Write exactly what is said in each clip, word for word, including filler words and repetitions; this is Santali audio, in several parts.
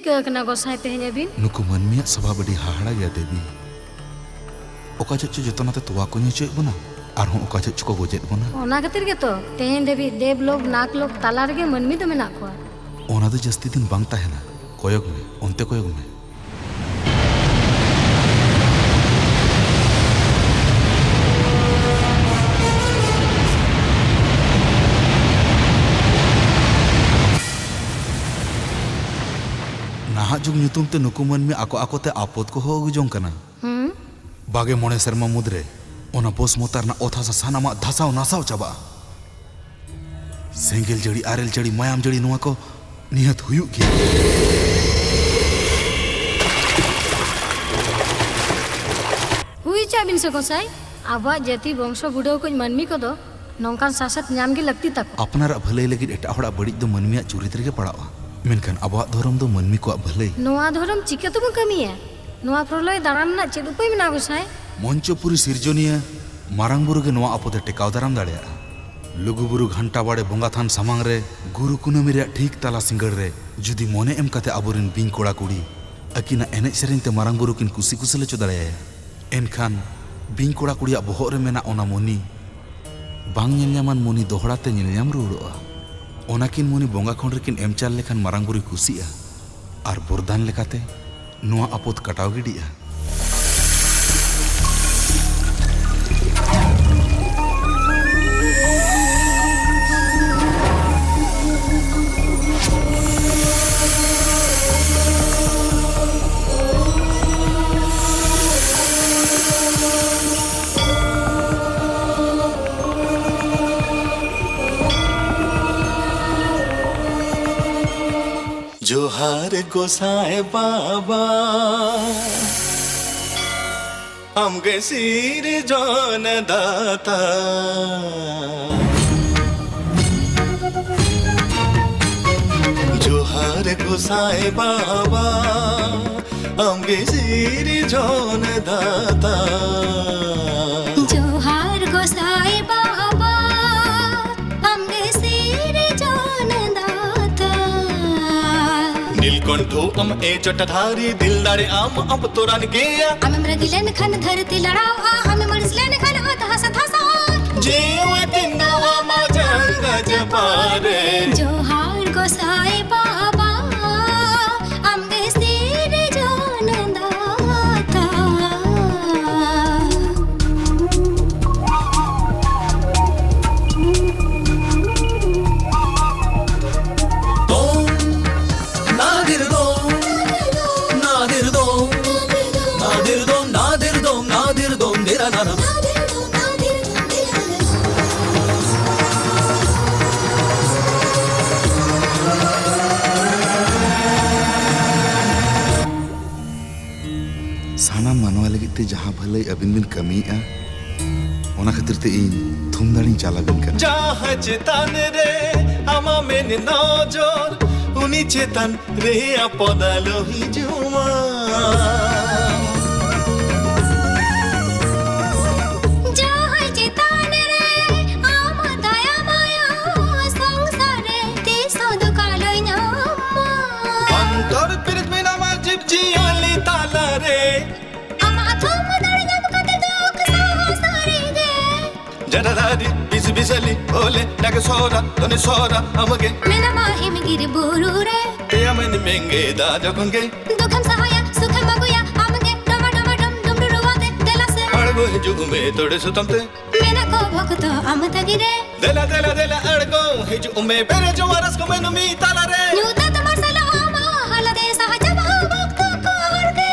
ᱪᱤᱠᱟᱹ ᱟᱠᱟᱱᱟ ᱜᱚᱸᱥᱟᱭ ᱛᱮᱦᱮᱧ ᱟᱹᱵᱤᱱ? ᱱᱩᱠᱩ ᱢᱟᱹᱱᱢᱤᱭᱟᱜ ᱥᱚᱵᱷᱟᱵ ᱟᱹᱰᱤ ᱦᱟᱦᱟᱲᱟ ᱜᱮᱭᱟ ᱫᱮᱵᱤ᱾ ᱚᱠᱟ ᱡᱚᱦᱚᱜ ᱪᱚ ᱡᱚᱛᱚᱱᱟᱛᱮ ᱛᱚᱣᱟ ᱠᱚ ᱧᱩ ᱦᱚᱪᱚᱭᱮᱫ ᱵᱚᱱᱟ, ᱟᱨᱦᱚᱸ ᱚᱠᱟ ᱡᱚᱦᱚᱜ ᱪᱚᱠᱚ ᱜᱚᱡᱮᱫ ᱵᱚᱱᱟ᱾ ᱚᱱᱟ ᱠᱷᱟᱹᱛᱤᱨ ᱜᱮᱛᱚ ᱛᱮᱦᱮᱧ ᱫᱷᱟᱹᱵᱤᱡ ᱫᱮᱵ ᱞᱳᱠ ᱱᱟᱜᱽ ᱞᱳᱠ ᱛᱟᱞᱟ ᱨᱮᱜᱮ ᱢᱟᱹᱱᱢᱤ ᱫᱚ ᱢᱮᱱᱟᱜ ᱠᱚᱣᱟ᱾ ᱚᱱᱟ ᱫᱚ ᱡᱟᱹᱥᱛᱤ ᱫᱤᱱ ᱵᱟᱝ ᱛᱟᱦᱮᱱᱟ᱾ ᱠᱚᱭᱚᱜ ᱢᱮ, ᱚᱱᱛᱮ ᱠᱚᱭᱚᱜ ᱢᱮ᱾ ᱱᱟᱦᱟᱜ ᱡᱩᱜᱽ ᱧᱩᱛᱩᱢ ᱛᱮ ᱱᱩᱠᱩ ᱢᱟᱹᱱᱢᱤ ᱟᱠᱚ ᱟᱠᱚᱛᱮ ᱟᱯᱚᱫ ᱠᱚ ᱦᱚᱦᱚ ᱟᱹᱜᱩ ᱡᱚᱝ ᱠᱟᱱᱟ᱾ ᱦᱩᱸ? ᱵᱟᱜᱮ ᱢᱚᱬᱮ ᱥᱮᱨᱢᱟ ᱢᱩᱫᱽᱨᱮ ᱚᱱᱟ ᱵᱚᱥᱢᱚᱛᱟ ᱨᱮᱱᱟᱜ ᱚᱛ ᱦᱟᱥᱟ ᱥᱟᱱᱟᱢᱟᱜ ᱫᱷᱟᱥᱟᱣ ᱱᱟᱥᱟᱣ ᱪᱟᱵᱟᱜᱼᱟ᱾ ᱥᱮᱸᱜᱮᱞ ᱡᱟᱹᱲᱤ, ᱟᱨᱮᱞ ᱡᱟᱹᱲᱤ, ᱢᱟᱭᱟᱢ ᱡᱟᱹᱲᱤ, ᱱᱚᱣᱟ ᱠᱚ ᱱᱤᱦᱟᱹᱛ ᱦᱩᱭᱩᱜ ᱜᱮᱭᱟ᱾ ᱦᱩᱭ ᱦᱚᱪᱚᱣᱟᱜ ᱵᱤᱱ ᱥᱮ ᱜᱚᱸᱥᱟᱭ, ᱟᱵᱚᱣᱟᱜ ᱡᱟᱹᱛᱤ ᱵᱚᱝᱥᱚ ᱵᱩᱰᱟᱹᱣ ᱠᱚ ᱢᱟᱹᱱᱢᱤ ᱠᱚᱫᱚ ᱱᱚᱝᱠᱟᱱ ᱥᱟᱥᱮᱛ ᱧᱟᱢ ᱜᱮ ᱞᱟᱹᱠᱛᱤ ᱛᱟᱠᱚ᱾ ᱟᱯᱱᱟᱨᱟᱜ ᱵᱷᱟᱹᱞᱟᱹᱭ ᱞᱟᱹᱜᱤᱫ ᱮᱴᱟᱜ ᱦᱚᱲᱟᱜ ᱵᱟᱹᱲᱤᱡ ᱫᱚ ᱢᱟᱹᱱᱢᱤᱭᱟᱜ ᱪᱩᱨᱤᱛ ᱨᱮᱜᱮ ᱯᱟᱲᱟᱜᱼᱟ, ᱢᱮᱱᱠᱷᱟᱱ ᱟᱵᱚᱣᱟᱜ ᱫᱷᱚᱨᱚᱢ ᱫᱚ ᱢᱟᱹᱱᱢᱤ ᱠᱚᱣᱟᱜ ᱵᱷᱟᱹᱞᱟᱹᱭ᱾ ᱱᱚᱣᱟ ᱫᱷᱚᱨᱚᱢ ᱪᱤᱠᱟᱹ ᱛᱮᱵᱚᱱ ᱠᱟᱹᱢᱤᱭᱟ? ᱱᱚᱣᱟ ᱯᱨᱚᱞᱚᱭ ᱫᱟᱨᱟᱢ ᱨᱮᱱᱟᱜ ᱪᱮᱫ ᱩᱯᱟᱹᱭ ᱢᱮᱱᱟᱜᱼᱟ ᱜᱚᱸᱥᱟᱭ? ᱢᱚᱧᱪᱚᱯᱩᱨᱤ ᱥᱤᱨᱡᱚᱱᱤᱭᱟᱹ ᱢᱟᱨᱟᱝ ᱵᱩᱨᱩ ᱜᱮ ᱱᱚᱣᱟ ᱟᱯᱚᱫ ᱮ ᱴᱮᱠᱟᱣ ᱫᱟᱨᱟᱢ ᱫᱟᱲᱮᱭᱟᱜᱼᱟ᱾ ᱞᱩᱜᱩᱵᱩᱨᱩ ᱜᱷᱟᱱᱴᱟ ᱵᱟᱲᱮ ᱵᱚᱸᱜᱟ ᱛᱷᱟᱱ ᱥᱟᱢᱟᱝ ᱨᱮ ᱜᱩᱨᱩ ᱠᱩᱱᱟᱹᱢᱤ ᱨᱮᱭᱟᱜ ᱴᱷᱤᱠ ᱛᱟᱞᱟ ᱥᱤᱸᱜᱟᱹᱲ ᱨᱮ ᱡᱩᱫᱤ ᱢᱚᱱᱮ ᱮᱢ ᱠᱟᱛᱮ ᱟᱵᱚᱨᱮᱱ ᱵᱤᱧ ᱠᱚᱲᱟ ᱠᱩᱲᱤ ᱟᱹᱠᱤᱱᱟᱜ ᱮᱱᱮᱡ ᱥᱮᱨᱮᱧ ᱛᱮ ᱢᱟᱨᱟᱝ ᱵᱩᱨᱩ ᱠᱤᱱ ᱠᱩᱥᱤ ᱠᱩᱥᱟᱹᱞ ᱦᱚᱪᱚ ᱫᱟᱲᱮᱭᱟᱭᱟ, ᱮᱱᱠᱷᱟᱱ ᱵᱤᱧ ᱠᱚᱲᱟ ᱠᱩᱲᱤᱭᱟᱜ ᱵᱚᱦᱚᱜ ᱨᱮ ᱢᱮᱱᱟᱜ ᱚᱱᱟ ᱢᱚᱱᱤ, ᱵᱟᱝ ᱧᱮᱞ ᱧᱟᱢᱟᱱ ᱢᱚᱱᱤ ᱫᱚᱦᱲᱟ ᱛᱮ ᱧᱮᱞ ᱧᱟᱢ ᱨᱩᱣᱟᱹᱲᱚᱜᱼᱟ᱾ ᱚᱱᱟ ᱠᱤᱱ ᱢᱚᱱᱤ ᱵᱚᱸᱜᱟ ᱠᱷᱚᱸᱰ ᱨᱮᱠᱤᱱ ᱮᱢ ᱪᱟᱞ ᱞᱮᱠᱷᱟᱱ ᱢᱟᱨᱟᱝ ᱵᱩᱨᱩᱭ ᱠᱩᱥᱤᱜᱼᱟ ᱟᱨ ᱵᱚᱨᱫᱟᱱ ᱞᱮᱠᱟᱛᱮ ᱱᱚᱣᱟ ᱟᱯᱚᱫ ᱠᱟᱴᱟᱣ ᱜᱤᱰᱤᱜᱼᱟ᱾ ᱡᱚᱦᱟᱨ ᱜᱚᱸᱥᱟᱭ ᱵᱟᱵᱟ, ᱟᱢᱜᱮ ᱥᱤᱨᱡᱚᱱ ᱫᱟᱛᱟ᱾ ᱡᱚᱦᱟᱨ ᱜᱚᱸᱥᱟᱭ ᱵᱟᱵᱟ, ᱟᱢᱜᱮ ᱥᱤᱨᱡᱚᱱ ᱫᱟᱛᱟ᱾ ᱡᱚᱦᱟᱨ ᱜᱚᱸᱥᱟᱭ ᱵᱟᱵᱟ, ᱟᱢᱜᱮ ᱥᱤᱨᱡᱚᱱ ᱫᱟᱛᱟ᱾ ᱱᱤᱞ ᱠᱚᱱᱴᱷᱚ ᱟᱢ ᱮ ᱪᱚᱴᱫᱷᱟᱨᱤ, ᱫᱤᱞ ᱫᱟᱲᱮ ᱟᱢ ᱟᱵ ᱛᱚᱨᱟᱱ ᱜᱮᱭᱟ᱾ ᱟᱢᱮᱢ ᱨᱟᱹᱜᱤ ᱞᱮᱱᱠᱷᱟᱱ ᱫᱷᱟᱹᱨᱛᱤ ᱞᱟᱲᱟᱣᱜᱼᱟ, ᱟᱢᱮᱢ ᱟᱹᱲᱤᱥ ᱞᱮᱱᱠᱷᱟᱱ ᱚᱛ ᱦᱟᱥᱟ ᱫᱷᱟᱥᱟᱜᱼᱟ᱾ ᱡᱤᱣᱤ ᱛᱤᱧ ᱫᱚ ᱟᱢᱟᱜ ᱡᱟᱸᱜᱟ ᱡᱟᱯᱟᱜ ᱨᱮ᱾ ᱡᱚᱦᱟᱨ ᱜᱚᱸᱥᱟᱭ ᱵᱟᱵᱟ, ᱟᱢ ᱜᱮ ᱥᱤᱨᱡᱚᱱ ᱫᱟᱛᱟ᱾ ᱫᱚᱝ, ᱱᱟᱫᱤᱨ ᱫᱚᱝ, ᱱᱟᱫᱤᱨ ᱫᱚᱝ, ᱱᱟᱫᱤᱨ ᱫᱚᱝ, ᱱᱟᱫᱤᱨ ᱫᱚᱝ, ᱱᱟᱫᱤᱨ ᱫᱚᱝ, ᱫᱮᱨᱟ ᱱᱟᱱᱟ᱾ ᱥᱟᱱᱟᱢ ᱢᱟᱱᱣᱟ ᱞᱟᱹᱜᱤᱫ ᱛᱮ ᱡᱟᱦᱟᱸ ᱵᱷᱟᱹᱞᱟᱹᱭ ᱟᱹᱵᱤᱱ ᱵᱤᱱ ᱠᱟᱹᱢᱤᱭᱮᱫᱼᱟ, ᱚᱱᱟ ᱠᱷᱟᱹᱛᱤᱨ ᱛᱮ ᱤᱧ ᱛᱷᱩᱢ ᱫᱟᱲᱮᱧ ᱪᱟᱞ ᱟᱹᱵᱤᱱ ᱠᱟᱱᱟ᱾ ᱡᱟᱦᱟᱸᱭ ᱪᱮᱛᱟᱱ ᱨᱮ ᱟᱢᱟᱜ ᱢᱮᱱ ᱱᱚᱡᱚᱨ, ᱩᱱᱤ ᱪᱮᱛᱟᱱ ᱨᱮ ᱟᱯᱚᱫ ᱟᱞᱚ ᱦᱤᱡᱩᱜ ᱢᱟ᱾ ᱡᱟᱦᱟᱸᱭ ᱪᱮᱛᱟᱱ ᱨᱮ ᱟᱢᱟᱜ ᱫᱟᱭᱟ ᱢᱟᱭᱟ, ᱥᱚᱝᱥᱟᱨ ᱨᱮ ᱛᱤᱥ ᱦᱚᱸ ᱫᱩᱠ ᱟᱞᱚᱭ ᱧᱟᱢ ᱢᱟ᱾ ᱚᱱᱛᱚᱨ ᱯᱤᱨᱤᱛ ᱢᱮᱱᱟᱢᱟ ᱡᱤᱵᱽ ᱡᱤᱭᱟᱹᱞᱤ ᱛᱟᱞᱟᱨᱮ᱾ ᱟᱢᱟᱜ ᱛᱷᱩᱢ ᱫᱟᱲᱮ ᱧᱟᱢ ᱠᱟᱛᱮ ᱫᱩᱠ ᱥᱟᱦᱟ ᱥᱟᱹᱨᱤ ᱜᱮ᱾ ᱡᱟᱰᱟ ᱫᱟᱫᱤ ᱵᱤᱥ ᱵᱤᱥᱟᱞᱤ ᱵᱷᱳᱞᱮ ᱱᱟᱜᱮᱥᱚᱨᱟ ᱫᱷᱚᱱᱮᱥᱚᱨᱟ ᱟᱢᱜᱮ᱾ ᱢᱮᱱᱟᱢᱟ ᱦᱤᱢᱜᱤᱨ ᱵᱩᱨᱩ ᱨᱮ᱾ ᱛᱮᱭᱟᱢᱮᱱ ᱢᱮᱝᱜᱮ ᱫᱟ ᱡᱚᱠᱷᱚᱱ ᱜᱮ᱾ ᱫᱩᱠᱷᱮᱢ ᱥᱟᱦᱟᱭᱟ, ᱥᱩᱠᱷᱮᱢ ᱟᱹᱜᱩᱭᱟ, ᱟᱢᱜᱮ ᱰᱚᱢᱟ ᱰᱚᱢᱟ ᱰᱚᱢ ᱰᱩᱢᱰᱩ ᱨᱩᱣᱟᱛᱮ ᱫᱮᱞᱟ ᱥᱮ᱾ ᱟᱬᱜᱚ ᱦᱤᱡᱩᱜ ᱢᱮ ᱛᱚᱲᱮ ᱥᱩᱛᱟᱢ ᱛᱮ᱾ ᱢᱮᱱᱟᱜ ᱠᱚ ᱵᱷᱚᱠᱛᱚ ᱟᱢ ᱛᱟᱹᱜᱤ ᱨᱮ᱾ ᱫᱮᱞᱟ ᱫᱮᱞᱟ ᱫᱮᱞᱟ ᱟᱬᱜᱚ ᱦᱤᱡᱩᱜ ᱢᱮ ᱵᱮᱨᱮ ᱡᱚᱣᱟ ᱨᱟᱹᱥᱠᱟᱹ ᱢᱮ ᱱᱩᱢᱤ ᱛᱟᱞᱟᱨᱮ᱾ ᱧᱩᱛᱟᱹᱛ ᱢᱟᱨᱥᱟᱞᱚᱜ ᱟᱢ ᱦᱟᱞᱟᱛᱮ ᱥᱟᱦᱟ ᱪᱟᱵᱟᱜᱼᱟ ᱵᱷᱚᱠᱛᱚ ᱠᱚ ᱦᱚᱲ ᱜᱮ᱾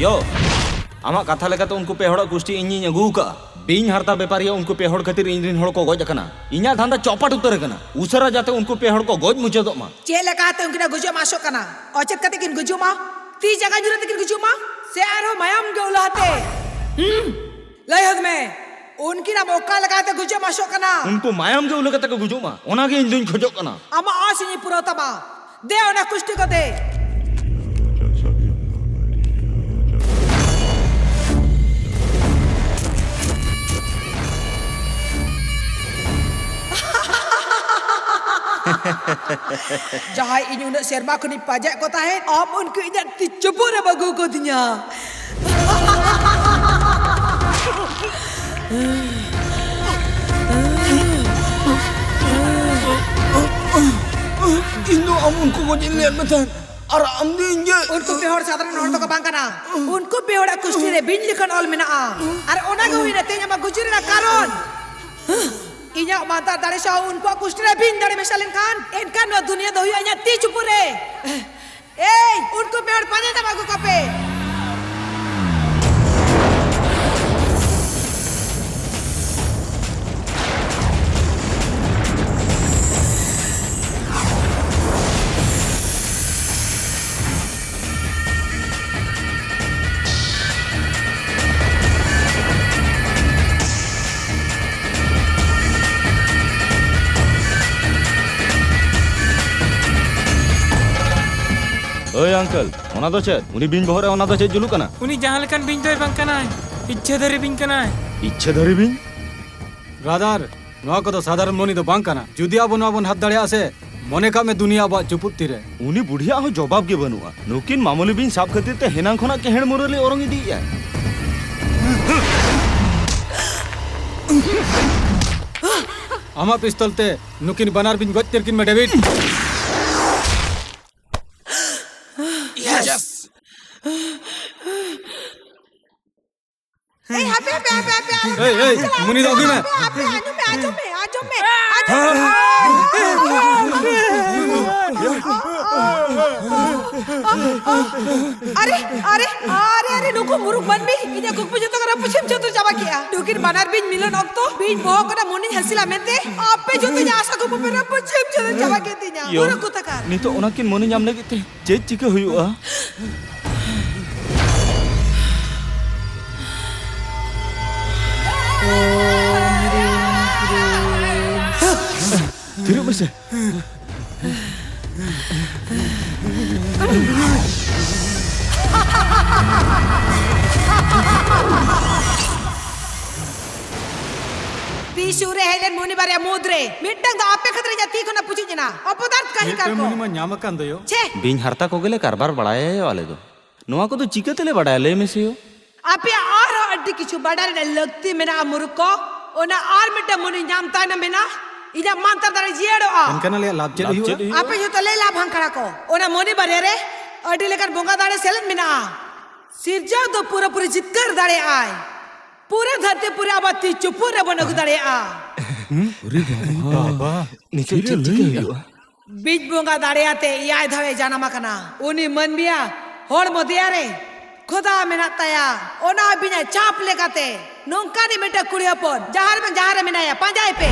ᱭᱳ, ᱟᱢᱟᱜ ᱠᱟᱛᱷᱟ ᱞᱮᱠᱟᱛᱮ ᱩᱱᱠᱩ ᱯᱮ ᱦᱚᱲᱟᱜ ᱠᱩᱥᱴᱤ ᱤᱧᱤᱧ ᱟᱹᱜᱩ ᱟᱠᱟᱫᱼᱟ᱾ ᱵᱤᱧ ᱦᱟᱨᱛᱟ ᱵᱮᱯᱟᱨᱤᱭᱟᱹ ᱩᱱᱠᱩ ᱯᱮ ᱦᱚᱲ ᱠᱷᱟᱹᱛᱤᱨ ᱤᱧ ᱨᱤᱱ ᱦᱚᱲ ᱠᱚ ᱜᱚᱡ ᱟᱠᱟᱱᱟ᱾ ᱤᱧᱟᱜ ᱫᱷᱟᱱᱫᱟ ᱪᱚᱯᱟᱴ ᱩᱛᱟᱹᱨ ᱟᱠᱟᱱᱟ᱾ ᱩᱥᱟᱹᱨᱟ ᱡᱟᱛᱮ ᱩᱱᱠᱩ ᱯᱮ ᱦᱚᱲ ᱠᱚ ᱜᱚᱡ ᱢᱩᱪᱟᱹᱫᱚᱜ ᱢᱟ᱾ ᱪᱮᱫ ᱞᱮᱠᱟᱛᱮ ᱩᱱᱠᱤᱱ ᱟᱜ ᱜᱩᱡᱩᱜ ᱮᱢ ᱟᱥᱚᱜ ᱠᱟᱱᱟ? ᱚᱪᱮᱫ ᱠᱟᱛᱮ ᱠᱤᱱ ᱜᱩᱡᱩᱜ ᱢᱟ? ᱛᱤ ᱡᱟᱸᱜᱟ ᱧᱩᱨ ᱠᱟᱛᱮ ᱠᱤᱱ ᱜᱩᱡᱩᱜ ᱢᱟ? ᱥᱮ ᱟᱨᱦᱚᱸ ᱢᱟᱭᱟᱢ ᱜᱮ ᱩᱞᱟᱹ ᱟᱛᱮ? ᱦᱩᱸ? ᱞᱟᱹᱭ ᱦᱚᱫ ᱢᱮ, ᱩᱱᱠᱤᱱ ᱟᱢ ᱚᱠᱟ ᱞᱮᱠᱟᱛᱮ ᱜᱩᱡᱩᱜ ᱮᱢ ᱟᱥᱚᱜ ᱠᱟᱱᱟ? ᱩᱱᱠᱩ ᱢᱟᱭᱟᱢ ᱜᱮ ᱩᱞᱟᱹ ᱠᱟᱛᱮ ᱠᱚ ᱜᱩᱡᱩᱜ ᱢᱟ, ᱚᱱᱟ ᱜᱮ ᱤᱧ ᱫᱩᱧ ᱠᱷᱚᱡᱚᱜ ᱠᱟᱱᱟ᱾ ᱟᱢᱟᱜ ᱟᱸᱥ ᱤᱧᱤᱧ ᱯᱩᱨᱟᱹᱣ ᱛᱟᱢᱟ᱾ ᱫᱮ, ᱚᱱᱟ ᱠᱩᱥᱴᱤ ᱠᱚ ᱫᱮ᱾ ᱡᱟᱦᱟᱸᱭ ᱤᱧ ᱩᱱᱟᱹᱜ ᱥᱮᱨᱢᱟ ᱠᱷᱚᱱᱤᱧ ᱯᱟᱸᱡᱟᱭᱮᱫ ᱠᱚ ᱛᱟᱦᱮᱸᱫ, ᱟᱢ ᱩᱱᱠᱩ ᱤᱧᱟᱜ ᱛᱤ ᱪᱩᱯᱩᱫ ᱨᱮᱢ ᱟᱹᱜᱩ ᱠᱟᱫᱤᱧᱟ᱾ ᱤᱧ ᱫᱚ ᱟᱢ ᱩᱱᱠᱩ ᱜᱚᱡ ᱤᱧ ᱞᱟᱹᱭᱟᱫ ᱢᱮ ᱛᱟᱦᱮᱸᱫ, ᱟᱨ ᱟᱢ ᱫᱚ ᱤᱧ ᱜᱮ᱾ ᱩᱱᱠᱩ ᱯᱮ ᱦᱚᱲ ᱥᱟᱫᱷᱟᱨᱚᱱ ᱦᱚᱲ ᱫᱚᱠᱚ ᱵᱟᱝ ᱠᱟᱱᱟ᱾ ᱩᱱᱠᱩ ᱯᱮ ᱦᱚᱲᱟᱜ ᱠᱩᱥᱴᱤ ᱨᱮ ᱵᱤᱧ ᱞᱮᱠᱟᱱ ᱚᱞ ᱢᱮᱱᱟᱜᱼᱟ, ᱟᱨ ᱚᱱᱟ ᱜᱮ ᱦᱩᱭᱱᱟ ᱛᱮᱦᱮᱧ ᱟᱢᱟᱜ ᱜᱩᱡᱩᱜ ᱨᱮᱱᱟᱜ ᱠᱟᱨᱚᱱ᱾ ᱤᱧᱟᱜ ᱢᱟᱱᱛᱟᱨ ᱫᱟᱲᱮ ᱥᱟᱶ ᱩᱱᱠᱩᱣᱟᱜ ᱠᱩᱥᱴᱤ ᱨᱮ ᱵᱤᱧ ᱫᱟᱲᱮ ᱢᱮᱥᱟ ᱞᱮᱱᱠᱷᱟᱱ, ᱮᱱᱠᱷᱟᱱ ᱱᱚᱣᱟ ᱫᱩᱱᱤᱭᱟᱹ ᱫᱚ ᱦᱩᱭᱩᱜᱼᱟ ᱤᱧᱟᱜ ᱛᱤ ᱪᱩᱯᱩᱫ ᱨᱮ᱾ ᱮᱭ, ᱩᱱᱠᱩ ᱯᱮ ᱦᱚᱲ ᱯᱟᱸᱡᱟ ᱧᱟᱢ ᱟᱹᱜᱩ ᱠᱚᱯᱮ᱾ ᱳᱭ uncle, ᱚᱱᱟ ᱫᱚ ᱪᱮᱫ? ᱩᱱᱤ ᱵᱤᱧ ᱵᱚᱦᱚᱜ ᱨᱮ ᱚᱱᱟ ᱫᱚ ᱪᱮᱫ ᱡᱩᱞᱩᱜ ᱠᱟᱱᱟ? ᱩᱱᱤ ᱡᱟᱦᱟᱸ ᱞᱮᱠᱟᱱ ᱵᱤᱧ ᱫᱚᱭ ᱵᱟᱝ ᱠᱟᱱᱟᱭ, ᱤᱪᱪᱷᱟᱹᱫᱷᱟᱹᱨᱤ ᱵᱤᱧ ᱠᱟᱱᱟᱭ᱾ ᱤᱪᱪᱷᱟᱹᱫᱷᱟᱹᱨᱤ ᱵᱤᱧ? ᱵᱨᱟᱫᱟᱨ, ᱱᱚᱣᱟ ᱠᱚᱫᱚ ᱥᱟᱫᱷᱟᱨᱚᱱ ᱢᱚᱱᱤ ᱫᱚ ᱵᱟᱝ ᱠᱟᱱᱟ᱾ ᱡᱩᱫᱤ ᱟᱵᱚ ᱱᱚᱣᱟ ᱵᱚᱱ ᱦᱟᱛ ᱫᱟᱲᱮᱭᱟᱜᱼᱟ ᱥᱮ, ᱢᱚᱱᱮ ᱠᱟᱜ ᱢᱮ ᱫᱩᱱᱤᱭᱟᱹ ᱟᱵᱚᱣᱟᱜ ᱪᱩᱯᱩᱫ ᱛᱤᱨᱮ᱾ ᱩᱱᱤ ᱵᱩᱰᱷᱤᱭᱟᱜ ᱦᱚᱸ ᱡᱚᱵᱟᱵ ᱜᱮ ᱵᱟᱹᱱᱩᱜᱼᱟ᱾ ᱱᱩᱠᱤᱱ ᱢᱟᱢᱩᱞᱤ ᱵᱤᱧ ᱥᱟᱵ ᱠᱷᱟᱹᱛᱤᱨ ᱛᱮ ᱦᱮᱱᱟᱝ ᱠᱷᱚᱱᱟᱜ ᱠᱮᱦᱮᱲ ᱢᱩᱨᱟᱹᱞᱤ ᱚᱨᱚᱝ ᱤᱫᱤᱭᱮᱫᱼᱟᱭ᱾ ᱟᱢᱟᱜ ᱯᱤᱥᱛᱚᱞ ᱛᱮ ᱱᱩᱠᱤᱱ ᱵᱟᱱᱟᱨ ᱵᱤᱧ ᱜᱚᱡ ᱩᱛᱟᱹᱨ ᱠᱤᱱ ᱢᱮ, ᱰᱮᱵᱷᱤᱰ᱾ ᱮᱭ, ᱦᱟᱯᱮ, ᱦᱟᱯᱮ, ᱦᱟᱯᱮ, ᱦᱟᱯᱮ, ᱟᱞᱚ ᱮᱭ, ᱮᱭ, ᱪᱟᱞᱟᱜ, ᱢᱩᱱᱤ ᱫᱚ ᱟᱹᱜᱩᱭ ᱢᱮ᱾ ᱦᱟᱯᱮ, ᱦᱟᱯᱮ, ᱟᱸᱡᱚᱢ ᱢᱮ, ᱟᱸᱡᱚᱢ ᱢᱮ, ᱟᱸᱡᱚᱢ ᱢᱮ, ᱟᱸᱡᱚᱢ ᱢᱮ᱾ ᱟᱨᱮ, ᱟᱨᱮ, ᱟᱨᱮ, ᱟᱨᱮ, ᱱᱩᱠᱩ ᱢᱩᱨᱩᱠ ᱢᱟᱹᱱᱢᱤ ᱤᱧᱟᱹᱜ ᱠᱩᱠᱢᱩ ᱡᱚᱛᱚ ᱠᱚ ᱨᱟᱹᱯᱩᱫ ᱪᱷᱤᱢ ᱪᱷᱟᱹᱛᱩᱨ ᱪᱟᱵᱟ ᱠᱮᱜᱼᱟ᱾ ᱱᱩᱠᱤᱱ ᱵᱟᱱᱟᱨ ᱵᱤᱧ ᱢᱤᱞᱚᱱ ᱚᱠᱛᱚ ᱵᱤᱧ ᱵᱚᱦᱚᱜ ᱠᱷᱚᱱᱟᱜ ᱢᱚᱱᱤᱧ ᱦᱟᱹᱥᱤᱞᱟ ᱢᱮᱱᱛᱮ ᱟᱯᱮ ᱡᱚᱛᱚ ᱤᱧᱟᱹᱜ ᱟᱥᱟ ᱠᱩᱠᱢᱩ ᱯᱮ ᱨᱟᱹᱯᱩᱫ ᱪᱷᱤᱢ ᱪᱷᱟᱹᱛᱩᱨ ᱪᱟᱵᱟ ᱠᱮᱫ ᱛᱤᱧᱟ᱾ ᱭᱚ, ᱢᱩᱨᱩᱠ ᱠᱚ ᱛᱟᱠᱟᱨ᱾ ᱱᱤᱛᱚᱜ ᱚᱱᱟ ᱠᱤᱱ ᱢᱚᱱᱤ ᱧᱟᱢ ᱞᱟᱹᱜᱤᱫ ᱛᱮ ᱪᱮᱫ ᱪᱤᱠᱟᱹ ᱦᱩᱭᱩᱜᱼᱟ? ᱛᱷᱤᱨᱚᱜ ᱢᱮᱥᱮ᱾ ᱛᱤ ᱥᱩᱨ ᱨᱮ ᱦᱮᱡ ᱞᱮᱱ ᱢᱩᱱᱤ ᱵᱟᱨᱭᱟ ᱢᱩᱫᱽ ᱨᱮ ᱢᱤᱫᱴᱟᱝ ᱫᱚ ᱟᱯᱮ ᱠᱷᱟᱹᱛᱤᱨ ᱤᱧᱟᱜ ᱛᱤ ᱠᱷᱚᱱᱟᱜ ᱯᱩᱪᱩᱡ ᱮᱱᱟ᱾ ᱚᱯᱚᱫᱟᱨᱛᱷ ᱠᱟᱹᱦᱤ ᱠᱟᱨ ᱢᱤᱫᱴᱟᱝ ᱠᱚ᱾ ᱢᱩᱱᱤ ᱢᱟ ᱧᱟᱢ ᱟᱠᱟᱱ ᱫᱚᱭᱚ᱾ ᱪᱷᱮ! ᱵᱤᱧ ᱦᱟᱨᱛᱟ ᱠᱚᱜᱮ ᱞᱮ ᱠᱟᱨᱵᱟᱨ ᱵᱟᱲᱟᱭᱟ ᱟᱞᱮ ᱫᱚ᱾ ᱱᱚᱣᱟ ᱠᱚᱫᱚ ᱪᱤᱠᱟᱹ ᱛᱮᱞᱮ ᱵᱟᱰᱟᱭᱟ, ᱞᱟᱹᱭ ᱢᱮᱥᱮ ᱭᱚ? ᱟᱯᱮᱭᱟᱜ ᱟᱨᱦᱚᱸ ᱟᱹᱰᱤ ᱠᱤᱪᱷᱩ ᱵᱟᱰᱟᱭ ᱨᱮᱱᱟᱜ ᱞᱟᱹᱠᱛᱤ ᱢᱮᱱᱟᱜᱼᱟ, ᱢᱩᱨᱩᱠᱷ ᱠᱚ᱾ ᱚᱱᱟ ᱟᱨ ᱢᱤᱫᱴᱟᱝ ᱢᱩᱱᱤ ᱧᱟᱢ ᱛᱟᱭᱱᱚᱢ ᱮᱱᱟ, ᱤᱧᱟᱜ ᱢᱟᱱᱛᱟᱨ ᱫᱟᱲᱮ ᱡᱤᱭᱟᱹᱲᱚᱜᱼᱟ᱾ ᱮᱱᱠᱷᱟᱱ ᱟᱞᱮᱭᱟᱜ ᱞᱟᱵᱷ ᱪᱮᱫ ᱞᱟᱵᱷ ᱦᱩᱭᱩᱜᱼᱟ? ᱪᱮᱫ ᱦᱩᱭᱩᱜᱼᱟ? ᱟᱯᱮ ᱡᱚᱛᱚ ᱞᱟᱹᱭ ᱞᱟᱵᱷ ᱦᱟᱱᱠᱟᱲᱟ ᱠᱚ᱾ ᱚᱱᱟ ᱢᱩᱱᱤ ᱵᱟᱨᱭᱟ ᱨᱮ ᱟᱹᱰᱤ ᱞᱮᱠᱟᱱ ᱵᱚᱸᱜᱟ ᱫᱟᱲᱮ ᱥᱮᱞᱮᱫ ᱢᱮᱱᱟᱜᱼᱟ᱾ ᱥᱤᱨᱡᱟᱹᱣ ᱫᱚ ᱯᱩᱨᱟᱹᱯᱩᱨᱤ ᱡᱤᱛᱠᱟᱹᱨ ᱫᱟᱲᱮᱭᱟᱜᱼᱟᱭ᱾ ᱯᱩᱨᱟᱹ ᱫᱷᱟᱹᱨᱛᱤ ᱯᱩᱨᱤ ᱟᱵᱚ ᱛᱤ ᱪᱩᱯᱩᱫ ᱨᱮᱵᱚᱱ ᱟᱹᱜᱩ ᱫᱟᱲᱮᱭᱟᱜᱼᱟ᱾ ᱦᱩᱸ? ᱟᱨᱮ ᱵᱟᱵᱟ᱾ ᱱᱤᱛᱚᱜ ᱪᱮᱫ ᱪᱤᱠᱟᱹ ᱦᱩᱭᱩᱜᱼᱟ? ᱵᱤᱡ ᱵᱚᱸᱜᱟ ᱫᱟᱲᱮᱭᱟᱛᱮ ᱮᱭᱟᱭ ᱫᱷᱟᱣᱮ ᱡᱟᱱᱟᱢ ᱟᱠᱟᱱᱟ᱾ ᱩᱱᱤ ᱢᱟᱹᱱᱢᱤᱭᱟᱜ ᱦᱚᱲᱢᱚ ᱫᱮᱭᱟ ᱨᱮ ᱠᱷᱚᱫᱟ ᱢᱮᱱᱟᱜ ᱛᱟᱭᱟ᱾ ᱚᱱᱟ ᱵᱤᱧᱟᱜ ᱪᱟᱯ ᱞᱮᱠᱟᱛᱮ ᱱᱚᱝᱠᱟᱱᱤᱡ ᱢᱤᱫᱴᱟᱝ ᱠᱩᱲᱤ ᱦᱚᱯᱚᱱ ᱡᱟᱦᱟᱸ ᱨᱮ ᱵᱟᱝ ᱡᱟᱦᱟᱸ ᱨᱮ ᱢᱮᱱᱟᱭᱟ, ᱯᱟᱸᱡᱟᱭ ᱯᱮ᱾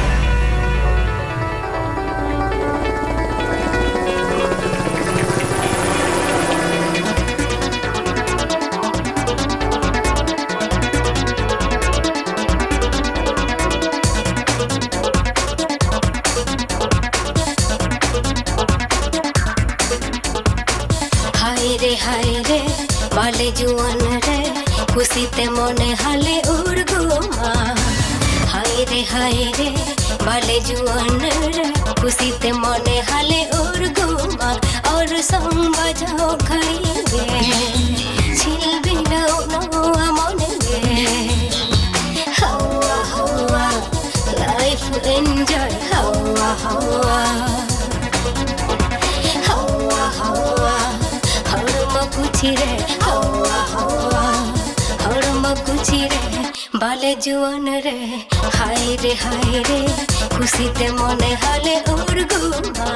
ᱦᱟᱭ ᱨᱮ ᱦᱟᱭ ᱨᱮ, ᱵᱟᱞᱮ ᱡᱩᱣᱟᱹᱱ ᱨᱮ, ᱠᱩᱥᱤᱛᱮ ᱢᱚᱱᱮ ᱦᱟᱞᱮ ᱩᱨᱜᱩᱢᱟ᱾ ᱦᱟᱭ ᱨᱮ ᱦᱟᱭ ᱨᱮ, ᱵᱟᱞᱮ ᱡᱩᱣᱟᱹᱱ ᱨᱮ, ᱠᱩᱥᱤᱛᱮ ᱢᱚᱱᱮ ᱦᱟᱞᱮ ᱩᱨᱜᱩᱢᱟ᱾ ᱚᱨᱥᱚᱝ ᱵᱟᱡᱟᱣ ᱜᱷᱟᱹᱲᱤ ᱜᱮ, ᱪᱷᱤᱞᱵᱤᱞᱟᱹᱣ ᱱᱚᱣᱟ ᱢᱚᱱᱮ ᱜᱮ᱾ ᱦᱟᱣᱟ ᱦᱟᱣᱟ, life enjoy, ᱦᱟᱣᱟ ᱦᱟᱣᱟ᱾ ᱦᱟᱣᱟ ᱦᱟᱣᱟ, ᱦᱚᱲᱢᱚ ᱠᱩᱪᱷᱤ ᱨᱮ, ᱦᱟᱣᱟ ᱦᱟᱣᱟ, ᱦᱚᱲᱢᱚ ᱠᱩᱪᱷᱤ ᱨᱮ, ᱵᱟᱞᱮ ᱡᱩᱣᱟᱹᱱ ᱨᱮ, ᱦᱟᱭ ᱨᱮ ᱦᱟᱭ ᱨᱮ, ᱠᱩᱥᱤᱛᱮ ᱢᱚᱱᱮ ᱦᱟᱞᱮ ᱩᱨᱜᱩᱢᱟ᱾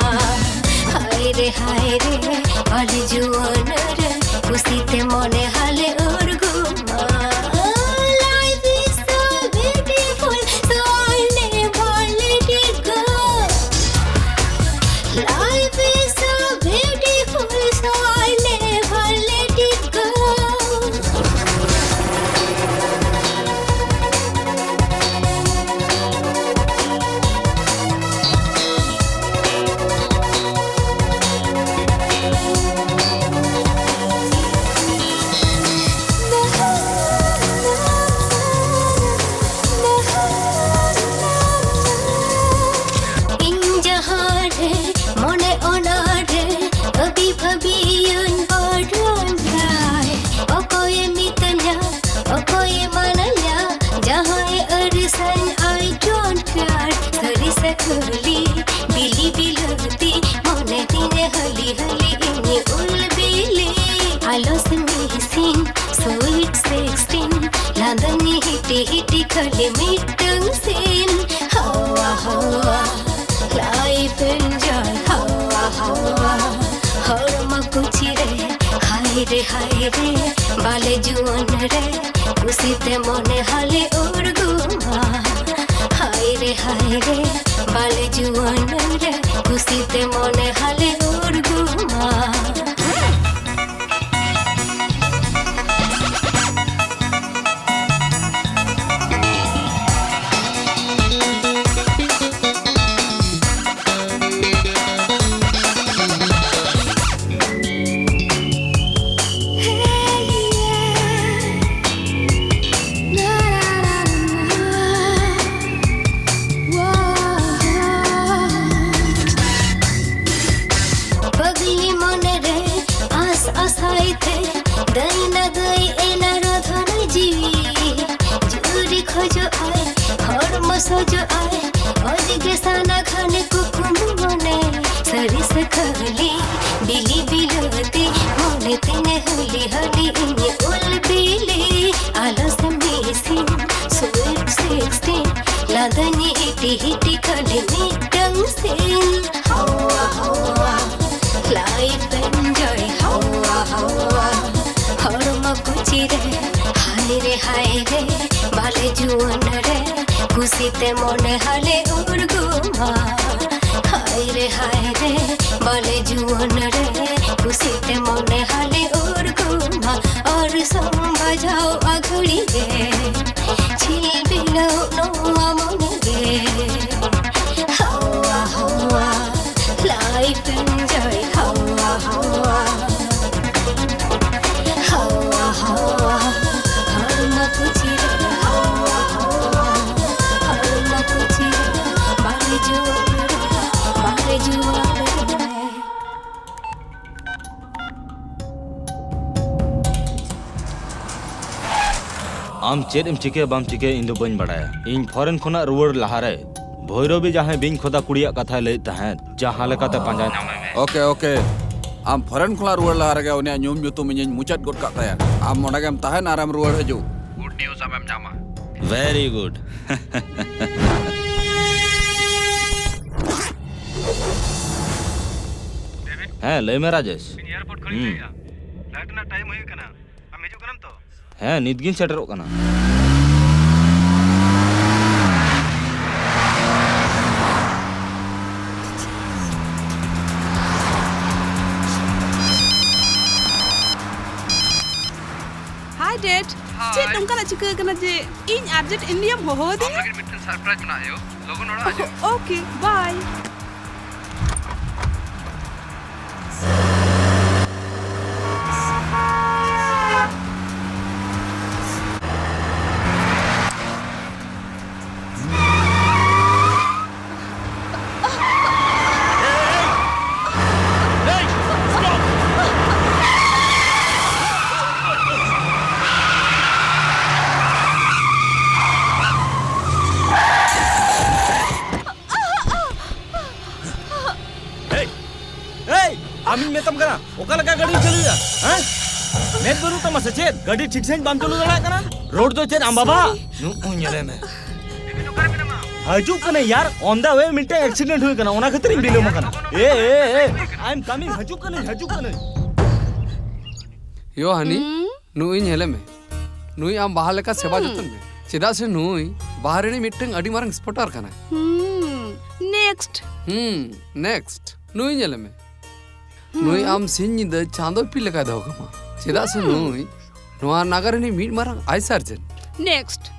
ᱦᱟᱭ ᱨᱮ ᱦᱟᱭ ᱨᱮ, ᱵᱟᱞᱮ ᱡᱩᱣᱟᱹᱱ ᱨᱮ, ᱥᱤᱛᱮ ᱢᱚᱱᱮ ᱦᱟᱞᱮ ᱩᱨᱜᱩᱢᱟ᱾ Life is so beautiful, so I never let it go. Life is so beautiful, so I never let it go. ᱤᱧ ᱡᱟᱦᱟᱸ ᱨᱮ ᱢᱚᱱᱮ ᱚᱱᱟ ᱨᱮ ᱟᱹᱵᱤ ᱵᱷᱟᱹᱵᱤᱭᱟᱹᱧ ᱵᱟᱰᱟᱭ᱾ ᱚᱠᱚᱭᱮ ᱢᱤᱛᱟᱹᱧᱟ, ᱚᱠᱚᱭᱮ ᱢᱟᱱᱟᱧᱟ, ᱡᱟᱦᱟᱸᱭ ᱟᱹᱨᱤᱥᱟᱹᱧ I don't care. ᱥᱟᱹᱨᱤ ᱥᱮ ᱠᱷᱟᱹᱞᱤ ᱵᱤᱞᱤ ᱵᱤᱞᱟᱹᱛᱤ ᱢᱚᱱᱮ ᱛᱤᱧᱮ ᱦᱟᱹᱞᱤ ᱦᱟᱹᱞᱤ ᱤᱧ ᱩᱞ ᱵᱤᱞᱤ᱾ ᱟᱞᱚ ᱥᱮ ᱢᱤᱥᱤᱱ, sweet sixteen, ᱞᱟᱸᱫᱟᱧ ᱦᱤᱴᱤ ᱦᱤᱴᱤ ᱠᱷᱟᱹᱞᱤ ᱢᱤᱫᱴᱟᱹᱝ ᱥᱤᱱ᱾ ᱦᱟᱣᱟ ᱦᱟᱣᱟ, life enjoy, ᱦᱟᱣᱟ ᱦᱟᱣᱟ᱾ ᱦᱚᱲᱢᱚ ᱠᱩᱪᱤ ᱨᱮ, ᱦᱟᱭ ᱨᱮ ᱦᱟᱭ ᱨᱮ, ᱵᱟᱞᱮ ᱡᱩᱣᱟᱹᱱ ᱨᱮ, ᱠᱩᱥᱤᱛᱮ ᱢᱚᱱᱮ ᱦᱟᱞᱮ ᱩᱨᱜᱩᱢᱟ᱾ ᱦᱟᱭ ᱨᱮ ᱦᱟᱭ ᱨᱮ, ᱵᱟᱞᱮ ᱡᱩᱣᱟᱹᱱ ᱨᱮ, ᱠᱩᱥᱤᱛᱮ ᱢᱚᱱᱮ ᱦᱟᱞᱮ ᱩᱨᱜᱩᱢᱟ᱾ ᱯᱟᱜᱽᱞᱤ ᱢᱚᱱᱮ ᱨᱮ ᱟᱥ ᱟᱥᱟᱭ ᱛᱮ, ᱫᱟᱹᱭᱱᱟ ᱫᱟᱹᱭ ᱮᱱᱟ ᱨᱚᱫᱷᱚᱱ ᱡᱤᱣᱤ᱾ ᱡᱩᱨᱤ ᱠᱷᱚᱡᱚᱜ ᱟᱭ, ᱦᱚᱲᱢᱚ ᱥᱚᱡᱚᱜ ᱟᱭ, ᱚᱡᱽᱜᱮ ᱥᱟᱱᱟ ᱠᱷᱟᱱᱮ ᱠᱩᱠᱢᱩ ᱢᱚᱱᱮ᱾ ᱥᱟᱹᱨᱤ ᱥᱮ ᱠᱷᱟᱹᱞᱤ ᱵᱤᱞᱤ ᱵᱤᱞᱟᱹᱛᱤ, ᱢᱚᱱᱮ ᱛᱤᱧᱮ ᱦᱟᱹᱞᱤ ᱦᱟᱹᱞᱤ ᱤᱧ ᱩᱞ ᱵᱤᱞᱤ᱾ ᱟᱞᱚ ᱥᱮ ᱢᱤᱥᱤᱱ, sweet sixteen, ᱞᱟᱸᱫᱟᱧ ᱦᱤᱴᱤ ᱦᱤᱴᱤ ᱠᱷᱟᱹᱞᱤ ᱢᱤᱫᱴᱟᱝ ᱥᱤᱱ᱾ ᱦᱟᱣᱟ ᱦᱟᱣᱟ, life enjoy, ᱦᱟᱣᱟ ᱦᱟᱣᱟ᱾ ᱛᱮ ᱢᱚᱱᱮ ᱦᱟᱞᱮ ᱩᱨᱜᱩᱢᱟ, ᱦᱟᱭ ᱨᱮ ᱦᱟᱭ ᱨᱮ, ᱵᱟᱞᱮ ᱡᱩᱣᱟᱹᱱ ᱨᱮ, ᱠᱩᱥᱤ ᱛᱮ ᱢᱚᱱᱮ ᱦᱟᱞᱮ ᱩᱨᱜᱩᱢᱟ, ᱚᱨᱥᱚᱝ ᱵᱟᱡᱟᱣ ᱟᱹᱜᱷᱩᱲᱤ ᱜᱮ, ᱪᱷᱤᱞᱵᱤᱞᱟᱹᱣ ᱱᱚᱣᱟ ᱢᱚᱱᱮ ᱜᱮ᱾ ᱦᱟᱣᱟ ᱦᱟᱣᱟ, life enjoy, ᱦᱟᱣᱟ ᱦᱟᱣᱟ᱾ ᱦᱟᱣᱟ, ᱦᱟᱣᱟ, ᱦᱚᱲᱢᱚ ᱠᱩᱪᱤᱨᱮ, ᱦᱟᱣᱟ, ᱦᱟᱣᱟ, ᱦᱚᱲᱢᱚ ᱠᱩᱪᱤᱨᱮ, ᱵᱟᱞᱮ ᱡᱩᱣᱟᱹᱱ ᱨᱮ, ᱵᱟᱞᱮ ᱡᱩᱣᱟᱹᱱ ᱨᱮ᱾ ᱟᱢ ᱪᱮᱫ ᱮᱢ ᱪᱤᱠᱟᱹᱭᱟ ᱵᱟᱢ ᱪᱤᱠᱟᱹᱭᱟ, ᱤᱧ ᱫᱚ ᱵᱟᱹᱧ ᱵᱟᱲᱟᱭᱟ᱾ ᱤᱧ ᱯᱷᱚᱨᱮᱱ ᱠᱷᱚᱱᱟᱜ ᱨᱩᱣᱟᱹᱲ ᱞᱟᱦᱟᱨᱮ ᱵᱷᱳᱭᱨᱚᱵᱤ ᱡᱟᱦᱟᱸᱭ ᱵᱤᱧ ᱠᱷᱚᱫᱟ ᱠᱩᱲᱤᱭᱟᱜ ᱠᱟᱛᱷᱟᱭ ᱞᱟᱹᱭᱮᱫ ᱛᱟᱦᱮᱸᱫ, ᱡᱟᱦᱟᱸ ᱞᱮᱠᱟᱛᱮ ᱯᱟᱸᱡᱟ ᱧᱟᱢᱮ ᱢᱮ᱾ Okay, okay. ᱟᱢ ᱯᱷᱚᱨᱮᱱ ᱠᱷᱚᱱᱟᱜ ᱨᱩᱣᱟᱹᱲ ᱞᱟᱦᱟ ᱨᱮᱜᱮ ᱩᱱᱤᱭᱟᱜ ᱧᱩᱢ ᱧᱩᱛᱩᱢ ᱤᱧᱤᱧ ᱢᱩᱪᱟᱹᱫ ᱜᱚᱫ ᱠᱟᱜ ᱛᱟᱭᱟ᱾ ᱟᱢ ᱚᱸᱰᱮ ᱜᱮᱢ ᱛᱟᱦᱮᱱ ᱟᱨᱮᱢ ᱨᱩᱣᱟᱹᱲ ᱦᱤᱡᱩᱜ᱾ ᱜᱩᱰ ᱱᱤᱭᱩᱡᱽ ᱟᱢᱮᱢ ᱧᱟᱢᱟ᱾ ᱵᱷᱮᱨᱤ ᱜᱩᱰ᱾ ᱰᱮᱵᱷᱤᱰ, ᱦᱮᱸ, ᱞᱟᱹᱭ ᱢᱮ, ᱨᱟᱡᱮᱥ᱾ ᱤᱧ ᱮᱭᱟᱨᱯᱳᱨᱴ ᱠᱷᱚᱱᱤᱧ ᱦᱩᱸ᱾ ᱞᱟᱹᱭᱮᱫᱼᱟ᱾ ᱯᱷᱞᱟᱭᱤᱴ ᱨᱮᱱᱟᱜ ᱴᱟᱭᱤᱢ ᱦᱩᱭᱩᱜ ᱠᱟᱱᱟ᱾ ᱟᱢ ᱦᱤᱡᱩᱜ ᱠᱟᱱᱟᱢ ᱛᱚ? ᱦᱮᱸ, ᱱᱤᱛᱜᱤᱧ ᱥᱮᱴᱮᱨᱚᱜ ᱠᱟᱱᱟ᱾ Hi, Dad. Hi. ᱪᱮᱫ ᱱᱚᱝᱠᱟᱱᱟᱜ ᱪᱤᱠᱟᱹ ᱟᱠᱟᱱᱟ ᱡᱮ ᱤᱧ ᱟᱨᱡᱮᱱᱴ ᱤᱱᱰᱤᱭᱟᱢ ᱦᱚᱦᱚ ᱟᱹᱫᱤᱧᱟ? ᱟᱢ ᱞᱟᱹᱜᱤᱫ ᱢᱤᱫᱴᱮᱱ ᱥᱟᱨᱯᱨᱟᱭᱤᱡᱽ ᱢᱮᱱᱟᱜᱼᱟ ᱭᱳ᱾ ᱞᱚᱜᱚᱱ ᱚᱲᱟᱜ ᱦᱤᱡᱩᱜ᱾ ᱳᱠᱮ, ᱵᱟᱭ᱾ ᱮᱭ, ᱮᱭ, ᱟᱢᱤᱧ ᱢᱮᱛᱟᱢ ᱠᱟᱱᱟ, ᱚᱠᱟ ᱞᱮᱠᱟ ᱜᱟᱹᱰᱤᱢ ᱪᱟᱹᱞᱩᱭᱟ, ᱦᱮᱸ? ᱢᱮᱫ ᱵᱟᱹᱱᱩᱜ ᱛᱟᱢᱟ ᱥᱮ ᱪᱮᱫ? ᱜᱟᱹᱰᱤ ᱴᱷᱤᱠ ᱥᱟᱺᱦᱤᱡ ᱵᱟᱢ ᱪᱟᱹᱞᱩ ᱫᱟᱲᱮᱭᱟᱜ ᱠᱟᱱᱟ? ᱨᱳᱰ ᱫᱚ ᱪᱮᱫ ᱟᱢ ᱵᱟᱵᱟ? ᱱᱩᱜᱼᱩᱭ ᱧᱮᱞᱮ ᱢᱮ᱾ ᱦᱤᱡᱩᱜ ᱠᱟᱱᱟ ᱭᱟᱨ, on the way ᱢᱤᱫᱴᱟᱝ accident ᱦᱩᱭ ᱠᱟᱱᱟ, ᱚᱱᱟ ᱠᱷᱟᱹᱛᱤᱨ ᱤᱧ ᱵᱤᱞᱚᱢ ᱟᱠᱟᱱᱟ᱾ ᱮ, ᱮ, ᱮ, I am coming, ᱦᱤᱡᱩᱜ ᱠᱟᱹᱱᱟᱹᱧ, ᱦᱤᱡᱩᱜ ᱠᱟᱹᱱᱟᱹᱧ᱾ ᱭᱳ ᱦᱟᱱᱤ, ᱦᱩᱸ? ᱱᱩᱭ ᱧᱮᱞᱮ ᱢᱮ᱾ ᱱᱩᱭ ᱟᱢ ᱵᱟᱦᱟ ᱞᱮᱠᱟ ᱥᱮᱵᱟ ᱦᱩᱸ᱾ ᱡᱚᱛᱚᱱ ᱢᱮ, ᱪᱮᱫᱟᱜ ᱥᱮ ᱱᱩᱭ ᱵᱟᱦᱨᱮ ᱨᱤᱱᱤᱡ ᱢᱤᱫᱴᱟᱝ ᱟᱹᱰᱤ ᱢᱟᱨᱟᱝ ᱥᱯᱚᱴᱟᱨ ᱠᱟᱱᱟᱭ᱾ ᱦᱩᱸ, ᱱᱮᱠᱥᱴ᱾ ᱦᱩᱸ, ᱱᱮᱠᱥᱴ᱾ ᱱᱩᱭ ᱧᱮᱞᱮ ᱢᱮ᱾ ᱱᱩᱭ ᱟᱢ ᱥᱤᱧ ᱧᱤᱫᱟᱹ ᱪᱟᱸᱫᱚ ᱤᱯᱤᱞ ᱞᱮᱠᱟᱭ ᱫᱚᱦᱚ ᱠᱟᱢᱟ᱾ ᱪᱮᱫᱟᱜ ᱥᱮ ᱦᱩᱸ᱾ ᱱᱩᱭ ᱱᱚᱣᱟ ᱱᱟᱜᱟᱨ ᱨᱤᱱᱤᱡ ᱢᱤᱫ ᱢᱟᱨᱟᱝ ᱟᱭ ᱥᱟᱨᱡᱮᱱ᱾ ᱱᱮᱠᱥᱴ᱾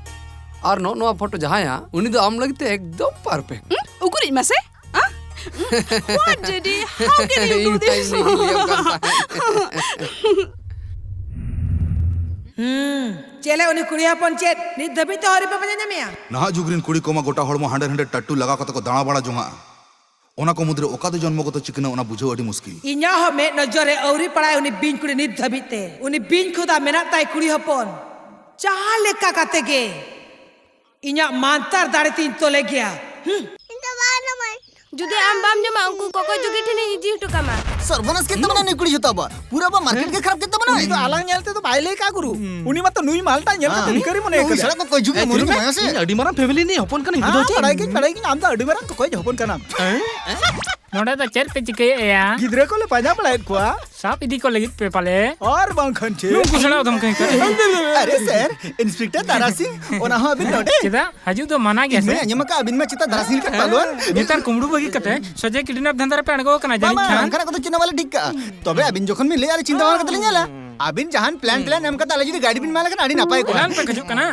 ᱟᱨ ᱱᱚᱜᱼᱚ ᱱᱚᱣᱟ ᱯᱷᱳᱴᱳ ᱡᱟᱦᱟᱸᱭᱟᱜ, ᱩᱱᱤ ᱫᱚ ᱟᱢ ᱞᱟᱹᱜᱤᱫ ᱛᱮ ᱮᱠᱫᱚᱢ ᱯᱟᱨᱯᱷᱮᱠᱴ᱾ ᱦᱩᱸ? ᱩᱠᱩᱨᱤᱡ ᱢᱟᱥᱮ? ᱦᱮᱸ? What, Daddy? How can you do this? ᱤᱧ ᱛᱟᱭᱚᱢ ᱨᱮ ᱤᱧ ᱞᱟᱹᱭᱟᱢ ᱠᱟᱱ ᱛᱟᱦᱮᱸᱫ᱾ ᱦᱩᱸ, ᱪᱮᱞᱮ ᱩᱱᱤ ᱠᱩᱲᱤ ᱦᱚᱯᱚᱱ ᱪᱮᱫ ᱱᱤᱛ ᱫᱷᱟᱹᱵᱤᱡ ᱛᱮ ᱟᱹᱣᱨᱤ ᱯᱮ ᱯᱟᱸᱡᱟ ᱧᱟᱢᱮᱭᱟ? ᱱᱟᱦᱟᱜ ᱡᱩᱜᱽ ᱨᱤᱱ ᱠᱩᱲᱤ ᱠᱚᱢᱟ ᱜᱚᱴᱟ ᱦᱚᱲᱢᱚ ᱦᱟᱸᱰᱮ ᱱᱟᱸᱰᱮ ᱴᱟᱴᱴᱩ ᱞᱟᱜᱟᱣ ᱠᱟᱛᱮ ᱠᱚ ᱫᱟᱬᱟ ᱵᱟᱲᱟ ᱡᱚᱝᱟᱜᱼᱟ᱾ ᱚᱱᱟ ᱠᱚ ᱢᱩᱫᱽᱨᱮ ᱚᱠᱟ ᱫᱚ ᱡᱚᱱᱢᱚᱜᱚᱛᱚ ᱪᱤᱠᱟᱹᱱᱟ, ᱚᱱᱟ ᱵᱩᱡᱷᱟᱹᱣ ᱟᱹᱰᱤ ᱢᱩᱥᱠᱤᱞ᱾ ᱤᱧᱟᱹᱜ ᱦᱚᱸ ᱢᱮᱫ ᱱᱚᱡᱚᱨ ᱨᱮ ᱟᱹᱣᱨᱤ ᱯᱟᱲᱟᱜᱼᱟ ᱩᱱᱤ ᱵᱤᱧ ᱠᱩᱲᱤ ᱱᱤᱛ ᱫᱷᱟᱹᱵᱤᱡ ᱛᱮ᱾ ᱩᱱᱤ ᱵᱤᱧ ᱠᱷᱚᱫᱟ ᱢᱮᱱᱟᱜ ᱛᱟᱭ ᱠᱩᱲᱤ ᱦᱚᱯᱚᱱ᱾ ᱡᱟᱦᱟᱸ ᱞᱮᱠᱟ ᱠᱟᱛᱮ ᱜᱮ ᱤᱧᱟᱜ ᱢᱟᱱᱛᱟᱨ ᱫᱟᱲᱮ ᱛᱤᱧ ᱛᱚᱞᱮ ᱜᱮᱭᱟ᱾ ᱦᱩᱸ᱾ ᱤᱧ ᱫᱚ ᱵᱟᱝ ᱡᱚᱢᱟᱹᱧ᱾ ᱡᱩᱫᱤ ᱟᱢ ᱵᱟᱢ ᱡᱚᱢᱟ, ᱩᱱᱠᱩ ᱠᱚᱠᱚᱭ ᱡᱩᱜᱤ ᱴᱷᱮᱱᱤᱧ ᱤᱫᱤ ᱦᱚᱴᱚ ᱠᱟᱢᱟ᱾ ᱥᱚᱨᱵᱚᱱᱟᱥ ᱠᱮᱫ ᱛᱟᱵᱚᱱᱟ ᱱᱩᱭ ᱠᱩᱲᱤ ᱡᱚᱛᱚ ᱟᱵᱚ᱾ ᱯᱩᱨᱟᱹ ᱟᱵᱚ ᱢᱟᱨᱠᱮᱴ ᱜᱮ ᱠᱷᱟᱨᱟᱯ ᱠᱮᱫ ᱛᱟᱵᱚᱱᱟ᱾ ᱩᱱᱤ ᱫᱚ ᱟᱞᱟᱝ ᱧᱮᱞ ᱛᱮᱫᱚ ᱵᱟᱭ ᱞᱟᱹᱭ ᱠᱟᱜ ᱜᱩᱨᱩ᱾ ᱦᱩᱸ᱾ ᱩᱱᱤ ᱢᱟᱛᱚ ᱱᱩᱭ ᱢᱟᱞᱴᱟ ᱧᱮᱞ ᱠᱟᱛᱮ ᱦᱮᱸ᱾ ᱱᱤᱝᱠᱟᱹ ᱨᱮ ᱢᱚᱱᱮ ᱮ, ᱠᱟᱫᱮᱭᱟ᱾ ᱥᱟᱞᱟ ᱠᱚ ᱠᱚᱭ ᱡᱩᱜᱤ ᱮ, ᱢᱚᱱᱮ ᱛᱷᱤᱨ ᱢᱮ᱾ ᱢᱟᱭᱟ ᱥᱮ᱾ ᱤᱧ ᱟᱹᱰᱤ ᱢᱟᱨᱟᱝ ᱯᱷᱮᱢᱤᱞᱤ ᱨᱤᱱᱤᱡ ᱦᱚᱯᱚᱱ ᱠᱟᱹᱱᱟᱹᱧ, ᱦᱮᱸ, ᱵᱩᱡᱷᱟᱹᱣ ᱠᱮᱫ ᱵᱟᱲᱟᱭ ᱜᱤᱧ, ᱵᱟᱲᱟᱭ ᱜᱤᱧ, ᱟᱢ ᱫᱚ ᱟᱹᱰᱤ ᱢᱟᱨᱟᱝ ᱠᱚᱠᱚᱭ ᱦᱚᱯᱚᱱ ᱠᱟᱱᱟᱢ᱾ ᱱᱚᱰᱮ ᱫᱚ ᱪᱮᱫ ᱯᱮ ᱪᱤᱠᱟᱹᱭᱮᱫᱼᱟ? ᱜᱤᱫᱽᱨᱟᱹ ᱠᱚᱞᱮ ᱯᱟᱸᱡᱟ ᱵᱟᱲᱟᱭᱮᱫ ᱠᱚᱣᱟ᱾ ᱥᱟᱵ ᱤᱫᱤ ᱠᱚ ᱞᱟᱹᱜᱤᱫ ᱯᱮ ᱯᱟᱞᱮ? ᱟᱨ ᱵᱟᱝᱠᱷᱟᱱ ᱪᱮᱫ? ᱱᱩᱠᱩ ᱥᱮᱬᱟ ᱫᱷᱚᱢᱠᱟᱹᱧ ᱠᱟᱱᱟ᱾ ᱟᱨᱮ ᱥᱮᱨ, ᱤᱱᱥᱯᱮᱠᱴᱚᱨ ᱫᱟᱨᱟᱥᱤᱝ, ᱚᱱᱟ ᱦᱚᱸ ᱟᱹᱵᱤᱱ ᱱᱚᱰᱮ? ᱪᱮᱫᱟᱜ? ᱦᱤᱡᱩᱜ ᱫᱚ ᱢᱟᱱᱟ ᱜᱮᱭᱟ ᱤᱧ ᱥᱮ? ᱢᱟᱧ ᱟᱸᱡᱚᱢ ᱟᱠᱟᱫ ᱟᱹᱵᱤᱱ ᱢᱟ ᱪᱮᱛᱟ ᱫᱟᱨᱟᱥᱤᱝ ᱞᱮᱠᱟᱱ ᱯᱟᱞᱣᱟᱱ᱾ ᱱᱮᱛᱟᱨ ᱠᱩᱢᱵᱽᱲᱩ ᱵᱟᱹᱜᱤ ᱠᱟᱛᱮ ᱥᱚᱡᱷᱮ ᱠᱤᱰᱱᱮᱯ ᱫᱷᱟᱱᱫᱟ ᱨᱮᱯᱮ ᱟᱬᱜᱚ ᱟᱠᱟᱱᱟ ᱡᱟᱹᱱᱤᱡ ᱵᱟᱝ, ᱠᱷᱟᱱ᱾ ᱚᱱᱠᱟᱱᱟᱜ ᱠᱚᱫᱚ ᱪᱮᱫ ᱦᱚᱸ ᱵᱟᱞᱮ ᱴᱷᱤᱠ ᱠᱟᱜᱼᱟ᱾ ᱛᱚᱵᱮ ᱟᱹᱵᱤᱱ ᱡᱚᱠᱷᱚᱱ ᱵᱤᱱ ᱞᱟᱹᱭᱟ, ᱟᱞᱮ ᱪᱤᱱᱛᱟᱹ ᱵᱷᱟᱵᱽᱱᱟ ᱠᱟᱛᱮ ᱞᱮ ᱧᱮᱞᱟ᱾ ᱟᱹᱵᱤᱱ ᱡᱟᱦᱟᱱ ᱯᱞᱟᱱ ᱴᱞᱟᱱ ᱮᱢ ᱠᱟᱛᱮ ᱟᱞᱮ ᱡᱩᱫᱤ ᱜᱟᱹᱰᱤ ᱵᱤᱱ ᱮᱢᱟ ᱞᱮᱠᱷᱟᱱ ᱟᱹᱰᱤ ᱱᱟᱯᱟᱭ ᱠᱚᱜᱼᱟ᱾ ᱯᱞᱟᱱ ᱯᱮ ᱠᱷᱚᱡᱚᱜ ᱠᱟᱱᱟ?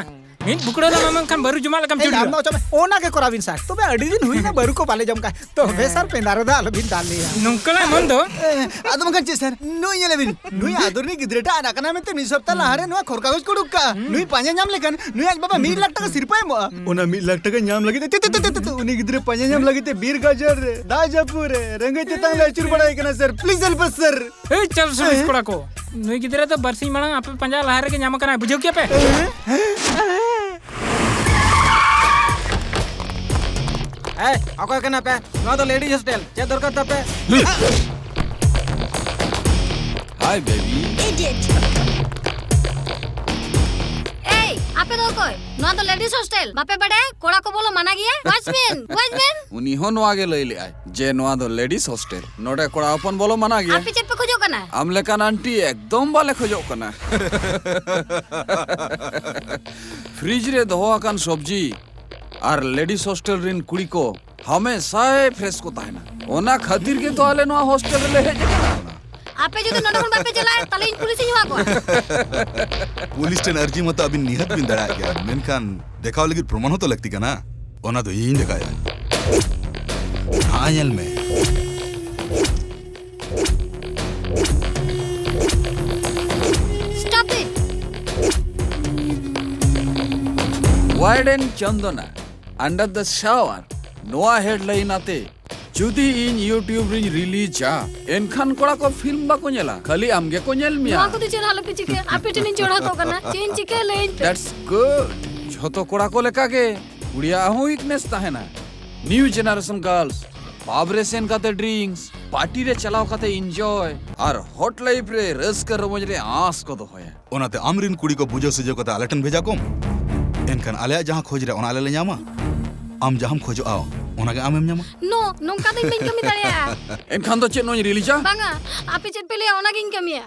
ᱢᱤᱫ ᱵᱩᱠᱲᱟᱹ ᱫᱚ ᱵᱟᱝ ᱠᱷᱟᱱ ᱵᱟᱹᱨᱩ ᱡᱚᱢᱟᱜ ᱞᱮᱠᱟᱢ ᱮᱭ, ᱪᱩᱰᱩᱨᱟ᱾ ᱟᱢ ᱫᱚ ᱚᱪᱚᱜ ᱢᱮ᱾ ᱚᱱᱟ ᱜᱮ ᱠᱚᱨᱟᱣ ᱵᱤᱱ ᱥᱟᱨ᱾ ᱛᱚᱵᱮ ᱟᱹᱰᱤ ᱫᱤᱱ ᱦᱩᱭᱱᱟ ᱵᱟᱹᱨᱩ ᱠᱚ ᱵᱟᱞᱮ ᱡᱚᱢ ᱠᱟᱜ᱾ ᱛᱚᱵᱮ ᱥᱟᱨ, ᱯᱮᱸᱫᱟ ᱨᱮᱫᱚ ᱟᱞᱚᱵᱤᱱ ᱫᱟᱞᱮᱭᱟ᱾ ᱱᱚᱝᱠᱟᱱᱟᱜ ᱢᱚᱱ ᱫᱚ? ᱮ, ᱟᱫᱚ ᱵᱟᱝᱠᱷᱟᱱ ᱪᱮᱫ ᱥᱟᱨ? ᱱᱩᱭ ᱧᱮᱞᱮ ᱵᱤᱱ᱾ ᱱᱩᱭ ᱟᱫᱚ ᱨᱤᱱᱤᱡ ᱜᱤᱫᱽᱨᱟᱹᱴᱟᱜ ᱟᱫ ᱟᱠᱟᱱᱟ ᱢᱮᱱᱛᱮ ᱢᱤᱫ ᱥᱚᱯᱛᱟ ᱞᱟᱦᱟᱨᱮ ᱱᱚᱣᱟ ᱠᱷᱚᱨ ᱠᱟᱜᱚᱡᱽ ᱠᱚ ᱩᱰᱩᱠ ᱠᱟᱜᱼᱟ᱾ ᱱᱩᱭ ᱯᱟᱸᱡᱟ ᱧᱟᱢ ᱞᱮᱠᱷᱟᱱ ᱱᱩᱭ ᱟᱡ ᱵᱟᱵᱟ ᱢᱤᱫ ᱞᱟᱠᱷ ᱴᱟᱠᱟ ᱥᱤᱨᱯᱟᱹᱭ ᱮᱢᱚᱜᱼᱟ᱾ ᱚᱱᱟ ᱢᱤᱫ ᱞᱟᱠᱷ ᱴᱟᱠᱟ ᱧᱟᱢ ᱞᱟᱹᱜᱤᱫ ᱛᱮ, ᱛᱮ, ᱛᱮ, ᱩᱱᱤ ᱜᱤᱫᱽᱨᱟᱹ ᱯᱟᱸᱡᱟ ᱧᱟᱢ ᱞᱟᱹᱜᱤᱫ ᱛᱮ ᱵᱤᱨ ᱜᱟᱡᱟᱲ ᱨᱮ, ᱫᱟᱜ ᱡᱟᱹᱯᱩᱫ ᱨᱮ, ᱨᱮᱸᱜᱮᱡ ᱛᱮᱛᱟᱝ ᱞᱮ ᱟᱹᱪᱩᱨ ᱵᱟᱲᱟᱭ ᱠᱟᱱᱟ ᱥᱟᱨ᱾ Please help us ᱥᱟᱨ᱾ ᱮᱭ, ᱪᱚᱞ ᱥᱩᱨᱮᱥ ᱠᱚᱲᱟ ᱠᱚ, ᱱᱩᱭ ᱜᱤᱫᱽᱨᱟᱹ ᱫᱚ ᱵᱟᱨᱥᱤᱧ ᱢᱟᱲᱟᱝ ᱟᱯᱮ ᱯᱟᱸᱡᱟ ᱞᱟᱦᱟ ᱨᱮᱜᱮ ᱧᱟᱢ ᱟᱠᱟᱱᱟᱭ, ᱵᱩᱡᱷᱟᱹᱣ ᱠᱮᱭᱟ ᱯᱮ? ᱮᱭ, ᱚᱠᱚᱭ ᱠᱟᱱᱟ ᱯᱮ? ᱱᱚᱣᱟ ᱫᱚ ᱞᱮᱰᱤᱡ ᱦᱳᱥᱴᱮᱞ᱾ ᱪᱮᱫ ᱫᱚᱨᱠᱟᱨ ᱛᱟᱯᱮ? Hi baby. Idiot. ᱮᱭ, ᱟᱯᱮ ᱫᱚ ᱚᱠᱚᱭ? ᱱᱚᱣᱟ ᱫᱚ ladies hostel᱾ ᱵᱟᱯᱮ ᱵᱟᱰᱟᱭᱟ? ᱠᱚᱲᱟ ᱠᱚ ᱵᱚᱞᱚ ᱢᱟᱱᱟ ᱜᱮᱭᱟ᱾ Watchman, watchman᱾ ᱩᱱᱤ ᱦᱚᱸ ᱱᱚᱣᱟ ᱜᱮ ᱞᱟᱹᱭ ᱞᱮᱫᱟᱭ ᱡᱮ ᱱᱚᱣᱟ ᱫᱚ ladies hostel, ᱱᱚᱰᱮ ᱠᱚᱲᱟ ᱦᱚᱯᱚᱱ ᱵᱚᱞᱚ ᱢᱟᱱᱟ ᱜᱮᱭᱟ᱾ ᱟᱯᱮ ᱪᱮᱫ ᱯᱮ ᱠᱷᱚᱡᱚᱜ ᱠᱟᱱᱟ? ᱟᱢ ᱞᱮᱠᱟᱱ ᱟᱱᱴᱤ ᱮᱠᱫᱚᱢ ᱵᱟᱞᱮ ᱠᱷᱚᱡᱚᱜ ᱠᱟᱱᱟ᱾ ᱯᱷᱨᱤᱡᱽ ᱨᱮ ᱫᱚᱦᱚ ᱟᱠᱟᱱ ᱥᱚᱵᱽᱡᱤ ᱟᱨ ladies hostel ᱨᱤᱱ ᱠᱩᱲᱤ ᱠᱚ ᱦᱟᱢᱮᱥᱟᱭ ᱯᱷᱨᱮᱥ ᱠᱚ ᱛᱟᱦᱮᱱᱟ᱾ ᱚᱱᱟ ᱠᱷᱟᱹᱛᱤᱨ ᱜᱮᱛᱚ ᱟᱞᱮ ᱱᱚᱣᱟ ᱦᱳᱥᱴᱮᱞ ᱨᱮᱞᱮ ᱦᱮᱡ ᱟᱠᱟᱱᱟ᱾ ᱟᱯᱮ ᱡᱩᱫᱤ ᱱᱚᱰᱮ ᱠᱷᱚᱱ ᱵᱟᱯᱮ ᱪᱟᱞᱟᱜᱼᱟ, ᱛᱟᱦᱞᱮ ᱤᱧ ᱯᱩᱞᱤᱥ ᱤᱧ ᱦᱚᱦᱚ ᱟᱠᱚᱣᱟ᱾ ᱯᱩᱞᱤᱥ ᱴᱷᱮᱱ ᱟᱨᱡᱤ ᱢᱟᱛᱚ ᱟᱹᱵᱤᱱ ᱱᱤᱦᱟᱹᱛ ᱵᱤᱱ ᱫᱟᱲᱮᱭᱟᱜ ᱜᱮᱭᱟ, ᱢᱮᱱᱠᱷᱟᱱ ᱫᱮᱠᱷᱟᱣ ᱞᱟᱹᱜᱤᱫ ᱯᱨᱚᱢᱟᱱ ᱦᱚᱸᱛᱚ ᱞᱟᱹᱠᱛᱤ ᱠᱟᱱᱟ᱾ ᱚᱱᱟ ᱫᱚ ᱤᱧᱤᱧ ᱫᱮᱠᱷᱟᱣᱮᱫᱼᱟ᱾ ᱦᱟᱸ, ᱧᱮᱞ ᱢᱮ᱾ Stop it! Warden Chandana, under the shower, ᱱᱚᱣᱟ ᱦᱮᱰᱞᱟᱭᱤᱱ ᱟᱛᱮ ᱡᱩᱫᱤ ᱤᱧ YouTube ᱨᱤᱧ ᱨᱤᱞᱤᱡᱟ, ᱮᱱᱠᱷᱟᱱ ᱠᱚᱲᱟ ᱠᱚ ᱯᱷᱤᱞᱢ ᱵᱟᱠᱚ ᱧᱮᱞᱟ, ᱠᱷᱟᱹᱞᱤ ᱟᱢ ᱜᱮᱠᱚ ᱧᱮᱞ ᱢᱮᱭᱟ᱾ ᱱᱚᱣᱟ ᱠᱚᱫᱚ ᱪᱮᱫ ᱦᱚᱸ ᱟᱞᱚᱯᱮ ᱪᱤᱠᱟᱹᱭᱟ, ᱟᱯᱮ ᱴᱷᱮᱱᱤᱧ ᱡᱚᱲᱟᱣ ᱠᱚᱜ ᱠᱟᱱᱟ, ᱪᱮᱫ ᱤᱧ ᱪᱤᱠᱟᱹᱭᱟ ᱞᱟᱹᱭᱟᱹᱧ ᱯᱮ᱾ That's good. ᱡᱷᱚᱛᱚ ᱠᱚᱲᱟ ᱠᱚ ᱞᱮᱠᱟ ᱜᱮ ᱠᱩᱲᱤᱭᱟᱜ ᱦᱚᱸ weakness ᱛᱟᱦᱮᱱᱟ᱾ New generation girls, pub ᱨᱮ ᱥᱮᱱ ᱠᱟᱛᱮ drinks, party ᱨᱮ ᱪᱟᱞᱟᱣ ᱠᱟᱛᱮ enjoy, ᱟᱨ hot life ᱨᱮ ᱨᱟᱹᱥᱠᱟᱹ ᱨᱚᱢᱚᱡᱽ ᱨᱮ ᱟᱸᱥ ᱠᱚ ᱫᱚᱦᱚᱭᱟ᱾ ᱚᱱᱟᱛᱮ ᱟᱢᱨᱤᱱ ᱠᱩᱲᱤ ᱠᱚ ᱵᱩᱡᱷᱟᱹᱣ ᱥᱩᱡᱷᱟᱹᱣ ᱠᱟᱛᱮ ᱟᱞᱮ ᱴᱷᱮᱱ ᱵᱷᱮᱡᱟ ᱠᱚᱢ᱾ ᱮᱱᱠᱷᱟᱱ ᱟᱞᱮᱭᱟᱜ ᱡᱟᱦᱟᱸ ᱠᱷᱚᱡᱽ ᱨᱮ, ᱚᱱᱟ ᱟᱞᱮ ᱞᱮ ᱧᱟᱢᱟ᱾ ᱟᱢ ᱡᱟᱦᱟᱸᱢ ᱠᱷᱚᱡᱚᱜᱼᱟ, ᱚᱱᱟ ᱜᱮ ᱟᱢᱮᱢ ᱧᱟᱢᱟ᱾ No, ᱱᱚᱝᱠᱟ ᱫᱚ ᱤᱧ ᱵᱟᱹᱧ ᱠᱟᱹᱢᱤ ᱫᱟᱲᱮᱭᱟᱜᱼᱟ᱾ ᱮᱱᱠᱷᱟᱱ ᱫᱚ ᱪᱮᱫ ᱱᱚᱣᱟᱧ ᱨᱤᱞᱤᱡᱟ? ᱵᱟᱝᱟ, ᱟᱯᱮ ᱪᱮᱫ ᱯᱮ ᱞᱟᱹᱭᱟ, ᱚᱱᱟᱜᱤᱧ ᱠᱟᱹᱢᱤᱭᱟ᱾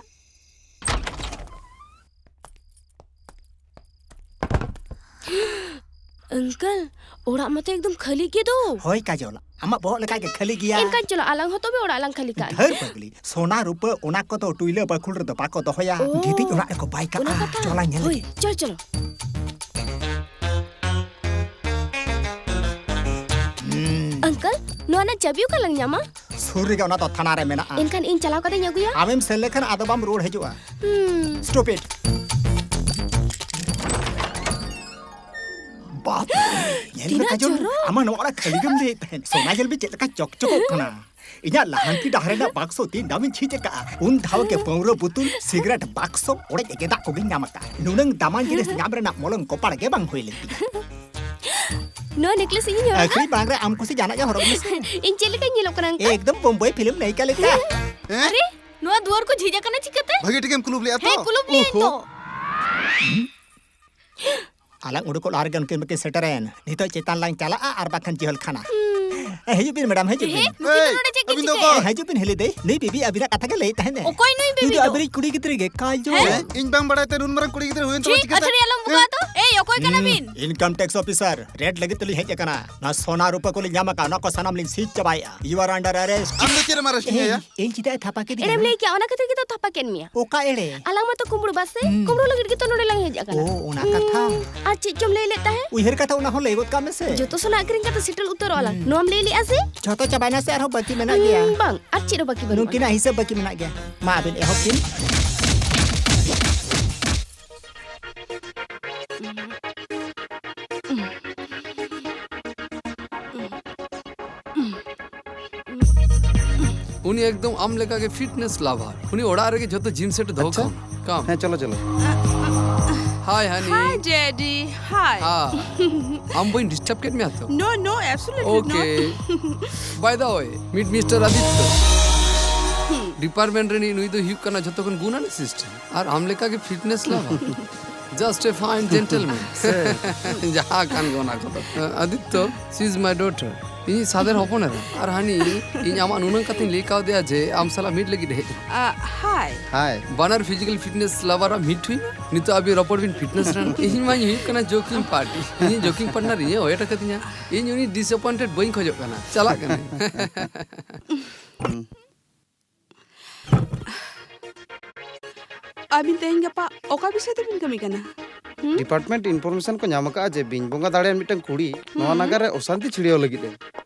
ᱟᱝᱠᱮᱞ, ᱚᱲᱟᱜ ᱢᱟᱛᱚ ᱮᱠᱫᱚᱢ ᱠᱷᱟᱹᱞᱤ ᱜᱮ ᱫᱚ᱾ ᱦᱳᱭ ᱠᱟᱡᱚᱞ, ᱟᱢᱟᱜ ᱵᱚᱦᱚᱜ ᱞᱮᱠᱟ ᱜᱮ ᱠᱷᱟᱹᱞᱤ ᱜᱮᱭᱟ᱾ ᱮᱱᱠᱷᱟᱱ ᱪᱚᱞᱚ, ᱟᱞᱟᱝ ᱦᱚᱸ ᱛᱚᱵᱮ ᱚᱲᱟᱜ ᱞᱟᱝ ᱠᱷᱟᱹᱞᱤ ᱠᱟᱜ ᱜᱮ᱾ ᱫᱷᱟᱹᱨ ᱯᱟᱹᱜᱽᱞᱤ, ᱥᱚᱱᱟ ᱨᱩᱯᱟᱹ ᱚᱱᱟ ᱠᱚᱫᱚ ᱴᱩᱭᱞᱟᱹ ᱵᱟᱹᱠᱷᱩᱞ ᱨᱮᱫᱚ ᱵᱟᱠᱚ ᱫᱚᱦᱚᱭᱟ᱾ ᱚ, ᱜᱤᱛᱤᱡ ᱚᱲᱟᱜ ᱨᱮᱠᱚ ᱵᱟᱭ ᱠᱟᱜᱼᱟ᱾ ᱚᱱᱟ ᱠᱟᱛᱷᱟ? ᱪᱚᱞᱟᱝ ᱧᱮᱞ ᱦᱳᱭ, ᱞᱮᱜᱮ᱾ ᱪᱚᱞ, ᱪᱚᱞᱚ᱾ ᱦᱩᱸ᱾ ᱟᱝᱠᱮᱞ, ᱱᱚᱣᱟ ᱨᱮᱱᱟᱜ ᱪᱟᱹᱵᱤ ᱚᱠᱟ ᱨᱮᱞᱟᱝ ᱧᱟᱢᱟ? ᱥᱩᱨ ᱨᱮᱜᱮ ᱚᱱᱟ ᱫᱚ ᱛᱷᱟᱱᱟ ᱨᱮ ᱢᱮᱱᱟᱜᱼᱟ᱾ ᱮᱱᱠᱷᱟᱱ ᱤᱧ ᱪᱟᱞᱟᱣ ᱠᱟᱛᱮᱧ ᱟᱹᱜᱩᱭᱟ? ᱟᱢᱮᱢ ᱥᱮᱱ ᱞᱮᱠᱷᱟᱱ ᱟᱫᱚ ᱵᱟᱢ ᱨᱩᱣᱟᱹᱲ ᱦᱤᱡᱩᱜᱼᱟ᱾ ᱦᱩᱸ᱾ Stop it. ᱵᱟᱯ ᱨᱮ, ᱧᱮᱞ ᱢᱮ ᱛᱤᱱᱟᱹᱜ ᱠᱟᱡᱚᱞ, ᱪᱚᱨᱚᱠ! ᱟᱢᱟᱜ ᱱᱚᱣᱟ ᱚᱲᱟᱜ ᱠᱷᱟᱹᱞᱤ ᱜᱮᱢ ᱞᱟᱹᱭᱮᱫ ᱛᱟᱦᱮᱸᱫ᱾ ᱥᱳᱱᱟ ᱧᱮᱞ ᱢᱮ ᱪᱮᱫ ᱞᱮᱠᱟ ᱪᱚᱠᱪᱚᱠᱚᱜ ᱠᱟᱱᱟ᱾ ᱤᱧᱟᱜ ᱞᱟᱦᱟᱱᱛᱤ ᱰᱟᱦᱟᱨ ᱨᱮᱱᱟᱜ ᱵᱟᱠᱥᱚ ᱛᱤᱱ ᱫᱟᱢ ᱤᱧ ᱡᱷᱤᱡ ᱟᱠᱟᱫᱼᱟ, ᱩᱱ ᱫᱷᱟᱣ ᱜᱮ ᱯᱟᱹᱣᱨᱟᱹ ᱵᱩᱛᱩᱞ, ᱥᱤᱜᱨᱮᱴ ᱵᱟᱠᱥᱚ, ᱚᱲᱮᱡ ᱜᱮᱫᱟᱜ ᱠᱚᱜᱮᱧ ᱧᱟᱢ ᱟᱠᱟᱫᱼᱟ᱾ ᱱᱩᱱᱟᱹᱝ ᱫᱟᱢᱟᱱ ᱡᱤᱱᱤᱥ ᱧᱟᱢ ᱨᱮᱱᱟᱜ ᱢᱚᱞᱚᱝ ᱠᱚᱯᱟᱲ ᱜᱮ ᱵᱟᱝ ᱦᱩᱭ ᱞᱮᱱ ᱛᱤᱧᱟ᱾ ᱱᱚᱣᱟ necklace ᱤᱧᱤᱧ ᱦᱚᱨᱚᱜᱟ? ᱟᱹᱠᱷᱨᱤᱧ ᱢᱟᱲᱟᱝ ᱨᱮ ᱟᱢ ᱠᱩᱥᱤ ᱡᱟᱦᱟᱱᱟᱜ ᱜᱮ ᱦᱚᱨᱚᱜ ᱢᱮᱥᱮ᱾ ᱤᱧ ᱪᱮᱫ ᱞᱮᱠᱟᱧ ᱧᱮᱞᱚᱜ ᱠᱟᱱᱟ, uncle? ᱮᱠᱫᱚᱢ ᱵᱳᱢᱵᱟᱭ film ᱱᱟᱭᱤᱠᱟ ᱞᱮᱠᱟ᱾ ᱟᱨᱮ, ᱱᱚᱣᱟ ᱫᱩᱣᱟᱹᱨ ᱠᱚ ᱡᱷᱤᱡ ᱟᱠᱟᱱᱟ ᱪᱤᱠᱟᱹᱛᱮ? ᱵᱷᱟᱹᱜᱤ ᱴᱷᱤᱠᱮᱢ ᱠᱩᱞᱩᱯ ᱞᱮᱜᱼᱟ ᱛᱚ? ᱦᱮᱸ, ᱠᱩᱞᱩᱯ ᱞᱤᱭᱟᱹᱧ ᱛᱚ᱾ ᱳᱦᱳ᱾ ᱟᱞᱟᱝ ᱩᱰᱩᱠᱚᱜ ᱞᱟᱦᱟ ᱨᱮᱜᱮ ᱩᱱᱠᱤᱱ ᱢᱟᱠᱤᱱ ᱥᱮᱴᱮᱨᱮᱱ᱾ ᱱᱤᱛᱚᱜ ᱪᱮᱛᱟᱱ ᱞᱟᱝ ᱪᱟᱞᱟᱜᱼᱟ ᱟᱨ ᱵᱟᱠᱷᱟᱱ ᱡᱤᱦᱚᱞ ᱠᱷᱟᱱᱟ᱾ ᱦᱮᱸ, ᱦᱤᱡᱩᱜ ᱵᱤᱱ ᱢᱮᱰᱟᱢ, ᱦᱤᱡᱩᱜ ᱵᱤᱱ᱾ ᱱᱩᱠᱤᱱ ᱫᱚ ᱱᱚᱰᱮ ᱪᱮᱫ ᱠᱤᱱ ᱪᱤᱠᱟᱹᱭᱟ? ᱦᱮᱸ, ᱦᱤᱡᱩᱜ ᱵᱤᱱ ᱦᱤᱞᱤ ᱫᱟᱹᱭ᱾ ᱱᱩᱭ ᱵᱤᱵᱤ ᱟᱹᱵᱤᱱᱟᱜ ᱠᱟᱛᱷᱟ ᱜᱮ ᱞᱟᱹᱭᱮᱫ ᱛᱟᱦᱮᱸᱱᱮ᱾ ᱚᱠᱚᱭ ᱱᱩᱭ ᱵᱤᱵᱤ ᱫᱚ? ᱟᱵᱤᱱᱤᱡ ᱠᱩᱲᱤ ᱜᱤᱫᱽᱨᱟᱹ ᱜᱮ, ᱠᱟᱡᱚᱞ᱾ ᱦᱮᱸ? ᱤᱧ ᱵᱟᱝ ᱵᱟᱲᱟᱭ ᱛᱮ ᱱᱩᱱ ᱢᱟᱨᱟᱝ ᱠᱩᱲᱤ ᱜᱤᱫᱽᱨᱟᱹ ᱦᱩᱭᱮᱱ ᱛᱟᱢᱟ ᱪᱤᱠᱟᱹᱛᱮ? ᱟᱹᱛᱷᱟᱹᱲᱤ ᱟᱞᱚᱢ ᱵᱚᱠᱟᱣᱟ ᱛᱚ᱾ ᱮᱭ, ᱚᱠᱚᱭ ᱠᱟᱱᱟ ᱵᱤᱱ? Income tax officer, ᱨᱮᱰ ᱞᱟᱹᱜᱤᱫ ᱛᱮᱞᱤᱧ ᱦᱮᱡ ᱟᱠᱟᱱᱟ᱾ ᱱᱚᱣᱟ ᱥᱚᱱᱟ ᱨᱩᱯᱟᱹ ᱠᱚᱞᱤᱧ ᱧᱟᱢ ᱟᱠᱟᱫ, ᱱᱚᱣᱟ ᱠᱚ ᱥᱟᱱᱟᱢ ᱞᱤᱧ ᱥᱤᱡ ᱪᱟᱵᱟᱭᱮᱫᱼᱟ᱾ You are under arrest. ᱟᱢ ᱫᱚ ᱪᱮᱫ ᱮᱢ arrest ᱤᱧᱟ ᱭᱟ? ᱤᱧ ᱪᱮᱫᱟᱜ ᱮ ᱛᱷᱟᱯᱟ ᱠᱮᱫᱤᱧᱟ? ᱮᱲᱮᱢ ᱞᱟᱹᱭ ᱠᱮᱜᱼᱟ, ᱚᱱᱟ ᱠᱷᱟᱹᱛᱤᱨ ᱜᱮᱛᱚ ᱛᱷᱟᱯᱟ ᱠᱮᱫ ᱢᱮᱭᱟ᱾ ᱚᱠᱟ ᱮᱲᱮ? ᱟᱞᱟᱝ ᱢᱟᱛᱚ ᱠᱩᱢᱵᱽᱲᱩ ᱵᱟᱥ ᱥᱮ? ᱦᱩᱸ᱾ ᱠᱩᱢᱵᱽᱲᱩ ᱞᱟᱹᱜᱤᱫ ᱜᱮᱛᱚ ᱱᱚᱰᱮ ᱞᱟᱝ ᱦᱮᱡ ᱟᱠᱟᱱᱟ᱾ ᱳ, ᱚᱱᱟ ᱠᱟᱛᱷᱟ᱾ ᱦᱩᱸ, ᱟᱨ ᱪᱮᱫ ᱪᱚᱢ ᱞᱟᱹᱭ ᱞᱮᱫ ᱛᱟᱦᱮᱸ? ᱩᱭᱦᱟᱹᱨ ᱠᱟᱛᱷᱟ ᱚᱱᱟ ᱦᱚᱸ ᱞᱟᱹᱭ ᱜᱚᱫ ᱠᱟᱜ ᱢᱮᱥᱮ᱾ ᱡᱚᱛᱚ ᱥᱚᱱᱟ ᱟᱹᱠᱷᱨᱤᱧ ᱠᱟᱛᱮ ᱥᱮᱴᱮᱞ ᱩᱛᱟᱹᱨᱚᱜᱼᱟ ᱞᱟᱝ᱾ ᱦᱩᱸ᱾ ᱱᱚᱣᱟᱢ ᱞᱟᱹᱭ ᱞᱮᱜᱼᱟ ᱥᱮ? ᱡᱷᱚᱛᱚ ᱪᱟᱵᱟᱭᱱᱟ ᱥᱮ ᱟᱨᱦᱚᱸ ᱵᱟᱹᱠᱤ ᱢᱮᱱᱟᱜ ᱜᱮᱭᱟ? ᱦᱩᱸ, ᱵᱟᱝ, ᱟᱨ ᱪᱮᱫ ᱦᱚᱸ ᱵᱟᱹᱠᱤ ᱵᱟᱹᱱᱩᱜᱼᱟ᱾ ᱱᱩᱠᱤᱱᱟᱜ ᱦᱤᱥᱟᱹᱵ ᱵᱟᱹᱠᱤ ᱢᱮᱱᱟᱜ ᱜᱮᱭᱟ᱾ ᱢᱟ ᱟᱹᱵᱤᱱ ᱮᱦᱚᱵ ᱵᱤᱱ᱾ ᱩᱱᱤ ᱮᱠᱫᱚᱢ ᱟᱢ ᱞᱮᱠᱟ ᱜᱮ fitness lover᱾ ᱩᱱᱤ ᱚᱲᱟᱜ ᱨᱮᱜᱮ ᱡᱷᱚᱛᱚ gym set ᱫᱚᱦᱚ ᱟᱪᱪᱷᱟ᱾ ᱠᱟᱜᱼᱟ᱾ Come. ᱦᱮᱸ, ᱪᱚᱞᱚ, ᱪᱚᱞᱚ᱾ Hi, honey. Hi, Daddy. Hi. ᱦᱟ᱾ ᱟᱢ ᱵᱟᱹᱧ disturb ᱠᱮᱫ ᱢᱮᱭᱟ ᱛᱚ? No, no, absolutely not. Okay. By the way, meet Mister Aditya. Department ᱨᱤᱱᱤᱡ ᱱᱩᱭ ᱫᱚ ᱦᱩᱭᱩᱜ ᱠᱟᱱᱟ ᱡᱷᱚᱛᱚ ᱠᱷᱚᱱ ᱜᱩᱱᱟᱱ assistant᱾ ᱟᱨ ᱟᱢ ᱞᱮᱠᱟ ᱜᱮ fitness lover. Just a fine gentleman. ᱥᱮ᱾ ᱡᱟᱦᱟᱸ ᱠᱟᱱ ᱜᱮ ᱚᱱᱟ ᱠᱚᱫᱚ᱾ Aditya, she is my daughter. ᱤᱧᱤᱡ ᱥᱟᱫᱮᱨ ᱦᱚᱯᱚᱱ ᱮᱨᱟ᱾ ᱟᱨ ᱦᱟᱹᱱᱤ, ᱤᱧ ᱟᱢᱟᱜ ᱱᱩᱱᱟᱹᱝ ᱠᱟᱛᱷᱟᱧ ᱞᱟᱹᱭ ᱠᱟᱣᱫᱮᱭᱟ ᱡᱮ ᱟᱢ ᱥᱟᱞᱟᱜ meet ᱞᱟᱹᱜᱤᱫ ᱦᱮᱡ ᱮᱱᱟ᱾ ᱟ, hi. Hi. ᱵᱟᱱᱟᱨ physical fitness lover ᱟᱜ meet ᱦᱩᱭᱱᱟ᱾ ᱱᱤᱛᱚᱜ ᱟᱹᱵᱤᱱ ᱨᱚᱯᱚᱲ ᱵᱤᱱ fitness ᱨᱮᱱ᱾ ᱤᱧ ᱢᱟᱧ ᱦᱩᱭᱩᱜ ᱠᱟᱱᱟ joking party. ᱤᱧᱤᱡ joking partner ᱤᱧᱮ ᱦᱚᱭᱮᱴ ᱟᱠᱟᱫᱤᱧᱟ᱾ ᱤᱧ ᱩᱱᱤ disappointed ᱵᱟᱹᱧ ᱠᱷᱚᱡᱚᱜ ᱠᱟᱱᱟ᱾ ᱪᱟᱞᱟᱜ ᱠᱟᱹᱱᱟᱹᱧ᱾ ᱟᱹᱵᱤᱱ ᱛᱮᱦᱮᱧ ᱜᱟᱯᱟ ᱚᱠᱟ ᱵᱤᱥᱚᱭ ᱛᱮᱵᱤᱱ ᱠᱟᱹᱢᱤ ᱠᱟᱱᱟ? ᱦᱩᱸ? Department information ᱠᱚ ᱧᱟᱢ ᱟᱠᱟᱫᱼᱟ ᱡᱮ ᱵᱤᱧ ᱵᱚᱸᱜᱟ ᱫᱟᱲᱮᱭᱟᱱ ᱢᱤᱫᱴᱟᱝ ᱠᱩᱲᱤ ᱱᱚᱣᱟ ᱦᱩᱸ᱾ ᱱᱟᱜᱟᱨ ᱨᱮ ᱚᱥᱟᱱᱛᱤ ᱪᱷᱤᱲᱭᱟᱹᱣ ᱞᱟᱹᱜᱤᱫ ᱮ᱾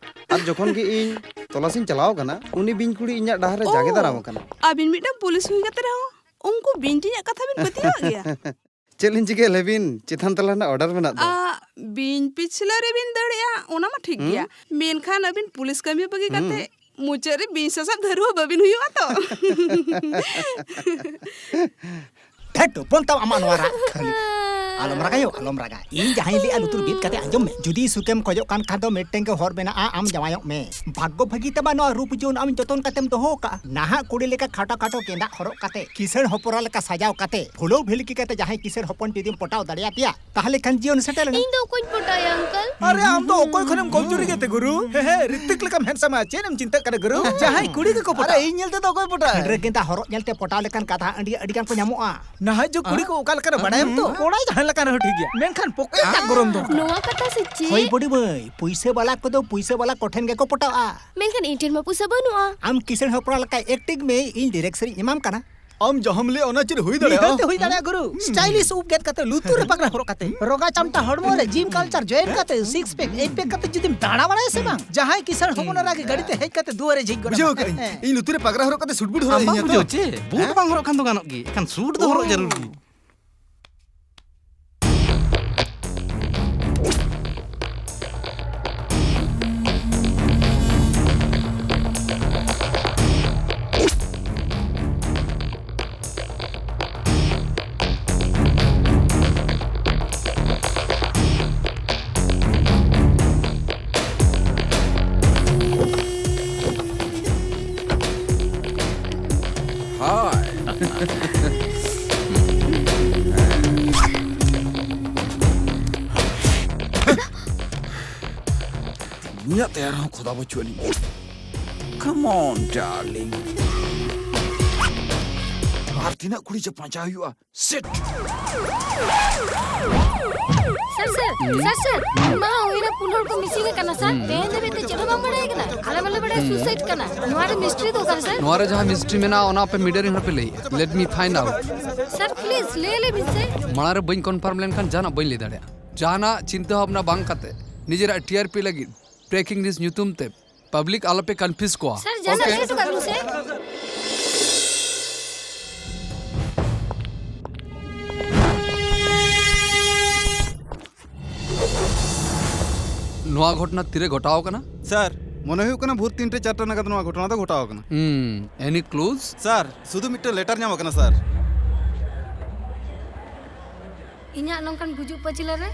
ᱟᱨ ᱡᱚᱠᱷᱚᱱ ᱜᱮ ᱤᱧ ᱛᱚᱞᱟᱥᱤᱧ ᱪᱟᱞᱟᱣ ᱟᱠᱟᱱᱟ, ᱩᱱᱤ ᱵᱤᱧ ᱠᱩᱲᱤ ᱤᱧᱟᱜ ᱰᱟᱦᱟᱨ ᱨᱮ ᱡᱟᱸᱜᱮ ᱳ, ᱫᱟᱨᱟᱢ ᱟᱠᱟᱱᱟ᱾ ᱟᱹᱵᱤᱱ ᱢᱤᱫᱴᱟᱝ ᱯᱩᱞᱤᱥ ᱦᱩᱭ ᱠᱟᱛᱮ ᱨᱮᱦᱚᱸ ᱩᱱᱠᱩ ᱵᱤᱧ ᱴᱤᱧᱟᱜ ᱠᱟᱛᱷᱟ ᱵᱤᱱ ᱯᱟᱹᱛᱭᱟᱹᱣᱟᱜ ᱜᱮᱭᱟ? ᱪᱮᱫ ᱞᱤᱧ ᱪᱤᱠᱟᱹᱭᱟ ᱞᱟᱹᱭ ᱵᱤᱱ? ᱪᱮᱛᱟᱱ ᱛᱟᱞᱟ ᱨᱮᱱᱟᱜ order ᱢᱮᱱᱟᱜ ᱫᱚ᱾ ᱟ, ᱵᱤᱧ ᱯᱤᱪᱷᱞᱟᱹ ᱨᱮᱵᱤᱱ ᱫᱟᱹᱲᱮᱜᱼᱟ, ᱚᱱᱟ ᱢᱟ ᱴᱷᱤᱠ ᱦᱩᱸ᱾ ᱜᱮᱭᱟ, ᱢᱮᱱᱠᱷᱟᱱ ᱟᱹᱵᱤᱱ ᱯᱩᱞᱤᱥ ᱠᱟᱹᱢᱤ ᱵᱟᱹᱜᱤ ᱦᱩᱸ᱾ ᱠᱟᱛᱮ ᱢᱩᱪᱟᱹᱫ ᱨᱮ ᱵᱤᱧ ᱥᱟᱥᱟᱵ ᱫᱷᱟᱹᱨᱩ ᱦᱚᱸ ᱵᱟᱹᱵᱤᱱ ᱦᱩᱭᱩᱜᱼᱟ ᱛᱚ? ᱫᱷᱮᱴ, ᱵᱚᱱ ᱛᱟᱢ ᱟᱢᱟᱜ ᱱᱚᱣᱟ ᱨᱟᱜ ᱠᱷᱟᱹᱞᱤ᱾ ᱟᱞᱚᱢ ᱨᱟᱜᱟᱭᱚ, ᱟᱞᱚᱢ ᱨᱟᱜᱟ᱾ ᱤᱧ ᱡᱟᱦᱟᱸᱧ ᱞᱟᱹᱭᱮᱜᱼᱟ, ᱞᱩᱛᱩᱨ ᱵᱤᱫ ᱠᱟᱛᱮ ᱟᱸᱡᱚᱢ ᱢᱮ᱾ ᱡᱩᱫᱤ ᱥᱩᱠᱮᱢ ᱠᱷᱚᱡᱚᱜ ᱠᱟᱱ ᱠᱷᱟᱱ ᱫᱚ ᱢᱤᱫᱴᱮᱱ ᱜᱮ ᱦᱚᱨ ᱢᱮᱱᱟᱜᱼᱟ, ᱟᱢ ᱡᱟᱶᱟᱭᱚᱜ ᱢᱮ᱾ ᱵᱷᱟᱜᱽᱜᱚ ᱵᱷᱟᱹᱜᱤ ᱛᱟᱢᱟ, ᱱᱚᱣᱟ ᱨᱩᱯ ᱡᱩᱣᱟᱹᱱ ᱟᱢ ᱡᱚᱛᱚᱱ ᱠᱟᱛᱮᱢ ᱫᱚᱦᱚ ᱟᱠᱟᱫᱼᱟ᱾ ᱱᱟᱦᱟᱜ ᱠᱩᱲᱤ ᱞᱮᱠᱟ ᱠᱷᱟᱴᱚ ᱠᱷᱟᱴᱚ ᱜᱮᱸᱫᱟᱜ ᱦᱚᱨᱚᱜ ᱠᱟᱛᱮ, ᱠᱤᱥᱟᱹᱬ ᱦᱚᱯᱚᱱ ᱞᱮᱠᱟ ᱥᱟᱡᱟᱣ ᱠᱟᱛᱮ, ᱯᱷᱩᱞᱟᱹᱣ ᱵᱷᱤᱞᱠᱤ ᱠᱟᱛᱮ ᱡᱟᱦᱟᱸᱭ ᱠᱤᱥᱟᱹᱬ ᱦᱚᱯᱚᱱ ᱡᱩᱫᱤᱢ ᱯᱚᱴᱟᱣ ᱫᱟᱲᱮᱭᱟᱫᱮᱭᱟ, ᱛᱟᱦᱞᱮ ᱠᱷᱟᱱ ᱡᱤᱭᱚᱱ ᱥᱮᱴᱮᱨ ᱮᱱᱟ᱾ ᱤᱧ ᱫᱚ ᱚᱠᱚᱭᱧ ᱯᱚᱴᱟᱣᱮᱭᱟ, ᱟᱝᱠᱟᱞ? ᱟᱨᱮ, ᱟᱢ ᱫᱚ ᱚᱠᱚᱭ ᱠᱷᱚᱱᱮᱢ ᱠᱚᱢᱡᱩᱨᱤ ᱜᱮᱛᱮ, ᱜᱩᱨᱩ? ᱦᱮᱸ, ᱦᱮᱸ, ᱨᱤᱛᱤᱠ ᱞᱮᱠᱟᱢ ᱦᱮᱱᱰᱥᱟᱢᱟ, ᱪᱮᱫ ᱮᱢ ᱪᱤᱱᱛᱟᱹᱜ ᱠᱟᱱᱟ, ᱜᱩᱨᱩ? ᱡᱟᱦᱟᱸᱭ ᱠᱩᱲᱤ ᱜᱮᱠᱚ ᱯᱚᱴᱟᱜ᱾ ᱟᱨᱮ, ᱤᱧ ᱧᱮᱞ ᱛᱮᱫᱚ ᱚᱠᱚᱭ ᱯᱚᱴᱟᱜ? ᱠᱷᱟᱹᱰᱨᱟᱹ ᱜᱮᱸᱫᱟᱜ ᱦᱚᱨᱚᱜ ᱧᱮᱞᱛᱮ ᱯᱚᱴᱟᱣ ᱞᱮᱠᱟᱱ ᱠᱟᱛᱷᱟ ᱟᱹᱰᱤ, ᱟᱹᱰᱤ ᱜᱟᱱ ᱠᱚ ᱧᱟᱢᱚᱜᱼᱟ᱾ ᱱᱟᱦᱟᱜ ᱡᱩᱜᱽ ᱠᱩᱲᱤ ᱠᱚ ᱚᱠᱟ ᱞᱮᱠᱟᱱᱟ ᱵᱟᱲᱟᱭᱟᱢ ᱛᱚ? ᱠᱚᱲᱟ ᱡᱟᱦᱟᱸ ᱞᱮᱠᱟᱱ ᱨᱮᱦᱚᱸ ᱴᱷᱤᱠ ᱜᱮᱭᱟ, ᱢᱮᱱᱠᱷᱟᱱ ᱯᱚᱠᱚᱭ ᱨᱮᱱᱟᱜ ᱜᱚᱨᱚᱢ ᱫᱚᱨᱠᱟᱨ᱾ ᱱᱚᱣᱟ ᱠᱟᱛᱷᱟ ᱥᱮ ᱪᱮᱫ? ᱦᱳᱭ ᱵᱩᱰᱤ ᱢᱟᱹᱭ, ᱯᱩᱭᱥᱟᱹ ᱵᱟᱞᱟ ᱠᱚᱫᱚ ᱯᱩᱭᱥᱟᱹ ᱵᱟᱞᱟ ᱠᱚᱴᱷᱮᱱ ᱜᱮᱠᱚ ᱯᱚᱴᱟᱜᱼᱟ᱾ ᱢᱮᱱᱠᱷᱟᱱ ᱤᱧ ᱴᱷᱮᱱ ᱢᱟ ᱯᱩᱭᱥᱟᱹ ᱵᱟᱹᱱᱩᱜᱼᱟ᱾ ᱟᱢ ᱠᱤᱥᱟᱹᱬ ᱦᱚᱯᱚᱱ ᱞᱮᱠᱟ ᱮᱠᱴᱤᱝ ᱢᱮ, ᱤᱧ ᱰᱤᱨᱮᱠᱥᱚᱱ ᱤᱧ ᱮᱢᱟᱢ ᱠᱟᱱᱟ᱾ ᱟᱢ ᱡᱟᱦᱟᱸᱢ ᱞᱟᱹᱭ, ᱚᱱᱟ ᱪᱮᱫ ᱦᱩᱭ ᱫᱟᱲᱮᱭᱟᱜᱼᱟ? ᱱᱤᱦᱟᱹᱛ ᱦᱩᱭ ᱫᱟᱲᱮᱭᱟᱜᱼᱟ, ᱜᱩᱨᱩ᱾ ᱦᱩᱸ᱾ ᱥᱴᱟᱭᱞᱤᱥ ᱩᱵ ᱜᱮᱫ ᱠᱟᱛᱮ, ᱞᱩᱛᱩᱨ ᱨᱮ ᱯᱟᱜᱽᱨᱟ ᱦᱚᱨᱚᱜ ᱠᱟᱛᱮ, ᱨᱚᱜᱟ ᱪᱟᱢᱴᱟ ᱦᱚᱲᱢᱚ ᱨᱮ ᱡᱤᱢ ᱠᱟᱞᱪᱟᱨ ᱡᱚᱭᱮᱱ ᱠᱟᱛᱮ, ᱥᱤᱠᱥ ᱯᱮᱠ, ᱮᱭᱤᱴ ᱯᱮᱠ ᱠᱟᱛᱮ ᱡᱩᱫᱤᱢ ᱫᱟᱬᱟ ᱵᱟᱲᱟᱭᱟ ᱥᱮ ᱵᱟᱝ? ᱡᱟᱦᱟᱸᱭ ᱠᱤᱥᱟᱹᱬ ᱦᱚᱯᱚᱱ ᱚᱱᱟ ᱜᱮ ᱜᱟᱹᱰᱤ ᱛᱮ ᱦᱮᱡ ᱠᱟᱛᱮ ᱫᱩᱣᱟᱹᱨ ᱨᱮ ᱡᱷᱤᱡ ᱜᱚᱫ ᱵᱩᱡᱷᱟᱹᱣ ᱟᱢᱟ᱾ ᱠᱟᱜ ᱟᱹᱧ᱾ ᱦᱮᱸ᱾ ᱤᱧ ᱞᱩᱛᱩᱨ ᱨᱮ ᱯᱟᱜᱽᱨᱟ ᱦᱚᱨᱚᱜ ᱠᱟᱛᱮ ᱥᱩᱴ ᱵᱩᱴ ᱦᱚᱨᱚᱜ ᱟᱢ ᱤᱧ ᱵᱟᱢ ᱦᱮᱸ ᱛᱚ? ᱵᱩᱡᱷᱟᱹᱣ ᱪᱮ? ᱵᱩᱴ ᱦᱮᱸ? ᱵᱟᱝ ᱦᱚᱨᱚᱜ ᱠᱷᱟᱱ ᱫᱚ ᱜᱟᱱᱚᱜ ᱜᱮ, ᱮᱱᱠᱷᱟᱱ ᱥᱩᱴ ᱫᱚ ᱦᱚᱨᱚᱜ ᱡᱟᱹᱨᱩᱲ ᱜᱮ᱾ ᱦᱟᱭ᱾ ᱱᱩᱭᱟᱜ ᱛᱮᱭᱟᱨ ᱦᱚᱸ ᱠᱷᱚᱫᱟ ᱵᱟᱹᱪᱩᱜ ᱟᱹᱱᱤᱡ᱾ Come on, darling. ᱟᱨ ᱛᱤᱱᱟᱹᱜ ᱠᱩᱲᱤ ᱪᱚ ᱯᱟᱸᱡᱟ ᱦᱩᱭᱩᱜᱼᱟ᱾ Shit! ᱥᱟᱨ, ᱥᱟᱨ, ᱥᱟᱨ, ᱥᱟᱨ, ᱢᱟ ᱦᱩᱭᱱᱟ ᱯᱩᱱ ᱦᱚᱲ ᱠᱚ ᱢᱤᱥᱤᱝ ᱟᱠᱟᱱᱟ, ᱥᱟᱨ᱾ ᱦᱩᱸ᱾ ᱛᱮᱦᱮᱧ ᱫᱷᱟᱹᱵᱤᱡ ᱛᱮ ᱪᱮᱫ ᱦᱚᱸ ᱵᱟᱝ ᱵᱟᱲᱟᱭ ᱠᱟᱱᱟ᱾ ᱟᱞᱮ ᱢᱟᱞᱮ ᱵᱟᱲᱟᱭᱟ ᱦᱩᱸ᱾ Suicide ᱠᱟᱱᱟ᱾ ᱱᱚᱣᱟ ᱨᱮ ᱢᱤᱥᱴᱨᱤ ᱫᱚ ᱚᱠᱟᱨᱮ, ᱥᱟᱨ? ᱱᱚᱣᱟ ᱨᱮ ᱡᱟᱦᱟᱸ ᱢᱤᱥᱴᱨᱤ ᱢᱮᱱᱟᱜᱼᱟ, ᱚᱱᱟ ᱟᱯᱮ ᱢᱤᱰᱤᱭᱟ ᱨᱮ ᱦᱚᱸ ᱯᱮ ᱞᱟᱹᱭᱮᱜᱼᱟ᱾ Let me find out. Sir, please, ᱞᱟᱹᱭ ᱟᱞᱮ ᱵᱤᱱ ᱥᱮ᱾ ᱢᱟᱲᱟᱝ ᱨᱮ ᱵᱟᱹᱧ ᱠᱚᱱᱯᱷᱟᱨᱢ ᱞᱮᱱᱠᱷᱟᱱ ᱡᱟᱦᱟᱱᱟᱜ ᱵᱟᱹᱧ ᱞᱟᱹᱭ ᱫᱟᱲᱮᱭᱟᱜᱼᱟ᱾ ᱡᱟᱦᱟᱱᱟᱜ ᱪᱤᱱᱛᱟᱹ ᱵᱷᱟᱵᱽᱱᱟ ᱵᱟᱝ ᱠᱟᱛᱮ ᱱᱤᱡᱮᱨᱟᱜ ᱴᱤ ᱟᱨ ᱯᱤ ᱞᱟᱹᱜᱤᱫ ᱵᱨᱮᱠᱤᱝ ᱱᱤᱭᱩᱡᱽ ᱧᱩᱛᱩᱢ ᱛᱮ ᱯᱟᱵᱽᱞᱤᱠ ᱟᱞᱚᱯᱮ ᱠᱚᱱᱯᱷᱤᱭᱩᱡᱽ ᱠᱚᱣᱟ᱾ ᱥᱟᱨ, ᱡᱟᱦᱟᱱᱟᱜ ᱞᱟᱹᱭ ᱦᱚᱴᱚ ᱠᱟᱜ ᱵᱤᱱ ᱥᱮ᱾ ᱱᱚᱣᱟ ᱜᱷᱚᱴᱚᱱᱟ ᱛᱤᱨᱮ ᱜᱷᱚᱴᱟᱣ ᱟᱠᱟᱱᱟ? ᱥᱟᱨ, ᱢᱚᱱᱮ ᱦᱩᱭᱩᱜ ᱠᱟᱱᱟ ᱵᱷᱳᱨ ᱛᱤᱱᱴᱮ ᱪᱟᱨᱴᱟ ᱱᱟᱜᱟᱫ ᱱᱚᱣᱟ ᱜᱷᱚᱴᱚᱱᱟ ᱫᱚ ᱜᱷᱚᱴᱟᱣ ᱟᱠᱟᱱᱟ᱾ ᱦᱩᱸ, any clues? ᱥᱟᱨ, ᱥᱩᱫᱷᱩ ᱢᱤᱫᱴᱟᱝ ᱞᱮᱴᱟᱨ ᱧᱟᱢ ᱟᱠᱟᱱᱟ, ᱥᱟᱨ᱾ ᱤᱧᱟᱹᱜ ᱱᱚᱝᱠᱟᱱ ᱜᱩᱡᱩᱜ ᱯᱟᱹᱪᱷᱞᱟᱹ ᱨᱮ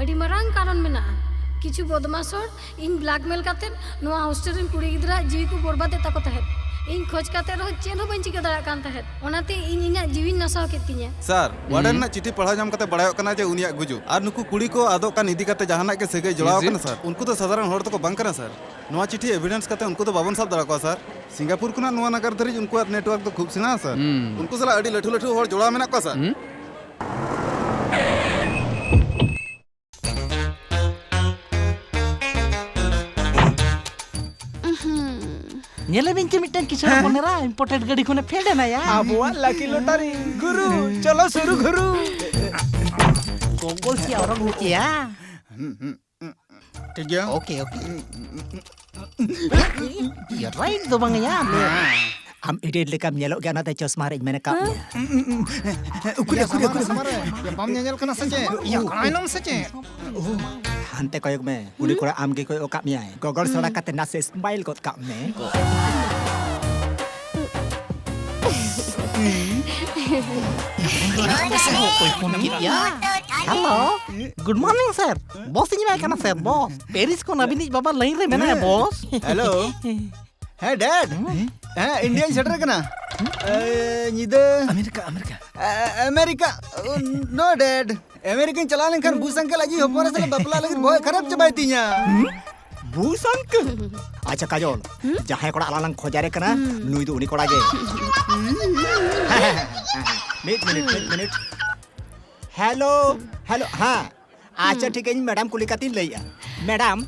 ᱟᱹᱰᱤ ᱢᱟᱨᱟᱝ ᱠᱟᱨᱚᱱ ᱢᱮᱱᱟᱜᱼᱟ᱾ ᱠᱤᱪᱷᱩ ᱵᱚᱫᱢᱟᱥ ᱦᱚᱲ ᱤᱧ ᱵᱞᱟᱠᱢᱮᱞ ᱠᱟᱛᱮ ᱱᱚᱣᱟ ᱦᱳᱥᱴᱮᱞ ᱨᱮᱱ ᱠᱩᱲᱤ ᱜᱤᱫᱽᱨᱟᱹᱣᱟᱜ ᱡᱤᱣᱤ ᱠᱚ ᱵᱚᱨᱵᱟᱫᱮᱫ ᱛᱟᱠᱚ ᱛᱟᱦᱮᱸᱫ᱾ ᱤᱧ ᱠᱷᱚᱡᱽ ᱠᱟᱛᱮ ᱨᱮᱦᱚᱸ ᱪᱮᱫ ᱦᱚᱸ ᱵᱟᱹᱧ ᱪᱤᱠᱟᱹ ᱫᱟᱲᱮᱭᱟᱜ ᱠᱟᱱ ᱛᱟᱦᱮᱸᱫ, ᱚᱱᱟᱛᱮ ᱤᱧ ᱤᱧᱟᱹᱜ ᱡᱤᱣᱤᱧ ᱱᱟᱥᱟᱣ ᱠᱮᱫ ᱛᱤᱧᱟᱹ᱾ ᱥᱟᱨ, ᱣᱟᱨᱰᱮᱱ ᱨᱮᱱᱟᱜ ᱪᱤᱴᱷᱤ ᱯᱟᱲᱦᱟᱣ ᱧᱟᱢ ᱠᱟᱛᱮ ᱵᱟᱲᱟᱭᱚᱜ ᱠᱟᱱᱟ ᱡᱮ ᱩᱱᱤᱭᱟᱜ ᱜᱩᱡᱩᱜ ᱟᱨ ᱱᱩᱠᱩ ᱠᱩᱲᱤ ᱠᱚ ᱟᱫᱚᱜ ᱠᱟᱱ ᱤᱫᱤ ᱠᱟᱛᱮ ᱡᱟᱦᱟᱱᱟᱜ ᱜᱮ ᱥᱟᱹᱜᱟᱹᱭ ᱡᱚᱲᱟᱣ ᱟᱠᱟᱱᱟ ᱥᱟᱨ᱾ ᱩᱱᱠᱩ ᱫᱚ ᱥᱟᱫᱷᱟᱨᱚᱱ ᱦᱚᱲ ᱫᱚᱠᱚ ᱵᱟᱝ ᱠᱟᱱᱟ ᱥᱟᱨ᱾ ᱱᱚᱣᱟ ᱪᱤᱴᱷᱤ ᱮᱵᱷᱤᱰᱮᱱᱥ ᱠᱟᱛᱮ ᱩᱱᱠᱩ ᱫᱚ ᱵᱟᱵᱚᱱ ᱥᱟᱵ ᱫᱟᱲᱮ ᱠᱚᱣᱟ ᱥᱟᱨ᱾ ᱥᱤᱝᱜᱟᱯᱩᱨ ᱠᱷᱚᱱᱟᱜ ᱱᱚᱣᱟ ᱱᱟᱜᱟᱨ ᱫᱷᱟᱹᱨᱤᱡ ᱩᱱᱠᱩᱣᱟᱜ ᱱᱮᱴᱣᱟᱨᱠ ᱫᱚ ᱠᱷᱩᱵ ᱥᱮᱬᱟ ᱥᱟᱨ᱾ ᱦᱩᱸ᱾ ᱩᱱᱠᱩ ᱥᱟᱞᱟᱜ ᱟᱹᱰᱤ ᱞᱟᱹᱴᱩ ᱞᱟᱹᱴᱩ ᱦᱚᱲ ᱡᱚᱲᱟᱣ ᱢᱮᱱᱟᱜ ᱠᱚᱣᱟ ᱥᱟᱨ᱾ ᱦᱩᱸ᱾ ᱧᱮᱞᱮ ᱵᱤᱱ ᱪᱮ ᱢᱤᱫᱴᱟᱝ ᱠᱤᱥᱟᱹᱬ ᱦᱮᱸ᱾ ᱦᱚᱯᱚᱱ ᱮᱨᱟ ᱤᱢᱯᱳᱨᱴᱮᱰ ᱜᱟᱹᱰᱤ ᱠᱷᱚᱱᱮ ᱯᱷᱮᱰ ᱮᱱᱟᱭᱟ᱾ ᱟᱵᱚᱣᱟᱜ ᱞᱟᱠᱤ ᱞᱚᱴᱟᱨᱤ᱾ ᱜᱩᱨᱩ, ᱪᱚᱞᱚ ᱥᱩᱨᱩ ᱜᱩᱨᱩ᱾ ᱜᱚᱜᱚᱞ ᱥᱮ ᱚᱨᱚᱝ ᱦᱚᱪᱚᱭᱟ᱾ ᱴᱷᱤᱠ ᱜᱮᱭᱟ᱾ Okay, okay. ᱨᱟᱭᱤᱴ ᱫᱚ ᱵᱟᱝ ᱭᱟ᱾ ᱟᱢ ᱤᱰᱤᱭᱮᱴ ᱞᱮᱠᱟᱢ ᱧᱮᱞᱚᱜ ᱜᱮᱭᱟ, ᱚᱱᱟᱛᱮ ᱪᱚᱥᱢᱟ ᱨᱮᱧ ᱢᱮᱱ ᱟᱠᱟᱫ ᱢᱮᱭᱟ᱾ ᱩᱠᱩᱨ, ᱩᱠᱩᱨ, ᱩᱠᱩᱨ᱾ ᱥᱟᱢᱟᱝ ᱨᱮ, ᱥᱟᱢᱟᱝ ᱨᱮ᱾ ᱵᱟᱢ ᱧᱮᱧᱮᱞ ᱠᱟᱱᱟ ᱥᱮ ᱪᱮᱫ? ᱤᱭᱟᱹ, ᱠᱟᱱᱟᱭ ᱱᱚᱢ ᱥᱮ ᱪᱮᱫ? ᱦᱟᱱᱛᱮ ᱠᱚᱭᱚᱜ ᱢᱮ, ᱠᱩᱲᱤ ᱠᱚᱲᱟ ᱟᱢ ᱜᱮ ᱠᱚᱭᱚᱜ ᱟᱠᱟᱫ ᱢᱮᱭᱟᱭ᱾ ᱜᱚᱜᱚᱞ ᱥᱟᱲᱟ ᱠᱟᱛᱮ ᱱᱟᱥᱮ ᱥᱢᱟᱭᱤᱞ ᱜᱚᱫ ᱠᱟᱜ ᱢᱮ᱾ ᱦᱮᱞᱳ, ᱜᱩᱰ ᱢᱚᱨᱱᱤᱝ ᱥᱟᱨ᱾ ᱵᱚᱥ ᱤᱧ ᱮᱢᱟᱭ ᱠᱟᱱᱟ ᱥᱟᱨ, ᱵᱚᱥ᱾ ᱯᱮᱨᱤᱥ ᱠᱷᱚᱱ ᱟᱹᱵᱤᱱᱤᱡ ᱵᱟᱵᱟ ᱞᱟᱭᱤᱱ ᱨᱮ ᱢᱮᱱᱟᱭᱟ, ᱵᱚᱥ᱾ ᱦᱮᱞᱳ᱾ ᱦᱮᱸ, ᱰᱮᱰ᱾ ᱦᱮᱸ, ᱤᱱᱰᱤᱭᱟᱧ ᱥᱮᱴᱮᱨ ᱠᱟᱱᱟ᱾ ᱮ, ᱧᱤᱫᱟᱹ᱾ America, America. ᱮ, ᱟᱢᱮᱨᱤᱠᱟ᱾ Oh, no, dead. ᱟᱢᱮᱨᱤᱠᱟᱧ ᱪᱟᱞᱟᱣ ᱞᱮᱱᱠᱷᱟᱱ ᱵᱩᱥ ᱟᱝᱠᱮᱞ ᱟᱡᱤᱡ ᱦᱚᱯᱚᱱ ᱮᱨᱟ ᱥᱟᱞᱟᱜ ᱵᱟᱯᱞᱟ ᱞᱟᱹᱜᱤᱫ ᱵᱚᱦᱚᱜ ᱠᱷᱟᱨᱟᱯ ᱪᱟᱵᱟᱭ ᱛᱤᱧᱟ᱾ ᱵᱩᱥ ᱟᱝᱠᱮᱞ? ᱟᱪᱪᱷᱟ ᱠᱟᱡᱚᱞ, ᱡᱟᱦᱟᱸᱭ ᱠᱚᱲᱟ ᱟᱞᱟᱝ ᱞᱟᱝ ᱠᱷᱚᱡᱟ ᱨᱮ ᱠᱟᱱᱟ, ᱱᱩᱭ ᱫᱚ ᱩᱱᱤ ᱠᱚᱲᱟ ᱜᱮ᱾ ᱢᱤᱫ ᱢᱤᱱᱤᱴ, ᱢᱤᱫ ᱢᱤᱱᱤᱴ᱾ ᱦᱮᱞᱳ, ᱦᱮᱞᱳ, ᱦᱮᱸ᱾ ᱟᱪᱪᱷᱟ, ᱴᱷᱤᱠ, ᱤᱧ ᱢᱮᱰᱟᱢ ᱠᱩᱞᱤ ᱠᱟᱛᱮᱧ ᱞᱟᱹᱭᱮᱜᱼᱟ᱾ ᱢᱮᱰᱟᱢ,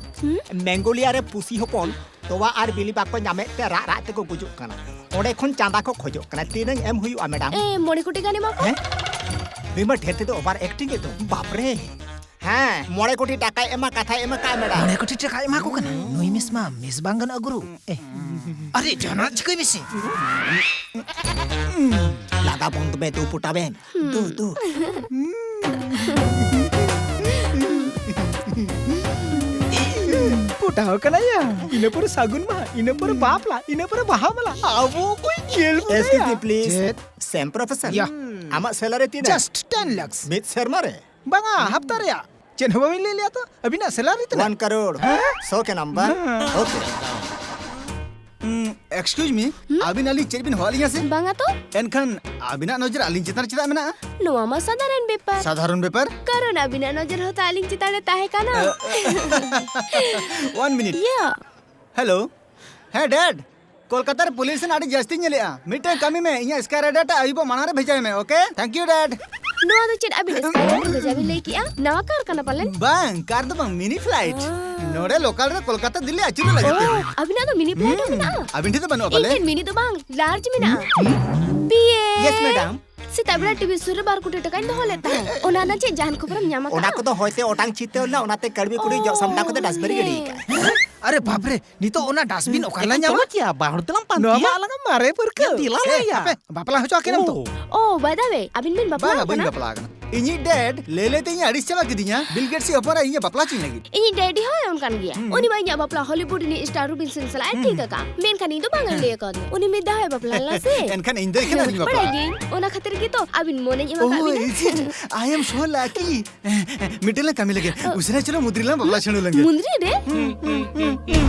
ᱢᱮᱝᱜᱳᱞᱤᱭᱟ ᱨᱮ ᱯᱩᱥᱤ ᱦᱚᱯᱚᱱ ᱛᱚᱣᱟ ᱟᱨ ᱵᱤᱞᱤ ᱵᱟᱠᱚ ᱧᱟᱢᱮᱫ ᱛᱮ ᱨᱟᱜ ᱨᱟᱜ ᱛᱮᱠᱚ ᱜᱩᱡᱩᱜ ᱠᱟᱱᱟ᱾ ᱚᱸᱰᱮ ᱠᱷᱚᱱ ᱪᱟᱸᱫᱟ ᱠᱚ ᱠᱷᱚᱡᱚᱜ ᱠᱟᱱᱟ᱾ ᱛᱤᱱᱟᱹᱝ ᱮᱢ ᱦᱩᱭᱩᱜᱼᱟ, ᱢᱮᱰᱟᱢ? ᱮ, ᱢᱚᱬᱮ ᱠᱳᱴᱤ ᱜᱟᱱ ᱮᱢᱟ ᱠᱚ᱾ ᱦᱮᱸ? ᱱᱩᱭ ᱢᱟ ᱰᱷᱮᱨ ᱛᱮᱫᱚ ᱚᱵᱷᱟᱨ ᱮᱠᱴᱤᱝ ᱮᱫ ᱫᱚ᱾ ᱵᱟᱯᱨᱮ᱾ ᱦᱮᱸ, ᱢᱚᱬᱮ ᱠᱳᱴᱤ ᱴᱟᱠᱟᱭ ᱮᱢᱟ, ᱠᱟᱛᱷᱟᱭ ᱮᱢ ᱟᱠᱟᱫᱼᱟ, ᱢᱮᱰᱟᱢ᱾ ᱢᱚᱬᱮ ᱠᱳᱴᱤ ᱴᱟᱠᱟᱭ ᱮᱢᱟ ᱠᱚ ᱠᱟᱱᱟ? ᱱᱩᱭ ᱢᱤᱥ ᱢᱟ ᱢᱤᱥ ᱵᱟᱝ ᱜᱟᱱᱚᱜᱼᱟ, ᱜᱩᱨᱩ᱾ ᱮ, ᱟᱨᱮ, ᱡᱟᱦᱟᱱᱟᱜ ᱪᱤᱠᱟᱹᱭ ᱢᱮᱥᱮ᱾ ᱞᱟᱸᱫᱟ ᱵᱚᱱᱫ ᱢᱮ, ᱫᱩ ᱯᱚᱴᱟᱣᱮᱢ᱾ ᱫᱩ, ᱫᱩ᱾ ᱯᱚᱴᱟᱣ ᱠᱟᱱᱟᱭᱟ, ᱤᱱᱟᱹ ᱯᱚᱨᱮ ᱥᱟᱹᱜᱩᱱ ᱢᱟᱦᱟ, ᱤᱱᱟᱹ ᱯᱚᱨᱮ ᱵᱟᱯᱞᱟ, ᱤᱱᱟᱹ ᱯᱚᱨᱮ ᱵᱟᱦᱟ ᱢᱟᱞᱟ᱾ ᱟᱵᱚ ᱚᱠᱚᱭ ᱧᱮᱞ ᱵᱚᱱᱟᱭᱟ? Excuse me, please. ᱪᱮᱫ? Same profession. ᱭᱟ᱾ ᱟᱢᱟᱜ salary ᱛᱤᱱᱟᱹᱜ? Just ten lakhs. ᱢᱤᱫ ᱥᱮᱨᱢᱟ ᱨᱮ? ᱵᱟᱝᱟ, ᱦᱟᱯᱛᱟ ᱨᱮᱭᱟᱜ᱾ ᱪᱮᱫ ᱦᱚᱸ ᱵᱟᱵᱤᱱ ᱞᱟᱹᱭ ᱞᱮᱭᱟ ᱛᱚ? ᱟᱹᱵᱤᱱᱟᱜ salary ᱛᱤᱱᱟᱹᱜ? One crore. ᱦᱮᱸ? ᱥᱚ ᱠᱮ number. ᱦᱮᱸ. Okay. ᱩᱸ, excuse me, ᱦᱩᱸ? ᱟᱹᱵᱤᱱ ᱟᱹᱞᱤᱧ ᱪᱮᱫ ᱵᱤᱱ ᱦᱚᱦᱚ ᱟᱹᱞᱤᱧᱟ ᱥᱮ? ᱵᱟᱝᱟ ᱛᱚ᱾ ᱮᱱᱠᱷᱟᱱ ᱟᱹᱵᱤᱱᱟᱜ ᱱᱚᱡᱚᱨ ᱟᱹᱞᱤᱧ ᱪᱮᱛᱟᱱ ᱨᱮ ᱪᱮᱫᱟᱜ ᱢᱮᱱᱟᱜᱼᱟ? ᱱᱚᱣᱟ ᱢᱟ ᱥᱟᱫᱷᱟᱨᱚᱱ ᱵᱮᱯᱟᱨ᱾ ᱥᱟᱫᱷᱟᱨᱚᱱ ᱵᱮᱯᱟᱨ? ᱠᱟᱨᱚᱱ ᱟᱹᱵᱤᱱᱟᱜ ᱱᱚᱡᱚᱨ ᱦᱚᱸᱛᱚ ᱟᱹᱞᱤᱧ ᱪᱮᱛᱟᱱ ᱨᱮ ᱛᱟᱦᱮᱸ ᱠᱟᱱᱟ᱾ One minute. Yeah. Hello. ᱦᱮᱸ, Dad. ᱠᱳᱞᱠᱟᱛᱟ ᱨᱮ pollution ᱟᱹᱰᱤ ᱡᱟᱹᱥᱛᱤᱧ ᱧᱮᱞᱮᱜᱼᱟ᱾ ᱢᱤᱫᱴᱟᱝ ᱠᱟᱹᱢᱤ ᱢᱮ, ᱤᱧᱟᱹᱜ Sky Rider ᱴᱟᱜ ᱟᱹᱭᱩᱵᱚᱜ ᱢᱟᱲᱟᱝ ᱨᱮ ᱵᱷᱮᱡᱟᱭ ᱢᱮ, okay? Thank you, Dad. ᱱᱚᱣᱟ ᱫᱚ ᱪᱮᱫ ᱟᱹᱵᱤᱱ Sky Rider ᱵᱷᱮᱡᱟ ᱵᱤᱱ ᱞᱟᱹᱭ ᱠᱮᱜᱼᱟ? ᱱᱟᱣᱟ car ᱠᱟᱱᱟ ᱯᱟᱞᱮᱱ? ᱵᱟᱝ, car ᱫᱚ ᱵᱟᱝ, mini flight. ᱱᱚᱰᱮ local ᱨᱮ ᱠᱳᱞᱠᱟᱛᱟ ᱫᱤᱞᱞᱤ ᱟᱹᱪᱩᱨᱚᱜ ᱞᱟᱹᱜᱤᱫ ᱛᱮ᱾ ᱳ, ᱟᱹᱵᱤᱱᱟᱜ ᱫᱚ mini flight ᱦᱚᱸ ᱢᱮᱱᱟᱜᱼᱟ? ᱟᱹᱵᱤᱱ ᱴᱷᱮᱱ ᱫᱚ ᱵᱟᱹᱱᱩᱜᱼᱟ ᱯᱟᱞᱮ? ᱤᱧ ᱴᱷᱮᱱ mini ᱫᱚ ᱵᱟᱝ, large ᱢᱮᱱᱟᱜᱼᱟ᱾ ᱯᱤᱭᱮ᱾ Yes, madam. ᱥᱮᱛᱟᱜ ᱵᱮᱲᱟ TV ᱥᱩᱨ ᱨᱮ ᱵᱟᱨ ᱠᱳᱴᱤ ᱴᱟᱠᱟᱧ ᱫᱚᱦᱚ ᱞᱮᱫ ᱛᱟᱦᱮᱸᱫ᱾ ᱚᱱᱟ ᱨᱮᱱᱟᱜ ᱪᱮᱫ ᱡᱟᱦᱟᱱ ᱠᱷᱚᱵᱚᱨᱮᱢ ᱧᱟᱢ ᱟᱠᱟᱫᱟ? ᱚᱱᱟ ᱠᱚᱫᱚ ᱦᱚᱭᱛᱮ ᱚᱴᱟᱝ ᱪᱷᱤᱛᱟᱹᱣ ᱞᱮᱱᱟ, ᱚᱱᱟᱛᱮ ᱠᱟᱹᱲᱢᱤ ᱠᱩᱲᱤ ᱡᱚᱜ ᱥᱟᱢᱴᱟᱣ ᱠᱟᱛᱮ dustbin ᱨᱮ ᱜᱤᱰᱤ ᱟᱠᱟᱫ᱾ ᱟᱨᱮ ᱵᱟᱯ ᱨᱮ, ᱱᱤᱛᱚᱜ ᱚᱱᱟ dustbin ᱚᱠᱟ ᱨᱮᱞᱟᱝ ᱧᱟᱢᱟ? ᱪᱚᱞᱚ ᱠᱮᱭᱟ, ᱵᱟᱨ ᱦᱚᱲ ᱛᱮᱞᱟᱝ ᱯᱟᱱᱛᱮᱭᱟ᱾ ᱱᱚᱣᱟ ᱢᱟ ᱟᱞᱟᱝ ᱢᱟᱨᱮ ᱯᱟᱹᱨᱠᱟᱹᱣ᱾ ᱮ, ᱫᱮᱞᱟ ᱮ, ᱞᱟᱝ ᱭᱟ᱾ ᱦᱟᱯᱮ, ᱵᱟᱯᱞᱟ ᱦᱚᱪᱚ ᱟᱹᱠᱤᱱᱟᱢ ᱛᱚ? ᱳ᱾ ᱳ, by the way, ᱟᱹᱵᱤᱱ ᱵᱤᱱ ᱵᱟᱯᱞᱟ ᱵᱟᱝᱟ, ᱵᱟᱹᱧ ᱟᱠᱟᱱᱟ? ᱵᱟᱯᱞᱟ ᱟᱠᱟᱱᱟ᱾ ᱤᱧᱤᱡ dad ᱞᱟᱹᱭ ᱞᱟᱹᱭ ᱛᱮ ᱤᱧ ᱟᱹᱲᱤᱥ ᱪᱟᱵᱟ ᱠᱤᱫᱤᱧᱟ᱾ ᱵᱤᱞ ᱜᱮᱴᱥ ᱤᱡ ᱦᱚᱯᱚᱱ ᱮᱨᱟ ᱤᱧᱮ ᱵᱟᱯᱞᱟ ᱦᱚᱪᱚᱧ ᱞᱟᱹᱜᱤᱫ᱾ ᱤᱧᱤᱡ daddy ᱦᱚᱸᱭ ᱚᱱᱠᱟᱱ ᱜᱮᱭᱟ᱾ ᱦᱩᱸ᱾ ᱩᱱᱤ ᱢᱟ ᱤᱧᱟᱜ ᱵᱟᱯᱞᱟ Hollywood ᱨᱤᱱᱤᱡ star ᱨᱚᱵᱤᱱ ᱥᱮᱱ ᱥᱟᱞᱟᱜ ᱮ ᱦᱩᱸ, ᱴᱷᱤᱠ ᱦᱩᱸ᱾ ᱟᱠᱟᱫᱼᱟ᱾ ᱢᱮᱱᱠᱷᱟᱱ ᱤᱧ ᱫᱚ ᱵᱟᱝ ᱮ ᱞᱟᱹᱭ ᱟᱠᱟᱫᱤᱧᱟ᱾ ᱩᱱᱤ ᱢᱤᱫ ᱫᱷᱟᱣ ᱮ ᱵᱟᱯᱞᱟ ᱞᱮᱱᱟ ᱥᱮ᱾ ᱮᱱᱠᱷᱟᱱ ᱤᱧ ᱫᱚ ᱮᱠᱷᱮᱱ ᱟᱹᱣᱨᱤᱧ ᱵᱟᱯᱞᱟᱜᱼᱟ᱾ ᱵᱟᱲᱟᱭ ᱜᱤᱭᱟᱹᱧ, ᱚᱱᱟ ᱠᱷᱟᱹᱛᱤᱨ ᱜᱮᱛᱚ ᱟᱹᱵᱤᱱ ᱢᱚᱱᱮᱧ ᱮᱢ ᱟᱠᱟᱫ ᱵᱤᱱᱟ᱾ Oh, is it? I am so lucky. ᱢᱤᱫᱴᱮᱱ ᱞᱟᱝ ᱠᱟᱹᱢᱤ ᱞᱮᱜᱮ᱾ ᱚ᱾ ᱩᱥᱟᱹᱨᱟ ᱪᱚᱞᱚ ᱢᱩᱫᱽᱨᱤ ᱞᱟᱝ ᱵᱟᱯᱞᱟ ᱪᱷᱟᱹᱲᱩ ᱞᱮᱱᱜᱮ᱾ ᱢᱩᱸᱫᱽᱨᱤ ᱨᱮ? ᱦᱩᱸ, ᱦᱩᱸ, ᱦᱩᱸ, ᱦᱩᱸ᱾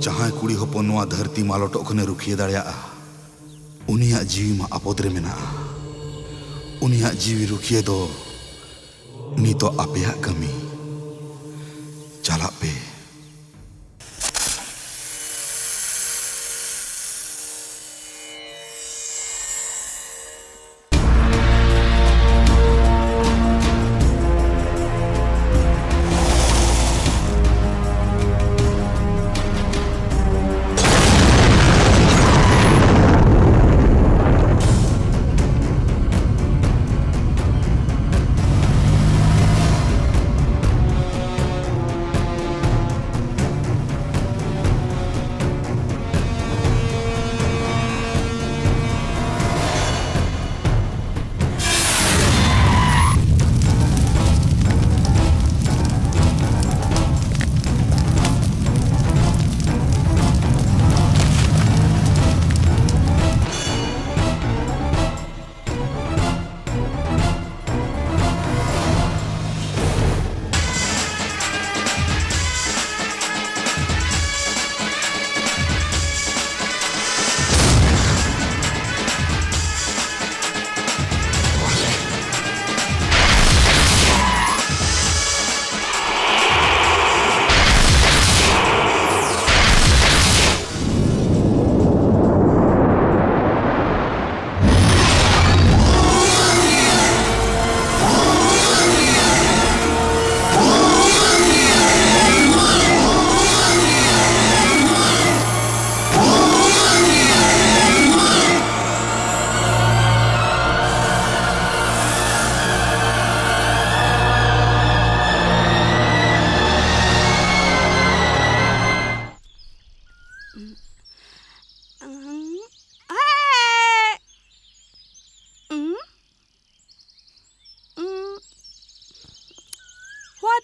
ᱡᱟᱦᱟᱸᱭ ᱠᱩᱲᱤ ᱦᱚᱯᱚᱱ ᱱᱚᱣᱟ ᱫᱷᱟᱹᱨᱛᱤ ᱢᱟᱞᱚᱴᱚᱜ ᱠᱷᱚᱱᱮ ᱨᱩᱠᱷᱤᱭᱟᱹ ᱫᱟᱲᱮᱭᱟᱜᱼᱟ, ᱩᱱᱤᱭᱟᱜ ᱡᱤᱣᱤ ᱢᱟ ᱟᱯᱚᱫ ᱨᱮ ᱢᱮᱱᱟᱜᱼᱟ᱾ ᱩᱱᱤᱭᱟᱜ ᱡᱤᱣᱤ ᱨᱩᱠᱷᱤᱭᱟᱹ ᱫᱚ ᱱᱤᱛᱚᱜ ᱟᱯᱮᱭᱟᱜ ᱠᱟᱹᱢᱤ᱾ ᱪᱟᱞᱟᱜ ᱯᱮ᱾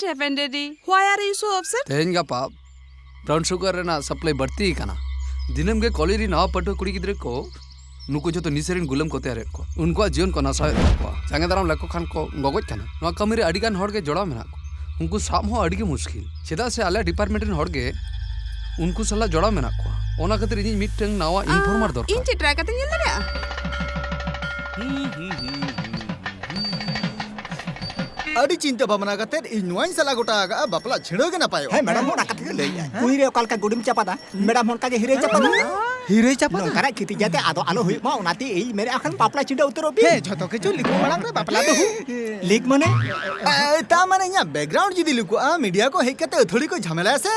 happened, Daddy? Why are you so upset? ᱛᱮᱦᱮᱧ ᱜᱟᱯᱟ ᱵᱨᱟᱣᱩᱱ ᱥᱩᱜᱟᱨ ᱨᱮᱱᱟᱜ ᱥᱟᱯᱞᱟᱭ ᱵᱟᱹᱲᱛᱤ ᱟᱠᱟᱱᱟ᱾ ᱫᱤᱱᱟᱹᱢ ᱜᱮ ᱠᱚᱞᱮᱡᱽ ᱨᱮᱱ ᱱᱟᱣᱟ ᱯᱟᱹᱴᱷᱩᱣᱟᱹ ᱠᱩᱲᱤ ᱜᱤᱫᱽᱨᱟᱹ ᱠᱚ ᱱᱩᱠᱩ ᱡᱚᱛᱚ ᱱᱤᱥᱟᱹ ᱨᱮᱱ ᱜᱩᱞᱟᱹᱢ ᱠᱚ ᱛᱮᱭᱟᱨᱮᱫ ᱠᱚᱣᱟ᱾ ᱩᱱᱠᱩᱣᱟᱜ ᱡᱤᱭᱚᱱ ᱠᱚ ᱱᱟᱥᱟᱣᱮᱫ ᱛᱟᱠᱚᱣᱟ᱾ ᱡᱟᱸᱜᱮ ᱫᱟᱨᱟᱢ ᱞᱮᱠᱚ ᱠᱷᱟᱱ ᱠᱚ ᱜᱚᱜᱚᱡ ᱠᱟᱱᱟ᱾ ᱱᱚᱣᱟ ᱠᱟᱹᱢᱤ ᱨᱮ ᱟᱹᱰᱤ ᱜᱟᱱ ᱦᱚᱲ ᱜᱮ ᱡᱚᱲᱟᱣ ᱢᱮᱱᱟᱜ ᱠᱚᱣᱟ᱾ ᱩᱱᱠᱩ ᱥᱟᱵ ᱦᱚᱸ ᱟᱹᱰᱤ ᱜᱮ ᱢᱩᱥᱠᱤᱞ, ᱪᱮᱫᱟᱜ ᱥᱮ ᱟᱞᱮ ᱰᱤᱯᱟᱨᱴᱢᱮᱱᱴ ᱨᱮᱱ ᱦᱚᱲ ᱜᱮ ᱩᱱᱠᱩ ᱥᱟᱞᱟᱜ ᱡᱚᱲᱟᱣ ᱢᱮᱱᱟᱜ ᱠᱚᱣᱟ᱾ ᱚᱱᱟ ᱠᱷᱟᱹᱛᱤᱨ ᱤᱧᱤᱧ ᱢᱤᱫᱴᱟᱝ ᱱᱟᱣᱟ ᱤᱱᱯᱷᱚᱨᱢᱟᱨ ᱫᱚᱨᱠᱟᱨ᱾ ᱤᱧ ᱪᱮᱫ ᱴᱨᱟᱭ ᱠᱟᱛᱮᱧ ᱧᱮᱞ ᱫᱟᱲᱮᱭᱟᱜᱼᱟ? ᱟᱹᱰᱤ ᱪᱤᱱᱛᱟᱹ ᱵᱷᱟᱵᱽᱱᱟ ᱠᱟᱛᱮᱫ ᱤᱧ ᱱᱚᱣᱟᱧ ᱥᱟᱞᱟ ᱜᱚᱴᱟ ᱟᱠᱟᱫᱼᱟ, ᱵᱟᱯᱞᱟ ᱪᱷᱤᱲᱟᱹᱣ ᱜᱮ ᱱᱟᱯᱟᱭᱚᱜᱼᱟ᱾ ᱦᱮᱸ, ᱢᱮᱰᱟᱢ ᱦᱚᱸ ᱚᱱᱟ ᱠᱟᱛᱷᱟ ᱜᱮ ᱞᱟᱹᱭᱮᱫᱼᱟ᱾ ᱠᱩᱸᱧ ᱨᱮ ᱚᱠᱟ ᱞᱮᱠᱟ ᱜᱩᱰᱤᱢ ᱪᱟᱯᱟᱫᱟ, ᱢᱮᱰᱟᱢ ᱦᱚᱸ ᱚᱱᱠᱟ ᱜᱮ ᱦᱤᱨᱟᱹᱭ ᱪᱟᱯᱟᱫᱟ᱾ ᱦᱤᱨᱟᱹᱭ ᱪᱟᱯᱟᱫᱟ? ᱱᱚᱝᱠᱟᱱᱟᱜ ᱠᱷᱤᱛᱤ ᱡᱟᱛᱮ ᱟᱫᱚ ᱟᱞᱚ ᱦᱩᱭᱩᱜ ᱢᱟ, ᱚᱱᱟᱛᱮ ᱤᱧ ᱢᱮᱱᱮᱫᱼᱟ, ᱠᱷᱟᱱ ᱵᱟᱯᱞᱟ ᱪᱷᱤᱰᱟᱹᱣ ᱩᱛᱟᱹᱨᱚᱜ ᱵᱤᱱ᱾ ᱦᱮᱸ, ᱡᱷᱚᱛᱚ ᱠᱤᱪᱷᱩ ᱞᱤᱠ ᱢᱟᱲᱟᱝ ᱨᱮ ᱵᱟᱯᱞᱟ ᱫᱚ ᱦᱩᱭᱩᱜ᱾ ᱞᱤᱠ ᱢᱟᱱᱮ? ᱮ, ᱛᱟ ᱢᱟᱱᱮ ᱤᱧᱟᱜ ᱵᱮᱠᱜᱨᱟᱣᱩᱱᱰ ᱡᱩᱫᱤ ᱞᱤᱠᱚᱜᱼᱟ, ᱢᱤᱰᱤᱭᱟ ᱠᱚ ᱦᱮᱡ ᱠᱟᱛᱮ ᱟᱹᱛᱷᱟᱹᱲᱤ ᱠᱚ ᱡᱷᱟᱢᱮᱞᱟᱭᱟ ᱥᱮ᱾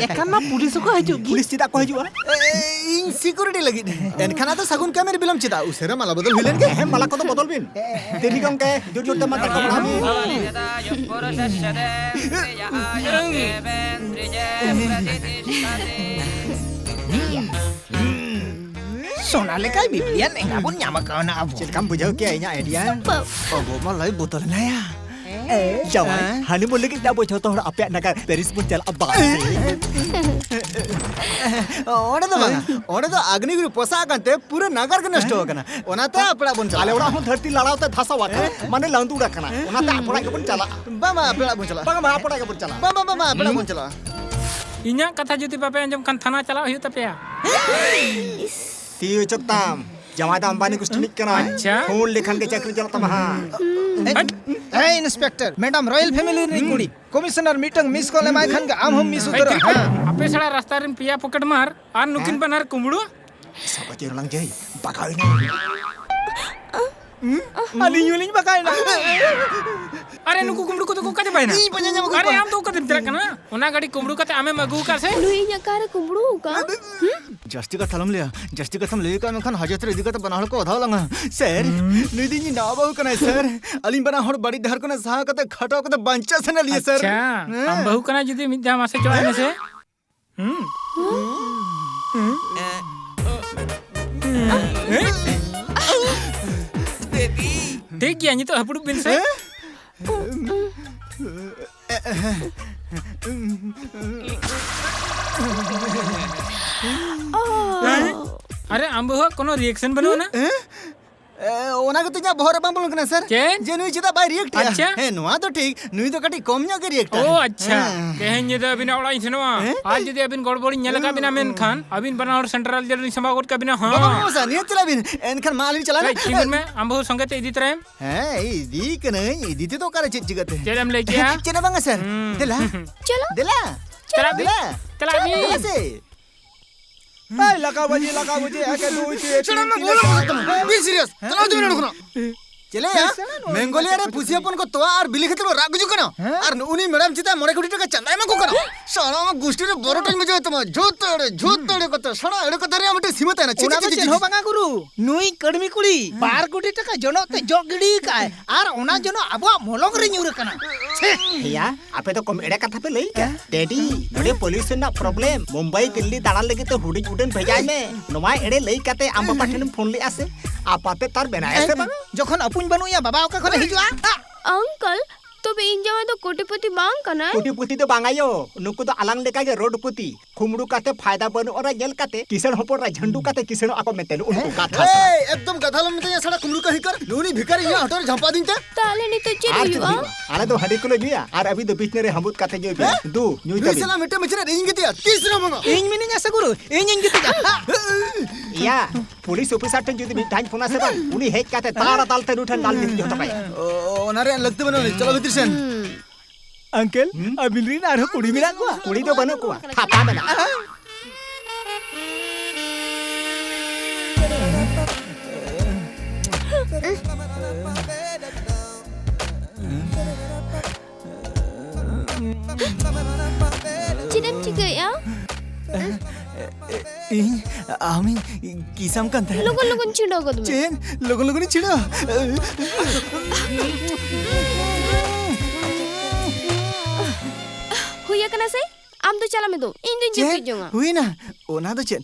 ᱮᱠᱷᱟᱱ ᱢᱟ ᱯᱩᱞᱤᱥ ᱦᱚᱸᱠᱚ ᱦᱤᱡᱩᱜ ᱜᱮ᱾ ᱯᱩᱞᱤᱥ ᱪᱮᱫᱟᱜ ᱠᱚ ᱦᱤᱡᱩᱜᱼᱟ? ᱮ, ᱤᱧ ᱥᱤᱠᱩᱨᱤᱴᱤ ᱞᱟᱹᱜᱤᱫ᱾ ᱮᱱᱠᱷᱟᱱ ᱟᱫᱚ ᱥᱟᱹᱜᱩᱱ ᱠᱟᱹᱢᱤ ᱨᱮ ᱵᱤᱞᱚᱢ ᱪᱮᱫᱟᱜ? ᱩᱥᱟᱹᱨᱟ ᱢᱟᱞᱟ ᱵᱚᱫᱚᱞ ᱦᱩᱭ ᱞᱮᱱ ᱜᱮ᱾ ᱦᱮᱸ, ᱢᱟᱞᱟ ᱠᱚᱫᱚ ᱵᱚᱫᱚᱞ ᱵᱤᱱ᱾ ᱛᱤᱨᱤ ᱜᱚᱢᱠᱮ, ᱡᱳᱨ ᱡᱳᱨ ᱛᱮ ᱢᱟᱱᱛᱟᱨ ᱠᱚ ᱯᱟᱲᱦᱟᱣ ᱵᱤᱱ᱾ ᱥᱳᱱᱟ ᱞᱮᱠᱟᱭ ᱵᱤᱵᱽᱞᱤᱭᱟᱱ ᱮᱸᱜᱟ ᱵᱚᱱ ᱧᱟᱢ ᱟᱠᱟᱣᱱᱟ ᱟᱵᱚ᱾ ᱪᱮᱫ ᱞᱮᱠᱟᱢ ᱵᱩᱡᱷᱟᱹᱣ ᱠᱮᱭᱟ ᱤᱧᱟᱜ ᱟᱭᱰᱤᱭᱟ? ᱥᱩᱯᱟᱨ᱾ ᱟᱵᱚ ᱢᱟ ᱞᱟᱭ ᱵᱚᱫᱚᱞ ᱮᱱᱟᱭᱟ᱾ ᱮ, ᱡᱟᱶᱟᱭ, ᱦᱮᱸ? ᱦᱟᱱᱤᱢᱩᱱ ᱞᱟᱹᱜᱤᱫ ᱛᱮ ᱟᱵᱚ ᱡᱷᱚᱛᱚ ᱦᱚᱲ ᱟᱯᱮᱭᱟᱜ ᱱᱟᱜᱟᱨ ᱯᱮᱨᱤᱥ ᱵᱚᱱ ᱪᱟᱞᱟᱜᱼᱟ, ᱵᱟᱥ᱾ ᱚᱸᱰᱮ ᱫᱚ ᱵᱟᱝᱟ, ᱚᱸᱰᱮ ᱫᱚ ᱟᱜᱽᱱᱤᱜᱩᱨᱩ ᱯᱚᱥᱟᱜ ᱟᱠᱟᱱ ᱛᱮ ᱯᱩᱨᱟᱹ ᱱᱟᱜᱟᱨ ᱜᱮ ᱱᱚᱥᱴᱚ ᱟᱠᱟᱱᱟ᱾ ᱚᱱᱟᱛᱮ ᱟᱯᱮ ᱚᱲᱟᱜ ᱵᱚᱱ ᱪᱟᱞᱟᱜᱼᱟ᱾ ᱟᱞᱮ ᱚᱲᱟᱜ ᱦᱚᱸ ᱫᱷᱟᱹᱨᱛᱤ ᱞᱟᱲᱟᱣ ᱛᱮ ᱫᱷᱟᱥᱟᱣ ᱟᱠᱟᱱᱟ, ᱢᱟᱱᱮ ᱞᱟᱸᱫᱩᱲ ᱟᱠᱟᱱᱟ᱾ ᱚᱱᱟᱛᱮ ᱟᱯᱮ ᱚᱲᱟᱜ ᱜᱮᱵᱚᱱ ᱪᱟᱞᱟᱜᱼᱟ᱾ ᱵᱟᱝᱟ, ᱟᱯᱮ ᱚᱲᱟᱜ ᱵᱚᱱ ᱪᱟᱞᱟᱜᱼᱟ᱾ ᱵᱟᱝ, ᱵᱟᱝ, ᱵᱟᱝ, ᱟᱯᱮ ᱚᱲᱟᱜ ᱵᱚᱱ ᱪᱟᱞᱟᱜᱼᱟ᱾ ᱤᱧᱟᱜ ᱠᱟᱛᱷᱟ ᱡᱩᱫᱤ ᱵᱟᱯᱮ ᱟᱸᱡᱚᱢ ᱠᱷᱟᱱ ᱛᱷᱟᱱᱟ ᱪᱟᱞᱟᱜ ᱦᱩᱭᱩᱜ ᱛᱟᱯᱮᱭᱟ᱾ ᱛᱤ ᱚᱪᱚᱜ ᱛᱟᱢ᱾ ᱡᱟᱶᱟᱭ ᱫᱚ ᱟᱢᱵᱟᱱᱤ ᱜᱳᱥᱴᱤ ᱨᱤᱱᱤᱡ ᱠᱟᱱᱟᱭ᱾ ᱟᱪᱪᱷᱟ᱾ ᱯᱷᱳᱱ ᱞᱮᱠᱷᱟᱱ ᱜᱮ ᱪᱟᱹᱠᱨᱤ ᱪᱟᱞᱟᱜ ᱛᱟᱢᱟ ᱦᱟᱸᱜ᱾ ᱦᱮᱸ, ᱤᱱᱥᱯᱮᱠᱴᱚᱨ, ᱢᱮᱰᱟᱢ ᱨᱚᱭᱮᱞ ᱯᱷᱮᱢᱤᱞᱤ ᱨᱤᱱᱤᱡ ᱠᱩᱲᱤ᱾ ᱠᱚᱢᱤᱥᱚᱱᱟᱨ ᱢᱤᱫᱴᱟᱝ ᱢᱤᱥ ᱠᱚᱞ ᱮᱢᱟᱭ ᱠᱷᱟᱱ ᱜᱮ ᱟᱢ ᱦᱚᱸᱢ ᱢᱤᱥ ᱩᱛᱟᱹᱨᱚᱜᱼᱟ᱾ ᱦᱮᱸ᱾ ᱟᱯᱮ ᱥᱟᱞᱟᱜ ᱨᱟᱥᱛᱟ ᱨᱮᱱ ᱯᱮᱭᱟ ᱯᱚᱠᱮᱴ ᱢᱟᱨ ᱟᱨ ᱱᱩᱠᱤᱱ ᱦᱮᱸ? ᱵᱟᱱᱟᱨ ᱠᱩᱢᱵᱽᱲᱩ᱾ ᱥᱟᱵ ᱠᱟᱛᱮ ᱨᱚᱞᱟᱝ ᱡᱟᱹᱭ, ᱵᱟᱜᱟᱣ ᱮᱱᱟ᱾ ᱟᱹᱞᱤᱧ ᱦᱚᱸᱞᱤᱧ ᱵᱟᱜᱟᱣ ᱮᱱᱟ᱾ ᱟᱨᱮ, ᱱᱩᱠᱩ ᱠᱩᱢᱵᱽᱲᱩ ᱠᱚᱫᱚ ᱠᱚ ᱚᱠᱟ ᱪᱟᱵᱟᱭᱮᱱᱟ? ᱤᱧ ᱯᱟᱸᱡᱟ ᱧᱟᱢ ᱟᱹᱜᱩ ᱟᱨᱮ, ᱠᱚᱣᱟ᱾ ᱟᱢ ᱫᱚ ᱚᱠᱟ ᱛᱮᱢ ᱪᱟᱞᱟᱜ ᱠᱟᱱᱟ? ᱚᱱᱟ ᱜᱟᱹᱰᱤ ᱠᱩᱢᱵᱽᱲᱩ ᱠᱟᱛᱮ ᱟᱢᱮᱢ ᱟᱹᱜᱩ ᱟᱠᱟᱫ ᱥᱮ? ᱱᱩᱭ ᱤᱧᱟᱜ ᱠᱟᱨ ᱮ ᱠᱩᱢᱵᱽᱲᱩ ᱟᱠᱟᱫ᱾ ᱦᱩᱸ? ᱡᱟᱹᱥᱛᱤ ᱠᱟᱛᱷᱟ ᱟᱞᱚᱢ ᱞᱟᱹᱭᱟ, ᱡᱟᱹᱥᱛᱤ ᱠᱟᱛᱷᱟᱢ ᱞᱟᱹᱭ ᱠᱷᱟᱱ ᱢᱮᱱᱠᱷᱟᱱ ᱦᱟᱡᱟᱛ ᱨᱮ ᱤᱫᱤ ᱠᱟᱛᱮ ᱵᱟᱱᱟ ᱦᱚᱲ ᱠᱚ ᱚᱫᱷᱟᱣ ᱞᱟᱝᱟ᱾ ᱥᱮᱨ, ᱦᱩᱸ᱾ ᱱᱩᱭ ᱫᱚ ᱤᱧ ᱱᱟᱣᱟ ᱵᱟᱹᱦᱩ ᱠᱟᱱᱟᱭ, ᱥᱮᱨ᱾ ᱟᱹᱞᱤᱧ ᱵᱟᱱᱟ ᱦᱚᱲ ᱵᱟᱹᱲᱤᱡ ᱰᱟᱦᱟᱨ ᱠᱷᱚᱱᱟᱜ ᱥᱟᱦᱟ ᱠᱟᱛᱮ ᱠᱷᱟᱴᱚ ᱠᱟᱛᱮ ᱵᱟᱧᱪᱟᱣ ᱥᱟᱱᱟ ᱞᱤᱧᱟ, ᱥᱮᱨ᱾ ᱟᱪᱪᱷᱟ, ᱦᱮᱸ᱾ ᱟᱢ ᱵᱟᱹᱦᱩ ᱠᱟᱱᱟ ᱡᱩᱫᱤ ᱢᱤᱫ ᱫᱷᱟᱣ ᱢᱟᱥᱮ ᱪᱚᱜ ᱟᱭ ᱢᱮᱥᱮ᱾ ᱦᱩᱸ᱾ ᱦᱩᱸ᱾ ᱵᱮᱵᱤ᱾ ᱴᱷᱤᱠ ᱜᱮᱭᱟ, ᱱᱤᱛᱚᱜ ᱦᱟᱹᱯᱲᱩᱵ ᱵᱤᱱ ᱥᱮ᱾ ᱦᱮᱸ? ᱚ᱾ ᱟᱨᱮ, ᱟᱢ ᱵᱟᱹᱦᱩᱣᱟᱜ ᱠᱳᱱᱳ reaction ᱵᱟᱹᱱᱩᱜ ᱟᱱᱟ? ᱦᱮᱸ? ᱮ, ᱚᱱᱟ ᱜᱮᱛᱚ ᱤᱧᱟᱹᱜ ᱵᱚᱦᱚᱜ ᱨᱮ ᱵᱟᱝ ᱵᱚᱞᱚᱱ ᱠᱟᱱᱟ, ᱥᱟᱨ᱾ ᱪᱮᱫ? ᱡᱮ ᱱᱩᱭ ᱪᱮᱫᱟᱜ ᱵᱟᱭ react ᱮᱜᱼᱟ? ᱟᱪᱪᱷᱟ᱾ ᱦᱮᱸ, ᱱᱚᱣᱟ ᱫᱚ ᱴᱷᱤᱠ, ᱱᱩᱭ ᱫᱚ ᱠᱟᱹᱴᱤᱡ ᱠᱚᱢ ᱧᱚᱜ ᱜᱮ react ᱟᱭ᱾ ᱚ, ᱟᱪᱪᱷᱟ᱾ ᱦᱮᱸ᱾ ᱛᱮᱦᱮᱧ ᱧᱤᱫᱟᱹ ᱟᱹᱵᱤᱱᱟᱜ ᱚᱲᱟᱜ ᱤᱧ ᱥᱮᱱᱚᱜᱼᱟ᱾ ᱦᱮᱸ? ᱟᱨ ᱡᱩᱫᱤ ᱟᱹᱵᱤᱱ ᱜᱚᱲᱵᱚᱲᱤᱧ ᱧᱮᱞ ᱟᱠᱟᱫ ᱵᱤᱱᱟ, ᱢᱮᱱᱠᱷᱟᱱ ᱟᱹᱵᱤᱱ ᱵᱟᱱᱟ ᱦᱚᱲ central jail ᱨᱤᱧ ᱥᱟᱢᱵᱟᱣ ᱜᱚᱫ ᱠᱟᱜ ᱵᱤᱱᱟ᱾ ᱦᱮᱸ᱾ ᱵᱟᱵᱟ, ᱵᱟᱵᱟ, ᱥᱟᱨ, ᱱᱤᱭᱟᱹ ᱪᱟᱞᱟᱜ ᱵᱤᱱ᱾ ᱮᱱᱠᱷᱟᱱ ᱢᱟ ᱟᱹᱞᱤᱧ ᱪᱟᱞᱟᱜ ᱠᱟᱹᱡ ᱛᱤᱸᱜᱩᱱ ᱢᱮ, ᱟᱢ ᱵᱟᱹᱦᱩ ᱥᱚᱸᱜᱮ ᱛᱮ ᱤᱫᱤ ᱛᱚᱨᱟᱭᱮᱢ᱾ ᱦᱮᱸ, ᱤᱫᱤ ᱠᱟᱹᱱᱟᱹᱧ, ᱤᱫᱤ ᱛᱮᱫᱚ ᱚᱠᱟᱨᱮ ᱪᱮᱫ ᱪᱤᱠᱟᱹᱛᱮ? ᱪᱮᱫ ᱮᱢ ᱞᱟᱹᱭ ᱠᱮᱜᱼᱟ? ᱪᱮᱫ ᱦᱚᱸ ᱵᱟᱝᱟ, ᱥᱟᱨ᱾ ᱦᱩᱸ᱾ ᱫᱮᱞᱟ᱾ ᱪᱚᱞᱚ᱾ ᱫᱮᱞᱟ᱾ ᱪᱟᱞᱟᱜ ᱵᱤᱱ᱾ ᱫᱮᱞᱟ᱾ ᱪᱟᱞᱟᱜ ᱵᱤᱱ᱾ ᱫᱮᱞᱟ ᱥᱮ᱾ ᱮᱭ, ᱞᱟᱜᱟᱣ ᱵᱟᱡᱮ, ᱞᱟᱜᱟᱣ ᱵᱟᱡᱮ, ᱮᱠ, ᱫᱩᱭ, ᱛᱤᱱ, ᱪᱷᱟᱲᱟ ᱢᱟ ᱛᱤᱱ, ᱵᱚᱞᱚ ᱪᱟᱨ᱾ ᱵᱚᱞᱚ ᱛᱟᱢᱟ᱾ Be serious᱾ ᱦᱮᱸ? ᱪᱟᱞᱟᱣ ᱦᱚᱪᱚ ᱢᱮ ᱱᱚᱰᱮ ᱠᱷᱚᱱᱟᱜ᱾ ᱪᱮᱞᱮᱭᱟ? ᱦᱮᱸ, ᱥᱮᱬᱟ ᱱᱚᱣᱟ ᱢᱮᱝᱜᱳᱞᱤᱭᱟ ᱨᱮ ᱠᱟᱛᱷᱟ ᱯᱩᱥᱤ ᱠᱚ ᱦᱚᱯᱚᱱ ᱠᱚ ᱛᱚᱣᱟ ᱟᱨ ᱵᱤᱞᱤ ᱠᱷᱟᱹᱛᱤᱨ ᱠᱚ ᱨᱟᱜ ᱜᱩᱡᱩᱜ ᱠᱟᱱᱟ᱾ ᱦᱮᱸ? ᱟᱨ ᱱᱩᱜᱼᱩ ᱱᱩᱭ ᱢᱮᱰᱟᱢ ᱪᱮᱛᱟᱱ ᱢᱚᱬᱮ ᱠᱳᱴᱤ ᱴᱟᱠᱟ ᱪᱟᱸᱫᱟᱭ ᱮᱢᱟ ᱠᱚ ᱠᱟᱱᱟ᱾ ᱥᱟᱞᱟ ᱟᱢᱟᱜ ᱜᱩᱥᱴᱤ ᱨᱮ ᱵᱚᱨᱚᱴᱟᱧ ᱵᱩᱡᱷᱟᱹᱣ ᱛᱟᱢᱟ᱾ ᱡᱷᱩᱛ ᱛᱟᱹᱲᱮ, ᱡᱷᱩᱛ ᱛᱟᱹᱲᱮ ᱠᱚᱛᱮ᱾ ᱥᱟᱞᱟ ᱮᱲᱮ ᱠᱟᱛᱷᱟ ᱨᱮᱭᱟᱜ ᱢᱤᱫᱴᱮᱱ ᱥᱤᱢᱟᱹ ᱛᱟᱦᱮᱱᱟ᱾ ᱪᱮᱫ, ᱚᱱᱟ ᱪᱮᱫ, ᱫᱚ ᱪᱮᱫ, ᱪᱮᱫ ᱦᱚᱸ ᱪᱮᱫ? ᱵᱟᱝᱟ ᱜᱩᱨᱩ᱾ ᱱᱩᱭ ᱠᱟᱹᱲᱢᱤ ᱠᱩᱲᱤ ᱵᱟᱨ ᱠᱳᱴᱤ ᱴᱟᱠᱟ ᱡᱚᱱᱚᱜ ᱛᱮ ᱡᱚᱜ ᱜᱤᱰᱤ ᱠᱟᱜᱼᱟᱭ᱾ ᱟᱨ ᱚᱱᱟ ᱡᱚᱱᱚᱜ ᱟᱵᱚᱣᱟᱜ ᱢᱚᱞᱚᱝ ᱨᱮ ᱧᱩᱨ ᱟᱠᱟᱱᱟ᱾ ᱪᱷᱮ! ᱦᱮᱭᱟ, ᱟᱯᱮ ᱫᱚ ᱠᱚᱢ ᱮᱲᱮ ᱠᱟᱛᱷᱟ ᱯᱮ ᱞᱟᱹᱭ ᱠᱮᱫ᱾ ᱦᱮᱸ? ᱰᱮᱰᱤ, ᱱᱚᱰᱮ pollution ᱨᱮᱱᱟᱜ problem᱾ ᱢᱩᱢᱵᱟᱭ, ᱫᱤᱞᱞᱤ ᱫᱟᱬᱟᱱ ᱞᱟᱹᱜᱤᱫ ᱛᱮ ᱦᱩᱰᱤᱧ ᱩᱰᱟᱹᱱ ᱵᱷᱮᱡᱟᱭ ᱢᱮ᱾ ᱱᱚᱣᱟ ᱮᱲᱮ ᱞᱟᱹᱭ ᱠᱟᱛᱮ ᱟᱢ ᱵᱟᱵᱟ ᱴᱷᱮᱱᱮᱢ ᱯᱷᱳᱱ ᱞᱮᱜᱼᱟ ᱥᱮ? ᱟᱯᱟᱛᱮᱫ ᱛᱟᱨ ᱵᱮᱱᱟᱭᱟ ᱥᱮ ᱵᱟᱝ? ᱡᱚᱠᱷᱚᱱ ᱟᱯᱩᱧ ᱵᱟᱹᱱᱩᱜ ᱮᱭᱟ, ᱵᱟᱵᱟ ᱚᱠᱟ ᱠᱷᱚᱱᱮ ᱦᱤᱡᱩᱜᱼᱟ? ᱟᱝᱠᱚᱞ, ᱛᱚᱵᱮ ᱤᱧ ᱡᱟᱶᱟᱭ ᱫᱚ ᱠᱳᱴᱤᱯᱚᱛᱤ ᱵᱟᱝ ᱠᱟᱱᱟᱭ? ᱠᱳᱴᱤᱯᱚᱛᱤ ᱫᱚ ᱵᱟᱝ ᱟᱭᱳ, ᱱᱩᱠᱩ ᱫᱚ ᱟᱞᱟᱝ ᱞᱮᱠᱟᱜᱮ ᱨᱳᱰᱯᱚᱛᱤ᱾ ᱠᱩᱢᱵᱽᱲᱩ ᱠᱟᱛᱮ ᱯᱷᱟᱭᱫᱟ ᱵᱟᱹᱱᱩᱜ ᱚᱱᱟ ᱧᱮᱞ ᱠᱟᱛᱮ, ᱠᱤᱥᱟᱹᱬ ᱦᱚᱯᱚᱱ ᱨᱮ ᱡᱷᱟᱹᱱᱰᱩ ᱠᱟᱛᱮ ᱠᱤᱥᱟᱹᱬᱚᱜ ᱟᱠᱚ ᱢᱮᱱᱛᱮ ᱱᱩᱜᱼᱩ ᱱᱩᱠᱩ ᱠᱟᱛᱷᱟ ᱥᱟᱱᱟ᱾ ᱮᱭ, ᱮᱠᱫᱚᱢ ᱠᱟᱛᱷᱟ ᱟᱞᱚᱢ ᱢᱮᱛᱟᱧᱟ, ᱥᱟᱲᱟ ᱠᱩᱢᱵᱽᱲᱩ ᱠᱟᱹᱦᱤᱠᱟᱨ, ᱱᱩᱜᱼᱩ ᱱᱩᱭ ᱵᱷᱤᱠᱟᱨᱤ ᱤᱧᱟᱹᱜ ᱦᱚᱴᱚᱜ ᱨᱮ ᱡᱷᱟᱢᱯᱟ ᱫᱤᱧ ᱛᱮ᱾ ᱛᱟᱦᱞᱮ ᱱᱤᱛᱚᱜ ᱪᱮᱫ ᱟᱨ ᱪᱮᱫ ᱦᱩᱭᱩᱜᱼᱟ? ᱦᱩᱭᱩᱜᱼᱟ? ᱟᱞᱮ ᱫᱚ ᱦᱟᱺᱰᱤ ᱠᱚᱞᱮ ᱧᱩᱭᱟ ᱟᱨ ᱟᱹᱵᱤᱱ ᱫᱚ ᱵᱤᱪᱷᱱᱟᱹ ᱨᱮ ᱦᱟᱢᱩᱫ ᱠᱟᱛᱮ ᱧᱩᱭ ᱵᱤᱱ᱾ ᱦᱮᱸ? ᱫᱩ, ᱧᱩᱭ ᱱᱩᱭ ᱛᱟᱵᱤᱱ᱾ ᱥᱟᱞᱟ ᱢᱤᱫᱴᱮᱱ ᱵᱤᱪᱷᱱᱟᱹ ᱨᱮ ᱤᱧ ᱜᱤᱛᱤᱡᱟ, ᱛᱤᱥ ᱨᱮᱦᱚᱸ ᱵᱟᱝᱟ᱾ ᱤᱧ ᱢᱤᱱᱟᱹᱧᱟ ᱥᱮ ᱜᱩᱨᱩ, ᱤᱧᱤᱧ ᱜᱤᱛᱤᱡᱟ᱾ ᱤᱭᱟ, ᱯᱩᱞᱤᱥ ᱚᱯᱷᱤᱥᱟᱨ ᱴᱷᱮᱱ ᱡᱩᱫᱤ ᱢᱤᱫ ᱫᱷᱟᱣ ᱯᱷᱳᱱᱟ ᱥᱮ ᱵᱟᱝ, ᱩᱱᱤ ᱦᱮᱡ ᱠᱟᱛᱮ ᱛᱟᱨ ᱟᱫᱟᱞ ᱛᱮ ᱱᱩᱭ ᱴᱷᱮᱱ ᱫᱟᱞ ᱜᱤᱰᱤ ᱦᱚᱴᱚ ᱠᱟᱭᱟ᱾ ᱚ, ᱚᱱᱟ ᱨᱮᱭᱟᱜ ᱞᱟᱹᱠᱛᱤ ᱵᱟᱹᱱᱩᱜ ᱟᱹᱱᱤᱡ᱾ ᱪᱚᱞᱚ ᱵᱷᱤᱛᱤᱨ ᱥᱮᱱ᱾ ᱦᱩᱸ᱾ ᱟᱝᱠᱮᱞ, ᱦᱩᱸ? ᱟᱹᱵᱤᱱ ᱨᱤᱱ ᱟᱨᱦᱚᱸ ᱠᱩᱲᱤ ᱢᱮᱱᱟᱜ ᱠᱚᱣᱟ? ᱠᱩᱲᱤ ᱫᱚ ᱵᱟᱹᱱᱩᱜ ᱠᱚᱣᱟ, ᱛᱷᱟᱯᱟ ᱢᱮᱱᱟᱜᱼᱟ᱾ ᱪᱮᱫ ᱮᱢ ᱪᱤᱠᱟᱹᱭᱮᱫᱼᱟ? ᱤᱧ ᱟᱢᱤᱧ ᱠᱤᱥᱟᱢ ᱠᱟᱱ ᱛᱟᱦᱮᱸᱫ᱾ ᱞᱚᱜᱚᱱ ᱞᱚᱜᱚᱱ ᱪᱷᱤᱸᱰᱟᱹᱣ ᱜᱚᱫ ᱢᱮ᱾ ᱪᱮᱫ? ᱞᱚᱜᱚᱱ ᱞᱚᱜᱚᱱᱤᱧ ᱪᱷᱤᱸᱰᱟᱹᱣᱟ? ᱦᱩᱭ ᱟᱠᱟᱱᱟ ᱥᱮ? ᱟᱢ ᱫᱚ ᱪᱟᱞᱟᱜ ᱢᱮ ᱫᱩ, ᱤᱧ ᱫᱩᱧ ᱪᱮᱫ? ᱡᱟᱹᱯᱤᱫ ᱡᱚᱝᱟ᱾ ᱦᱩᱭᱱᱟ? ᱚᱱᱟ ᱫᱚ ᱪᱮᱫ?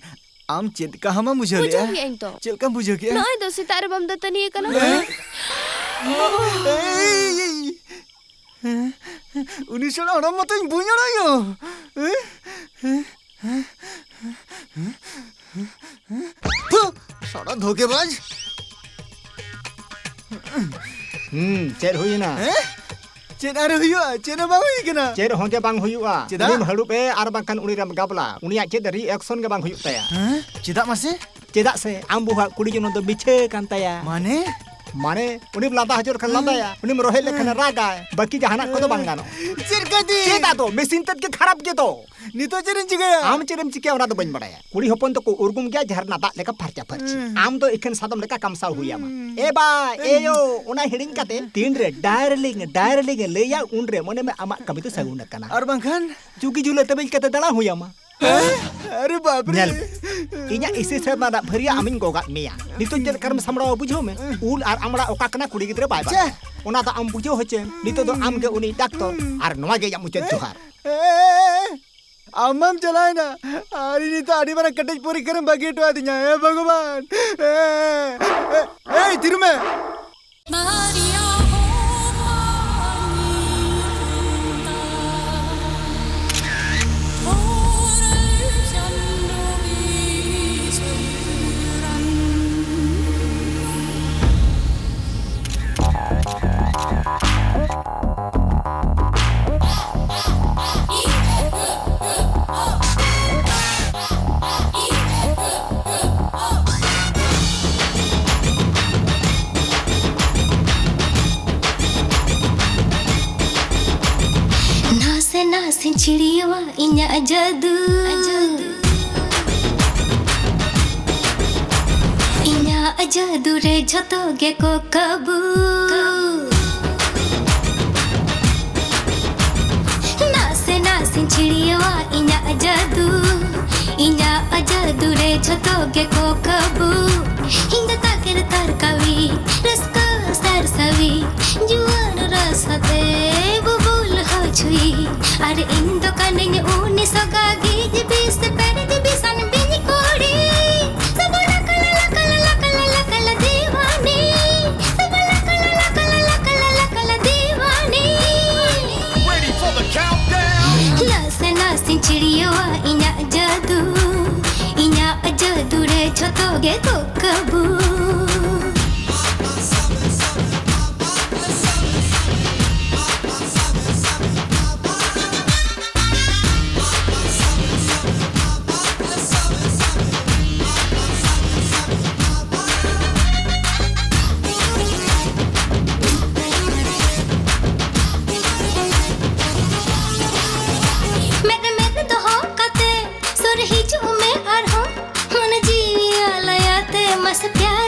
ᱟᱢ ᱪᱮᱫ ᱞᱮᱠᱟ ᱦᱟᱢᱟᱢ ᱵᱩᱡᱷᱟᱹᱣ ᱵᱩᱡᱷᱟᱹᱣ ᱞᱮᱜᱼᱟ? ᱠᱮᱜᱼᱟᱹᱧ ᱛᱚ᱾ ᱪᱮᱫ ᱞᱮᱠᱟᱢ ᱵᱩᱡᱷᱟᱹᱣ ᱠᱮᱜᱼᱟ? ᱱᱚᱜᱼᱚᱭ ᱫᱚ ᱥᱮᱛᱟᱜ ᱨᱮ ᱵᱟᱢ ᱫᱟᱹᱛᱟᱹᱱᱤ ᱟᱠᱟᱱᱟ᱾ ᱦᱮᱸ? ᱮᱭ, ᱮᱭ, ᱮᱭ᱾ ᱦᱮᱸ? ᱩᱱᱤ ᱥᱟᱞᱟᱜ ᱦᱚᱲ ᱢᱚᱛᱚᱧ ᱵᱩᱡᱽ ᱫᱟᱲᱮᱭᱟᱜᱼᱟ᱾ ᱛᱷᱩ, ᱥᱟᱲᱟ ᱫᱷᱳᱠᱮᱵᱟᱡᱽ᱾ ᱦᱩᱸ, ᱪᱮᱫ ᱦᱩᱭᱮᱱᱟ? ᱦᱮᱸ? ᱪᱮᱫ ᱟᱨ ᱦᱩᱭᱩᱜᱼᱟ? ᱪᱮᱫ ᱦᱚᱸ ᱵᱟᱝ ᱦᱩᱭ ᱠᱟᱱᱟ᱾ ᱪᱮᱫ ᱦᱚᱸ ᱜᱮ ᱵᱟᱝ ᱦᱩᱭᱩᱜᱼᱟ᱾ ᱪᱮᱫᱟᱜ? ᱩᱱᱤᱢ ᱦᱟᱹᱲᱩᱵ ᱮ ᱟᱨ ᱵᱟᱝᱠᱷᱟᱱ ᱩᱱᱤ ᱨᱮᱢ ᱜᱟᱵᱞᱟ᱾ ᱩᱱᱤᱭᱟᱜ ᱪᱮᱫ reaction ᱜᱮ ᱵᱟᱝ ᱦᱩᱭᱩᱜ ᱛᱟᱭᱟ᱾ ᱦᱮᱸ? ᱪᱮᱫᱟᱜ ᱢᱟᱥᱮ? ᱪᱮᱫᱟᱜ ᱥᱮ ᱟᱢ ᱵᱟᱹᱦᱩᱣᱟᱜ ᱠᱩᱲᱤ ᱡᱚᱱᱚᱢ ᱫᱚ ᱢᱤᱪᱷᱟᱹ ᱠᱟᱱ ᱛᱟᱭᱟ᱾ ᱢᱟᱱᱮ? ᱢᱟᱱᱮ, ᱩᱱᱤᱢ ᱞᱟᱸᱫᱟ ᱦᱚᱪᱚ ᱞᱮᱠᱷᱟᱱ ᱞᱟᱸᱫᱟᱭᱟ, ᱩᱱᱤᱢ ᱨᱚᱦᱮᱫ ᱞᱮᱠᱷᱟᱱ ᱨᱟᱜᱟᱭ, ᱵᱟᱹᱠᱤ ᱡᱟᱦᱟᱱᱟᱜ ᱠᱚᱫᱚ ᱵᱟᱝ ᱜᱟᱱᱚᱜᱼᱟ᱾ ᱪᱮᱫ ᱠᱟᱛᱮ? ᱪᱮᱫ ᱟᱫᱚ? ᱢᱮᱥᱤᱱ ᱛᱮᱫ ᱜᱮ ᱠᱷᱟᱨᱟᱯ ᱜᱮᱫᱚ᱾ ᱱᱤᱛᱚᱜ ᱪᱮᱫ ᱤᱧ ᱪᱤᱠᱟᱹᱭᱟ? ᱟᱢ ᱪᱮᱫ ᱮᱢ ᱪᱤᱠᱟᱹᱭᱟ ᱚᱱᱟ ᱫᱚ ᱵᱟᱹᱧ ᱵᱟᱲᱟᱭᱟ᱾ ᱠᱩᱲᱤ ᱦᱚᱯᱚᱱ ᱫᱚᱠᱚ ᱩᱨᱜᱩᱢ ᱜᱮᱭᱟ ᱡᱷᱟᱨᱱᱟ ᱫᱟᱜ ᱞᱮᱠᱟ ᱯᱷᱟᱨᱪᱟ ᱯᱷᱟᱨᱪᱤ᱾ ᱦᱩᱸ᱾ ᱟᱢ ᱫᱚ ᱮᱠᱷᱮᱱ ᱥᱟᱫᱚᱢ ᱞᱮᱠᱟ ᱠᱟᱢᱥᱟᱣ ᱦᱩᱭ ᱟᱢᱟ᱾ ᱦᱩᱸ᱾ ᱮ ᱵᱟ, ᱮ ᱭᱳ, ᱚᱱᱟ ᱦᱤᱲᱤᱧ ᱠᱟᱛᱮ ᱛᱤᱱᱨᱮ darling, darling ᱮ ᱞᱟᱹᱭᱟ ᱩᱱᱨᱮ ᱢᱚᱱᱮ ᱢᱮ ᱟᱢᱟᱜ ᱠᱟᱹᱢᱤ ᱫᱚ ᱥᱟᱹᱜᱩᱱ ᱟᱠᱟᱱᱟ᱾ ᱟᱨ ᱵᱟᱝᱠᱷᱟᱱ? ᱪᱩᱠᱤ ᱡᱩᱞᱟᱹ ᱛᱟᱹᱵᱤᱡ ᱠᱟᱛᱮ ᱫᱟᱬᱟ ᱦᱩᱭ ᱟᱢᱟ᱾ ᱦᱮᱸ? ᱟᱨᱮ ᱵᱟᱯ ᱨᱮ᱾ ᱧᱮᱞ ᱢᱮ, ᱤᱧᱟᱜ ᱤᱥᱤ ᱥᱮᱨᱢᱟ ᱨᱮᱱᱟᱜ ᱵᱷᱟᱹᱨᱭᱟᱹ ᱟᱢᱤᱧ ᱜᱚᱜᱟᱫ ᱢᱮᱭᱟ᱾ ᱱᱤᱛᱚᱜ ᱪᱮᱫ ᱞᱮᱠᱟᱨᱮᱢ ᱥᱟᱢᱵᱲᱟᱣᱟ ᱵᱩᱡᱷᱟᱹᱣ ᱢᱮ᱾ ᱩᱞ ᱟᱨ ᱟᱢᱲᱟ ᱚᱠᱟ ᱠᱟᱱᱟ ᱠᱩᱲᱤ ᱜᱤᱫᱽᱨᱟᱹ ᱵᱟᱭ ᱵᱟᱲᱟᱭᱟ᱾ ᱪᱮ᱾ ᱚᱱᱟ ᱫᱚ ᱟᱢ ᱵᱩᱡᱷᱟᱹᱣ ᱦᱚᱪᱚᱭᱮᱢ᱾ ᱱᱤᱛᱚᱜ ᱫᱚ ᱟᱢ ᱜᱮ ᱩᱱᱤ ᱰᱟᱠᱛᱚᱨ ᱟᱨ ᱱᱚᱣᱟ ᱜᱮ ᱤᱧᱟᱜ ᱢᱩᱪᱟᱹᱫ ᱡᱚᱦᱟᱨ᱾ ᱟᱢ ᱢᱟᱢ ᱪᱟᱞᱟᱣᱮᱱᱟ ᱟᱨ ᱤᱧ ᱱᱤᱛᱚᱜ ᱟᱹᱰᱤ ᱢᱟᱨᱟᱝ ᱠᱟᱹᱴᱤᱡ ᱯᱚᱨᱤᱠᱠᱷᱟ ᱨᱮᱢ ᱵᱟᱹᱜᱤ ᱦᱚᱴᱚ ᱟᱹᱫᱤᱧᱟ᱾ ᱦᱮ ᱵᱷᱚᱜᱚᱵᱟᱱ᱾ ᱮ, ᱮ, ᱮᱭ, ᱛᱷᱤᱨ ᱢᱮ᱾ ᱱᱟᱥᱮ ᱱᱟᱥᱮᱧ ᱪᱷᱤᱲᱭᱟᱹᱣᱟ ᱤᱧᱟᱹᱜ ᱡᱟᱹᱫᱩ᱾ ᱤᱧᱟᱹᱜ ᱡᱟᱹᱫᱩ ᱨᱮ ᱡᱷᱚᱛᱚ ᱜᱮᱠᱚ ᱠᱟᱹᱵᱩ᱾ ᱱᱟᱥᱮ ᱱᱟᱥᱮᱧ ᱪᱷᱤᱲᱭᱟᱹᱣᱟ ᱤᱧᱟᱹᱜ ᱡᱟᱹᱫᱩ᱾ ᱤᱧᱟᱹᱜ ᱡᱟᱹᱫᱩ ᱨᱮ ᱡᱷᱚᱛᱚ ᱜᱮᱠᱚ ᱠᱟᱹᱵᱩ᱾ ᱤᱧ ᱫᱚ ᱛᱟᱠᱮᱨ ᱛᱟᱨ ᱠᱟᱹᱣᱤ, ᱨᱟᱹᱥᱠᱟᱹ ᱥᱟᱨ ᱥᱟᱹᱣᱤ, ᱡᱩᱣᱟᱹᱱ ᱨᱟᱥᱟᱛᱮ ᱵᱩᱵᱩᱞ ᱦᱚᱪᱚᱭᱤ᱾ ᱟᱨ ᱤᱧ ᱫᱚ ᱠᱟᱹᱱᱟᱹᱧ ᱩᱱᱤ ᱥᱚᱜᱟ ᱜᱤᱡ ᱵᱤᱥ ᱯᱮᱨᱮᱡ ᱵᱤᱥᱟᱱ ᱵᱤᱧ ᱠᱩᱲᱤ᱾ ᱥᱟᱵᱟ ᱞᱟᱠᱟᱞᱟ ᱞᱟᱠᱟᱞᱟ ᱞᱟᱠᱟᱞᱟ ᱞᱟᱠᱟᱞᱟ ᱫᱤᱣᱟᱱᱤ᱾ ᱥᱟᱵᱟ ᱞᱟᱠᱟᱞᱟ ᱞᱟᱠᱟᱞᱟ ᱞᱟᱠᱟᱞᱟ ᱞᱟᱠᱟᱞᱟ ᱫᱤᱣᱟᱱᱤ᱾ ᱜᱮ ᱠᱚᱠᱟᱵᱩ᱾ ᱢᱮᱫ ᱢᱮᱫ ᱫᱚᱦᱚ ᱠᱟᱛᱮ ᱥᱩᱨ ᱦᱤᱡᱩᱜ ᱢᱮ ᱟᱨᱦᱚᱸ᱾ ᱢᱚᱱᱮ ᱡᱤᱣᱤ ᱟᱞᱟᱭᱟᱛᱮ ᱢᱟᱥᱮ ᱯᱭᱟᱨ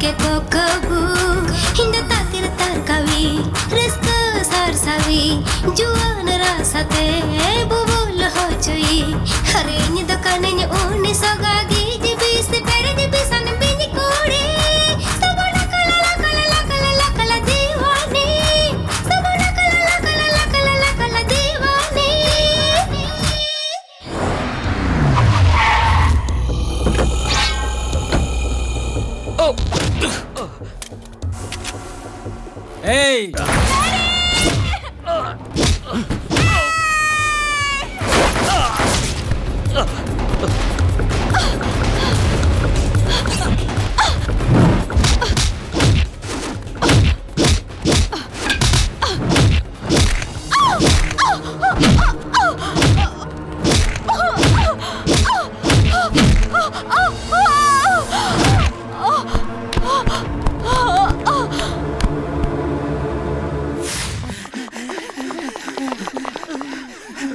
ᱠᱮ ᱠᱚᱠᱚᱵᱩ, ᱤᱧ ᱫᱚ ᱛᱟᱠᱤᱨ ᱛᱟᱨᱠᱟᱣᱤ, ᱨᱟᱹᱥᱠᱟᱹ ᱥᱟᱨᱥᱟᱣᱤ, ᱡᱩᱣᱟᱹᱱ ᱨᱟᱥᱟᱛᱮ ᱵᱩᱵᱩᱞ ᱦᱚᱪᱚᱭᱤ᱾ ᱟᱨ ᱤᱧ ᱫᱚ ᱠᱟᱹᱱᱟᱹᱧ ᱩᱱᱤ ᱥᱚᱜᱟᱜᱤ ᱡᱤᱵᱤ ᱥᱮ ᱯᱮᱨᱮᱡ ᱵᱤᱥᱟᱱ ᱵᱤᱧ ᱠᱩᱲᱤ᱾ ᱥᱚᱵᱚ ᱞᱟᱠᱟᱞᱟ, ᱞᱟᱠᱟᱞᱟ, ᱞᱟᱠᱟᱞᱟ, ᱞᱟᱠᱟᱞᱟ ᱫᱤᱣᱟᱱᱤ᱾ ᱥᱚᱵᱚ ᱞᱟᱠᱟᱞᱟ, ᱞᱟᱠᱟᱞᱟ, ᱞᱟᱠᱟᱞᱟ, ᱞᱟᱠᱟᱞᱟ ᱫᱤᱣᱟᱱᱤ᱾ ᱮᱭ!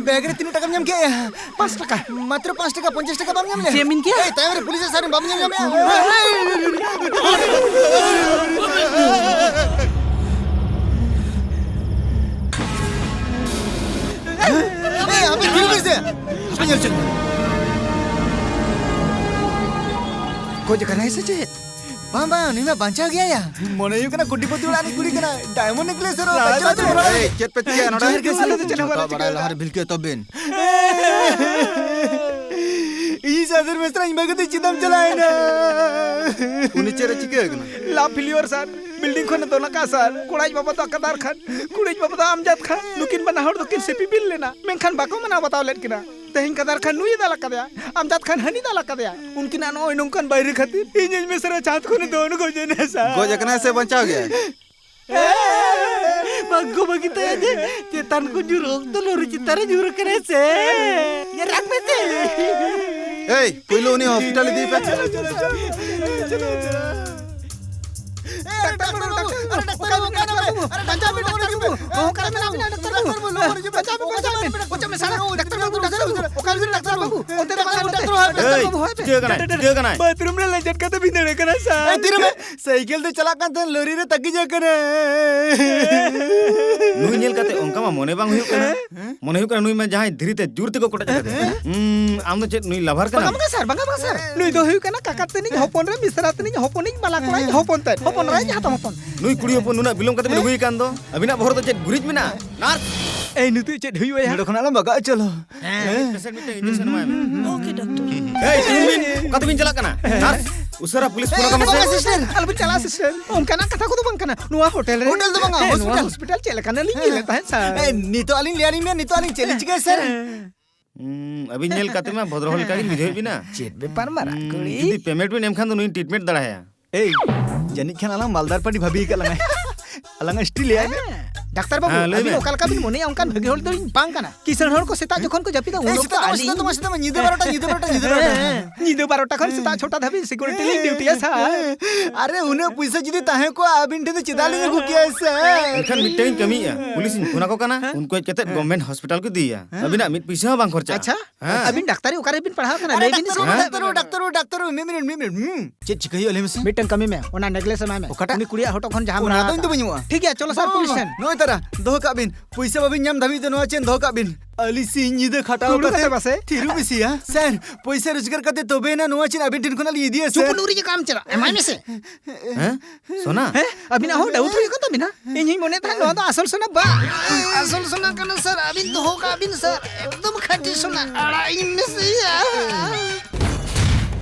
ᱵᱮᱜᱽ ᱨᱮ ᱛᱤᱱᱟᱹᱜ ᱴᱟᱠᱟᱢ ᱧᱟᱢ ᱠᱮᱜᱼᱟ? ᱯᱟᱸᱪ ᱴᱟᱠᱟ᱾ ᱢᱟᱛᱨᱚ ᱯᱟᱸᱪ ᱴᱟᱠᱟ, ᱯᱚᱧᱪᱟᱥ ᱴᱟᱠᱟ ᱵᱟᱢ ᱧᱟᱢ ᱞᱮᱜᱼᱟ? ᱪᱮᱫ ᱮᱢ ᱢᱮᱱ ᱠᱮᱜᱼᱟ? ᱮᱭ, ᱛᱟᱭᱚᱢ ᱨᱮ ᱯᱩᱞᱤᱥ ᱮ ᱥᱟᱨᱮ ᱵᱟᱢ ᱧᱟᱢ ᱧᱟᱢᱮᱜᱼᱟ? ᱮᱭ, ᱟᱯᱮ ᱛᱤᱸᱜᱩ ᱢᱮᱥᱮ᱾ ᱟᱯᱮ ᱧᱮᱞ ᱦᱚᱪᱚᱧ ᱢᱮ᱾ ᱜᱚᱡ ᱟᱠᱟᱱᱟᱭ ᱥᱮ ᱪᱮᱫ? ᱵᱟᱝ, ᱵᱟᱝ, ᱱᱩᱭ ᱢᱟ ᱵᱟᱧᱪᱟᱣ ᱜᱮᱭᱟᱭᱟ᱾ ᱢᱚᱱᱮ ᱦᱩᱭᱩᱜ ᱠᱟᱱᱟ ᱠᱳᱴᱤᱯᱚᱛᱤ ᱚᱲᱟᱜ ᱨᱤᱱᱤᱡ ᱠᱩᱲᱤ ᱠᱟᱱᱟᱭ᱾ ᱰᱟᱭᱢᱚᱱᱰ ᱱᱮᱠᱞᱮᱥ ᱦᱚᱨᱚᱜ ᱟᱠᱟᱫ᱾ ᱪᱚᱞᱚ, ᱪᱚᱞᱚ, ᱵᱚᱞᱚ᱾ ᱮᱭ, ᱪᱮᱫ ᱯᱮ ᱪᱤᱠᱟᱹᱭᱟ ᱱᱚᱰᱮ? ᱡᱚᱦᱟᱨ ᱜᱮ, ᱥᱟᱨ᱾ ᱡᱚᱛᱚᱣᱟᱜ ᱵᱟᱲᱟᱭ ᱞᱟᱦᱟ ᱨᱮ ᱵᱷᱤᱞᱠᱤ ᱮᱛᱚᱦᱚᱵ ᱵᱤᱱ᱾ ᱤᱧ ᱥᱟᱫᱷᱩᱨ ᱢᱮᱥᱨᱟ, ᱤᱧ ᱵᱟᱹᱜᱤ ᱛᱮ ᱪᱮᱫᱟᱜ ᱮᱢ ᱪᱟᱞᱟᱣ ᱮᱱᱟ? ᱩᱱᱤ ᱪᱮᱫ ᱮ ᱪᱤᱠᱟᱹ ᱟᱠᱟᱱᱟ? ᱞᱟᱵᱷ ᱯᱷᱮᱞᱤᱭᱚᱨ, ᱥᱟᱨ᱾ ᱵᱤᱞᱰᱤᱝ ᱠᱷᱚᱱ ᱮ ᱫᱚᱱ ᱟᱠᱟᱫᱼᱟ, ᱥᱟᱨ᱾ ᱠᱚᱲᱟᱭᱤᱡ ᱵᱟᱵᱟ ᱫᱚ ᱟᱠᱟᱫᱟᱨ ᱠᱷᱟᱱ, ᱠᱩᱲᱤᱭᱤᱡ ᱵᱟᱵᱟ ᱫᱚ ᱟᱢᱡᱟᱫ ᱠᱷᱟᱱ᱾ ᱱᱩᱠᱤᱱ ᱵᱟᱱᱟ ᱦᱚᱲ ᱫᱚᱠᱤᱱ ᱥᱤᱯᱤ ᱵᱤᱞ ᱞᱮᱱᱟ, ᱢᱮᱱᱠᱷᱟᱱ ᱵᱟᱠᱚ ᱢᱟᱱᱟᱣ ᱵᱟᱛᱟᱣ ᱞᱮᱫ ᱠᱤᱱᱟ᱾ ᱛᱮᱦᱮᱧ ᱠᱟᱫᱟᱨ ᱠᱷᱟᱱ ᱱᱩᱭ ᱮ ᱫᱟᱞ ᱟᱠᱟᱫᱮᱭᱟ, ᱟᱢᱡᱟᱫ ᱠᱷᱟᱱ ᱦᱟᱹᱱᱤ ᱫᱟᱞ ᱟᱠᱟᱫᱮᱭᱟ᱾ ᱩᱱᱠᱤᱱᱟᱜ ᱱᱚᱜᱼᱚᱭ ᱱᱚᱝᱠᱟᱱ ᱵᱟᱹᱭᱨᱤ ᱠᱷᱟᱹᱛᱤᱨ ᱤᱧ ᱤᱧ ᱢᱮᱥᱨᱟ ᱪᱟᱸᱫ ᱠᱷᱚᱱᱮ ᱫᱚᱱ ᱜᱚᱡ ᱮᱱᱟ, ᱥᱟᱨ᱾ ᱜᱚᱡ ᱟᱠᱟᱱᱟᱭ ᱥᱮ ᱵᱟᱧᱪᱟᱣ ᱜᱮᱭᱟᱭ? ᱵᱟᱝ ᱠᱚ ᱵᱟᱹᱜᱤ ᱛᱟᱭᱟ ᱡᱮ ᱪᱮᱛᱟᱱ ᱠᱷᱚᱱ ᱧᱩᱨ ᱚᱠᱛᱚ ᱞᱚᱨᱤ ᱪᱮᱛᱟᱱ ᱨᱮ ᱧᱩᱨ ᱟᱠᱟᱱᱟᱭ ᱥᱮ᱾ ᱭᱟ, ᱨᱟᱜᱽ ᱢᱮᱥᱮ᱾ ᱮᱭ, ᱯᱩᱭᱞᱩ ᱩᱱᱤ ᱦᱚᱥᱯᱤᱴᱟᱞ ᱤᱫᱤᱭᱮ ᱯᱮ᱾ ᱪᱚᱞᱚ, ᱪᱚᱞᱚ, ᱪᱚᱞᱚ, ᱪᱚᱞᱚ, ᱪᱚᱞᱚ᱾ ᱮ, ᱰᱟᱠᱛᱟᱨ ᱵᱟᱹᱵᱩ, ᱟᱨᱮ ᱰᱟᱠᱛᱟᱨ ᱵᱟᱹᱵᱩ, ᱚᱠᱟᱭ ᱱᱟᱢ? ᱵᱟᱧᱪᱟᱣ ᱢᱮ, ᱰᱟᱠᱛᱟᱨ ᱵᱟᱹᱵᱩ᱾ ᱚᱠᱟᱨᱮ ᱢᱮᱱᱟᱢ, ᱰᱟᱠᱛᱟᱨ ᱵᱟᱹᱵᱩ? ᱵᱟᱧᱪᱟᱣ ᱢᱮ, ᱵᱟᱧᱪᱟᱣ ᱢᱮ᱾ ᱚᱪᱚᱜ ᱢᱮ ᱥᱟᱲᱟ᱾ ᱰᱟᱠᱛᱟᱨ ᱵᱟᱹᱵᱩ, ᱰᱟᱠᱛᱟᱨ ᱵᱟᱹᱵᱩ, ᱚᱪᱚᱜ ᱢᱮ ᱥᱟᱲᱟ᱾ ᱰᱟᱠᱛᱟᱨ ᱵᱟᱹᱵᱩ, ᱚᱠᱟᱨᱮ ᱢᱮᱱᱟᱢ, ᱰᱟᱠᱛᱟᱨ ᱵᱟᱹᱵᱩ? ᱚᱱᱛᱮ ᱫᱚ ᱵᱟᱝ, ᱱᱚᱛᱮ ᱫᱚ᱾ ᱮᱭ, ᱵᱟᱹᱵᱩ, ᱦᱚᱭ ᱢᱮ᱾ ᱪᱤᱠᱟᱹ ᱠᱟᱱᱟᱭ? ᱪᱤᱠᱟᱹ ᱠᱟᱱᱟᱭ? ᱵᱟᱛᱷᱨᱩᱢ ᱨᱮ ᱞᱮᱸᱡᱮᱫ ᱠᱟᱛᱮ ᱵᱷᱤᱸᱫᱟᱹᱲ ᱠᱟᱱᱟ, ᱥᱟᱨ᱾ ᱮᱭ, ᱛᱤᱨᱮ ᱢᱮ? ᱥᱟᱭᱠᱮᱞ ᱛᱮ ᱪᱟᱞᱟᱜ ᱠᱟᱱ ᱛᱟᱦᱮᱸᱱ, ᱞᱚᱨᱤ ᱨᱮ ᱛᱟᱹᱠᱤᱡ ᱟᱠᱟᱱᱟ᱾ ᱱᱩᱭ ᱧᱮᱞ ᱠᱟᱛᱮ ᱚᱱᱠᱟ ᱢᱟ ᱢᱚᱱᱮ ᱵᱟᱝ ᱦᱩᱭᱩᱜ ᱠᱟᱱᱟ᱾ ᱦᱮᱸ? ᱢᱚᱱᱮ ᱦᱩᱭᱩᱜ ᱠᱟᱱᱟ ᱱᱩᱭ ᱢᱟ ᱡᱟᱦᱟᱸᱭ ᱫᱷᱤᱨᱤ ᱛᱮ ᱡᱳᱨ ᱛᱮᱠᱚ ᱠᱚᱴᱮᱡ ᱟᱠᱟᱫᱮᱭᱟ᱾ ᱦᱮᱸ? ᱦᱩᱸ, ᱟᱢ ᱫᱚ ᱪᱮᱫ ᱱᱩᱭ ᱞᱟᱵᱷᱟᱨ ᱵᱟᱝᱟ, ᱠᱟᱱᱟᱢ? ᱵᱟᱝᱟ, ᱥᱟᱨ, ᱵᱟᱝᱟ, ᱵᱟᱝᱟ, ᱥᱟᱨ᱾ ᱱᱩᱭ ᱫᱚ ᱦᱩᱭᱩᱜ ᱠᱟᱱᱟ ᱠᱟᱠᱟ ᱛᱟᱹᱱᱤᱡ ᱦᱚᱯᱚᱱ ᱨᱮ ᱢᱤᱥᱨᱟ ᱛᱟᱹᱱᱤᱡ ᱦᱚᱯᱚᱱᱤᱡ ᱵᱟᱞᱟ ᱠᱚᱲᱟᱭ ᱦᱚᱯᱚᱱ ᱛᱟᱭ, ᱦᱚᱯᱚᱱ ᱨᱟᱭ ᱡᱟᱦᱟᱸ ᱛᱟᱢ ᱦᱚᱯᱚᱱ᱾ ᱱᱩᱭ ᱠᱩᱲᱤ ᱦᱚᱯᱚᱱ ᱱᱩᱱᱟᱹᱜ ᱵᱤᱞᱚᱢ ᱠᱟᱛᱮ ᱵᱤᱱ ᱟᱹᱜᱩᱭᱮ ᱠᱟᱱ ᱫᱚ? ᱟᱹᱵᱤᱱᱟᱜ ᱵᱚᱦᱚᱜ ᱨᱮᱫᱚ ᱪᱮᱫ ᱜᱩᱨᱤᱡ ᱢᱮᱱᱟᱜᱼᱟ? ᱱᱟᱨᱥ! ᱮᱭ, ᱱᱤᱛᱚᱜ ᱪᱮᱫ ᱦᱩᱭᱩᱜᱼᱟ ᱭᱟ? ᱱᱚᱰᱮ ᱠᱷᱚᱱᱟᱜ ᱞᱟᱝ ᱵᱟᱜᱟᱜᱼᱟ, ᱪᱚᱞᱚ᱾ ᱦᱮᱸ, ᱦᱮᱸ᱾ ᱯᱮᱥᱮᱱᱴ ᱢᱤᱫᱴᱟᱝ ᱤᱧᱡᱮᱠᱥᱚᱱ ᱮᱢᱟᱭ ᱢᱮ᱾ Okay, doctor. ᱮᱭ, ᱛᱤᱸᱜᱩᱱ ᱵᱤᱱ, ᱚᱠᱟ ᱛᱮᱵᱤᱱ ᱪᱟᱞᱟᱜ ᱠᱟᱱᱟ? ᱱᱟᱨᱥ, ᱩᱥᱟᱹᱨᱟ ᱯᱩᱞᱤᱥ ᱯᱷᱳᱱ ᱟᱠᱚ ᱢᱮᱥᱮ᱾ ᱵᱟᱝᱟ, ᱥᱤᱥᱴᱟᱨ, ᱟᱞᱚᱵᱤᱱ ᱪᱟᱞᱟᱜᱼᱟ, ᱥᱤᱥᱴᱟᱨ᱾ ᱚᱱᱠᱟᱱᱟᱜ ᱠᱟᱛᱷᱟ ᱠᱚᱫᱚ ᱵᱟᱝ ᱠᱟᱱᱟ᱾ ᱱᱚᱣᱟ ᱦᱳᱴᱮᱞ ᱨᱮ ᱦᱳᱴᱮᱞ ᱫᱚ ᱵᱟᱝᱟ, ᱦᱮᱸ, ᱱᱚᱣᱟ ᱦᱚᱥᱯᱤᱴᱟᱞ᱾ ᱦᱚᱥᱯᱤᱴᱟᱞ ᱪᱮᱫ ᱞᱮᱠᱟᱱᱟᱜ ᱞᱤᱧ ᱧᱮᱞᱮᱫ ᱛᱟᱦᱮᱸᱫ, ᱥᱟᱨ᱾ ᱮ, ᱱᱤᱛᱚᱜ ᱟᱹᱞᱤᱧ ᱞᱟᱹᱭ ᱟᱹᱞᱤᱧ ᱵᱮᱱ, ᱱᱤᱛᱚᱜ ᱟᱹᱞᱤᱧ ᱪᱮᱫ ᱞᱤᱧ ᱪᱤᱠᱟᱹᱭᱟ, ᱥᱟᱨ? ᱦᱮᱸ᱾ ᱦᱩᱸ, ᱟᱹᱵᱤᱱ ᱧᱮᱞ ᱠᱟᱛᱮ ᱢᱟ ᱵᱷᱚᱫᱨᱚ ᱦᱚᱲ ᱞᱮᱠᱟ ᱜᱤᱧ ᱵᱩᱡᱷᱟᱹᱣᱮᱫ ᱵᱤᱱᱟ᱾ ᱪᱮᱫ ᱵᱮᱯᱟᱨ, ᱢᱟᱨᱟᱝ ᱦᱩᱸ, ᱠᱩᱲᱤ? ᱡᱩᱫᱤ ᱯᱮᱢᱮᱱᱴ ᱵᱤᱱ ᱮᱢ ᱠᱷᱟᱱ ᱫᱚ ᱱᱩᱭ ᱴᱨᱤᱴᱢᱮᱱᱴ ᱫᱟᱲᱮᱭᱟᱭᱟ᱾ ᱮᱭ, ᱡᱟᱹᱱᱤᱡ ᱠᱷᱟᱱ ᱟᱞᱟᱝ ᱢᱟᱞᱫᱟᱨ ᱯᱟᱨᱴᱤ ᱵᱷᱟᱹᱵᱤ ᱟᱠᱟᱫ ᱞᱟᱝᱟᱭ᱾ ᱟᱞᱟᱝ ᱮᱥᱴᱤ ᱞᱟᱹᱭᱟᱭ ᱢᱮ᱾ ᱦᱮᱸ, ᱰᱟᱠᱛᱟᱨ ᱵᱟᱹᱵᱩ, ᱦᱮᱸ, ᱞᱟᱹᱭ ᱟᱹᱵᱤᱱ ᱢᱮ᱾ ᱚᱠᱟ ᱞᱮᱠᱟ ᱵᱤᱱ ᱢᱚᱱᱮᱭᱟ, ᱚᱱᱠᱟᱱ ᱵᱷᱟᱹᱜᱤ ᱦᱚᱲ ᱫᱚᱞᱤᱧ ᱵᱟᱝ ᱠᱟᱱᱟ᱾ ᱠᱤᱥᱟᱹᱬ ᱦᱚᱲ ᱠᱚ ᱥᱮᱛᱟᱜ ᱡᱚᱠᱷᱚᱱ ᱠᱚ ᱡᱟᱹᱯᱤᱫᱟ, ᱩᱱ ᱮᱭ, ᱚᱠᱛᱚ ᱥᱮᱛᱟᱜ ᱢᱟ, ᱟᱹᱞᱤᱧ ᱥᱮᱛᱟᱜ ᱢᱟ, ᱥᱮᱛᱟᱜ ᱢᱟ, ᱧᱤᱫᱟᱹ ᱵᱟᱨᱚᱴᱟ, ᱧᱤᱫᱟᱹ ᱵᱟᱨᱚᱴᱟ, ᱧᱤᱫᱟᱹ ᱵᱟᱨᱚᱴᱟ᱾ ᱦᱮᱸ, ᱦᱮᱸ, ᱧᱤᱫᱟᱹ ᱵᱟᱨᱚᱴᱟ ᱠᱷᱚᱱ ᱥᱮᱛᱟᱜ ᱪᱷᱚᱴᱟ ᱫᱷᱟᱹᱵᱤᱡ ᱥᱤᱠᱩᱨᱤᱴᱤ ᱞᱤᱧ ᱰᱤᱭᱩᱴᱤᱭᱟ, ᱥᱟᱨ᱾ ᱟᱨᱮ, ᱩᱱᱟᱹᱜ ᱯᱩᱭᱥᱟᱹ ᱡᱩᱫᱤ ᱛᱟᱦᱮᱸ ᱠᱚᱜᱼᱟ, ᱟᱹᱵᱤᱱ ᱴᱷᱮᱱ ᱫᱚ ᱪᱮᱫᱟᱜ ᱞᱤᱧ ᱟᱹᱜᱩ ᱠᱮᱭᱟ, ᱥᱟᱨ? ᱮᱱᱠᱷᱟᱱ ᱢᱤᱫᱴᱟᱝ ᱤᱧ ᱠᱟᱹᱢᱤᱭᱮᱫᱼᱟ, ᱯᱩᱞᱤᱥ ᱤᱧ ᱯᱷᱳᱱ ᱟᱠᱚ ᱠᱟᱱᱟ, ᱦᱮᱸ? ᱩᱱᱠᱩ ᱦᱮᱡ ᱠᱟᱛᱮ ᱦᱮᱸ? ᱜᱚᱵᱷᱢᱮᱱᱴ ᱦᱚᱥᱯᱤᱴᱟᱞ ᱠᱚ ᱤᱫᱤᱭᱮᱭᱟ᱾ ᱦᱮᱸ? ᱟᱹᱵᱤᱱᱟᱜ ᱢᱤᱫ ᱯᱩᱭᱥᱟᱹ ᱦᱚᱸ ᱵᱟᱝ ᱠᱷᱚᱨᱪᱟᱜᱼᱟ᱾ ᱟᱪᱪᱷᱟ, ᱦᱮᱸ? ᱟᱹᱵᱤᱱ ᱰᱟᱠᱛᱟᱨᱤ ᱚᱠᱟᱨᱮ ᱵᱤᱱ ᱯᱟᱲᱦᱟᱣ ᱠᱟᱱᱟ? ᱟᱨᱮ, ᱞᱟᱹᱭ ᱵᱤᱱ ᱰᱟᱠᱛᱟᱨ ᱥᱮ᱾ ᱵᱟᱹᱵᱩ, ᱦᱮᱸ? ᱰᱟᱠᱛᱟᱨ ᱵᱟᱹᱵᱩ, ᱰᱟᱠᱛᱟᱨ ᱵᱟᱹᱵᱩ, ᱰᱟᱠᱛᱟᱨ ᱵᱟᱹᱵᱩ, ᱢᱤᱫ ᱢᱤᱱᱤᱴ, ᱢᱤᱫ ᱢᱤᱱᱤᱴ, ᱦᱩᱸ᱾ ᱪᱮᱫ ᱪᱤᱠᱟᱹ ᱦᱩᱭᱩᱜᱼᱟ, ᱞᱟᱹᱭ ᱢᱮᱥᱮ? ᱢᱤᱫᱴᱟᱝ ᱠᱟᱹᱢᱤ ᱢᱮ, ᱚᱱᱟ ᱱᱮᱠᱞᱮᱥ ᱮᱢᱟᱭ ᱢᱮ᱾ ᱚᱠᱟᱴᱟᱜ? ᱩᱱᱤ ᱠᱩᱲᱤᱭᱟᱜ ᱦᱚᱴᱚᱜ ᱠᱷᱚᱱ ᱡᱟᱦᱟᱸ ᱚᱱᱟ ᱢᱮᱱᱟᱜ ᱫᱚ ᱤᱧ ᱫᱚ ᱟᱠᱟᱫ᱾ ᱵᱟᱹᱧ ᱮᱢᱚᱜᱼᱟ᱾ ᱴᱷᱤᱠ ᱜᱮᱭᱟ, ᱪᱚᱞᱚ, ᱥᱟᱨ, ᱵᱟᱹᱵᱩ, ᱯᱩᱞᱤᱥ ᱴᱷᱮᱱ᱾ ᱱᱚᱜᱼᱚᱭ ᱛᱟᱨᱟ, ᱫᱚᱦᱚ ᱠᱟᱜ ᱵᱤᱱ᱾ ᱯᱩᱭᱥᱟᱹ ᱵᱟᱵᱤᱱ ᱧᱟᱢ ᱫᱷᱟᱹᱵᱤᱡ ᱫᱚ ᱱᱚᱣᱟ ᱪᱮᱱ ᱫᱚᱦᱚ ᱠᱟᱜ ᱵᱤᱱ᱾ ᱟᱹᱞᱤᱧ ᱥᱤᱧ ᱧᱤᱫᱟᱹ ᱠᱷᱟᱴᱟᱣ ᱠᱩᱲᱩ ᱠᱟᱛᱮ ᱠᱟᱛᱮ ᱵᱟᱥᱮ? ᱛᱷᱤᱨᱩ ᱵᱤᱥᱤᱭᱟ᱾ ᱥᱟᱨ, ᱯᱩᱭᱥᱟᱹ ᱨᱳᱡᱽᱜᱟᱨ ᱠᱟᱛᱮ ᱛᱚᱵᱮᱭᱮᱱᱟ ᱱᱚᱣᱟ ᱪᱮᱱ ᱟᱹᱵᱤᱱ ᱴᱷᱮᱱ ᱠᱷᱚᱱᱟᱜ ᱞᱤᱧ ᱤᱫᱤᱭᱟ, ᱥᱟᱨ᱾ ᱪᱩᱯ, ᱱᱩᱨᱤ ᱡᱮ ᱠᱟᱢ ᱪᱟᱞᱟᱜ, ᱮᱢᱟᱭ ᱢᱮᱥᱮ᱾ ᱦᱮᱸ? ᱥᱳᱱᱟ? ᱦᱮᱸ? ᱟᱹᱵᱤᱱᱟᱜ ᱦᱚᱸ ᱰᱟᱣᱩᱴ ᱦᱩᱭᱩᱜ ᱠᱟᱱ ᱛᱟᱹᱵᱤᱱᱟ? ᱤᱧ ᱦᱚᱧ ᱢᱚᱱᱮᱭᱮᱫ ᱛᱟᱦᱮᱸᱫ ᱱᱚᱣᱟ ᱫᱚ ᱟᱥᱚᱞ ᱥᱳᱱᱟ ᱵᱟᱝ᱾ ᱟᱥᱚᱞ ᱥᱳᱱᱟ ᱠᱟᱱᱟ, ᱥᱟᱨ, ᱟᱹᱵᱤᱱ ᱫᱚᱦᱚ ᱠᱟᱜ ᱵᱤᱱ, ᱥᱟᱨ, ᱮᱠᱫᱚᱢ ᱠᱷᱟᱹᱴᱤ ᱥᱳᱱᱟ, ᱟᱲᱟᱜ ᱤᱧ ᱢᱮᱥᱮᱭᱟ᱾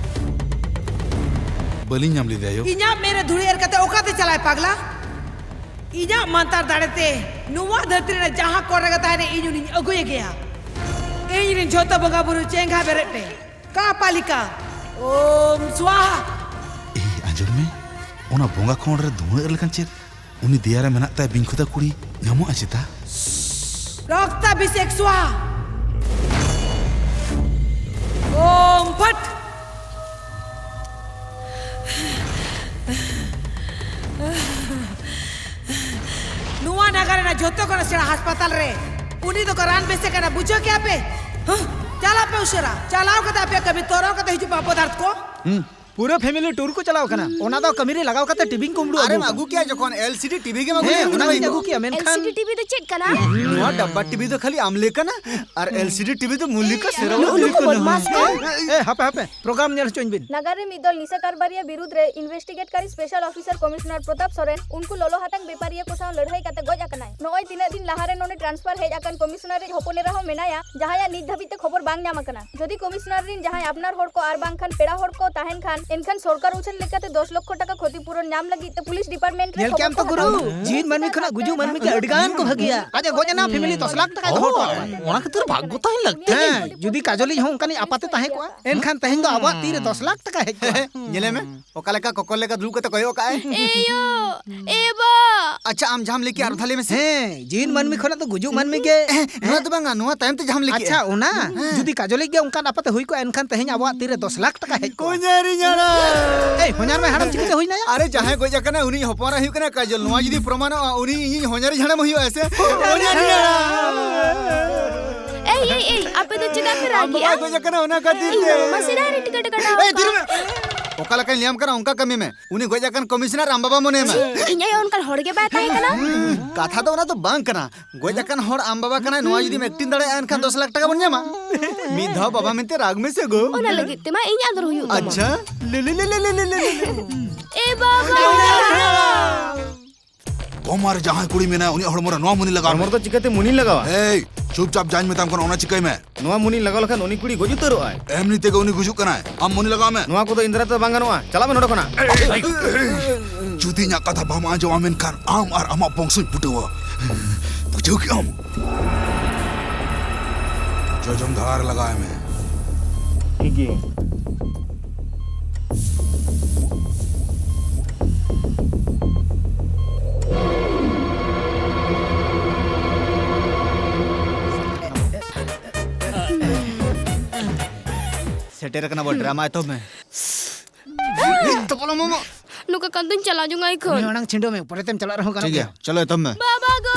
ᱵᱟᱹᱞᱤᱧ ᱧᱟᱢ ᱞᱮᱫᱮᱭᱟ, ᱟᱭᱳ᱾ ᱤᱧᱟᱜ ᱢᱮᱫ ᱨᱮ ᱫᱷᱩᱲᱤ ᱮᱨ ᱠᱟᱛᱮ ᱚᱠᱟᱛᱮ ᱪᱟᱞᱟᱭ, ᱯᱟᱜᱽᱞᱟ? ᱤᱧᱟᱜ ᱢᱟᱱᱛᱟᱨ ᱫᱟᱲᱮ ᱛᱮ ᱱᱚᱣᱟ ᱫᱷᱟᱹᱨᱛᱤ ᱨᱮ ᱡᱟᱦᱟᱸ ᱠᱚᱨᱮ ᱜᱮ ᱛᱟᱦᱮᱱᱟ, ᱤᱧ ᱩᱱᱤᱧ ᱟᱹᱜᱩᱭᱮ ᱜᱮᱭᱟ᱾ ᱤᱧ ᱨᱮᱱ ᱡᱷᱚᱛᱚ ᱵᱚᱸᱜᱟ ᱵᱩᱨᱩ ᱪᱮᱸᱜᱷᱟ ᱵᱮᱨᱮᱫ ᱯᱮ᱾ ᱠᱟᱯᱟᱞᱤᱠᱟ, ᱳᱢ ᱥᱣᱟᱦᱟ᱾ ᱮᱭ, ᱟᱸᱡᱚᱢ ᱢᱮ, ᱚᱱᱟ ᱵᱚᱸᱜᱟ ᱠᱷᱚᱸᱰ ᱨᱮ ᱫᱷᱩᱶᱟᱹ ᱮᱨ ᱞᱮᱠᱟᱱ ᱪᱮᱫ? ᱩᱱᱤ ᱫᱮᱭᱟ ᱨᱮ ᱢᱮᱱᱟᱜ ᱛᱟᱭ ᱵᱤᱧ ᱠᱷᱚᱫᱟ ᱠᱩᱲᱤ ᱧᱟᱢᱚᱜᱼᱟ ᱪᱮᱛᱟ? ᱨᱚᱠᱛᱟᱵᱷᱤᱥᱮᱠ ᱥᱣᱟᱦᱟ᱾ ᱳᱢ ᱯᱷᱚᱴ᱾ ᱨᱮ᱾ ᱩᱱᱤ ᱫᱚᱠᱚ ᱨᱟᱱ ᱵᱮᱥᱮ ᱠᱟᱱᱟ, ᱵᱩᱡᱷᱟᱹᱣ ᱠᱮᱜᱼᱟ ᱯᱮ? ᱦᱟᱸ? ᱪᱟᱞᱟᱜ ᱯᱮ ᱩᱥᱟᱹᱨᱟ, ᱪᱟᱞᱟᱣ ᱠᱟᱛᱮ ᱟᱯᱮᱭᱟᱜ ᱠᱟᱹᱢᱤ ᱛᱚᱨᱟᱣ ᱠᱟᱛᱮ ᱦᱤᱡᱩᱜ ᱯᱮ ᱟᱯᱚᱫᱟᱨᱛᱷ ᱠᱚ᱾ ᱦᱩᱸ, ᱯᱩᱨᱟᱹ family tour ᱠᱚ ᱪᱟᱞᱟᱣ ᱠᱟᱱᱟ, ᱚᱱᱟ ᱫᱚ ᱠᱟᱹᱢᱤ ᱨᱮ ᱞᱟᱜᱟᱣ ᱠᱟᱛᱮ ᱴᱤᱵᱷᱤᱧ ᱠᱩᱢᱵᱽᱲᱩ ᱟᱹᱜᱩ ᱟᱨᱮᱢ ᱠᱟᱜᱼᱟ᱾ ᱟᱹᱜᱩ ᱠᱮᱭᱟ ᱡᱚᱠᱷᱚᱱ, LCD TV ᱜᱮᱢ ᱟᱹᱜᱩ ᱦᱮᱸ, ᱠᱮᱭᱟ, ᱚᱱᱟ ᱩᱱᱟᱹᱜ ᱜᱤᱧ ᱫᱚ᱾ ᱟᱹᱜᱩ ᱠᱮᱭᱟ, ᱢᱮᱱᱠᱷᱟᱱ LCD TV ᱫᱚ ᱪᱮᱫ ᱠᱟᱱᱟ? ᱱᱚᱣᱟ ᱰᱟᱵᱵᱟ TV ᱫᱚ ᱠᱷᱟᱹᱞᱤ ᱟᱢᱞᱮ ᱠᱟᱱᱟ ᱟᱨ LCD TV ᱫᱚ ᱢᱩᱞᱤ ᱠᱟ ᱥᱮᱨᱣᱟ ᱱᱩᱠᱩ ᱢᱩᱞᱤ ᱠᱟᱱᱟ᱾ ᱵᱚᱫᱢᱟᱥ ᱠᱚ᱾ ᱮ, ᱦᱟᱯᱮ, ᱦᱟᱯᱮ, program ᱧᱮᱞ ᱦᱚᱪᱚᱧ ᱵᱤᱱ᱾ ᱱᱟᱜᱟᱨ ᱨᱮ ᱢᱤᱫ ᱫᱚᱞ ᱱᱤᱥᱟᱹ ᱠᱟᱨᱵᱟᱨᱤᱭᱟᱹ ᱵᱤᱨᱩᱫᱽ ᱨᱮ ᱤᱱᱵᱷᱮᱥᱴᱤᱜᱮᱴ ᱠᱟᱨᱤ special officer commissioner Pratap Soren ᱩᱱᱠᱩ ᱞᱚᱞᱚ ᱦᱟᱛᱟᱝ ᱵᱮᱯᱟᱨᱤᱭᱟᱹ ᱠᱚ ᱥᱟᱶ ᱞᱟᱹᱲᱦᱟᱹᱭ ᱠᱟᱛᱮ ᱜᱚᱡ ᱟᱠᱟᱱᱟᱭ᱾ ᱱᱚᱜᱼᱚᱭ ᱛᱤᱱᱟᱹᱜ ᱫᱤᱱ ᱞᱟᱦᱟ ᱨᱮ ᱱᱚᱰᱮ transfer ᱦᱮᱡ ᱟᱠᱟᱱ ᱠᱚᱢᱤᱥᱚᱱᱟᱨ ᱨᱤᱡ ᱦᱚᱯᱚᱱ ᱮᱨᱟ ᱦᱚᱸ ᱢᱮᱱᱟᱭᱟ, ᱡᱟᱦᱟᱸᱭᱟᱜ ᱱᱤᱛ ᱫᱷᱟᱹᱵᱤᱡ ᱛᱮ ᱠᱷᱚᱵᱚᱨ ᱵᱟᱝ ᱧᱟᱢ ᱟᱠᱟᱱᱟ᱾ ᱡᱩᱫᱤ ᱠᱚᱢᱤᱥᱚᱱᱟᱨ ᱨᱤᱱ ᱡᱟᱦᱟᱸᱭ ᱟᱯᱱᱟᱨ ᱦᱚᱲ ᱠᱚ ᱟᱨ ᱵᱟᱝᱠᱷᱟᱱ ᱯᱮᱲᱟ ᱦᱚᱲ ᱠᱚ ᱛᱟᱦᱮᱱ ᱠᱷᱟᱱ, ᱮᱱᱠᱷᱟᱱ ᱥᱚᱨᱠᱟᱨ ᱩᱪᱷᱟᱹᱱ ᱞᱮᱠᱟᱛᱮ ᱫᱚᱥ ᱞᱚᱠᱠᱷᱚ ᱴᱟᱠᱟ ᱠᱷᱚᱛᱤ ᱯᱩᱨᱚᱱ ᱧᱟᱢ ᱞᱟᱹᱜᱤᱫ ᱛᱮ ᱯᱩᱞᱤᱥ ᱰᱤᱯᱟᱨᱴᱢᱮᱱᱴ ᱨᱮ ᱧᱮᱞ ᱠᱮᱜᱼᱟᱢ ᱛᱚ ᱠᱷᱚᱵᱚᱨ ᱠᱚ ᱜᱩᱨᱩ, ᱦᱟᱛᱟᱣ ᱞᱮᱫᱟ᱾ ᱡᱤᱣᱤᱫ ᱢᱟᱹᱱᱢᱤ ᱠᱷᱚᱱᱟᱜ ᱜᱩᱡᱩᱜ ᱢᱟᱹᱱᱢᱤ ᱜᱮ ᱟᱹᱰᱤ ᱜᱟᱱ ᱠᱚ ᱵᱷᱟᱹᱜᱤᱭᱟ᱾ ᱟᱡ ᱮ ᱜᱚᱡ ᱮᱱᱟ, family ᱫᱚᱥ ᱞᱟᱠᱷ ᱴᱟᱠᱟᱭ ᱫᱚᱦᱚ ᱦᱚᱴᱚ ᱟᱠᱟᱫ ᱠᱚᱣᱟ᱾ ᱚᱱᱟ ᱠᱷᱟᱹᱛᱤᱨ ᱵᱷᱟᱜᱽᱜᱚ ᱛᱟᱦᱮᱱ ᱞᱟᱹᱠᱛᱤ᱾ ᱦᱮᱸ, ᱡᱩᱫᱤ ᱠᱟᱡᱚᱞᱤᱡ ᱦᱚᱸ ᱚᱱᱠᱟᱱᱤᱡ ᱟᱯᱟᱛᱮ ᱛᱟᱦᱮᱸ ᱠᱚᱜᱼᱟ, ᱮᱱᱠᱷᱟᱱ ᱛᱮᱦᱮᱧ ᱫᱚ ᱟᱵᱚᱣᱟᱜ ᱛᱤ ᱨᱮ ᱫᱚᱥ ᱞᱟᱠᱷ ᱴᱟᱠᱟ ᱦᱮᱡ ᱠᱚᱜᱼᱟ᱾ ᱧᱮᱞᱮ ᱢᱮ, ᱚᱠᱟ ᱞᱮᱠᱟ ᱠᱚᱠᱚᱨ ᱞᱮᱠᱟ ᱫᱩᱲᱩᱵ ᱠᱟᱛᱮ ᱠᱚᱭᱚᱜ ᱠᱟᱜᱼᱟᱭ᱾ ᱮᱭᱳ, ᱮ ᱵᱟ᱾ ᱟᱪᱪᱷᱟ, ᱟᱢ ᱡᱟᱦᱟᱸᱢ ᱞᱟᱹᱭ ᱠᱮᱜᱼᱟ, ᱟᱨ ᱛᱟᱦᱞᱮ ᱢᱮᱥᱮ᱾ ᱦᱮᱸ, ᱡᱤᱣᱤᱫ ᱢᱟᱹᱱᱢᱤ ᱠᱷᱚᱱᱟᱜ ᱫᱚ ᱜᱩᱡᱩᱜ ᱢᱟᱹᱱᱢᱤ ᱜᱮ᱾ ᱱᱚᱣᱟ ᱫᱚ ᱵᱟᱝᱟ, ᱱᱚᱣᱟ ᱛᱟᱭᱚᱢ ᱛᱮ ᱡᱟᱦᱟᱸᱢ ᱞᱟᱹᱭ ᱠᱮᱜᱼᱟ᱾ ᱟᱪᱪᱷᱟ, ᱚᱱᱟ? ᱦᱮᱸ᱾ ᱡᱩᱫᱤ ᱠᱟᱡᱚᱞᱤᱡ ᱜᱮ ᱚᱱᱠᱟᱱ ᱟᱯᱟᱛᱮ ᱦᱩᱭ ᱠᱚᱜᱼᱟ, ᱮᱱᱠᱷᱟᱱ ᱛᱮᱦᱮᱧ ᱟᱵᱚᱣᱟᱜ ᱛᱤ ᱨᱮ ᱫᱚᱥ ᱞᱟᱠᱷ ᱴᱟᱠᱟ ᱦᱮᱡ ᱠᱚᱜᱼᱟ᱾ ᱦᱚᱧᱟᱨᱤᱧ ᱦᱟᱲᱟᱢ᱾ ᱮᱭ, ᱦᱚᱧᱟᱨ ᱢᱮ ᱦᱟᱲᱟᱢ ᱪᱤᱠᱟᱹᱛᱮ ᱦᱩᱭ ᱱᱟᱭᱟ? ᱟᱨᱮ, ᱡᱟᱦᱟᱸᱭ ᱜᱚᱡ ᱟᱠᱟᱱᱟ, ᱩᱱᱤ ᱦᱚᱯᱚᱱ ᱮᱨᱟ ᱦᱩᱭᱩᱜ ᱠᱟᱱᱟ ᱠᱟᱡᱚᱞ᱾ ᱱᱚᱣᱟ ᱡᱩᱫᱤ ᱯᱨᱚᱢᱟᱱᱚᱜᱼᱟ, ᱩᱱᱤ ᱤᱧᱤᱡ ᱦᱚᱧᱦᱟᱨᱤᱧ ᱦᱟᱲᱟᱢ ᱦᱩᱭᱩᱜᱼᱟ ᱥᱮ? ᱦᱚᱧᱦᱟᱨᱤᱧ ᱦᱟᱲᱟᱢ᱾ ᱮᱭ, ᱮᱭ, ᱮᱭ, ᱟᱯᱮ ᱫᱚ ᱪᱮᱫᱟᱜ ᱯᱮ ᱟᱢ ᱨᱟᱜᱮᱜᱼᱟ? ᱵᱟᱵᱟᱭ ᱜᱚᱡ ᱟᱠᱟᱱᱟ, ᱚᱱᱟ ᱠᱷᱟᱹᱛᱤᱨ ᱤᱧ ᱛᱮ᱾ ᱵᱟᱵᱟ ᱢᱟ ᱥᱮᱫᱟᱭ ᱨᱮ ᱴᱤᱠᱤᱴ ᱠᱟᱴᱟᱣ ᱮᱭ, ᱛᱷᱤᱨ ᱢᱮ᱾ ᱚᱠᱟ ᱞᱮᱠᱟᱧ ᱞᱟᱹᱭᱟᱢ ᱠᱟᱱᱟ, ᱚᱱᱠᱟ ᱠᱟᱹᱢᱤ ᱢᱮ᱾ ᱩᱱᱤ ᱜᱚᱡ ᱟᱠᱟᱱ ᱠᱚᱢᱤᱥᱚᱱᱟᱨ ᱟᱢ ᱵᱟᱵᱟ ᱢᱚᱱᱮ ᱢᱮ᱾ ᱪᱷᱤ, ᱤᱧ ᱟᱭᱳ ᱚᱱᱠᱟᱱ ᱦᱚᱲ ᱜᱮ ᱵᱟᱭ ᱛᱟᱦᱮᱸ ᱠᱟᱱᱟ᱾ ᱠᱟᱛᱷᱟ ᱫᱚ ᱚᱱᱟ ᱫᱚ ᱵᱟᱝ ᱠᱟᱱᱟ᱾ ᱜᱚᱡ ᱟᱠᱟᱱ ᱦᱚᱲ ᱟᱢ ᱵᱟᱵᱟ ᱠᱟᱱᱟᱭ, ᱱᱚᱣᱟ ᱡᱩᱫᱤᱢ acting ᱫᱟᱲᱮᱭᱟᱜᱼᱟ, ᱮᱱᱠᱷᱟᱱ ᱫᱚᱥ ᱞᱟᱠᱷ ᱴᱟᱠᱟ ᱵᱚᱱ ᱧᱟᱢᱟ᱾ ᱢᱤᱫ ᱫᱷᱟᱣ ᱵᱟᱵᱟ ᱢᱮᱱᱛᱮ ᱨᱟᱜᱽ ᱢᱮᱥᱮ ᱜᱳ᱾ ᱚᱱᱟ ᱞᱟᱹᱜᱤᱫ ᱛᱮᱢᱟ ᱤᱧ ᱟᱸᱫᱚᱲ ᱦᱩᱭᱩᱜ ᱛᱟᱢᱟ᱾ ᱟᱪᱪᱷᱟ᱾ ᱞᱮ, ᱞᱮ, ᱞᱮ᱾ ᱮ ᱵᱟᱵᱟ! ᱠᱚᱢᱟᱨ ᱡᱟᱦᱟᱸᱭ ᱠᱩᱲᱤ ᱢᱮᱱᱟᱭᱟ, ᱩᱱᱤᱭᱟᱜ ᱦᱚᱲᱢᱚ ᱨᱮ ᱱᱚᱣᱟ ᱢᱩᱱᱤ ᱞᱟᱜᱟᱣ ᱦᱚᱲᱢᱚ ᱢᱮ᱾ ᱨᱮᱫᱚ ᱪᱤᱠᱟᱹᱛᱮ ᱢᱩᱱᱤᱧ ᱞᱟᱜᱟᱣᱟ? ᱮᱭ, ᱪᱩᱯᱪᱟᱯ ᱡᱟᱧ ᱢᱮᱛᱟᱢ ᱠᱟᱱᱟ, ᱚᱱᱟ ᱪᱤᱠᱟᱹᱭ ᱢᱮ᱾ ᱱᱚᱣᱟ ᱢᱩᱱᱤ ᱞᱟᱜᱟᱣ ᱞᱮᱠᱷᱟᱱ ᱩᱱᱤ ᱠᱩᱲᱤ ᱜᱚᱡ ᱩᱛᱟᱹᱨᱚᱜᱼᱟᱭ᱾ ᱮᱢᱱᱤ ᱛᱮᱜᱮ ᱩᱱᱤ ᱜᱩᱡᱩᱜ ᱠᱟᱱᱟᱭ᱾ ᱟᱢ ᱢᱩᱱᱤ ᱞᱟᱜᱟᱣ ᱢᱮ᱾ ᱱᱚᱣᱟ ᱠᱚᱫᱚ ᱤᱧ ᱫᱟᱨᱟᱭ ᱛᱮᱫᱚ ᱵᱟᱝ ᱜᱟᱱᱚᱜᱼᱟ᱾ ᱪᱟᱞᱟᱜ ᱢᱮ ᱱᱚᱰᱮ ᱠᱷᱚᱱᱟᱜ᱾ ᱡᱩᱫᱤ ᱤᱧᱟᱜ ᱠᱟᱛᱷᱟ ᱵᱟᱢ ᱟᱸᱡᱚᱢᱟ, ᱢᱮᱱᱠᱷᱟᱱ ᱟᱢ ᱟᱨ ᱟᱢᱟᱜ ᱵᱚᱝᱥᱚᱧ ᱯᱩᱴᱟᱹᱣᱟ᱾ ᱵᱩᱡᱷᱟᱹᱣ ᱠᱮᱜ ᱟᱢ? ᱡᱚᱡᱚᱢ ᱫᱷᱟᱨᱮ ᱞᱟᱜᱟᱣ ᱢᱮ᱾ ᱴᱷᱤᱠ ᱜᱮᱭᱟ᱾ ᱥᱮᱴᱮᱨ ᱟᱠᱟᱱᱟ ᱵᱚ, ᱰᱨᱟᱢᱟ ᱮᱛᱚᱦᱚᱵ ᱢᱮ᱾ ᱱᱤᱛ ᱫᱚ ᱵᱚᱞᱚ ᱢᱟᱢᱟ᱾ ᱱᱚᱝᱠᱟ ᱠᱟᱱ ᱫᱚᱧ ᱪᱟᱞᱟᱣ ᱡᱚᱝᱟ ᱮᱠᱷᱚᱱ᱾ ᱩᱱᱤ ᱢᱟᱲᱟᱝ ᱪᱷᱤᱸᱰᱟᱹᱣ ᱢᱮ, ᱯᱚᱨᱮᱛᱮᱢ ᱪᱟᱞᱟᱜ ᱨᱮᱦᱚᱸ ᱜᱟᱱᱚᱜ ᱴᱷᱤᱠ ᱜᱮᱭᱟ, ᱜᱮᱭᱟ᱾ ᱪᱚᱞᱚ ᱮᱛᱚᱦᱚᱵ ᱢᱮ᱾ ᱵᱟᱵᱟ ᱜᱚ,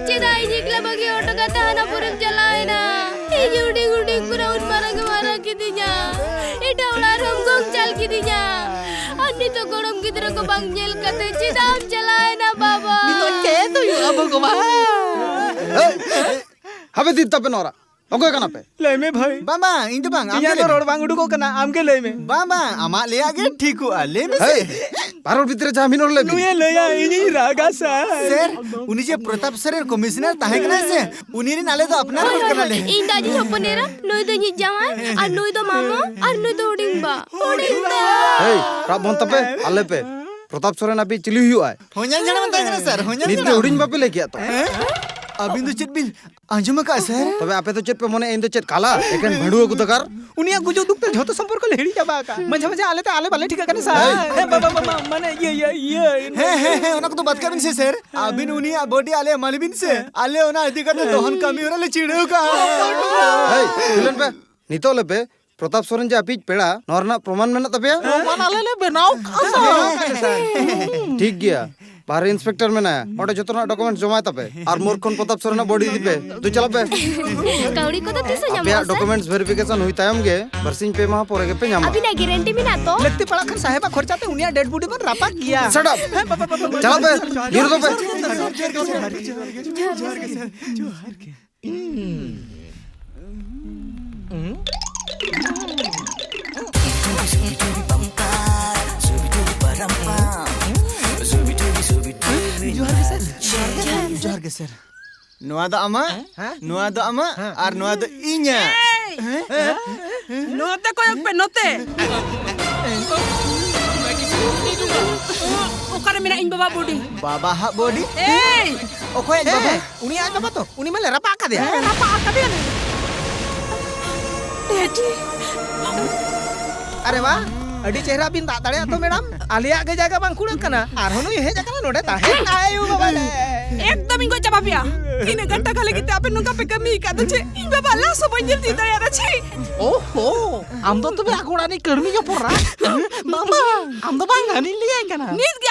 ᱪᱮᱫᱟᱜ ᱤᱧ ᱮᱠᱞᱟ ᱵᱟᱹᱜᱤ ᱦᱚᱴᱚ ᱠᱟᱛᱮ ᱦᱟᱱᱟ ᱯᱚᱨᱮᱢ ᱪᱟᱞᱟᱣ ᱮᱱᱟ᱾ ᱤᱧ ᱦᱩᱰᱤᱧ ᱦᱩᱰᱤᱧ ᱠᱷᱚᱱᱟᱜ ᱩᱱ ᱢᱟᱨᱟᱝ ᱮᱢ ᱦᱟᱨᱟ ᱠᱤᱫᱤᱧᱟ, ᱮᱴᱟᱜ ᱚᱲᱟᱜ ᱨᱮᱢ ᱜᱚᱝ ᱪᱟᱞ ᱠᱤᱫᱤᱧᱟ᱾ ᱟᱨ ᱱᱤᱛᱚᱜ ᱜᱚᱲᱚᱢ ᱜᱤᱫᱽᱨᱟᱹ ᱠᱚ ᱵᱟᱝ ᱧᱮᱞ ᱠᱟᱛᱮ ᱪᱮᱫᱟᱜ ᱮᱢ ᱪᱟᱞᱟᱣ ᱮᱱᱟ ᱵᱟᱵᱟ? ᱱᱤᱛᱚᱜ ᱪᱮᱫ ᱦᱩᱭᱩᱜᱼᱟ ᱵᱷᱚᱜᱚᱵᱟᱱ? ᱦᱮᱭ, ᱦᱟᱯᱮ ᱫᱤᱫ ᱛᱟᱯᱮ ᱱᱚᱨᱟ᱾ ᱚᱠᱚᱭ ᱠᱟᱱᱟ ᱯᱮ? ᱞᱟᱹᱭ ᱢᱮ ᱵᱷᱟᱹᱭ᱾ ᱵᱟᱝ, ᱵᱟᱝ, ᱤᱧ ᱫᱚ ᱵᱟᱝ, ᱟᱢ ᱤᱧᱟᱹᱜ ᱜᱮ ᱫᱚ ᱞᱟᱹᱭ ᱢᱮ᱾ ᱨᱚᱲ ᱵᱟᱝ ᱩᱰᱩᱠᱚᱜ ᱠᱟᱱᱟ, ᱟᱢ ᱜᱮ ᱞᱟᱹᱭ ᱢᱮ᱾ ᱵᱟᱝ, ᱵᱟᱝ, ᱟᱢᱟᱜ ᱞᱟᱹᱭᱟᱜ ᱜᱮ ᱴᱷᱤᱠᱚᱜᱼᱟ, ᱞᱟᱹᱭ ᱢᱮᱥᱮ᱾ ᱦᱮᱭ, ᱵᱟᱨ ᱦᱚᱲ ᱵᱷᱤᱛᱨᱤ ᱨᱮ ᱡᱟᱦᱟᱸ ᱢᱤᱫ ᱦᱚᱲ ᱞᱟᱹᱭ ᱢᱮ᱾ ᱱᱩᱭᱮ ᱞᱟᱹᱭᱟ, ᱤᱧᱤᱧ ᱨᱟᱜᱟ ᱥᱟᱨ᱾ ᱥᱮᱨ, ᱩᱱᱤ ᱡᱮ ᱯᱨᱚᱛᱟᱯ ᱥᱚᱨᱮᱱ ᱠᱚᱢᱤᱥᱚᱱᱟᱨ ᱛᱟᱦᱮᱸ ᱠᱟᱱᱟᱭ ᱥᱮ, ᱩᱱᱤ ᱨᱮᱱ ᱟᱞᱮ ᱫᱚ ᱟᱯᱱᱟᱨ ᱦᱚᱲ ᱠᱟᱱᱟᱞᱮ᱾ ᱤᱧ ᱫᱚ ᱟᱡᱤᱡ ᱦᱚᱯᱚᱱ ᱮᱨᱟ, ᱱᱩᱭ ᱫᱚ ᱤᱧᱤᱡ ᱡᱟᱶᱟᱭ, ᱟᱨ ᱱᱩᱭ ᱫᱚ ᱢᱟᱢᱚ, ᱟᱨ ᱱᱩᱭ ᱫᱚ ᱦᱩᱰᱤᱧ ᱵᱟ᱾ ᱦᱩᱰᱤᱧ ᱵᱟ᱾ ᱦᱮᱭ, ᱨᱟᱜ ᱵᱚᱱ ᱛᱟᱯᱮ, ᱟᱞᱮ ᱯᱮ᱾ ᱯᱨᱚᱛᱟᱯ ᱥᱚᱨᱮᱱ ᱟᱯᱮ ᱪᱤᱞᱤ ᱦᱩᱭᱩᱜᱼᱟᱭ? ᱦᱚᱧᱦᱟᱨ ᱡᱟᱱᱟᱢ ᱛᱟᱦᱮᱸ ᱠᱟᱱᱟ ᱥᱟᱨ, ᱦᱚᱧᱦᱟᱨ ᱱᱤᱛ ᱫᱚ ᱡᱟᱱᱟᱢ᱾ ᱦᱩᱰᱤᱧ ᱵᱟᱯᱮ ᱞᱟᱹᱭ ᱠᱮᱜᱼᱟ ᱛᱚ? ᱦᱮᱸ? ᱟᱹᱵᱤᱱ ᱫᱚ ᱪᱮᱫ ᱵᱤᱱ ᱟᱸᱡᱚᱢ ᱟᱠᱟᱫᱼᱟ ᱥᱟᱨ? ᱛᱚᱵᱮ ᱟᱯᱮ ᱫᱚ ᱪᱮᱫ ᱯᱮ ᱢᱚᱱᱮᱭᱟ, ᱤᱧ ᱫᱚ ᱪᱮᱫ ᱠᱟᱞᱟ? ᱮᱠᱮᱱ ᱵᱷᱟᱹᱰᱩᱣᱟᱹ ᱠᱩᱫᱟᱠᱟᱨ᱾ ᱩᱱᱤᱭᱟᱜ ᱜᱩᱡᱩᱜ ᱫᱩᱠ ᱛᱮ ᱡᱷᱚᱛᱚ ᱥᱚᱢᱯᱚᱨᱠᱚ ᱞᱮ ᱦᱤᱲᱤᱧ ᱪᱟᱵᱟ ᱟᱠᱟᱫᱼᱟ᱾ ᱢᱟᱡᱷᱮ ᱢᱟᱡᱷᱮ ᱟᱞᱮ ᱛᱮ ᱟᱞᱮ ᱵᱟᱞᱮ ᱴᱷᱤᱠᱟᱹ ᱠᱟᱱᱟ ᱥᱟᱨ᱾ ᱦᱮᱸ᱾ ᱦᱮᱸ, ᱵᱟᱵᱟ, ᱵᱟᱵᱟ, ᱢᱟᱱᱮ ᱤᱭᱟᱹ, ᱤᱭᱟᱹ, ᱤᱭᱟᱹ᱾ ᱦᱮᱸ, ᱦᱮᱸ, ᱦᱮᱸ, ᱚᱱᱟ ᱠᱚᱫᱚ ᱵᱟᱫ ᱠᱟᱜ ᱵᱤᱱ ᱥᱮ ᱥᱟᱨ᱾ ᱟᱹᱵᱤᱱ ᱩᱱᱤᱭᱟᱜ ᱵᱚᱰᱤ ᱟᱞᱮ ᱮᱢᱟ ᱞᱮᱵᱤᱱ ᱥᱮ᱾ ᱟᱞᱮ ᱚᱱᱟ ᱤᱫᱤ ᱠᱟᱛᱮ ᱫᱚᱦᱚᱱ ᱠᱟᱹᱢᱤ ᱦᱚᱨᱟ ᱞᱮ ᱪᱷᱤᱰᱟᱹᱣ ᱠᱟᱜᱼᱟ᱾ ᱦᱮᱭ, ᱠᱷᱮᱞᱳᱱ ᱯᱮ᱾ ᱱᱤᱛᱚᱜ ᱞᱮᱯᱮ᱾ ᱯᱨᱚᱛᱟᱯ ᱥᱚᱨᱮᱱ ᱡᱮ ᱟᱯᱮᱭᱤᱡ ᱯᱮᱲᱟ, ᱱᱚᱣᱟ ᱨᱮᱱᱟᱜ ᱯᱨᱚᱢᱟᱱ ᱢᱮᱱᱟᱜ ᱛᱟᱯᱮᱭᱟ? ᱯᱨᱚᱢᱟᱱ ᱟᱞᱮ ᱞᱮ ᱵᱮᱱᱟᱣ ᱠᱟᱜᱼᱟ ᱥᱟᱨ᱾ ᱴᱷᱤᱠ ᱜᱮᱭᱟ, ᱵᱟᱦᱨᱮ ᱤᱱᱥᱯᱮᱠᱴᱚᱨ ᱢᱮᱱᱟᱭᱟ, ᱚᱸᱰᱮ ᱡᱚᱛᱚ ᱨᱮᱱᱟᱜ ᱰᱚᱠᱩᱢᱮᱱᱴᱥ ᱡᱚᱢᱟᱭ ᱛᱟᱯᱮ ᱟᱨ ᱢᱳᱨ ᱠᱷᱚᱱ ᱯᱨᱚᱛᱟᱯ ᱥᱚᱨᱮᱱᱟᱜ ᱵᱚᱰᱤ ᱤᱫᱤ ᱯᱮ᱾ ᱫᱩ, ᱪᱟᱞᱟᱜ ᱯᱮ᱾ ᱠᱟᱹᱣᱰᱤ ᱠᱚᱫᱚ ᱛᱤᱥ ᱦᱚᱸ ᱧᱟᱢᱚᱜᱼᱟ ᱟᱯᱮᱭᱟᱜ ᱥᱟᱨ? ᱰᱚᱠᱩᱢᱮᱱᱴᱥ ᱵᱷᱮᱨᱤᱯᱷᱤᱠᱮᱥᱚᱱ ᱦᱩᱭ ᱛᱟᱭᱚᱢ ᱜᱮ ᱵᱟᱨᱥᱤᱧ ᱯᱮ ᱢᱟᱦᱟ ᱯᱚᱨᱮ ᱜᱮᱯᱮ ᱧᱟᱢᱟ᱾ ᱟᱹᱵᱤᱱᱟᱜ ᱜᱮᱨᱮᱱᱴᱤ ᱢᱮᱱᱟᱜ ᱛᱚ? ᱞᱟᱹᱠᱛᱤ ᱯᱟᱲᱟᱜ ᱠᱷᱟᱱ ᱥᱟᱦᱮᱵᱟᱜ ᱠᱷᱚᱨᱪᱟ ᱛᱮ ᱩᱱᱤᱭᱟᱜ ᱰᱮᱰ ᱵᱚᱰᱤ ᱵᱚᱱ ᱨᱟᱯᱟᱜ ᱜᱮᱭᱟ᱾ Shut up! ᱦᱮᱸ, ᱵᱟᱵᱟ, ᱵᱟᱵᱟ, ᱵᱟᱵᱟ᱾ ᱪᱟᱞᱟᱜ ᱯᱮ, ᱡᱚᱦᱟᱨ ᱜᱮ, ᱧᱤᱨ ᱫᱚ ᱯᱮ᱾ ᱡᱚᱦᱟᱨ ᱜᱮ, ᱡᱚᱦᱟᱨ ᱜᱮ, ᱡᱚᱦᱟᱨ ᱜᱮ, ᱡᱚᱦᱟᱨ ᱜᱮ᱾ ᱡᱚᱦᱟᱨ ᱜᱮ ᱥᱟᱨ᱾ ᱡᱚᱦᱟᱨ ᱜᱮ ᱥᱟᱨ᱾ ᱱᱚᱣᱟ ᱫᱚ ᱟᱢᱟᱜ, ᱦᱮᱸ? ᱱᱚᱣᱟ ᱫᱚ ᱟᱢᱟᱜ, ᱦᱮᱸ᱾ ᱟᱨ ᱱᱚᱣᱟ ᱫᱚ ᱤᱧᱟᱹᱜ᱾ ᱮᱭ! ᱦᱮᱸ? ᱱᱚᱛᱮ ᱠᱚᱭᱚᱜ ᱯᱮ, ᱱᱚᱛᱮ᱾ ᱚᱠᱟᱨᱮ ᱢᱮᱱᱟᱜ ᱤᱧ ᱵᱟᱵᱟ ᱵᱚᱰᱤ? ᱵᱟᱵᱟ ᱦᱟᱜ ᱵᱚᱰᱤ? ᱮᱭ! ᱚᱠᱚᱭᱟᱜ ᱵᱟᱵᱟ? ᱦᱮᱸ, ᱩᱱᱤ ᱟᱡ ᱵᱟᱵᱟ ᱛᱚ, ᱩᱱᱤ ᱢᱟᱞᱮ ᱨᱟᱯᱟᱜ ᱟᱠᱟᱫᱮᱭᱟ᱾ ᱦᱮᱸ, ᱨᱟᱯᱟᱜ ᱟᱠᱟᱫᱮᱭᱟ᱾ ᱰᱮᱰᱤ᱾ ᱟᱨᱮ ᱵᱟ, ᱟᱹᱰᱤ ᱪᱮᱦᱨᱟ ᱵᱤᱱ ᱫᱟᱜ ᱫᱟᱲᱮᱭᱟᱜ ᱫᱚ ᱢᱮᱰᱟᱢ᱾ ᱟᱞᱮᱭᱟᱜ ᱜᱮ ᱡᱟᱭᱜᱟ ᱵᱟᱝ ᱠᱩᱲᱟᱹᱜ ᱠᱟᱱᱟ, ᱟᱨᱦᱚᱸ ᱱᱩᱭ ᱦᱮᱡ ᱟᱠᱟᱱᱟ ᱱᱚᱰᱮ ᱛᱟᱦᱮᱸ᱾ ᱟᱭᱳ ᱵᱟᱵᱟ ᱞᱮ᱾ ᱮᱠᱫᱚᱢ ᱤᱧ ᱜᱚᱡ ᱪᱟᱵᱟ ᱯᱮᱭᱟ᱾ ᱛᱤᱱᱟᱹᱜ ᱜᱟᱱ ᱴᱟᱠᱟ ᱞᱟᱹᱜᱤᱫ ᱛᱮ ᱟᱯᱮ ᱱᱚᱝᱠᱟ ᱯᱮ ᱠᱟᱹᱢᱤ ᱟᱠᱟᱫ ᱫᱚ ᱪᱮᱫ? ᱤᱧ ᱵᱟᱵᱟ ᱞᱟᱥ ᱦᱚᱸ ᱵᱟᱹᱧ ᱧᱮᱞ ᱛᱤᱭᱳᱜ ᱫᱟᱲᱮᱭᱟᱫᱟ, ᱪᱷᱤ᱾ ᱳᱦᱳ, ᱟᱢ ᱫᱚ ᱛᱚᱵᱮ ᱟᱠᱚ ᱚᱲᱟᱜ ᱨᱤᱱᱤᱡ ᱠᱟᱹᱲᱢᱤ ᱡᱚᱯᱚᱨᱟ? ᱵᱟᱵᱟ, ᱟᱢ ᱫᱚ ᱵᱟᱝ ᱦᱟᱹᱱᱤᱧ ᱞᱟᱹᱭᱟᱭ ᱠᱟᱱᱟ᱾ ᱱᱤᱛ ᱜᱮ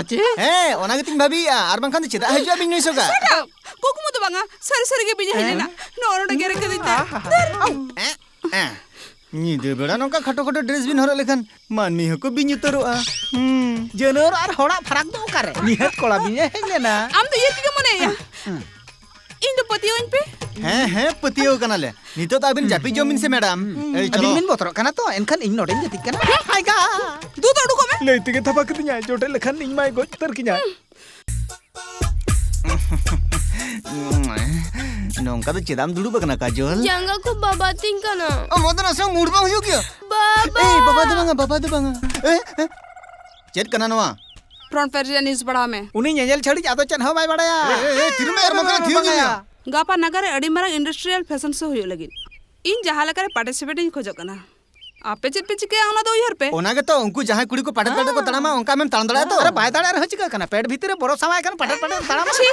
ᱠᱟᱛᱷᱟ ᱪᱮ? ᱦᱮᱸ, ᱚᱱᱟ ᱜᱮᱛᱤᱧ ᱵᱷᱟᱹᱵᱤᱭᱮᱫᱼᱟ᱾ ᱟᱨ ᱵᱟᱝᱠᱷᱟᱱ ᱫᱚ ᱪᱮᱫᱟᱜ ᱦᱤᱡᱩᱜᱼᱟ ᱵᱤᱱ ᱱᱩᱭ ᱥᱚᱜᱟ? ᱠᱩᱠᱢᱩ ᱫᱚ ᱵᱟᱝᱟ, ᱥᱟᱹᱨᱤ ᱥᱟᱹᱨᱤ ᱜᱮ ᱵᱤᱧᱮ ᱦᱮᱡ ᱞᱮᱱᱟ᱾ ᱱᱚᱜᱼᱚ ᱱᱚᱰᱮ ᱜᱮᱨᱮ ᱠᱟᱹᱫᱤᱧ ᱛᱟᱭ᱾ ᱮᱸ, ᱮᱸ᱾ ᱧᱤᱫᱟᱹ ᱵᱮᱲᱟ ᱱᱚᱝᱠᱟ ᱠᱷᱟᱴᱚ ᱠᱷᱟᱴᱚ ᱰᱨᱮᱥ ᱵᱤᱱ ᱦᱚᱨᱚᱜ ᱞᱮᱠᱷᱟᱱ ᱢᱟᱹᱱᱢᱤ ᱦᱚᱸᱠᱚ ᱵᱤᱧ ᱩᱛᱟᱹᱨᱚᱜᱼᱟ᱾ ᱦᱩᱸ᱾ ᱡᱟᱹᱱᱣᱟᱨ ᱟᱨ ᱦᱚᱲᱟᱜ ᱯᱷᱟᱨᱟᱠ ᱫᱚ ᱚᱠᱟᱨᱮ? ᱱᱤᱦᱟᱹᱛ ᱠᱚᱲᱟ ᱵᱤᱧ ᱮ ᱦᱮᱡ ᱞᱮᱱᱟ᱾ ᱟᱢ ᱫᱚ ᱤᱭᱟᱹ ᱛᱮᱜᱮ ᱢᱚᱱᱮᱭᱟ᱾ ᱤᱧ ᱫᱚ ᱯᱟᱹᱛᱭᱟᱹᱣᱟᱹᱧ ᱯᱮ᱾ ᱦᱮᱸ, ᱦᱮᱸ, ᱯᱟᱹᱛᱭᱟᱹᱣ ᱠᱟᱱᱟᱞᱮ᱾ ᱱᱤᱛᱚᱜ ᱫᱚ ᱟᱹᱵᱤᱱ ᱡᱟᱹᱯᱤᱫ ᱡᱚᱢ ᱵᱤᱱ ᱥᱮ, ᱢᱮᱰᱟᱢ᱾ ᱮᱭ, ᱟᱹᱵᱤᱱ ᱪᱚᱞᱚ᱾ ᱵᱤᱱ ᱵᱚᱛᱚᱨᱚᱜ ᱠᱟᱱᱟ ᱛᱚ, ᱮᱱᱠᱷᱟᱱ ᱤᱧ ᱱᱚᱰᱮᱧ ᱡᱟᱹᱯᱤᱫ ᱠᱟᱱᱟ᱾ ᱦᱟᱭᱜᱟ! ᱫᱩ ᱫᱚ ᱩᱰᱩᱠᱚᱜ ᱢᱮ᱾ ᱞᱟᱹᱭ ᱛᱮᱜᱮ ᱛᱷᱟᱯᱟ ᱠᱤᱫᱤᱧᱟᱭ, ᱡᱚᱴᱮᱫ ᱞᱮᱠᱷᱟᱱ ᱤᱧ ᱢᱟᱭ ᱜᱚᱡ ᱩᱛᱟᱹᱨ ᱠᱤᱧᱟᱭ᱾ ᱱᱚᱝᱠᱟ ᱫᱚ ᱪᱮᱫᱟᱜ ᱮᱢ ᱫᱩᱲᱩᱵ ᱟᱠᱟᱱᱟ, ᱠᱟᱡᱚᱞ? ᱡᱟᱸᱜᱟ ᱠᱚ ᱵᱟᱵᱟ ᱛᱤᱧ ᱠᱟᱱᱟ᱾ ᱚ, ᱢᱚᱫᱚᱱ, ᱟᱥᱮ ᱢᱩᱰ ᱵᱟᱝ ᱦᱩᱭᱩᱜ ᱜᱮᱭᱟ? ᱵᱟᱵᱟ! ᱮᱭ, ᱵᱟᱵᱟ ᱫᱚ ᱵᱟᱝᱟ, ᱵᱟᱵᱟ ᱫᱚ ᱵᱟᱝᱟ᱾ ᱮ, ᱮ, ᱪᱮᱫ ᱠᱟᱱᱟ ᱱᱚᱣᱟ? ᱯᱷᱨᱚᱱᱴ ᱯᱮᱡᱽ ᱨᱮᱭᱟᱜ ᱱᱤᱭᱩᱡᱽ ᱯᱟᱲᱦᱟᱣ ᱢᱮ᱾ ᱩᱱᱤ ᱧᱮᱧᱮᱞ ᱪᱷᱟᱹᱲᱤᱡ ᱟᱫᱚ ᱪᱮᱫ ᱦᱚᱸ ᱵᱟᱭ ᱵᱟᱲᱟᱭᱟ᱾ ᱮ, ᱮ, ᱮ, ᱛᱤᱨᱮᱢ ᱮᱨ ᱢᱟᱠᱟᱱᱟ, ᱛᱷᱤᱭᱟᱹ ᱜᱮᱭᱟ᱾ ᱜᱟᱯᱟ ᱱᱟᱜᱟᱨ ᱨᱮ ᱟᱹᱰᱤ ᱢᱟᱨᱟᱝ ᱤᱱᱰᱟᱥᱴᱨᱤᱭᱟᱞ ᱯᱷᱮᱥᱚᱱ ᱥᱳ ᱦᱩᱭᱩᱜ ᱞᱟᱹᱜᱤᱫ᱾ ᱤᱧ ᱡᱟᱦᱟᱸ ᱞᱮᱠᱟᱨᱮ ᱯᱟᱨᱴᱤᱥᱤᱯᱮᱴ ᱤᱧ ᱠᱷᱚᱡᱚᱜ ᱠᱟᱱᱟ᱾ ᱟᱯᱮ ᱪᱮᱫ ᱯᱮ ᱪᱤᱠᱟᱹᱭᱟ, ᱚᱱᱟ ᱫᱚ ᱩᱭᱦᱟᱹᱨ ᱯᱮ᱾ ᱚᱱᱟ ᱜᱮᱛᱚ, ᱩᱱᱠᱩ ᱡᱟᱦᱟᱸᱭ ᱠᱩᱲᱤ ᱠᱚ ᱯᱟᱴᱮᱫ ᱯᱟᱴᱮᱫ ᱠᱚ ᱛᱟᱲᱟᱢᱟ, ᱚᱱᱠᱟ ᱟᱢᱮᱢ ᱛᱟᱲᱟᱢ ᱫᱟᱲᱮᱭᱟᱜᱼᱟ ᱛᱚ? ᱟᱨ ᱵᱟᱭ ᱫᱟᱲᱮᱭᱟᱜ ᱨᱮᱦᱚᱸ ᱪᱤᱠᱟᱹᱜ ᱠᱟᱱᱟ, ᱯᱮᱴ ᱵᱷᱤᱛᱤᱨ ᱨᱮ ᱵᱚᱨᱚ ᱥᱟᱢᱟᱭ ᱠᱷᱟᱱ ᱯᱟᱴᱮᱫ ᱯᱟᱴᱮᱫ ᱛᱟᱲᱟᱢᱟ᱾ ᱪᱷᱤ,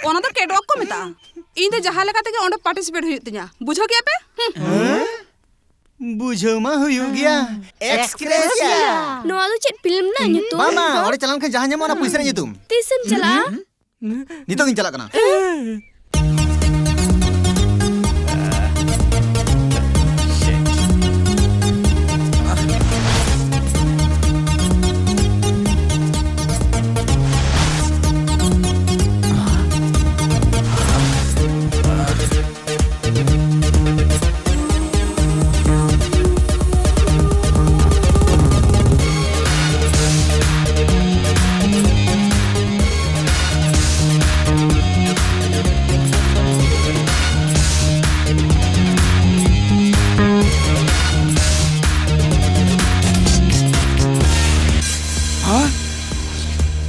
ᱚᱱᱟ ᱫᱚ ᱠᱮᱴᱣᱟᱠ ᱠᱚ ᱢᱮᱛᱟᱜᱼᱟ᱾ ᱤᱧ ᱫᱚ ᱡᱟᱦᱟᱸ ᱞᱮᱠᱟ ᱛᱮᱜᱮ ᱚᱸᱰᱮ ᱯᱟᱨᱴᱤᱥᱤᱯᱮᱴ ᱦᱩᱭᱩᱜ ᱛᱤᱧᱟ, ᱵᱩᱡᱷᱟᱹᱣ ᱠᱮᱜᱼᱟ ᱯᱮ? ᱦᱩᱸ᱾ ᱵᱩᱡᱷᱟᱹᱣ ᱢᱟ ᱦᱩᱭᱩᱜ ᱜᱮᱭᱟ᱾ ᱮᱠᱥᱠᱨᱮᱥᱤᱭᱟ᱾ ᱱᱚᱣᱟ ᱫᱚ ᱪᱮᱫ ᱯᱷᱤᱞᱢ ᱨᱮᱱᱟᱜ ᱧᱩᱛᱩᱢ? ᱵᱟᱝ, ᱵᱟᱝ, ᱚᱸᱰᱮ ᱪᱟᱞᱟᱣ ᱞᱮᱱᱠᱷᱟᱱ ᱡᱟᱦᱟᱸ ᱧᱟᱢᱚᱜᱼᱟ, ᱚᱱᱟ ᱯᱚᱭᱥᱟ ᱨᱮᱭᱟᱜ ᱧᱩᱛᱩᱢ᱾ ᱛᱤᱥᱮᱢ ᱪᱟᱞᱟᱜᱼᱟ? ᱱᱤᱛᱚᱜ ᱜᱤᱧ ᱪᱟᱞᱟᱜ ᱠᱟᱱᱟ᱾ Huh?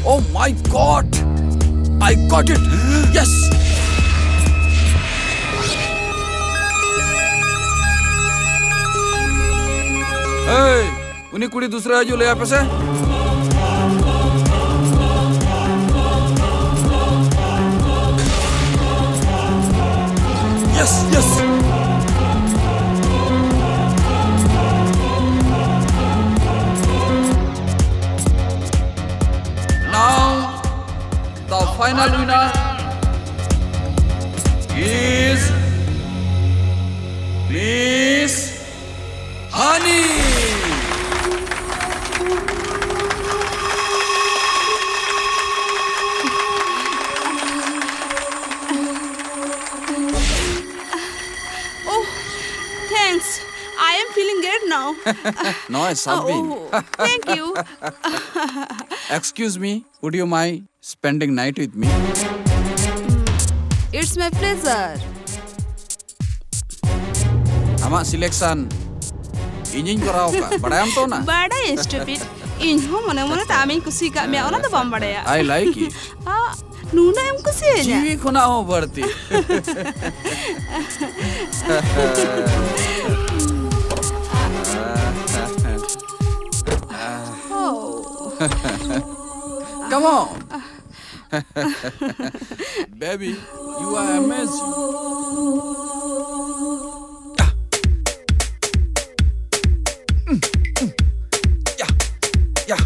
Oh my God! I got it! Yes! Hey! ᱩᱱᱤ ᱠᱩᱲᱤ ᱫᱩᱥᱨᱟ ᱦᱤᱡᱩᱜ ᱞᱟᱹᱭ ᱟᱯᱮ ᱥᱮ᱾ Yes, yes. Now, the final winner is, please, No. No, it's Sabine. Oh, thank you. Excuse me, would you mind spending night with me? It's my pleasure. ᱟᱢᱟᱜ selection ᱤᱧᱤᱧ ᱠᱚᱨᱟᱣ ᱟᱠᱟᱫ, ᱵᱟᱲᱟᱭᱟᱢ ᱛᱚ ᱚᱱᱟ? ᱵᱟᱲᱟᱭᱟᱹᱧ, stupid. ᱤᱧ ᱦᱚᱸ ᱢᱚᱱᱮ ᱢᱚᱱᱮ ᱛᱮ ᱟᱢᱤᱧ ᱠᱩᱥᱤ ᱟᱠᱟᱫ ᱢᱮᱭᱟ, ᱚᱱᱟ ᱫᱚ ᱵᱟᱢ ᱵᱟᱲᱟᱭᱟ. I like you. ᱟ, ᱱᱩᱱᱟᱹᱜ ᱮᱢ ᱠᱩᱥᱤᱭᱟᱹᱧᱟ? ᱡᱤᱣᱤ ᱠᱷᱚᱱᱟᱜ ᱦᱚᱸ ᱵᱟᱹᱲᱛᱤ. Oh. Come on. Baby, you are amazing. Yeah, yeah.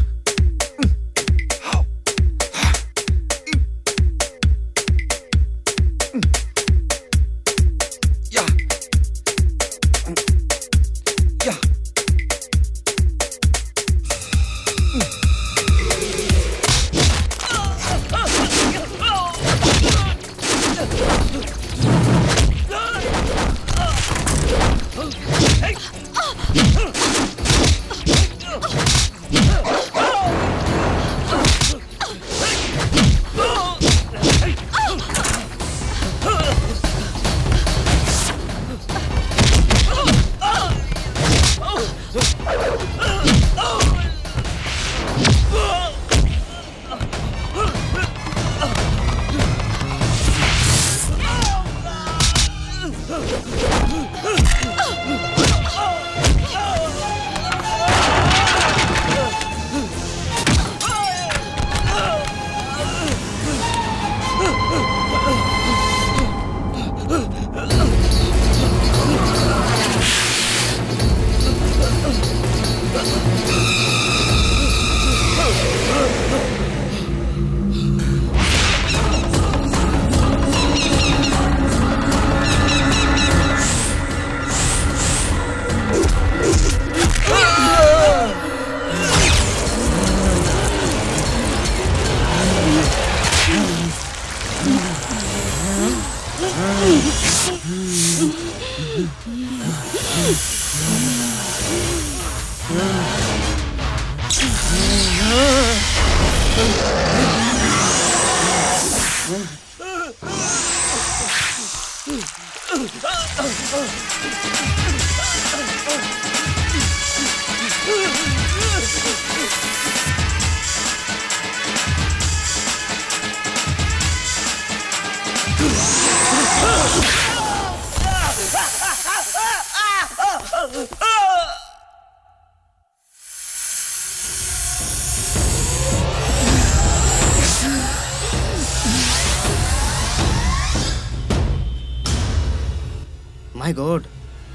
My God,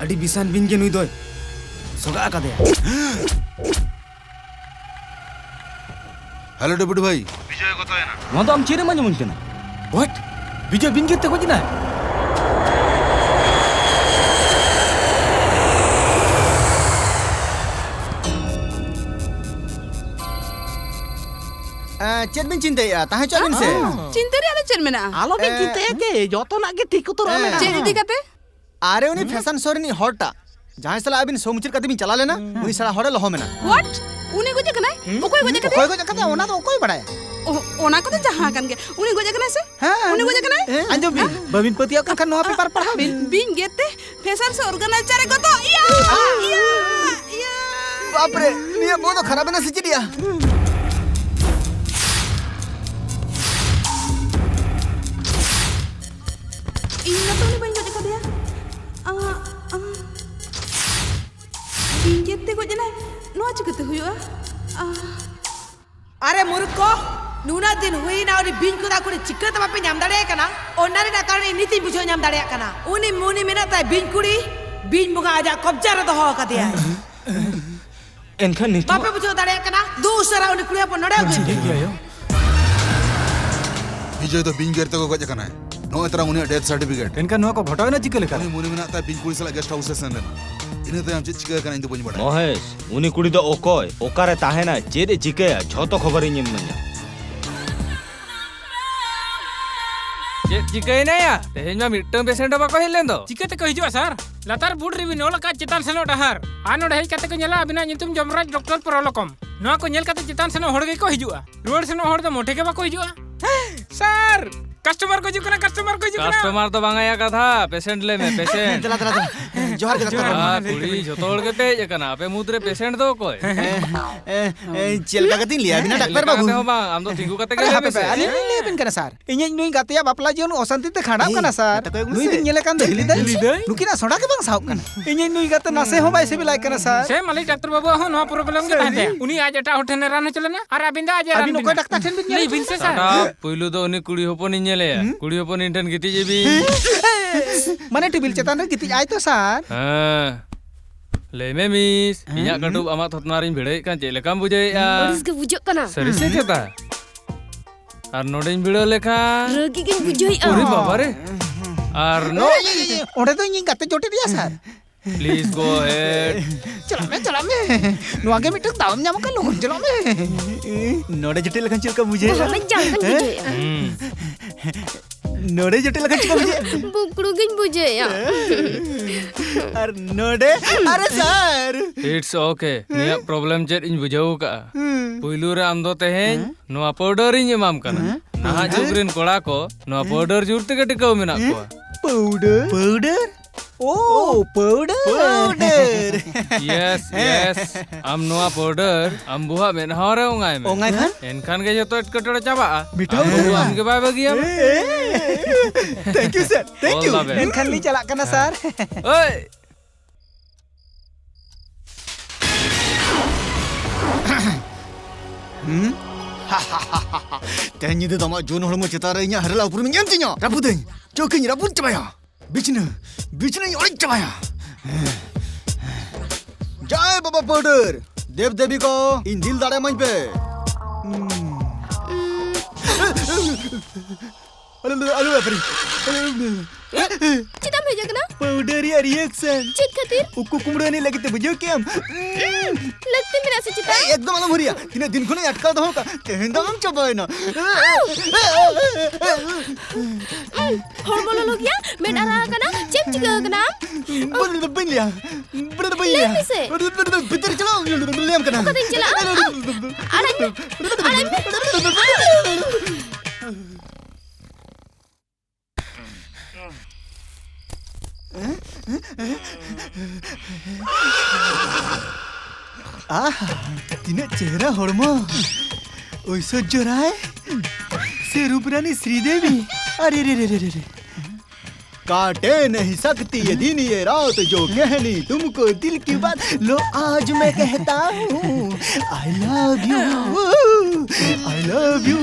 ᱟᱹᱰᱤ ᱵᱤᱥᱟᱱ ᱵᱤᱧ ᱜᱮ ᱱᱩᱭ ᱫᱚᱭ ᱥᱚᱜᱟ ᱟᱠᱟᱫᱮᱭᱟ᱾ ᱦᱮᱞᱳ ᱰᱮᱵᱷᱤᱰ ᱵᱷᱟᱭ᱾ ᱵᱤᱡᱚᱭ ᱜᱚᱛᱚᱭᱮᱱᱟ᱾ ᱱᱚᱣᱟ ᱫᱚ ᱟᱢ ᱪᱮᱫ ᱮᱢ ᱟᱸᱡᱚᱢᱟᱹᱧ ᱠᱟᱱᱟ? What? ᱵᱤᱡᱚᱭ ᱵᱤᱧ ᱜᱮᱨ ᱛᱮ ᱜᱚᱡ ᱮᱱᱟᱭ? ᱮ, ᱪᱮᱫ ᱵᱤᱱ ᱪᱤᱱᱛᱟᱹᱭᱮᱫᱼᱟ? ᱛᱟᱦᱮᱸ ᱦᱚᱪᱚᱣᱟᱜ ᱵᱤᱱ ᱥᱮ᱾ ᱪᱤᱱᱛᱟᱹ ᱨᱮᱭᱟᱜ ᱫᱚ ᱪᱮᱫ ᱢᱮᱱᱟᱜᱼᱟ? ᱟᱞᱚᱵᱤᱱ ᱮ, ᱪᱤᱱᱛᱟᱹᱭᱟ ᱜᱮ, ᱡᱚᱛᱚᱱᱟᱜ ᱜᱮ ᱴᱷᱤᱠ ᱩᱛᱟᱹᱨᱚᱜᱼᱟ ᱮ᱾ ᱢᱮᱱᱟᱜᱼᱟ᱾ ᱪᱮᱫ ᱤᱫᱤ ᱠᱟᱛᱮ? ᱟᱨᱮ, ᱩᱱᱤ ᱯᱷᱮᱥᱚᱱ ᱥᱳ ᱨᱤᱱᱤᱡ ᱦᱚᱲᱴᱟᱜ, ᱡᱟᱦᱟᱸᱭ ᱥᱟᱞᱟᱜ ᱟᱹᱵᱤᱱ ᱥᱳ ᱢᱩᱪᱟᱹᱫ ᱠᱟᱛᱮ ᱵᱤᱱ ᱪᱟᱞᱟᱣ ᱞᱮᱱᱟ, ᱩᱱᱤ ᱥᱟᱞᱟᱜ ᱦᱚᱲᱮ ᱞᱚᱦᱚᱢ ᱮᱱᱟ᱾ What? ᱩᱱᱤ ᱜᱚᱡ ᱟᱠᱟᱱᱟᱭ? ᱚᱠᱚᱭ ᱜᱚᱡ ᱟᱠᱟᱫᱮᱭᱟ? ᱚᱠᱚᱭ ᱜᱚᱡ ᱟᱠᱟᱫᱮᱭᱟ, ᱚᱱᱟ ᱫᱚ ᱚᱠᱚᱭ ᱵᱟᱲᱟᱭᱟ? ᱚ-, ᱚᱱᱟ ᱠᱚᱫᱚ ᱡᱟᱦᱟᱸ ᱠᱟᱱ ᱜᱮ, ᱩᱱᱤ ᱜᱚᱡ ᱟᱠᱟᱱᱟᱭ ᱥᱮ? ᱦᱮᱸ᱾ ᱩᱱᱤ ᱜᱚᱡ ᱟᱠᱟᱱᱟᱭ? ᱦᱮᱸ᱾ ᱟᱸᱡᱚᱢ ᱵᱤᱱ, ᱵᱟᱹᱵᱤᱱ ᱯᱟᱹᱛᱭᱟᱹᱣ ᱠᱟᱱ ᱠᱷᱟᱱ ᱱᱚᱣᱟ ᱯᱮᱯᱟᱨ ᱯᱟᱲᱦᱟᱣ ᱵᱤᱱ᱾ ᱵᱤᱧ ᱜᱮᱨ ᱛᱮ ᱯᱷᱮᱥᱚᱱ ᱥᱳ ᱚᱨᱜᱟᱱᱟᱭᱡᱟᱨ ᱮ ᱜᱚᱛᱚ ᱮᱭᱟ! ᱤᱭᱟ! ᱤᱭᱟ! ᱵᱟᱯᱨᱮ, ᱱᱤᱭᱟᱹ ᱵᱚᱦᱚᱜ ᱫᱚ ᱠᱷᱟᱨᱟᱯ ᱮᱱᱟ ᱥᱮ ᱪᱮᱫ ᱭᱟ? ᱤᱧ ᱢᱟᱛᱚ ᱩᱱᱤ ᱵᱟᱹᱧ ᱜᱚᱡ ᱟᱠᱟᱫᱮᱭᱟ᱾ ᱟ, ᱟ, ᱵᱤᱧ ᱜᱮᱨ ᱛᱮ ᱜᱚᱡ ᱮᱱᱟᱭ, ᱱᱚᱣᱟ ᱪᱤᱠᱟᱹᱛᱮ ᱦᱩᱭᱩᱜᱼᱟ? ᱟ, ᱟᱨᱮ ᱢᱩᱨᱩᱠᱷ ᱠᱚ, ᱱᱩᱱᱟᱹᱜ ᱫᱤᱱ ᱦᱩᱭᱱᱟ ᱩᱱᱤ ᱵᱤᱧ ᱠᱚᱫᱟ ᱠᱩᱲᱤ ᱪᱤᱠᱟᱹᱛᱮ ᱵᱟᱯᱮ ᱧᱟᱢ ᱫᱟᱲᱮᱭᱟᱭ ᱠᱟᱱᱟ? ᱚᱱᱟ ᱨᱮᱱᱟᱜ ᱠᱟᱨᱚᱱ ᱤᱧ ᱱᱤᱛᱤᱧ ᱵᱩᱡᱷᱟᱹᱣ ᱧᱟᱢ ᱫᱟᱲᱮᱭᱟᱜ ᱠᱟᱱᱟ᱾ ᱩᱱᱤ ᱢᱩᱱᱤ ᱢᱮᱱᱟᱜ ᱛᱟᱭ ᱵᱤᱧ ᱠᱩᱲᱤ, ᱵᱤᱧ ᱵᱚᱸᱜᱟ ᱟᱡᱟᱜ ᱠᱚᱵᱡᱟ ᱨᱮ ᱫᱚᱦᱚ ᱟᱠᱟᱫᱮᱭᱟᱭ᱾ ᱮᱱᱠᱷᱟᱱ ᱱᱤᱛᱚᱜ ᱵᱟᱯᱮ ᱵᱩᱡᱷᱟᱹᱣ ᱫᱟᱲᱮᱭᱟᱜ ᱠᱟᱱᱟ? ᱫᱩ ᱩᱥᱟᱹᱨᱟ ᱩᱱᱤ ᱠᱩᱲᱤ ᱦᱚᱯᱚᱱ ᱱᱚᱰᱮ ᱟᱹᱜᱩᱭ ᱯᱮ᱾ ᱴᱷᱤᱠ ᱜᱮᱭᱟ, ᱟᱭᱳ᱾ ᱵᱤᱡᱚᱭ ᱫᱚ ᱵᱤᱧ ᱜᱮᱨ ᱛᱮᱠᱚ ᱜᱚᱡ ᱟᱠᱟᱱᱟᱭ᱾ ᱱᱚᱜᱼᱚᱭ ᱛᱟᱨᱟ ᱩᱱᱤᱭᱟᱜ death certificate᱾ ᱮᱱᱠᱷᱟᱱ ᱱᱚᱣᱟ ᱠᱚ ᱜᱷᱚᱴᱟᱣ ᱮᱱᱟ ᱪᱤᱠᱟᱹ ᱞᱮᱠᱟ? ᱩᱱᱤ ᱢᱩᱱᱤ ᱢᱮᱱᱟᱜ ᱛᱟᱭ ᱵᱤᱧ ᱠᱩᱲᱤ ᱥᱟᱞᱟᱜ guest house ᱮ ᱥᱮᱱ ᱞᱮᱱᱟ᱾ ᱤᱱᱟᱹ ᱛᱟᱭᱚᱢ ᱪᱮᱫ ᱪᱤᱠᱟᱹ ᱟᱠᱟᱱᱟ ᱤᱧ ᱫᱚ ᱵᱟᱹᱧ ᱵᱟᱲᱟᱭᱟ᱾ ᱢᱚᱦᱮᱥ, ᱩᱱᱤ ᱠᱩᱲᱤ ᱫᱚ ᱚᱠᱚᱭ, ᱚᱠᱟᱨᱮ ᱛᱟᱦᱮᱱᱟᱭ, ᱪᱮᱫ ᱮ ᱪᱤᱠᱟᱹᱭᱟ, ᱡᱷᱚᱛᱚ ᱠᱷᱚᱵᱚᱨ ᱤᱧ ᱮᱢᱟᱹᱧᱟ᱾ ᱪᱮᱫ ᱪᱤᱠᱟᱹᱭᱮᱱᱟᱭᱟ? ᱛᱮᱦᱮᱧ ᱢᱟ ᱢᱤᱫᱴᱟᱝ patient ᱦᱚᱸ ᱵᱟᱠᱚ ᱦᱮᱡ ᱞᱮᱱ ᱫᱚ᱾ ᱪᱤᱠᱟᱹ ᱛᱮᱠᱚ ᱦᱤᱡᱩᱜᱼᱟ, ᱥᱟᱨ? ᱞᱟᱛᱟᱨ ᱵᱳᱨᱰ ᱨᱮᱵᱤᱱ ᱚᱞ ᱟᱠᱟᱫ ᱪᱮᱛᱟᱱ ᱥᱮᱱᱚᱜ ᱰᱟᱦᱟᱨ᱾ ᱟᱨ ᱱᱚᱰᱮ ᱦᱮᱡ ᱠᱟᱛᱮ ᱠᱚ ᱧᱮᱞᱟ ᱟᱵᱤᱱᱟᱜ ᱧᱩᱛᱩᱢ ᱡᱚᱢᱨᱟᱡᱽ ᱰᱚᱠᱴᱚᱨ ᱯᱚᱨᱚᱞᱚᱠᱚᱢ᱾ ᱱᱚᱣᱟ ᱠᱚ ᱧᱮᱞ ᱠᱟᱛᱮ ᱪᱮᱛᱟᱱ ᱥᱮᱱᱚᱜ ᱦᱚᱲ ᱜᱮᱠᱚ ᱦᱤᱡᱩᱜᱼᱟ᱾ ᱨᱩᱣᱟᱹᱲ ᱥᱮᱱᱚᱜ ᱦᱚᱲ ᱫᱚ ᱢᱚᱴᱷᱮ ᱜᱮ ᱵᱟᱠᱚ ᱦᱤᱡᱩᱜᱼᱟ᱾ ᱥᱟᱨ, ᱠᱟᱥᱴᱚᱢᱟᱨ ᱠᱚ ᱦᱤᱡᱩᱜ ᱠᱟᱱᱟ, ᱠᱟᱥᱴᱚᱢᱟᱨ ᱠᱚ ᱦᱤᱡᱩᱜ ᱠᱟᱱᱟ᱾ ᱠᱟᱥᱴᱚᱢᱟᱨ ᱫᱚ ᱵᱟᱝ ᱟᱭᱟ ᱠᱟᱛᱷᱟ, ᱯᱮᱥᱮᱱᱴ ᱞᱟᱹᱭ ᱢᱮ, ᱯᱮᱥᱮᱱᱴ᱾ ᱫᱮᱞᱟ, ᱫᱮᱞᱟ, ᱫᱮᱞᱟ᱾ ᱡᱚᱦᱟᱨ ᱜᱮ, ᱰᱟᱠᱛᱟᱨ ᱵᱟᱹᱵᱩ᱾ ᱟᱨ ᱠᱩᱲᱤ ᱡᱷᱚᱛᱚ ᱦᱚᱲ ᱜᱮᱯᱮ ᱦᱮᱡ ᱟᱠᱟᱱᱟ, ᱟᱯᱮ ᱢᱩᱫᱽ ᱨᱮ ᱯᱮᱥᱮᱱᱴ ᱫᱚ ᱚᱠᱚᱭ? ᱮ, ᱮ, ᱮ, ᱪᱮᱫ ᱞᱮᱠᱟ ᱠᱟᱛᱮᱧ ᱞᱟᱹᱭ ᱟᱵᱤᱱᱟ, ᱪᱮᱫ ᱰᱟᱠᱛᱟᱨ ᱞᱮᱠᱟ ᱵᱟᱹᱵᱩ? ᱠᱟᱛᱮ ᱦᱚᱸ ᱵᱟᱝ, ᱟᱢ ᱫᱚ ᱛᱤᱸᱜᱩ ᱠᱟᱛᱮ ᱜᱮ ᱟᱨᱮ ᱞᱟᱹᱭ ᱦᱟᱯᱮ ᱯᱮ, ᱢᱮᱥᱮ᱾ ᱟᱹᱞᱤᱧ ᱞᱤᱧ ᱞᱟᱹᱭ ᱟᱵᱤᱱ ᱠᱟᱱᱟ, ᱥᱟᱨ᱾ ᱤᱧᱤᱡ ᱱᱩᱭ ᱜᱟᱛᱮᱭᱟᱜ ᱵᱟᱯᱞᱟ ᱡᱤᱭᱚᱱ ᱚᱥᱟᱱᱛᱤ ᱛᱮ ᱠᱷᱟᱸᱰᱟᱜ ᱮᱭ, ᱠᱟᱱᱟ, ᱥᱟᱨ᱾ ᱢᱮᱛᱟ ᱠᱚ ᱢᱮᱥᱮ᱾ ᱱᱩᱭ ᱵᱤᱱ ᱧᱮᱞᱮ ᱠᱟᱱ ᱫᱚ ᱦᱤᱞᱤ ᱫᱟᱹᱭ? ᱦᱤᱞᱤ ᱫᱟᱹᱭ? ᱱᱩᱠᱤᱱᱟᱜ ᱥᱚᱰᱟ ᱜᱮ ᱵᱟᱝ ᱥᱟᱦᱚᱵ ᱠᱟᱱᱟ᱾ ᱤᱧᱤᱡ ᱱᱩᱭ ᱜᱟᱛᱮ ᱱᱟᱥᱮ ᱦᱚᱸ ᱵᱟᱭ ᱥᱤᱵᱤᱞᱟᱭ ᱠᱟᱱᱟ, ᱥᱟᱨ᱾ ᱥᱮ ᱢᱟᱹᱞᱤᱠ ᱰᱟᱠᱛᱟᱨ ᱵᱟᱹᱵᱩᱣᱟᱜ ᱦᱚᱸ ᱱᱚᱣᱟ ᱯᱨᱚᱵᱞᱮᱢ ᱜᱮ ᱛᱟᱦᱮᱸ ᱛᱟᱭᱟ᱾ ᱩᱱᱤ ᱟᱡ ᱮᱴᱟᱜ ᱦᱚᱲ ᱴᱷᱮᱱᱮ ᱨᱟᱱ ᱦᱚᱪᱚ ᱞᱮᱱᱟ ᱟᱨ ᱟᱹᱵᱤᱱ ᱫᱚ ᱟᱡ ᱮ ᱨᱟᱱ ᱟᱹᱵᱤᱱ ᱵᱤᱱᱟ᱾ ᱚᱠᱚᱭ ᱰᱟᱠᱛᱟᱨ ᱴᱷᱮᱱ ᱵᱤᱱ ᱧᱮᱞ ᱞᱟᱹᱭ ᱦᱚᱪᱚ ᱵᱤᱱ ᱥᱮ, ᱞᱮᱱᱟ? ᱥᱟᱨ᱾ ᱥᱟᱰᱟ, ᱯᱩᱭᱞᱩ ᱫᱚ ᱩᱱᱤ ᱠᱩᱲᱤ ᱦᱚᱯᱚᱱᱤᱧ ᱧᱮᱞᱮᱭᱟ᱾ ᱦᱩᱸ? ᱠᱩᱲᱤ ᱦᱚᱯᱚᱱ ᱤᱧ ᱴᱷᱮᱱ ᱜᱤᱛᱤᱡ ᱮ ᱵᱤᱱ᱾ ᱢᱟᱱᱮ ᱴᱮᱵᱤᱞ ᱪᱮᱛᱟᱱ ᱨᱮ ᱜᱤᱛᱤᱡ ᱟᱭ ᱛᱚ, ᱥᱟᱨ᱾ ᱦᱮᱸ᱾ ᱞᱟᱹᱭ ᱢᱮ ᱢᱤᱥ, ᱦᱮᱸ? ᱤᱧᱟᱹᱜ ᱠᱟᱹᱴᱩᱵ ᱟᱢᱟᱜ ᱛᱷᱚᱛᱱᱟ ᱨᱤᱧ ᱵᱷᱤᱲᱟᱹᱣᱮᱫ ᱠᱟᱱ, ᱪᱮᱫ ᱞᱮᱠᱟᱢ ᱵᱩᱡᱷᱟᱹᱣᱮᱫᱼᱟ? ᱟᱹᱲᱤᱥ ᱜᱮ ᱵᱩᱡᱷᱟᱹᱜ ᱠᱟᱱᱟ᱾ ᱥᱟᱹᱨᱤ ᱥᱮ ᱪᱮᱛᱟ? ᱟᱨ ᱱᱚᱰᱮᱧ ᱵᱷᱤᱲᱟᱹᱣ ᱞᱮᱠᱷᱟᱱ? ᱨᱟᱹᱜᱤ ᱜᱤᱧ ᱵᱩᱡᱷᱟᱹᱣᱮᱫᱼᱟ᱾ ᱚᱨᱮ ᱵᱟᱵᱟ ᱨᱮ᱾ ᱟᱨ ᱱᱚ- ᱮᱭ, ᱮᱭ, ᱮᱭ, ᱚᱸᱰᱮ ᱫᱚ ᱤᱧᱤᱧ ᱜᱟᱛᱮ ᱡᱚᱴᱮᱫ ᱮᱭᱟ, ᱥᱟᱨ᱾ Please go ahead. ᱪᱟᱞᱟᱜ ᱢᱮ, ᱪᱟᱞᱟᱜ ᱢᱮ᱾ ᱱᱚᱣᱟ ᱜᱮ ᱢᱤᱫᱴᱟᱝ ᱫᱟᱣᱮᱢ ᱧᱟᱢ ᱟᱠᱟᱫ, ᱞᱚᱜᱚᱱ ᱪᱟᱞᱟᱜ ᱢᱮ᱾ ᱱᱚᱰᱮ ᱡᱚᱴᱮᱫ ᱞᱮᱠᱷᱟᱱ ᱪᱮᱫ ᱞᱮᱠᱟ ᱵᱩᱡᱷᱟᱹᱜᱼᱟ? ᱫᱚᱢᱮ ᱡᱟᱸᱜᱟᱧ ᱵᱩᱡᱷᱟᱹᱣᱮᱫᱼᱟ᱾ ᱦᱩᱸ᱾ ᱱᱚᱰᱮ ᱡᱚᱴᱮᱫ ᱞᱮᱠᱷᱟᱱ ᱪᱮᱫ ᱞᱮᱠᱟ ᱵᱩᱡᱷᱟᱹᱜᱼᱟ? ᱵᱩᱠᱲᱩ ᱜᱤᱧ ᱵᱩᱡᱷᱟᱹᱣᱮᱫᱼᱟ᱾ ᱟᱨ ᱱᱚᱰᱮ, ᱟᱨᱮ ᱥᱟᱨ᱾ It's okay. ᱱᱤᱭᱟᱹ ᱯᱨᱚᱵᱞᱮᱢ ᱪᱮᱫ ᱤᱧ ᱵᱩᱡᱷᱟᱹᱣ ᱟᱠᱟᱫᱼᱟ᱾ ᱦᱩᱸ᱾ ᱯᱩᱭᱞᱩ ᱨᱮ ᱟᱢ ᱫᱚ ᱛᱮᱦᱮᱧ ᱦᱮᱸ? ᱱᱚᱣᱟ ᱯᱟᱣᱰᱟᱨ ᱤᱧ ᱮᱢᱟᱢ ᱠᱟᱱᱟ᱾ ᱦᱮᱸ? ᱱᱟᱦᱟᱜ ᱡᱩᱜᱽ ᱨᱮᱱ ᱠᱚᱲᱟ ᱠᱚ ᱱᱚᱣᱟ ᱯᱟᱣᱰᱟᱨ ᱡᱳᱨ ᱛᱮᱜᱮ ᱴᱤᱠᱟᱹᱣ ᱢᱮᱱᱟᱜ ᱠᱚᱣᱟ᱾ ᱯᱟᱣᱰᱟᱨ? ᱯᱟᱣᱰᱟᱨ? ᱳ, ᱯᱟᱣᱰᱟᱨ᱾ ᱯᱟᱣᱰᱟᱨ᱾ Yes, yes. ᱟᱢ ᱱᱚᱣᱟ ᱯᱟᱣᱰᱟᱨ ᱟᱢ ᱵᱚᱦᱚᱜ ᱢᱮᱫᱦᱟ ᱨᱮ ᱚᱝᱟᱭ ᱢᱮ᱾ ᱚᱝᱟᱭ ᱠᱷᱟᱱ? ᱮᱱᱠᱷᱟᱱ ᱜᱮ ᱡᱚᱛᱚ ᱮᱴᱠᱮᱴᱚᱬᱮ ᱪᱟᱵᱟᱜᱼᱟ᱾ ᱢᱤᱴᱷᱟᱹᱣ ᱟᱢ ᱵᱚᱦᱚᱜ ᱩᱛᱟᱹᱨᱚᱜᱼᱟ᱾ ᱟᱢ ᱜᱮ ᱵᱟᱭ ᱵᱟᱹᱜᱤᱭᱟᱢᱟ᱾ Thank you, sir. Thank you. All the best. ᱮᱱᱠᱷᱟᱱ ᱞᱤᱧ ᱪᱟᱞᱟᱜ ᱠᱟᱱᱟ, ᱥᱟᱨ᱾ ᱳᱭ! ᱦᱩᱸ? ᱛᱮᱦᱮᱧ ᱧᱤᱫᱟᱹ ᱫᱚ ᱟᱢᱟᱜ ᱡᱩᱣᱟᱹᱱ ᱦᱚᱲᱢᱚ ᱪᱮᱛᱟᱱ ᱨᱮ ᱤᱧᱟᱹᱜ ᱦᱟᱨᱞᱟ ᱩᱯᱨᱩᱢᱤᱧ ᱮᱢ ᱛᱤᱧᱟ᱾ ᱨᱟᱹᱯᱩᱫᱟᱹᱧ, ᱪᱚᱠᱤᱧ ᱨᱟᱹᱯᱩᱫ ᱪᱟᱵᱟᱭᱟ᱾ ᱵᱤᱪᱷᱱᱟᱹ, ᱵᱤᱪᱷᱱᱟᱹᱧ ᱚᱲᱮᱡ ᱪᱟᱵᱟᱭᱟ᱾ ᱡᱟᱭ ᱵᱟᱵᱟ ᱯᱟᱣᱰᱟᱨ, ᱫᱮᱵ ᱫᱮᱵᱤ ᱠᱚ, ᱤᱧ ᱫᱤᱞ ᱫᱟᱲᱮ ᱮᱢᱟᱹᱧ ᱯᱮ᱾ ᱟᱞᱚ, ᱟᱞᱚ, ᱟᱞᱚ, ᱵᱟᱯᱨᱮ᱾ ᱪᱮᱫᱟᱜ ᱮᱢ ᱦᱮᱡ ᱟᱠᱟᱱᱟ? ᱯᱟᱣᱰᱟᱨ ᱨᱮᱭᱟᱜ reaction᱾ ᱪᱮᱫ ᱠᱷᱟᱹᱛᱤᱨ? ᱩᱠᱩ ᱠᱩᱢᱲᱩ ᱮᱱᱮᱡ ᱞᱟᱹᱜᱤᱫ ᱛᱮ, ᱵᱩᱡᱷᱟᱹᱣ ᱠᱮᱜᱼᱟᱢ? ᱞᱟᱹᱠᱛᱤ ᱢᱮᱱᱟᱜᱼᱟ ᱥᱮ ᱪᱮᱫᱟᱜ? ᱮᱭ, ᱮᱠᱫᱚᱢ ᱟᱞᱚᱢ ᱦᱩᱨᱤᱭᱟ᱾ ᱛᱤᱱᱟᱹᱜ ᱫᱤᱱ ᱠᱷᱚᱱᱤᱧ ᱟᱴᱠᱟᱣ ᱫᱚᱦᱚ ᱠᱟᱜ, ᱛᱮᱦᱮᱧ ᱫᱚ ᱟᱢᱮᱢ ᱪᱟᱵᱟᱭᱮᱱᱟ᱾ ᱦᱚᱲᱢᱚ ᱞᱚᱞᱚ ᱜᱮᱭᱟ, ᱢᱮᱫ ᱟᱨᱟᱜ ᱟᱠᱟᱱᱟ, ᱪᱮᱫ ᱮᱢ ᱪᱤᱠᱟᱹ ᱟᱠᱟᱱᱟ? ᱵᱟᱹᱧ, ᱵᱟᱹᱧ ᱞᱟᱹᱭᱟ᱾ ᱵᱟᱹᱧ ᱞᱟᱹᱭᱟ᱾ ᱞᱟᱹᱭ ᱢᱮᱥᱮ᱾ ᱵᱷᱤᱛᱟᱹᱨ ᱪᱟᱞᱟᱜ, ᱞᱟᱹᱭᱟᱢ ᱠᱟᱱᱟ᱾ ᱚᱠᱟᱛᱮᱧ ᱪᱟᱞᱟᱜᱼᱟ? ᱟᱲᱟᱜ ᱢᱮ, ᱟᱲᱟᱜ ᱢᱮ᱾ ᱟᱦ, ᱛᱤᱱᱟᱹᱜ ᱪᱮᱦᱨᱟ ᱦᱚᱲᱢᱚ᱾ ᱳᱭᱥᱚᱨᱡᱚ ᱨᱟᱭ ᱥᱮ ᱨᱩᱯᱨᱟᱱᱤ ᱥᱨᱤᱫᱮᱵᱤ? ᱟᱨᱮ ᱨᱮ ᱨᱮ ᱨᱮ ᱨᱮ ᱨᱮ। काटे नहीं सकती ये दिन ये रात, जो कहनी तुमको दिल की बात, लो आज मैं कहता हूँ, I love you, I love you।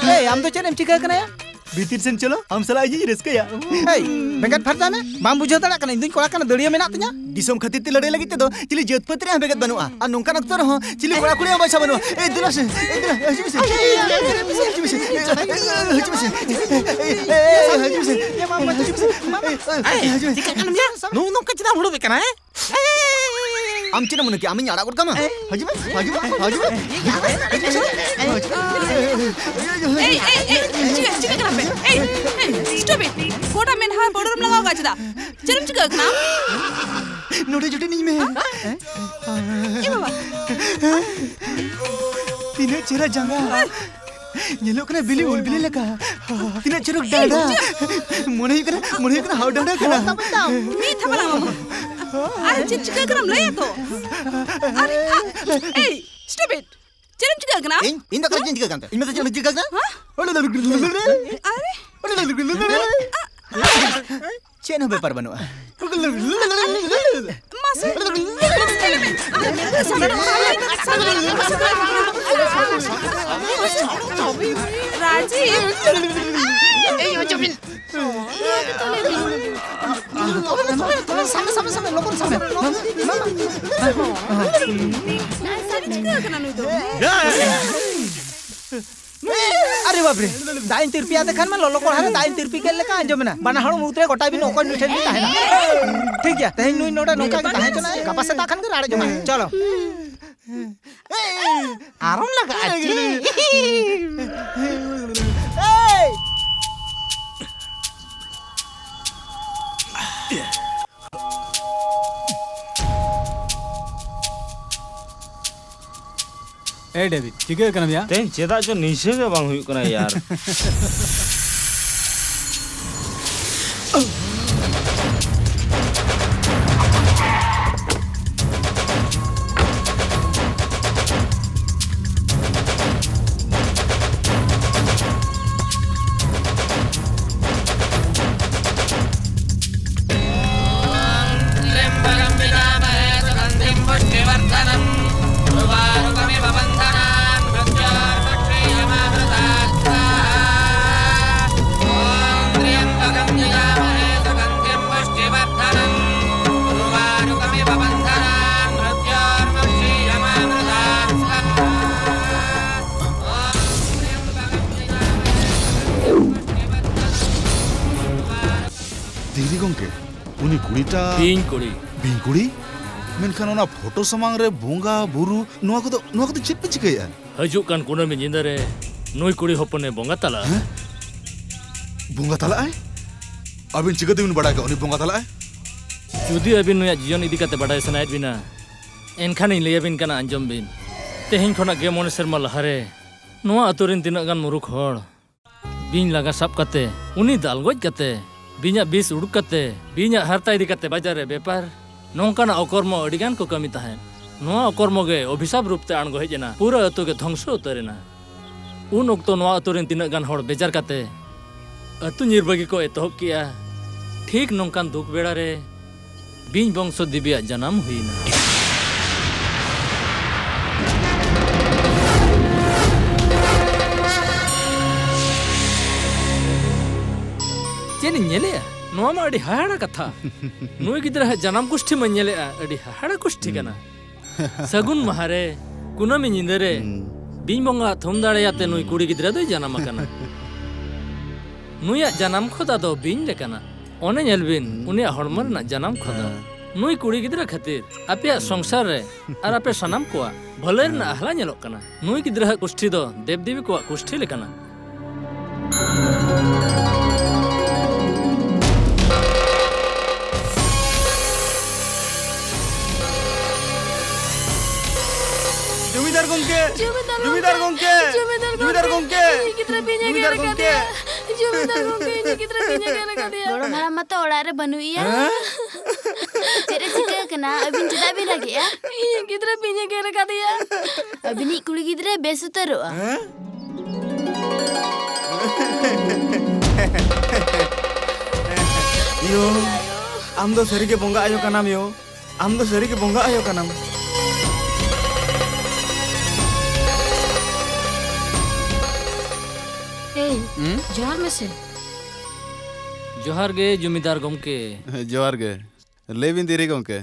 ए, ᱟᱢ ᱫᱚ ᱪᱮᱫ ᱮᱢ ᱪᱤᱠᱟᱹ ᱠᱟᱱᱟ ᱭᱟ? ᱵᱷᱤᱛᱤᱨ ᱥᱮᱱ ᱪᱚᱞᱚ, ᱟᱢ ᱥᱟᱞᱟᱜ ᱤᱧᱤᱧ ᱨᱟᱹᱥᱠᱟᱹᱭᱟ᱾ ᱦᱮᱭ, ᱵᱮᱸᱜᱮᱫ ᱯᱷᱟᱨᱪᱟᱭ ᱢᱮ᱾ ᱵᱟᱢ ᱵᱩᱡᱷᱟᱹᱣ ᱫᱟᱲᱮᱭᱟᱜ ᱠᱟᱱᱟ, ᱤᱧ ᱫᱩᱧ ᱠᱚᱲᱟ ᱠᱟᱱᱟ, ᱫᱟᱹᱲᱭᱟᱹ ᱢᱮᱱᱟᱜ ᱛᱤᱧᱟ᱾ ᱫᱤᱥᱚᱢ ᱠᱷᱟᱹᱛᱤᱨ ᱛᱮ ᱞᱟᱹᱲᱦᱟᱹᱭ ᱞᱟᱹᱜᱤᱫ ᱛᱮᱫᱚ ᱪᱤᱞᱤ ᱡᱟᱹᱛ ᱯᱟᱹᱛ ᱨᱮᱭᱟᱜ ᱦᱚᱸ ᱵᱮᱸᱜᱮᱫ ᱵᱟᱹᱱᱩᱜᱼᱟ, ᱟᱨ ᱱᱚᱝᱠᱟᱱ ᱚᱠᱛᱚ ᱨᱮᱦᱚᱸ ᱪᱤᱞᱤ ᱠᱚᱲᱟ ᱠᱩᱲᱤ ᱦᱚᱸ ᱵᱟᱪᱷᱟ ᱵᱟᱹᱱᱩᱜᱼᱟ᱾ ᱮᱭ ᱫᱮᱞᱟ ᱥᱮ, ᱮᱭ ᱫᱮᱞᱟ, ᱦᱤᱡᱩᱜ ᱢᱮᱥᱮ, ᱦᱤᱡᱩᱜ ᱢᱮᱥᱮ, ᱦᱤᱡᱩᱜ ᱢᱮᱥᱮ, ᱮᱭ, ᱮᱭ, ᱦᱤᱡᱩᱜ ᱢᱮᱥᱮ, ᱮᱭ, ᱮᱭ, ᱦᱤᱡᱩᱜ ᱢᱮᱥᱮ, ᱮᱭ, ᱮᱭ, ᱦᱤᱡᱩᱜ ᱢᱮᱥᱮ᱾ ᱪᱤᱠᱟᱹᱜ ᱠᱟᱱᱟ ᱢᱮᱭᱟ? ᱱᱩᱭ ᱱᱚᱝᱠᱟ ᱪᱮᱫᱟᱜ ᱮᱢ ᱦᱩᱲᱩᱵ ᱮ ᱠᱟᱱᱟ, ᱦᱮᱸ? ᱟᱢ ᱪᱮᱫ ᱮᱢ ᱢᱚᱱᱮ ᱠᱮᱜᱼᱟ? ᱟᱢᱤᱧ ᱟᱲᱟᱜ ᱜᱚᱫ ᱠᱟᱢᱟ? ᱦᱤᱡᱩᱜ ᱢᱮ, ᱦᱤᱡᱩᱜ ᱢᱮ, ᱦᱤᱡᱩᱜ ᱢᱮ᱾ ᱮᱭ, ᱮᱭ, ᱮᱭ, ᱪᱤᱠᱟᱹ, ᱪᱤᱠᱟᱹ ᱠᱟᱱᱟ ᱯᱮ? ᱮᱭ, ᱮᱭ, stop it! ᱜᱚᱴᱟ ᱢᱮᱫᱦᱟ powder ᱮᱢ ᱞᱟᱜᱟᱣ ᱠᱟᱜᱼᱟ ᱪᱮᱫᱟᱜ? ᱪᱮᱫ ᱮᱢ ᱪᱤᱠᱟᱹ ᱠᱟᱱᱟ? ᱱᱚᱰᱮ ᱡᱚᱴᱮᱫ ᱤᱧ ᱢᱮ᱾ ᱮ ᱵᱟᱵᱟ᱾ ᱛᱤᱱᱟᱹᱜ ᱪᱮᱦᱨᱟ ᱡᱟᱸᱜᱟ᱾ ᱧᱮᱞᱚᱜ ᱠᱟᱱᱟ ᱵᱤᱞᱤ ᱩᱞ ᱵᱤᱞᱤ ᱞᱮᱠᱟ᱾ ᱛᱤᱱᱟᱹᱜ ᱪᱚᱨᱚᱠ ᱰᱟᱸᱰᱟ᱾ ᱢᱚᱱᱮ ᱦᱩᱭᱩᱜ ᱠᱟᱱᱟ, ᱢᱚᱱᱮ ᱦᱩᱭᱩᱜ ᱠᱟᱱᱟ ᱦᱟᱣ ᱰᱟᱸᱰᱟ ᱠᱟᱱᱟ᱾ ᱢᱤᱫ ᱛᱷᱟᱯᱟ ᱞᱟᱜᱟᱣ ᱢᱮ᱾ ᱟᱨ ᱪᱮᱫ ᱪᱤᱠᱟᱹ ᱠᱟᱱᱟᱢ ᱞᱟᱹᱭᱟ ᱛᱚ? ᱟᱨ, ᱟ, ᱮᱭ, stop it! ᱪᱮᱫ ᱮᱢ ᱪᱤᱠᱟᱹ ᱠᱟᱱᱟ? ᱤᱧ? ᱤᱧ ᱫᱚ ᱚᱠᱟᱨᱮ ᱪᱮᱫ ᱤᱧ ᱪᱤᱠᱟᱹ ᱠᱟᱱ ᱛᱮ? ᱤᱧ ᱢᱮᱱᱛᱮ ᱪᱮᱫ ᱮᱢ ᱪᱤᱠᱟᱹ ᱠᱟᱱᱟ? ᱦᱮᱸ? ᱟᱨᱮ, ᱪᱮᱫ ᱦᱚᱸ ᱵᱮᱯᱟᱨ ᱵᱟᱹᱱᱩᱜᱼᱟ᱾ ᱢᱟᱥᱮ, ᱢᱟᱥᱮ ᱞᱟᱹᱭ ᱢᱮ᱾ ᱨᱟᱡᱤᱵ᱾ ᱮᱭ, ᱚᱪᱚᱜ ᱵᱤᱱ᱾ ᱛᱚᱵᱮ, ᱛᱚᱵᱮ, ᱥᱟᱵ ᱢᱮ, ᱥᱟᱵ ᱢᱮ, ᱥᱟᱵ ᱢᱮ, ᱞᱚᱜᱚᱱ ᱥᱟᱵ ᱢᱮ᱾ ᱪᱤᱠᱟᱹ ᱠᱟᱱᱟ ᱱᱩᱭ ᱫᱚ? ᱟᱨᱮ ᱵᱟᱯ ᱨᱮ, ᱫᱟᱜ ᱤᱧ ᱛᱤᱨᱯᱤ ᱟᱫᱮ ᱠᱷᱟᱱ ᱢᱟ ᱞᱚᱞᱚ ᱠᱚᱲᱦᱟ ᱨᱮ ᱫᱟᱜ ᱤᱧ ᱛᱤᱨᱯᱤ ᱠᱮᱫ ᱞᱮᱠᱟ ᱟᱸᱡᱚᱢ ᱮᱱᱟ᱾ ᱵᱟᱱᱟ ᱦᱚᱲ ᱢᱩᱫᱽ ᱨᱮ ᱜᱚᱴᱟᱭ ᱵᱤᱱ ᱚᱠᱚᱭ ᱱᱩᱭ ᱴᱷᱮᱱ ᱵᱤᱱ ᱛᱟᱦᱮᱱᱟ᱾ ᱴᱷᱤᱠ ᱜᱮᱭᱟ, ᱛᱮᱦᱮᱧ ᱱᱩᱭ ᱱᱚᱰᱮ ᱱᱚᱝᱠᱟ ᱜᱮ ᱛᱟᱦᱮᱸ ᱦᱚᱪᱚᱱᱟᱭ, ᱜᱟᱯᱟ ᱥᱮᱛᱟᱜ ᱠᱷᱟᱱ ᱜᱮ ᱨᱟᱲᱮᱡᱚᱜᱼᱟᱭ᱾ ᱪᱚᱞᱚ᱾ ᱟᱨᱚᱢ ᱞᱟᱜᱟᱜᱼᱟ ᱪᱮ? ᱮ ᱰᱮᱵᱷᱤᱰ, ᱪᱤᱠᱟᱹ ᱠᱟᱱᱟ ᱭᱟ? ᱛᱮᱦᱮᱧ ᱪᱮᱫᱟᱜ ᱪᱚ ᱱᱤᱥᱟᱹ ᱜᱮ ᱵᱟᱝ ᱦᱩᱭᱩᱜ ᱠᱟᱱᱟ ᱭᱟᱨ᱾ त्र्यम्बकं यजामहे सुगन्धिं पुष्टिवर्धनम्। उर्वारुकमिव बन्धनान् मृत्योर्मुक्षीयमामृतात् स्वाहा। ॐ त्र्यम्बकं यजामहे सुगन्धिं पुष्टिवर्धनम्। उर्वारुकमिव बन्धनान् मृत्योर्मुक्षीयमामृतात् स्वाहा। ᱫᱤᱦᱨᱤ ᱜᱚᱝᱠᱮ, ᱩᱱᱤ ᱠᱩᱲᱤᱴᱟ ᱵᱤᱧ ᱠᱩᱲᱤ᱾ ᱵᱤᱧ ᱠᱩᱲᱤ? ᱢᱮᱱᱠᱷᱟᱱ ᱚᱱᱟ ᱯᱷᱳᱴᱳ ᱥᱟᱢᱟᱝ ᱨᱮ ᱵᱚᱸᱜᱟ, ᱵᱩᱨᱩ, ᱱᱚᱣᱟ ᱠᱚᱫᱚ, ᱱᱚᱣᱟ ᱠᱚᱫᱚ ᱪᱮᱫ ᱯᱮ ᱪᱤᱠᱟᱹᱭᱮᱫᱼᱟ? ᱦᱤᱡᱩᱜ ᱠᱟᱱ ᱠᱩᱱᱟᱹᱢᱤ ᱧᱤᱫᱟᱹ ᱨᱮ ᱱᱩᱭ ᱠᱩᱲᱤ ᱦᱚᱯᱚᱱᱮ ᱵᱚᱸᱜᱟ ᱛᱟᱞᱟᱜᱼᱟ᱾ ᱦᱮᱸ? ᱵᱚᱸᱜᱟ ᱛᱟᱞᱟᱜᱼᱟᱭ? ᱟᱹᱵᱤᱱ ᱪᱤᱠᱟᱹ ᱛᱮᱵᱤᱱ ᱵᱟᱲᱟᱭ ᱠᱟᱜᱼᱟ ᱩᱱᱤ ᱵᱚᱸᱜᱟ ᱛᱟᱞᱟᱜᱼᱟᱭ? ᱡᱩᱫᱤ ᱟᱹᱵᱤᱱ ᱱᱩᱭᱟᱜ ᱡᱤᱭᱚᱱ ᱤᱫᱤ ᱠᱟᱛᱮ ᱵᱟᱰᱟᱭ ᱥᱟᱱᱟᱭᱮᱫ ᱵᱤᱱᱟ, ᱮᱱᱠᱷᱟᱱ ᱤᱧ ᱞᱟᱹᱭ ᱟᱹᱵᱤᱱ ᱠᱟᱱᱟ, ᱟᱸᱡᱚᱢ ᱵᱤᱱ᱾ ᱛᱮᱦᱮᱧ ᱠᱷᱚᱱᱟᱜ ᱜᱮ ᱢᱚᱬᱮ ᱥᱮᱨᱢᱟ ᱞᱟᱦᱟᱨᱮ ᱱᱚᱣᱟ ᱟᱹᱛᱩ ᱨᱮᱱ ᱛᱤᱱᱟᱹᱜ ᱜᱟᱱ ᱢᱩᱨᱩᱠ ᱦᱚᱲ ᱵᱤᱧ ᱞᱟᱜᱟ ᱥᱟᱵ ᱠᱟᱛᱮ, ᱩᱱᱤ ᱫᱟᱞ ᱜᱚᱡ ᱠᱟᱛᱮ, ᱵᱤᱧᱟᱜ ᱵᱤᱥ ᱩᱰᱩᱠ ᱠᱟᱛᱮ, ᱵᱤᱧᱟᱜ ᱦᱟᱨᱛᱟ ᱤᱫᱤ ᱠᱟᱛᱮ ᱵᱟᱡᱟᱨ ᱨᱮ ᱵᱮᱯᱟᱨ, ᱱᱚᱝᱠᱟᱱᱟᱜ ᱚᱠᱚᱨᱢᱚ ᱟᱹᱰᱤ ᱜᱟᱱ ᱠᱚ ᱠᱟᱹᱢᱤ ᱛᱟᱦᱮᱸᱫ᱾ ᱱᱚᱣᱟ ᱚᱠᱚᱨᱢᱚ ᱜᱮ ᱚᱵᱷᱤᱥᱟᱯ ᱨᱩᱯ ᱛᱮ ᱟᱬᱜᱚ ᱦᱮᱡ ᱮᱱᱟ, ᱯᱩᱨᱟᱹ ᱟᱹᱛᱩ ᱜᱮ ᱫᱷᱚᱝᱥᱚ ᱩᱛᱟᱹᱨ ᱮᱱᱟ᱾ ᱩᱱ ᱚᱠᱛᱚ ᱱᱚᱣᱟ ᱟᱹᱛᱩ ᱨᱮᱱ ᱛᱤᱱᱟᱹᱜ ᱜᱟᱱ ᱦᱚᱲ ᱵᱮᱡᱟᱨ ᱠᱟᱛᱮ ᱟᱹᱛᱩ ᱧᱤᱨ ᱵᱟᱹᱜᱤ ᱠᱚ ᱮᱛᱚᱦᱚᱵ ᱠᱮᱜᱼᱟ᱾ ᱴᱷᱤᱠ ᱱᱚᱝᱠᱟᱱ ᱫᱩᱠ ᱵᱮᱲᱟ ᱨᱮ ᱵᱤᱧ ᱵᱚᱝᱥᱚ ᱫᱮᱵᱤᱭᱟᱜ ᱡᱟᱱᱟᱢ ᱦᱩᱭ ᱮᱱᱟ᱾ ᱪᱮᱫ ᱤᱧ ᱧᱮᱞᱮᱜᱼᱟ? ᱱᱚᱣᱟ ᱢᱟ ᱟᱹᱰᱤ ᱦᱟᱦᱟᱲᱟ ᱠᱟᱛᱷᱟ᱾ ᱱᱩᱭ ᱜᱤᱫᱽᱨᱟᱹ ᱦᱟᱜ ᱡᱟᱱᱟᱢ ᱜᱩᱥᱴᱷᱤ ᱢᱟᱧ ᱧᱮᱞᱮᱜᱼᱟ, ᱟᱹᱰᱤ ᱦᱟᱦᱟᱲᱟ ᱜᱩᱥᱴᱷᱤ ᱠᱟᱱᱟ᱾ ᱥᱟᱹᱜᱩᱱ ᱢᱟᱦᱟ ᱨᱮ, ᱠᱩᱱᱟᱹᱢᱤ ᱧᱤᱫᱟᱹ ᱨᱮ, ᱦᱩᱸ᱾ ᱵᱤᱧ ᱵᱚᱸᱜᱟ ᱟᱜ ᱛᱷᱩᱢ ᱫᱟᱲᱮᱭᱟᱛᱮ ᱱᱩᱭ ᱠᱩᱲᱤ ᱜᱤᱫᱽᱨᱟᱹ ᱫᱚᱭ ᱡᱟᱱᱟᱢ ᱟᱠᱟᱱᱟ᱾ ᱱᱩᱭᱟᱜ ᱡᱟᱱᱟᱢ ᱠᱷᱚᱫᱟ ᱫᱚ ᱵᱤᱧ ᱞᱮᱠᱟᱱᱟ᱾ ᱚᱱᱮ ᱧᱮᱞ ᱵᱤᱱ, ᱦᱩᱸ᱾ ᱩᱱᱤᱭᱟᱜ ᱦᱚᱲᱢᱚ ᱨᱮᱱᱟᱜ ᱡᱟᱱᱟᱢ ᱠᱷᱚᱫᱟ᱾ ᱦᱮᱸ᱾ ᱱᱩᱭ ᱠᱩᱲᱤ ᱜᱤᱫᱽᱨᱟᱹ ᱠᱷᱟᱹᱛᱤᱨ ᱟᱯᱮᱭᱟᱜ ᱥᱚᱝᱥᱟᱨ ᱨᱮ ᱟᱨ ᱟᱯᱮ ᱥᱟᱱᱟᱢ ᱠᱚᱣᱟᱜ ᱵᱷᱟᱹᱞᱟᱹᱭ ᱨᱮᱱᱟᱜ ᱦᱮᱸ᱾ ᱟᱦᱞᱟ ᱧᱮᱞᱚᱜ ᱠᱟᱱᱟ᱾ ᱱᱩᱭ ᱜᱤᱫᱽᱨᱟᱹ ᱟᱜ ᱠᱩᱥᱴᱷᱤ ᱫᱚ ᱫᱮᱵᱽ ᱫᱮᱵᱤ ᱠᱚᱣᱟᱜ ᱠᱩᱥᱴᱷᱤ ᱞᱮᱠᱟᱱᱟ᱾ ᱡᱚᱢᱤᱫᱟᱨ ᱜᱚᱢᱠᱮ! ᱡᱚᱢᱤᱫᱟᱨ ᱡᱚᱢᱤᱫᱟᱨ ᱜᱚᱢᱠᱮ! ᱜᱚᱢᱠᱮ! ᱡᱚᱢᱤᱫᱟᱨ ᱡᱚᱢᱤᱫᱟᱨ ᱜᱚᱢᱠᱮ! ᱜᱚᱢᱠᱮ! ᱤᱧ ᱜᱤᱫᱽᱨᱟᱹ ᱵᱤᱧ ᱮ ᱡᱚᱢᱤᱫᱟᱨ ᱜᱮᱨ ᱜᱚᱢᱠᱮ! ᱟᱠᱟᱫᱮᱭᱟ᱾ ᱡᱚᱢᱤᱫᱟᱨ ᱜᱚᱢᱠᱮ, ᱤᱧᱤᱡ ᱜᱤᱫᱽᱨᱟᱹ ᱵᱤᱧ ᱮ ᱜᱮᱨ ᱟᱠᱟᱫᱮᱭᱟ᱾ ᱜᱚᱲᱚᱢ ᱦᱟᱲᱟᱢ ᱢᱟᱛᱚ ᱚᱲᱟᱜ ᱨᱮ ᱵᱟᱹᱱᱩᱜ ᱮᱭᱟ᱾ ᱦᱮᱸ? ᱪᱮᱫ ᱮ ᱪᱤᱠᱟᱹ ᱠᱟᱱᱟ? ᱟᱹᱵᱤᱱ ᱪᱮᱫᱟᱜ ᱵᱤᱱ ᱨᱟᱜᱮᱜᱼᱟ? ᱤᱧᱤᱡ ᱜᱤᱫᱽᱨᱟᱹ ᱵᱤᱧ ᱮ ᱜᱮᱨ ᱟᱠᱟᱫᱮᱭᱟ᱾ ᱟᱹᱵᱤᱱᱤᱡ ᱠᱩᱲᱤ ᱜᱤᱫᱽᱨᱟᱹ ᱵᱮᱥ ᱩᱛᱟᱹᱨᱚᱜᱼᱟ᱾ ᱦᱮᱸ? ᱭᱳ, ᱟᱢ ᱫᱚ ᱥᱟᱹᱨᱤᱜᱮ ᱵᱚᱸᱜᱟ ᱟᱭᱳ ᱠᱟᱱᱟᱢ ᱭᱳ᱾ ᱟᱢ ᱫᱚ ᱥᱟᱹᱨᱤᱜᱮ ᱵᱚᱸᱜᱟ ᱟᱭᱳ ᱠᱟᱱᱟᱢ᱾ ᱮᱭ, ᱦᱩᱸ? ᱡᱚᱦᱟᱨ ᱢᱮᱥᱮ᱾ ᱡᱚᱦᱟᱨ ᱜᱮ ᱡᱚᱢᱤᱫᱟᱨ ᱜᱚᱢᱠᱮ᱾ ᱦᱮᱸ, ᱡᱚᱦᱟᱨ ᱜᱮ᱾ ᱞᱟᱹᱭ ᱵᱤᱱ ᱫᱤᱨᱤ ᱜᱚᱢᱠᱮ,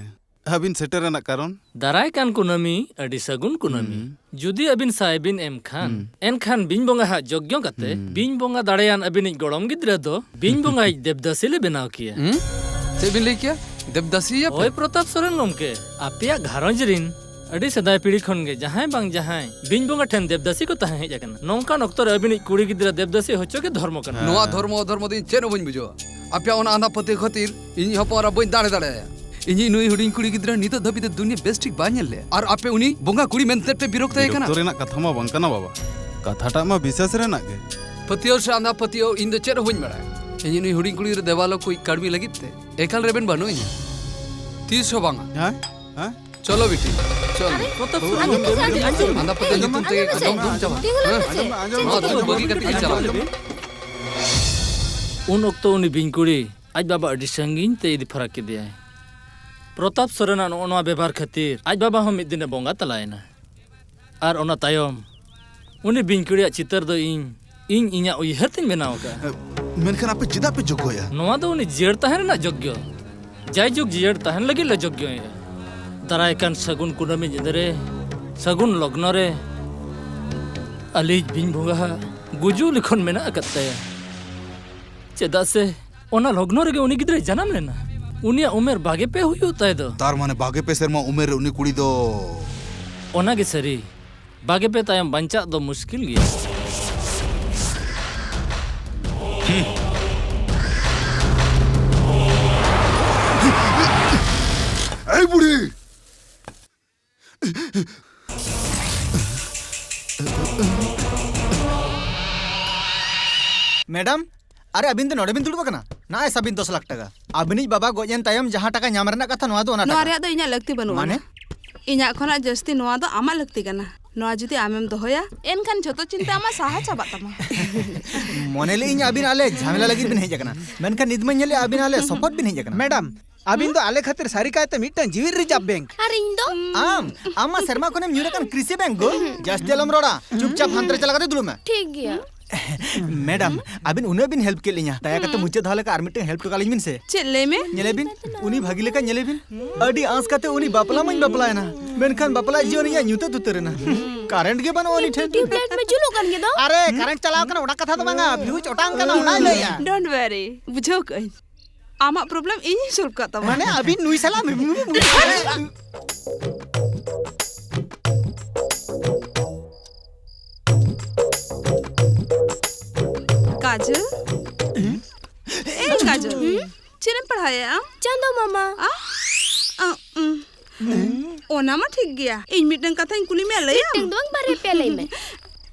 ᱟᱹᱵᱤᱱ ᱥᱮᱴᱮᱨ ᱨᱮᱱᱟᱜ ᱠᱟᱨᱚᱱ? ᱫᱟᱨᱟᱭ ᱠᱟᱱ ᱠᱩᱱᱟᱹᱢᱤ ᱟᱹᱰᱤ ᱥᱟᱹᱜᱩᱱ ᱠᱩᱱᱟᱹᱢᱤ᱾ ᱦᱩᱸ᱾ ᱡᱩᱫᱤ ᱟᱹᱵᱤᱱ ᱥᱟᱭ ᱵᱤᱱ ᱮᱢ ᱠᱷᱟᱱ, ᱦᱩᱸ᱾ ᱮᱱᱠᱷᱟᱱ ᱵᱤᱧ ᱵᱚᱸᱜᱟ ᱦᱟᱜ ᱡᱚᱜᱽᱭᱚ ᱠᱟᱛᱮ, ᱦᱩᱸ᱾ ᱵᱤᱧ ᱵᱚᱸᱜᱟ ᱫᱟᱲᱮᱭᱟᱱ ᱟᱹᱵᱤᱱᱤᱡ ᱜᱚᱲᱚᱢ ᱜᱤᱫᱽᱨᱟᱹ ᱫᱚ ᱵᱤᱧ ᱵᱚᱸᱜᱟᱭᱤᱡ ᱫᱮᱵᱫᱟᱥᱤ ᱞᱮ ᱵᱮᱱᱟᱣ ᱠᱮᱭᱟ᱾ ᱦᱩᱸ? ᱪᱮᱫ ᱵᱤᱱ ᱞᱟᱹᱭ ᱠᱮᱭᱟ? ᱫᱮᱵᱫᱟᱥᱤ ᱭᱟᱯᱮ? ᱦᱳᱭ ᱯᱨᱚᱛᱟᱯ ᱥᱚᱨᱮᱱ ᱜᱚᱢᱠᱮ, ᱟᱯᱮᱭᱟᱜ ᱜᱷᱟᱨᱚᱸᱡᱽ ᱨᱤᱱ ᱟᱹᱰᱤ ᱥᱮᱫᱟᱭ ᱯᱤᱲᱦᱤ ᱠᱷᱚᱱ ᱜᱮ ᱡᱟᱦᱟᱸᱭ ᱵᱟᱝ ᱡᱟᱦᱟᱸᱭ ᱵᱤᱧ ᱵᱚᱸᱜᱟ ᱴᱷᱮᱱ ᱫᱮᱵᱫᱟᱥᱤ ᱠᱚ ᱛᱟᱦᱮᱸ ᱦᱮᱡ ᱟᱠᱟᱱᱟ᱾ ᱱᱚᱝᱠᱟᱱ ᱚᱠᱛᱚ ᱨᱮ ᱟᱹᱵᱤᱱᱤᱡ ᱠᱩᱲᱤ ᱜᱤᱫᱽᱨᱟᱹ ᱫᱮᱵᱫᱟᱥᱤ ᱦᱚᱪᱚ ᱜᱮ ᱫᱷᱚᱨᱢᱚ ᱠᱟᱱᱟ᱾ ᱱᱚᱣᱟ ᱫᱷᱚᱨᱢᱚ ᱚᱫᱷᱚᱨᱢᱚ ᱫᱚ ᱤᱧ ᱪᱮᱫ ᱦᱚᱸ ᱵᱟᱹᱧ ᱵᱩᱡᱷᱟᱹᱣᱟ᱾ ᱟᱯᱮᱭᱟᱜ ᱚᱱᱟ ᱟᱸᱫᱷᱟ ᱯᱟᱹᱛᱭᱟᱹᱣ ᱠᱷᱟᱹᱛᱤᱨ ᱤᱧᱤᱡ ᱦᱚᱯᱚᱱ ᱮᱨᱟ ᱵᱟᱹᱧ ᱫᱟᱲᱮ ᱫᱟᱲᱮᱭᱟᱭᱟ᱾ ᱤᱧᱤᱡ ᱱᱩᱭ ᱦᱩᱰᱤᱧ ᱠᱩᱲᱤ ᱜᱤᱫᱽᱨᱟᱹ ᱱᱤᱛᱚᱜ ᱫᱷᱟᱹᱵᱤᱡ ᱛᱮ ᱫᱩᱱᱤᱭᱟᱹ ᱵᱮᱥ ᱴᱷᱤᱠ ᱵᱟᱭ ᱧᱮᱞ ᱞᱮᱫ᱾ ᱟᱨ ᱟᱯᱮ ᱩᱱᱤ ᱵᱚᱸᱜᱟ ᱠᱩᱲᱤ ᱢᱮᱱᱛᱮ ᱯᱮ ᱵᱤᱨᱚᱠᱛᱚᱭᱮ ᱠᱟᱱᱟ᱾ ᱵᱤᱨᱚᱠᱛᱚ ᱨᱮᱱᱟᱜ ᱠᱟᱛᱷᱟ ᱢᱟ ᱵᱟᱝ ᱠᱟᱱᱟ ᱵᱟᱵᱟ, ᱠᱟᱛᱷᱟᱴᱟᱜ ᱢᱟ ᱵᱤᱥᱥᱟᱥ ᱨᱮᱱᱟᱜ ᱜᱮ᱾ ᱯᱟᱹᱛᱭᱟᱹᱣ ᱥᱮ ᱟᱸᱫᱷᱟ ᱯᱟᱹᱛᱭᱟᱹᱣ, ᱤᱧ ᱫᱚ ᱪᱮᱫ ᱦᱚᱸ ᱵᱟᱹᱧ ᱵᱟᱲᱟᱭᱟ᱾ ᱤᱧᱤᱡ ᱱᱩᱭ ᱦᱩᱰᱤᱧ ᱠᱩᱲᱤ ᱜᱤᱫᱽᱨᱟᱹ ᱫᱮᱵᱟᱞᱳᱠ ᱠᱚᱭᱤᱡ ᱠᱟᱹᱲᱢᱤ ᱞᱟᱹᱜᱤᱫ ᱛᱮ ᱮᱠᱟᱞ ᱨᱮᱵᱮᱱ ᱵᱟᱹᱱᱩᱜ ᱤᱧᱟ᱾ ᱛᱤᱥ ᱦᱚᱸ ᱵᱟᱝᱟ᱾ ᱦᱮᱸ? ᱦᱮᱸ? ᱪᱚᱞᱚ ᱵᱤᱴᱤ, ᱪᱚᱞᱚ᱾ ᱟᱨᱮ, ᱯᱨᱚᱛᱟᱯ ᱥᱚᱨᱮᱱ ᱟᱸᱡᱚᱢ ᱜᱚᱢᱠᱮ ᱢᱮᱥᱮ, ᱟᱹᱰᱤ ᱟᱸᱡᱚᱢ ᱢᱮᱥᱮ᱾ ᱟᱸᱫᱷᱟ ᱯᱟᱹᱛᱭᱟᱹᱣ ᱧᱩᱛᱩᱢ ᱛᱮᱜᱮ ᱟᱸᱡᱚᱢ ᱠᱚ ᱢᱮᱥᱮ᱾ ᱫᱚᱢ ᱫᱷᱩᱢ ᱪᱟᱵᱟ᱾ ᱛᱤᱸᱜᱩ ᱞᱟᱹᱭ ᱦᱮᱸ? ᱢᱮᱥᱮ᱾ ᱱᱚᱣᱟ ᱫᱚ ᱵᱟᱹᱜᱤ ᱠᱟᱛᱮ ᱜᱮ ᱪᱟᱞᱟᱜ ᱢᱮ᱾ ᱩᱱ ᱚᱠᱛᱚ ᱩᱱᱤ ᱵᱤᱧ ᱠᱩᱲᱤ ᱟᱡ ᱵᱟᱵᱟ ᱟᱹᱰᱤ ᱥᱟᱺᱜᱤᱧ ᱛᱮ ᱤᱫᱤ ᱯᱷᱟᱨᱟᱠ ᱠᱮᱫᱮᱭᱟᱭ᱾ ᱯᱨᱚᱛᱟᱯ ᱥᱚᱨᱮᱱᱟᱜ ᱱᱚᱜᱼᱚ ᱱᱚᱣᱟ ᱵᱮᱵᱷᱟᱨ ᱠᱷᱟᱹᱛᱤᱨ ᱟᱡ ᱵᱟᱵᱟ ᱦᱚᱸ ᱢᱤᱫ ᱫᱤᱱᱮ ᱵᱚᱸᱜᱟ ᱛᱟᱞᱟᱭᱮᱱᱟ᱾ ᱟᱨ ᱚᱱᱟ ᱛᱟᱭᱚᱢ ᱩᱱᱤ ᱵᱤᱧ ᱠᱩᱲᱤᱭᱟᱜ ᱪᱤᱛᱟᱹᱨ ᱫᱚ ᱤᱧ, ᱤᱧ ᱤᱧᱟᱹᱜ ᱩᱭᱦᱟᱹᱨ ᱛᱤᱧ ᱵᱮᱱᱟᱣ ᱟᱠᱟᱫᱼᱟ᱾ ᱢᱮᱱᱠᱷᱟᱱ ᱟᱯᱮ ᱪᱮᱫᱟᱜ ᱯᱮ ᱡᱳᱜᱽᱜᱚᱭᱟ? ᱱᱚᱣᱟ ᱫᱚ ᱩᱱᱤ ᱡᱤᱭᱟᱹᱲ ᱛᱟᱦᱮᱸ ᱨᱮᱱᱟᱜ ᱡᱳᱜᱽᱜᱚ᱾ ᱡᱟᱭᱡᱩᱜᱽ ᱡᱤᱭᱟᱹᱲ ᱛᱟᱦᱮᱱ ᱞᱟᱹᱜᱤᱫ ᱞᱮ ᱡᱳᱜᱽᱜᱚᱭᱮᱫᱼᱟ᱾ ᱫᱟᱨᱟᱭ ᱠᱟᱱ ᱥᱟᱹᱜᱩᱱ ᱠᱩᱱᱟᱹᱢᱤ ᱧᱤᱫᱟᱹ ᱨᱮ, ᱥᱟᱹᱜᱩᱱ ᱞᱚᱜᱽᱱᱚ ᱨᱮ ᱟᱞᱮᱭᱤᱡ ᱵᱤᱧ ᱵᱚᱸᱜᱟ ᱦᱟᱜ ᱜᱩᱡᱩᱜ ᱞᱤᱠᱷᱚᱱ ᱢᱮᱱᱟᱜ ᱟᱠᱟᱫ ᱛᱟᱭᱟ᱾ ᱪᱮᱫᱟᱜ ᱥᱮ ᱚᱱᱟ ᱞᱚᱜᱽᱱᱚ ᱨᱮᱜᱮ ᱩᱱᱤ ᱜᱤᱫᱽᱨᱟᱹᱭ ᱡᱟᱱᱟᱢ ᱞᱮᱱᱟ᱾ ᱩᱱᱤᱭᱟᱜ ᱩᱢᱮᱨ ᱵᱟᱜᱮ ᱯᱮ ᱦᱩᱭᱩᱜ ᱛᱟᱭ ᱫᱚ᱾ ᱛᱟᱨ ᱢᱟᱱᱮ ᱵᱟᱜᱮ ᱯᱮ ᱥᱮᱨᱢᱟ ᱩᱢᱮᱨ ᱨᱮ ᱩᱱᱤ ᱠᱩᱲᱤ ᱫᱚ᱾ ᱚᱱᱟ ᱜᱮ ᱥᱟᱹᱨᱤ᱾ ᱵᱟᱜᱮ ᱯᱮ ᱛᱟᱭᱚᱢ ᱵᱟᱧᱪᱟᱜ ᱫᱚ ᱢᱩᱥᱠᱤᱞ ᱜᱮᱭᱟ᱾ ᱮᱭ ᱵᱩᱲᱦᱤ! ᱢᱮᱰᱟᱢ, ᱟᱨᱮ ᱟᱹᱵᱤᱱ ᱫᱚ ᱱᱚᱰᱮ ᱵᱤᱱ ᱫᱩᱲᱩᱵ ᱟᱠᱟᱱᱟ? ᱱᱚᱜᱼᱚᱭ ᱥᱟᱵᱤᱱ ᱫᱚᱥ ᱞᱟᱠᱷ ᱴᱟᱠᱟ᱾ ᱟᱹᱵᱤᱱᱤᱡ ᱵᱟᱵᱟ ᱜᱚᱡ ᱮᱱ ᱛᱟᱭᱚᱢ ᱡᱟᱦᱟᱸ ᱴᱟᱠᱟ ᱧᱟᱢ ᱨᱮᱱᱟᱜ ᱠᱟᱛᱷᱟ, ᱱᱚᱣᱟ ᱫᱚ ᱚᱱᱟ ᱱᱚᱣᱟ ᱴᱟᱠᱟ᱾ ᱨᱮᱭᱟᱜ ᱫᱚ ᱤᱧᱟᱹᱜ ᱞᱟᱹᱠᱛᱤ ᱵᱟᱹᱱᱩᱜᱼᱟ᱾ ᱢᱟᱱᱮ? ᱤᱧᱟᱹᱜ ᱠᱷᱚᱱᱟᱜ ᱡᱟᱹᱥᱛᱤ ᱱᱚᱣᱟ ᱫᱚ ᱟᱢᱟᱜ ᱞᱟᱹᱠᱛᱤ ᱠᱟᱱᱟ᱾ ᱱᱚᱣᱟ ᱡᱩᱫᱤ ᱟᱢᱮᱢ ᱫᱚᱦᱚᱭᱟ, ᱮᱱᱠᱷᱟᱱ ᱡᱷᱚᱛᱚ ᱪᱤᱱᱛᱟᱹ ᱟᱢᱟᱜ ᱥᱟᱦᱟ ᱪᱟᱵᱟᱜ ᱛᱟᱢᱟ᱾ ᱢᱚᱱᱮ ᱞᱮᱫᱟᱹᱧ ᱟᱹᱵᱤᱱ ᱟᱞᱮ ᱡᱷᱟᱢᱮᱞᱟ ᱞᱟᱹᱜᱤᱫ ᱵᱤᱱ ᱦᱮᱡ ᱟᱠᱟᱱᱟ, ᱢᱮᱱᱠᱷᱟᱱ ᱱᱤᱛ ᱢᱟᱧ ᱧᱮᱞᱮᱫ ᱟᱹᱵᱤᱱ ᱟᱞᱮ ᱥᱚᱯᱚᱴ ᱵᱤᱱ ᱦᱮᱡ ᱟᱠᱟᱱᱟ᱾ ᱢᱮᱰᱟᱢ, ᱟᱹᱵᱤᱱ ᱫᱚ ᱟᱞᱮ ᱠᱷᱟᱹᱛᱤᱨ ᱥᱟᱹᱨᱤ ᱠᱟᱭᱛᱮ ᱢᱤᱫᱴᱟᱝ ᱡᱤᱣᱤᱫ ᱨᱤᱡᱟᱨᱵᱷ ᱵᱮᱝᱠ᱾ ᱟᱨ ᱤᱧ ᱫᱚ? ᱟᱢ, ᱟᱢ ᱢᱟ ᱥᱮᱨᱢᱟ ᱠᱷᱚᱱᱮᱢ ᱧᱩᱨ ᱟᱠᱟᱱ ᱠᱨᱤᱥᱤ ᱵᱮᱝᱠ ᱜᱳ᱾ ᱡᱟᱹᱥᱛᱤ ᱟᱞᱚᱢ ᱨᱚᱲᱟ, ᱪᱩᱯᱪᱟᱯ ᱦᱟᱱᱛᱮ ᱨᱮ ᱪᱟᱞᱟᱣ ᱠᱟᱛᱮ ᱫᱩᱲᱩᱵ ᱢᱮ᱾ ᱴᱷᱤᱠ ᱜᱮᱭᱟ᱾ ᱢᱮᱰᱟᱢ, ᱟᱹᱵᱤᱱ ᱩᱱᱟᱹᱜ ᱵᱤᱱ ᱦᱮᱞᱯ ᱠᱮᱫ ᱞᱤᱧᱟ, ᱫᱟᱭᱟ ᱠᱟᱛᱮ ᱢᱩᱪᱟᱹᱫ ᱫᱷᱟᱣ ᱞᱮᱠᱟ ᱟᱨ ᱢᱤᱫᱴᱟᱝ ᱦᱮᱞᱯ ᱦᱚᱴᱚ ᱠᱟᱜ ᱞᱤᱧ ᱵᱤᱱ ᱥᱮ᱾ ᱪᱮᱫ ᱞᱟᱹᱭ ᱢᱮ? ᱧᱮᱞᱮ ᱵᱤᱱ, ᱩᱱᱤ ᱵᱷᱟᱹᱜᱤ ᱞᱮᱠᱟ ᱧᱮᱞᱮ ᱵᱤᱱ᱾ ᱟᱹᱰᱤ ᱟᱸᱥ ᱠᱟᱛᱮ ᱩᱱᱤ ᱵᱟᱯᱞᱟ ᱢᱟᱧ ᱵᱟᱯᱞᱟᱭᱮᱱᱟ, ᱢᱮᱱᱠᱷᱟᱱ ᱵᱟᱯᱞᱟ ᱡᱤᱭᱚᱱ ᱤᱧᱟᱹᱜ ᱧᱩᱛᱟᱹᱛ ᱩᱛᱟᱹᱨ ᱮᱱᱟ᱾ ᱠᱟᱨᱮᱱᱴ ᱜᱮ ᱵᱟᱹᱱᱩᱜᱼᱟ ᱩᱱᱤ ᱴᱷᱮᱱ᱾ ᱴᱤᱭᱩᱵᱽᱞᱟᱭᱤᱴ ᱢᱟ ᱡᱩᱞᱩᱜ ᱠᱟᱱ ᱜᱮ ᱫᱚ᱾ ᱟᱨᱮ, ᱠᱟᱨᱮᱱᱴ ᱪᱟᱞᱟᱣ ᱠᱟᱱᱟ, ᱚᱱᱟ ᱠᱟᱛᱷᱟ ᱫᱚ ᱵᱟᱝᱟ, ᱯᱷᱤᱭᱩᱡᱽ ᱚᱴᱟᱝ ᱠᱟᱱᱟ, ᱚᱱᱟᱭ ᱞᱟᱹᱭᱮᱜᱼᱟ᱾ Don't worry, ᱵᱩᱡᱷᱟᱹᱣ ᱠᱟᱜ ᱟᱹᱧ᱾ ᱟᱢᱟᱜ ᱯᱨᱚᱵᱞᱮᱢ ᱤᱧᱤᱧ ᱥᱚᱞᱵᱷ ᱠᱟᱜ ᱛᱟᱢᱟ᱾ ᱢᱟᱱᱮ ᱟᱹᱵᱤᱱ ᱱᱩᱭ ᱥᱟᱞᱟᱜ ᱢᱤ-, ᱢᱤ-, ᱢᱤ-, ᱠᱟᱡᱚᱞ? ᱮᱭ ᱠᱟᱡᱚᱞ, ᱪᱮᱫ ᱮᱢ ᱯᱟᱲᱦᱟᱣᱮᱫᱼᱟ ᱟᱢ? ᱪᱟᱸᱫᱚ ᱢᱟᱢᱟ᱾ ᱟ? ᱟ, ᱩᱸ᱾ ᱚᱱᱟ ᱢᱟ ᱴᱷᱤᱠ ᱜᱮᱭᱟ᱾ ᱤᱧ ᱢᱤᱫᱴᱟᱝ ᱠᱟᱛᱷᱟᱧ ᱠᱩᱞᱤ ᱢᱮᱭᱟ, ᱞᱟᱹᱭᱟᱢ? ᱢᱤᱫᱴᱟᱝ ᱫᱚ ᱵᱟᱝ, ᱵᱟᱨᱭᱟ ᱯᱮᱭᱟ ᱞᱟᱹᱭ ᱢᱮ᱾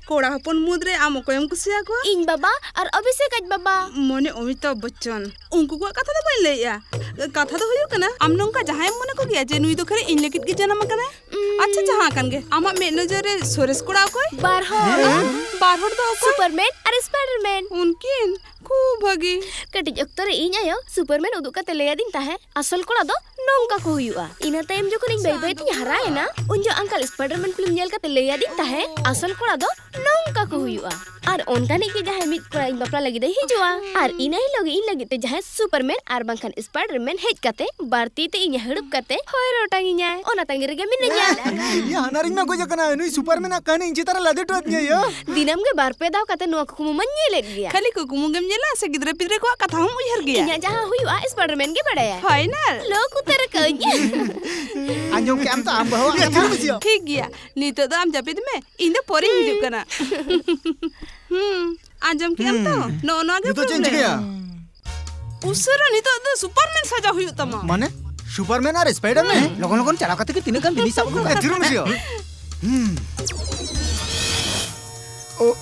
ᱠᱚᱲᱟ ᱦᱚᱯᱚᱱ ᱢᱩᱫᱽ ᱨᱮ ᱟᱢ ᱚᱠᱚᱭᱮᱢ ᱠᱩᱥᱤᱭᱟᱠᱚᱣᱟ? ᱤᱧ ᱵᱟᱵᱟ ᱟᱨ ᱚᱵᱷᱤᱥᱮᱠ ᱟᱡ ᱵᱟᱵᱟ᱾ ᱢᱚᱱᱮ ᱚᱢᱤᱛᱟᱵᱷ ᱵᱚᱪᱪᱚᱱ, ᱩᱱᱠᱩ ᱠᱚᱣᱟᱜ ᱠᱟᱛᱷᱟ ᱫᱚ ᱵᱟᱹᱧ ᱞᱟᱹᱭᱮᱜᱼᱟ᱾ ᱠᱟᱛᱷᱟ ᱫᱚ ᱦᱩᱭᱩᱜ ᱠᱟᱱᱟ, ᱟᱢ ᱱᱚᱝᱠᱟ ᱡᱟᱦᱟᱸᱭᱮᱢ ᱢᱚᱱᱮ ᱠᱚᱜᱮᱭᱟ ᱡᱮ ᱱᱩᱭ ᱫᱚ ᱠᱷᱟᱹᱞᱤ ᱤᱧ ᱞᱟᱹᱜᱤᱫ ᱜᱮ ᱡᱟᱱᱟᱢ ᱟᱠᱟᱱᱟᱭ? ᱩᱸ᱾ ᱟᱪᱪᱷᱟ, ᱡᱟᱦᱟᱸ ᱟᱠᱟᱱ ᱜᱮ, ᱟᱢᱟᱜ ᱢᱮᱫ ᱱᱚᱡᱚᱨ ᱨᱮ ᱥᱚᱨᱮᱥ ᱠᱚᱲᱟ ᱚᱠᱚᱭ? ᱵᱟᱨ ᱦᱚᱲ᱾ ᱦᱮᱸ? ᱵᱟᱨ ᱦᱚᱲ ᱫᱚ ᱚᱠᱚᱭ? ᱥᱩᱯᱟᱨᱢᱮᱱ ᱟᱨ ᱥᱯᱟᱭᱰᱟᱨᱢᱮᱱ᱾ ᱩᱱᱠᱤᱱ? ᱠᱷᱩᱵ ᱵᱷᱟᱹᱜᱤ᱾ ᱠᱟᱹᱴᱤᱡ ᱚᱠᱛᱚ ᱨᱮ ᱤᱧ ᱟᱭᱳ ᱥᱩᱯᱟᱨᱢᱮᱱ ᱩᱫᱩᱜ ᱠᱟᱛᱮ ᱞᱟᱹᱭ ᱟᱫᱤᱧ ᱛᱟᱦᱮᱸ, ᱟᱥᱚᱞ ᱠᱚᱲᱟ ᱫᱚ ᱱᱚᱝᱠᱟ ᱠᱚ ᱦᱩᱭᱩᱜᱼᱟ᱾ ᱤᱱᱟᱹ ᱛᱟᱭᱚᱢ ᱡᱚᱠᱷᱚᱱ ᱤᱧ ᱵᱟᱹᱭ ᱵᱟᱹᱭ ᱛᱤᱧ ᱦᱟᱨᱟᱭᱮᱱᱟ, ᱩᱱ ᱡᱚᱠᱷᱚᱱ ᱟᱝᱠᱟᱞ ᱥᱯᱟᱭᱰᱟᱨᱢᱮᱱ ᱯᱷᱤᱞᱢ ᱧᱮᱞ ᱠᱟᱛᱮ ᱞᱟᱹᱭ ᱟᱫᱤᱧ ᱛᱟᱦᱮᱸ, ᱟᱥᱚᱞ ᱠᱚᱲᱟ ᱫᱚ ᱱᱚᱝᱠᱟ ᱠᱚ ᱦᱩᱭᱩᱜᱼᱟ᱾ ᱟᱨ ᱚᱱᱠᱟᱱᱤᱡ ᱜᱮ ᱡᱟᱦᱟᱸᱭ ᱢᱤᱫ ᱠᱚᱲᱟ ᱤᱧ ᱵᱟᱯᱞᱟ ᱞᱟᱹᱜᱤᱫ ᱮ ᱦᱤᱡᱩᱜᱼᱟ, ᱟᱨ ᱤᱱᱟᱹ ᱦᱤᱞᱳᱜ ᱜᱮ ᱤᱧ ᱞᱟᱹᱜᱤᱫ ᱛᱮ ᱡᱟᱦᱟᱸᱭ ᱥᱩᱯᱟᱨᱢᱮᱱ ᱟᱨ ᱵᱟᱝᱠᱷᱟᱱ ᱥᱯᱟᱭᱰᱟᱨᱢᱮᱱ ᱦᱮᱡ ᱠᱟᱛᱮ ᱵᱟᱨ ᱛᱤ ᱛᱮ ᱤᱧᱮ ᱦᱟᱹᱲᱩᱵ ᱠᱟᱛᱮ ᱦᱚᱭ ᱨᱚᱴᱟᱝ ᱤᱧᱟᱭ, ᱚᱱᱟ ᱛᱟᱺᱜᱤ ᱨᱮᱜᱮ ᱢᱤᱱᱟᱹᱧᱟ᱾ ᱤᱭᱟᱹ, ᱦᱟᱱᱟᱨᱤᱧ ᱢᱟ ᱜᱚᱡ ᱟᱠᱟᱱᱟ, ᱱᱩᱭ ᱥᱩᱯᱟᱨᱢᱮᱱᱟᱜ ᱠᱟᱹᱦᱱᱤ ᱤᱧ ᱪᱮᱛᱟᱱ ᱨᱮ ᱞᱟᱫᱮ ᱦᱚᱴᱚ ᱟᱹᱫᱤᱧᱟ ᱭᱟ᱾ ᱫᱤᱱᱟᱹᱢ ᱜᱮ ᱵᱟᱨ ᱯᱮ ᱫᱷᱟᱣ ᱠᱟᱛᱮ ᱱᱚᱣᱟ ᱠᱩᱠᱢᱩ ᱢᱟᱧ ᱧᱮᱞᱮᱫ ᱜᱮᱭᱟ᱾ ᱠᱷᱟᱹᱞᱤ ᱠᱩᱠᱢᱩ ᱜᱮᱢ ᱧᱮᱞᱟ ᱥᱮ ᱜᱤᱫᱽᱨᱟᱹ ᱯᱤᱫᱽᱨᱟᱹ ᱠᱚᱣᱟᱜ ᱠᱟᱛᱷᱟ ᱦᱚᱸᱢ ᱩᱭᱦᱟᱹᱨ ᱜᱮᱭᱟ? ᱤᱧᱟᱜ ᱡᱟᱦᱟᱸ ᱦᱩᱭᱩᱜᱼᱟ, ᱥᱯᱟᱭᱰᱟᱨᱢᱮᱱ ᱜᱮ ᱵᱟᱲᱟᱭᱟ᱾ ᱯᱷᱟᱭᱱᱟᱞ᱾ ᱞᱚᱠ ᱩᱛᱟᱹᱨ ᱟᱠᱟᱹᱧ᱾ ᱟᱸᱡᱚᱢ ᱠᱮᱜ ᱟᱢ ᱛᱚ, ᱟᱢ ᱵᱟᱹᱦᱩᱣᱟᱜ ᱠᱟᱛᱷᱟ? ᱴᱷᱤᱠ ᱜᱮᱭᱟ, ᱱᱤᱛᱚᱜ ᱫᱚ ᱟᱢ ᱡᱟᱹᱯᱤᱫ ᱢᱮ, ᱤᱧ ᱫᱚ ᱯᱚᱨᱮᱧ ᱦᱤᱡᱩᱜ ᱠᱟᱱᱟ᱾ ᱦᱩᱸ, ᱟᱸᱡᱚᱢ ᱠᱮᱜ ᱟᱢ ᱛᱚ? ᱦᱩᱸ᱾ ᱱᱚᱜᱼᱚ ᱱᱚᱣᱟ ᱜᱮ ᱱᱤᱛᱚᱜ ᱪᱮᱫ ᱤᱧ problem᱾ ᱪᱤᱠᱟᱹᱭᱟ? ᱩᱥᱟᱹᱨᱟ ᱱᱤᱛᱚᱜ ᱫᱚ ᱥᱩᱯᱟᱨᱢᱮᱱ ᱥᱟᱡᱟᱣ ᱦᱩᱭᱩᱜ ᱛᱟᱢᱟ᱾ ᱢᱟᱱᱮ? ᱥᱩᱯᱟᱨᱢᱮᱱ ᱟᱨ ᱥᱯᱟᱭᱰᱟᱨᱢᱮᱱ? ᱦᱩᱸ᱾ ᱞᱚᱜᱚᱱ ᱞᱚᱜᱚᱱ ᱪᱟᱞᱟᱣ ᱠᱟᱛᱮ ᱜᱮ ᱛᱤᱱᱟᱹᱜ ᱜᱟᱱ ᱡᱤᱱᱤᱥ ᱥᱟᱵ ᱟᱹᱜᱩ ᱠᱟᱜ᱾ ᱛᱷᱤᱨᱚᱜ ᱢᱮ ᱥᱮᱭᱟ᱾ ᱦᱩᱸ᱾ ᱳ᱾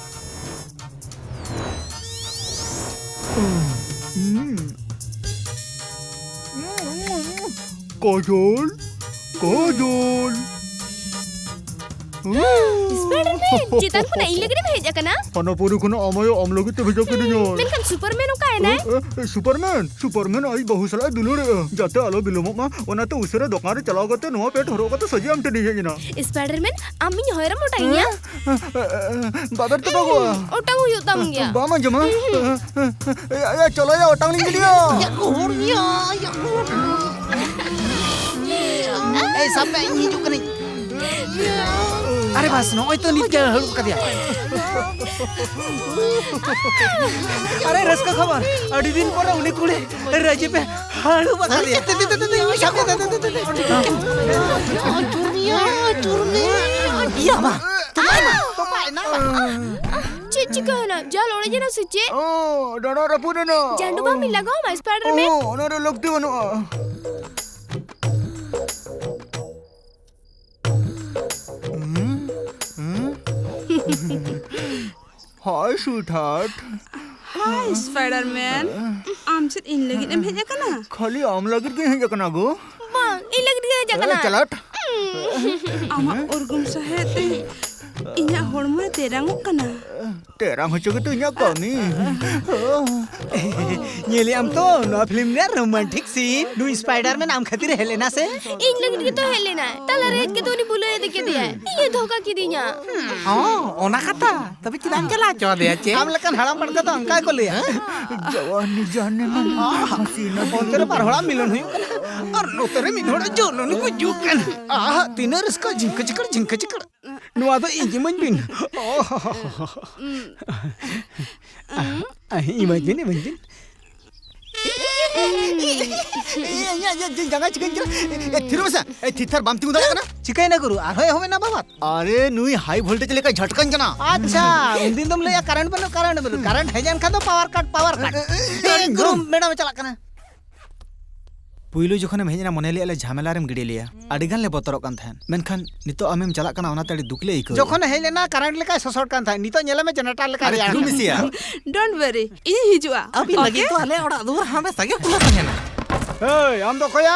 ᱠᱟᱡᱚᱞ, ᱠᱟᱡᱚᱞ᱾ ᱥᱯᱟᱭᱰᱟᱨᱢᱮᱱ, ᱪᱮᱛᱟᱱ ᱠᱷᱚᱱᱟᱜ ᱤᱧ ᱞᱟᱹᱜᱤᱫ ᱮᱢ ᱦᱮᱡ ᱟᱠᱟᱱᱟ? ᱦᱟᱱᱟ ᱯᱩᱨᱤ ᱠᱷᱚᱱᱟᱜ ᱟᱢ ᱟᱭᱳ ᱟᱢ ᱞᱟᱹᱜᱤᱫ ᱛᱮ ᱵᱷᱮᱡᱟ ᱠᱤᱫᱤᱧᱟᱭ᱾ ᱢᱮᱱᱠᱷᱟᱱ ᱥᱩᱯᱟᱨᱢᱮᱱ ᱚᱠᱟᱭᱮᱱᱟᱭ? ᱮ, ᱮ, ᱥᱩᱯᱟᱨᱢᱮᱱ, ᱥᱩᱯᱟᱨᱢᱮᱱ ᱟᱡ ᱵᱟᱹᱦᱩ ᱥᱟᱞᱟᱜ ᱮ ᱫᱩᱞᱟᱹᱲᱮᱜᱼᱟ, ᱡᱟᱛᱮ ᱟᱞᱚ ᱵᱤᱞᱚᱢᱚᱜ ᱢᱟ, ᱚᱱᱟᱛᱮ ᱩᱥᱟᱹᱨᱟ ᱫᱚᱠᱟᱱ ᱨᱮ ᱪᱟᱞᱟᱣ ᱠᱟᱛᱮ ᱱᱚᱣᱟ ᱯᱮᱱᱴ ᱦᱚᱨᱚᱜ ᱠᱟᱛᱮ ᱥᱚᱡᱷᱮ ᱟᱢ ᱴᱷᱮᱱᱤᱧ ᱦᱮᱡ ᱮᱱᱟ᱾ ᱥᱯᱟᱭᱰᱟᱨᱢᱮᱱ, ᱟᱢ ᱤᱧ ᱦᱚᱭᱚᱨᱮᱢ ᱚᱴᱟᱝ ᱤᱧᱟ? ᱮ, ᱮ, ᱮ, ᱵᱟᱵᱮᱨ ᱛᱮ ᱵᱟᱵᱚᱜᱼᱟ᱾ ᱚᱴᱟᱝ ᱦᱩᱭᱩᱜ ᱛᱟᱢ ᱜᱮᱭᱟ᱾ ᱵᱟᱢ ᱟᱸᱡᱚᱢᱟ? ᱮ, ᱮ, ᱮ, ᱮ, ᱪᱚᱞᱚ ᱭᱟ, ᱚᱴᱟᱝ ᱞᱤᱧ ᱜᱤᱰᱤᱭᱟ᱾ ᱭᱟ ᱠᱚ ᱦᱚᱲ ᱜᱮᱭᱟ, ᱭᱟ ᱠᱚ ᱦᱚᱲ᱾ ᱮᱭ, ᱥᱟᱵ ᱢᱮ, ᱤᱧ ᱦᱤᱡᱩᱜ ᱠᱟᱹᱱᱟᱹᱧ᱾ ᱟᱨᱮ ᱵᱟᱥ, ᱱᱚᱜᱼᱚᱭ ᱛᱚ ᱱᱤᱛ ᱜᱮ ᱦᱟᱹᱲᱩᱵ ᱠᱟᱫᱮᱭᱟ᱾ ᱟᱨᱮ ᱨᱟᱹᱥᱠᱟᱹ ᱠᱷᱚᱵᱚᱨ, ᱟᱹᱰᱤ ᱫᱤᱱ ᱯᱚᱨᱮ ᱩᱱᱤ ᱠᱩᱲᱤ ᱨᱟᱹᱡᱤᱵ ᱮ ᱦᱟᱹᱲᱩᱵ ᱟᱠᱟᱫᱮᱭᱟ᱾ ᱪᱩᱨᱢᱤᱭᱟ, ᱪᱩᱨᱢᱤᱭᱟ᱾ ᱤᱭᱟ ᱢᱟ, ᱛᱚᱯᱟᱭ ᱱᱟ, ᱛᱚᱯᱟᱭ ᱱᱟ᱾ ᱪᱮᱫ ᱪᱤᱠᱟᱹ ᱮᱱᱟ? ᱡᱟᱞ ᱚᱲᱮᱡ ᱮᱱᱟ ᱥᱮ ᱪᱮᱫ? ᱚ, ᱰᱟᱸᱰᱟ ᱨᱟᱹᱯᱩᱫ ᱮᱱᱟ᱾ ᱡᱟᱸᱰᱩ ᱵᱟᱢ ᱞᱟᱜᱟᱣ ᱟᱢᱟ, ᱥᱯᱟᱭᱰᱟᱨᱢᱮᱱ? ᱚ, ᱚᱱᱟ ᱨᱮ ᱞᱟᱹᱠᱛᱤ ᱵᱟᱹᱱᱩᱜᱼᱟ᱾ ᱦᱩᱸ? ᱦᱩᱸ? Hi, sweetheart. Hi, ᱥᱯᱟᱭᱰᱟᱨᱢᱮᱱ᱾ ᱟᱢ ᱪᱮᱫ ᱤᱧ ᱞᱟᱹᱜᱤᱫ ᱮᱢ ᱦᱮᱡ ᱟᱠᱟᱱᱟ? ᱠᱷᱟᱹᱞᱤ ᱟᱢ ᱞᱟᱹᱜᱤᱫ ᱜᱤᱧ ᱦᱮᱡ ᱟᱠᱟᱱᱟ ᱜᱳ᱾ ᱵᱟᱝ, ᱤᱧ ᱞᱟᱹᱜᱤᱫ ᱜᱮ ᱦᱮᱡ ᱮ, ᱟᱠᱟᱱᱟ᱾ ᱪᱟᱞᱟᱴ᱾ ᱟᱢᱟᱜ ᱩᱨᱜᱩᱢ ᱥᱟᱦᱮᱫ ᱛᱮ ᱤᱧᱟᱹᱜ ᱦᱚᱲᱢᱚᱭ ᱛᱮᱨᱟᱝᱚᱜ ᱠᱟᱱᱟ᱾ ᱛᱮᱨᱟᱝ ᱦᱚᱪᱚ ᱜᱮᱛᱚ ᱤᱧᱟᱹᱜ ᱠᱟᱹᱢᱤ᱾ ᱧᱮᱞᱮᱜ ᱟᱢ ᱛᱚ, ᱱᱚᱣᱟ ᱯᱷᱤᱞᱢ ᱨᱮᱭᱟᱜ ᱨᱳᱢᱟᱱᱴᱤᱠ ᱥᱤᱱ᱾ ᱱᱩᱭ ᱥᱯᱟᱭᱰᱟᱨᱢᱮᱱ ᱟᱢ ᱠᱷᱟᱹᱛᱤᱨ ᱮ ᱦᱮᱡ ᱞᱮᱱᱟ ᱥᱮ? ᱤᱧ ᱞᱟᱹᱜᱤᱫ ᱜᱮᱛᱚ ᱦᱮᱡ ᱞᱮᱱᱟᱭ᱾ ᱛᱟᱞᱟᱨᱮ ᱦᱮᱡ ᱠᱟᱛᱮ ᱩᱱᱤ ᱵᱩᱞᱟᱹᱣ ᱤᱫᱤ ᱠᱮᱫᱮᱭᱟᱭ᱾ ᱤᱧᱮ ᱫᱷᱳᱠᱟ ᱠᱤᱫᱤᱧᱟ᱾ ᱦᱚᱸ, ᱚᱱᱟ ᱠᱟᱛᱷᱟ᱾ ᱛᱚᱵᱮ ᱪᱮᱫᱟᱜ ᱮᱢ ᱪᱟᱞᱟᱣ ᱦᱚᱪᱚ ᱟᱫᱮᱭᱟ ᱪᱮ? ᱟᱢ ᱞᱮᱠᱟᱱ ᱦᱟᱲᱟᱢ ᱵᱟᱲᱠᱟ ᱫᱚ ᱚᱱᱠᱟ ᱜᱮᱠᱚ ᱞᱟᱹᱭᱟ᱾ ᱡᱟᱣᱟᱱᱤ ᱡᱟᱱᱮ ᱢᱟᱱ ᱦᱟᱥᱤᱱᱟ ᱚᱱᱛᱮ ᱨᱮ ᱵᱟᱨ ᱦᱚᱲᱟᱜ ᱢᱤᱞᱚᱱ ᱦᱩᱭᱩᱜ ᱠᱟᱱᱟ ᱟᱨ ᱱᱚᱛᱮ ᱨᱮ ᱢᱤᱫ ᱦᱚᱲᱟᱜ ᱡᱚᱞᱚᱱᱤ ᱜᱩᱡᱩᱜ ᱠᱟᱱᱟ᱾ ᱟᱦᱟ, ᱛᱤᱱᱟᱹᱜ ᱨᱟᱹᱥᱠᱟᱹ! ᱡᱷᱤᱝᱠᱟᱹ ᱪᱤᱠᱟᱹᱲ, ᱡᱷᱤᱝᱠᱟᱹ ᱪᱤᱠᱟᱹᱲ᱾ ᱱᱚᱣᱟ ᱫᱚ ᱤᱧ ᱮᱢᱟᱹᱧ ᱵᱤᱱ᱾ ᱚ᱾ ᱤᱢᱟᱹᱧ ᱵᱤᱱ, ᱤᱢᱟᱹᱧ ᱵᱤᱱ᱾ ᱤᱧᱟᱹᱜ, ᱤᱧᱟᱹᱜ, ᱤᱧᱟᱹᱜ ᱡᱟᱸᱜᱟ ᱪᱤᱠᱟᱹᱧ ᱠᱟᱱᱟ? ᱮ, ᱛᱷᱤᱨ ᱢᱮᱥᱮ᱾ ᱮ, ᱛᱷᱤᱨ ᱛᱷᱟᱨ ᱵᱟᱢ ᱛᱤᱸᱜᱩ ᱫᱟᱲᱮᱭᱟᱜ ᱠᱟᱱᱟ? ᱪᱤᱠᱟᱹᱭᱮᱱᱟ ᱜᱩᱨᱩ? ᱟᱨᱦᱚᱸ ᱮᱦᱚᱵ ᱮᱱᱟ ᱵᱟᱵᱟᱫ? ᱟᱨᱮ, ᱱᱩᱭ high voltage ᱞᱮᱠᱟ ᱡᱷᱟᱴᱠᱟᱧ ᱠᱟᱱᱟ᱾ ᱟᱪᱪᱷᱟ, ᱩᱱᱫᱤᱱ ᱫᱚᱢ ᱞᱟᱹᱭᱟ current ᱵᱟᱹᱱᱩᱜ, current ᱵᱟᱹᱱᱩᱜ᱾ Current ᱦᱮᱡ ᱮᱱ ᱠᱷᱟᱱ ᱫᱚ power cut, power cut᱾ ᱮ, ᱮ, ᱮ, ᱮ, ᱜᱩᱨᱩ, ᱜᱩᱨᱩ᱾ ᱢᱮᱰᱟᱢ ᱮ ᱪᱟᱞᱟᱜ ᱠᱟᱱᱟ᱾ ᱯᱩᱭᱞᱩ ᱡᱚᱠᱷᱚᱱᱮᱢ ᱦᱮᱡ ᱮᱱᱟ, ᱢᱚᱱᱮ ᱞᱮᱫᱼᱟ ᱞᱮ ᱡᱷᱟᱢᱮᱞᱟ ᱨᱮᱢ ᱜᱤᱰᱤ ᱞᱮᱭᱟ᱾ ᱟᱹᱰᱤ ᱜᱟᱱ ᱞᱮ ᱵᱚᱛᱚᱨᱚᱜ ᱠᱟᱱ ᱛᱟᱦᱮᱸᱫ᱾ ᱢᱮᱱᱠᱷᱟᱱ ᱱᱤᱛᱚᱜ ᱟᱢᱮᱢ ᱪᱟᱞᱟᱜ ᱠᱟᱱᱟ, ᱚᱱᱟᱛᱮ ᱟᱹᱰᱤ ᱫᱩᱠ ᱞᱮ ᱟᱹᱭᱠᱟᱹᱣ ᱮᱫᱟ᱾ ᱡᱚᱠᱷᱚᱱᱮ ᱦᱮᱡ ᱞᱮᱱᱟ, current ᱞᱮᱠᱟᱭ ᱥᱚᱥᱚᱨ ᱠᱟᱱ ᱛᱟᱦᱮᱸᱫ᱾ ᱱᱤᱛᱚᱜ ᱧᱮᱞᱮ ᱢᱮ, generator ᱞᱮᱠᱟᱭ ᱟᱨᱮ ᱨᱮᱭᱟᱲ ᱛᱷᱩᱨᱩ ᱠᱟᱱᱟ᱾ ᱢᱤᱥᱤᱭᱟ᱾ Don't worry, ᱤᱧᱤᱧ ᱦᱤᱡᱩᱜᱼᱟ᱾ ᱟᱹᱵᱤᱱ ᱞᱟᱹᱜᱤᱫ ᱛᱚ ᱟᱞᱮ ᱚᱲᱟᱜ ᱫᱩᱣᱟᱹᱨ ᱦᱟᱢᱮᱥᱟ ᱜᱮ ᱠᱷᱩᱞᱟᱹ ᱛᱟᱦᱮᱱᱟ᱾ ᱮᱭ, ᱟᱢ ᱫᱚ ᱚᱠᱚᱭᱟ?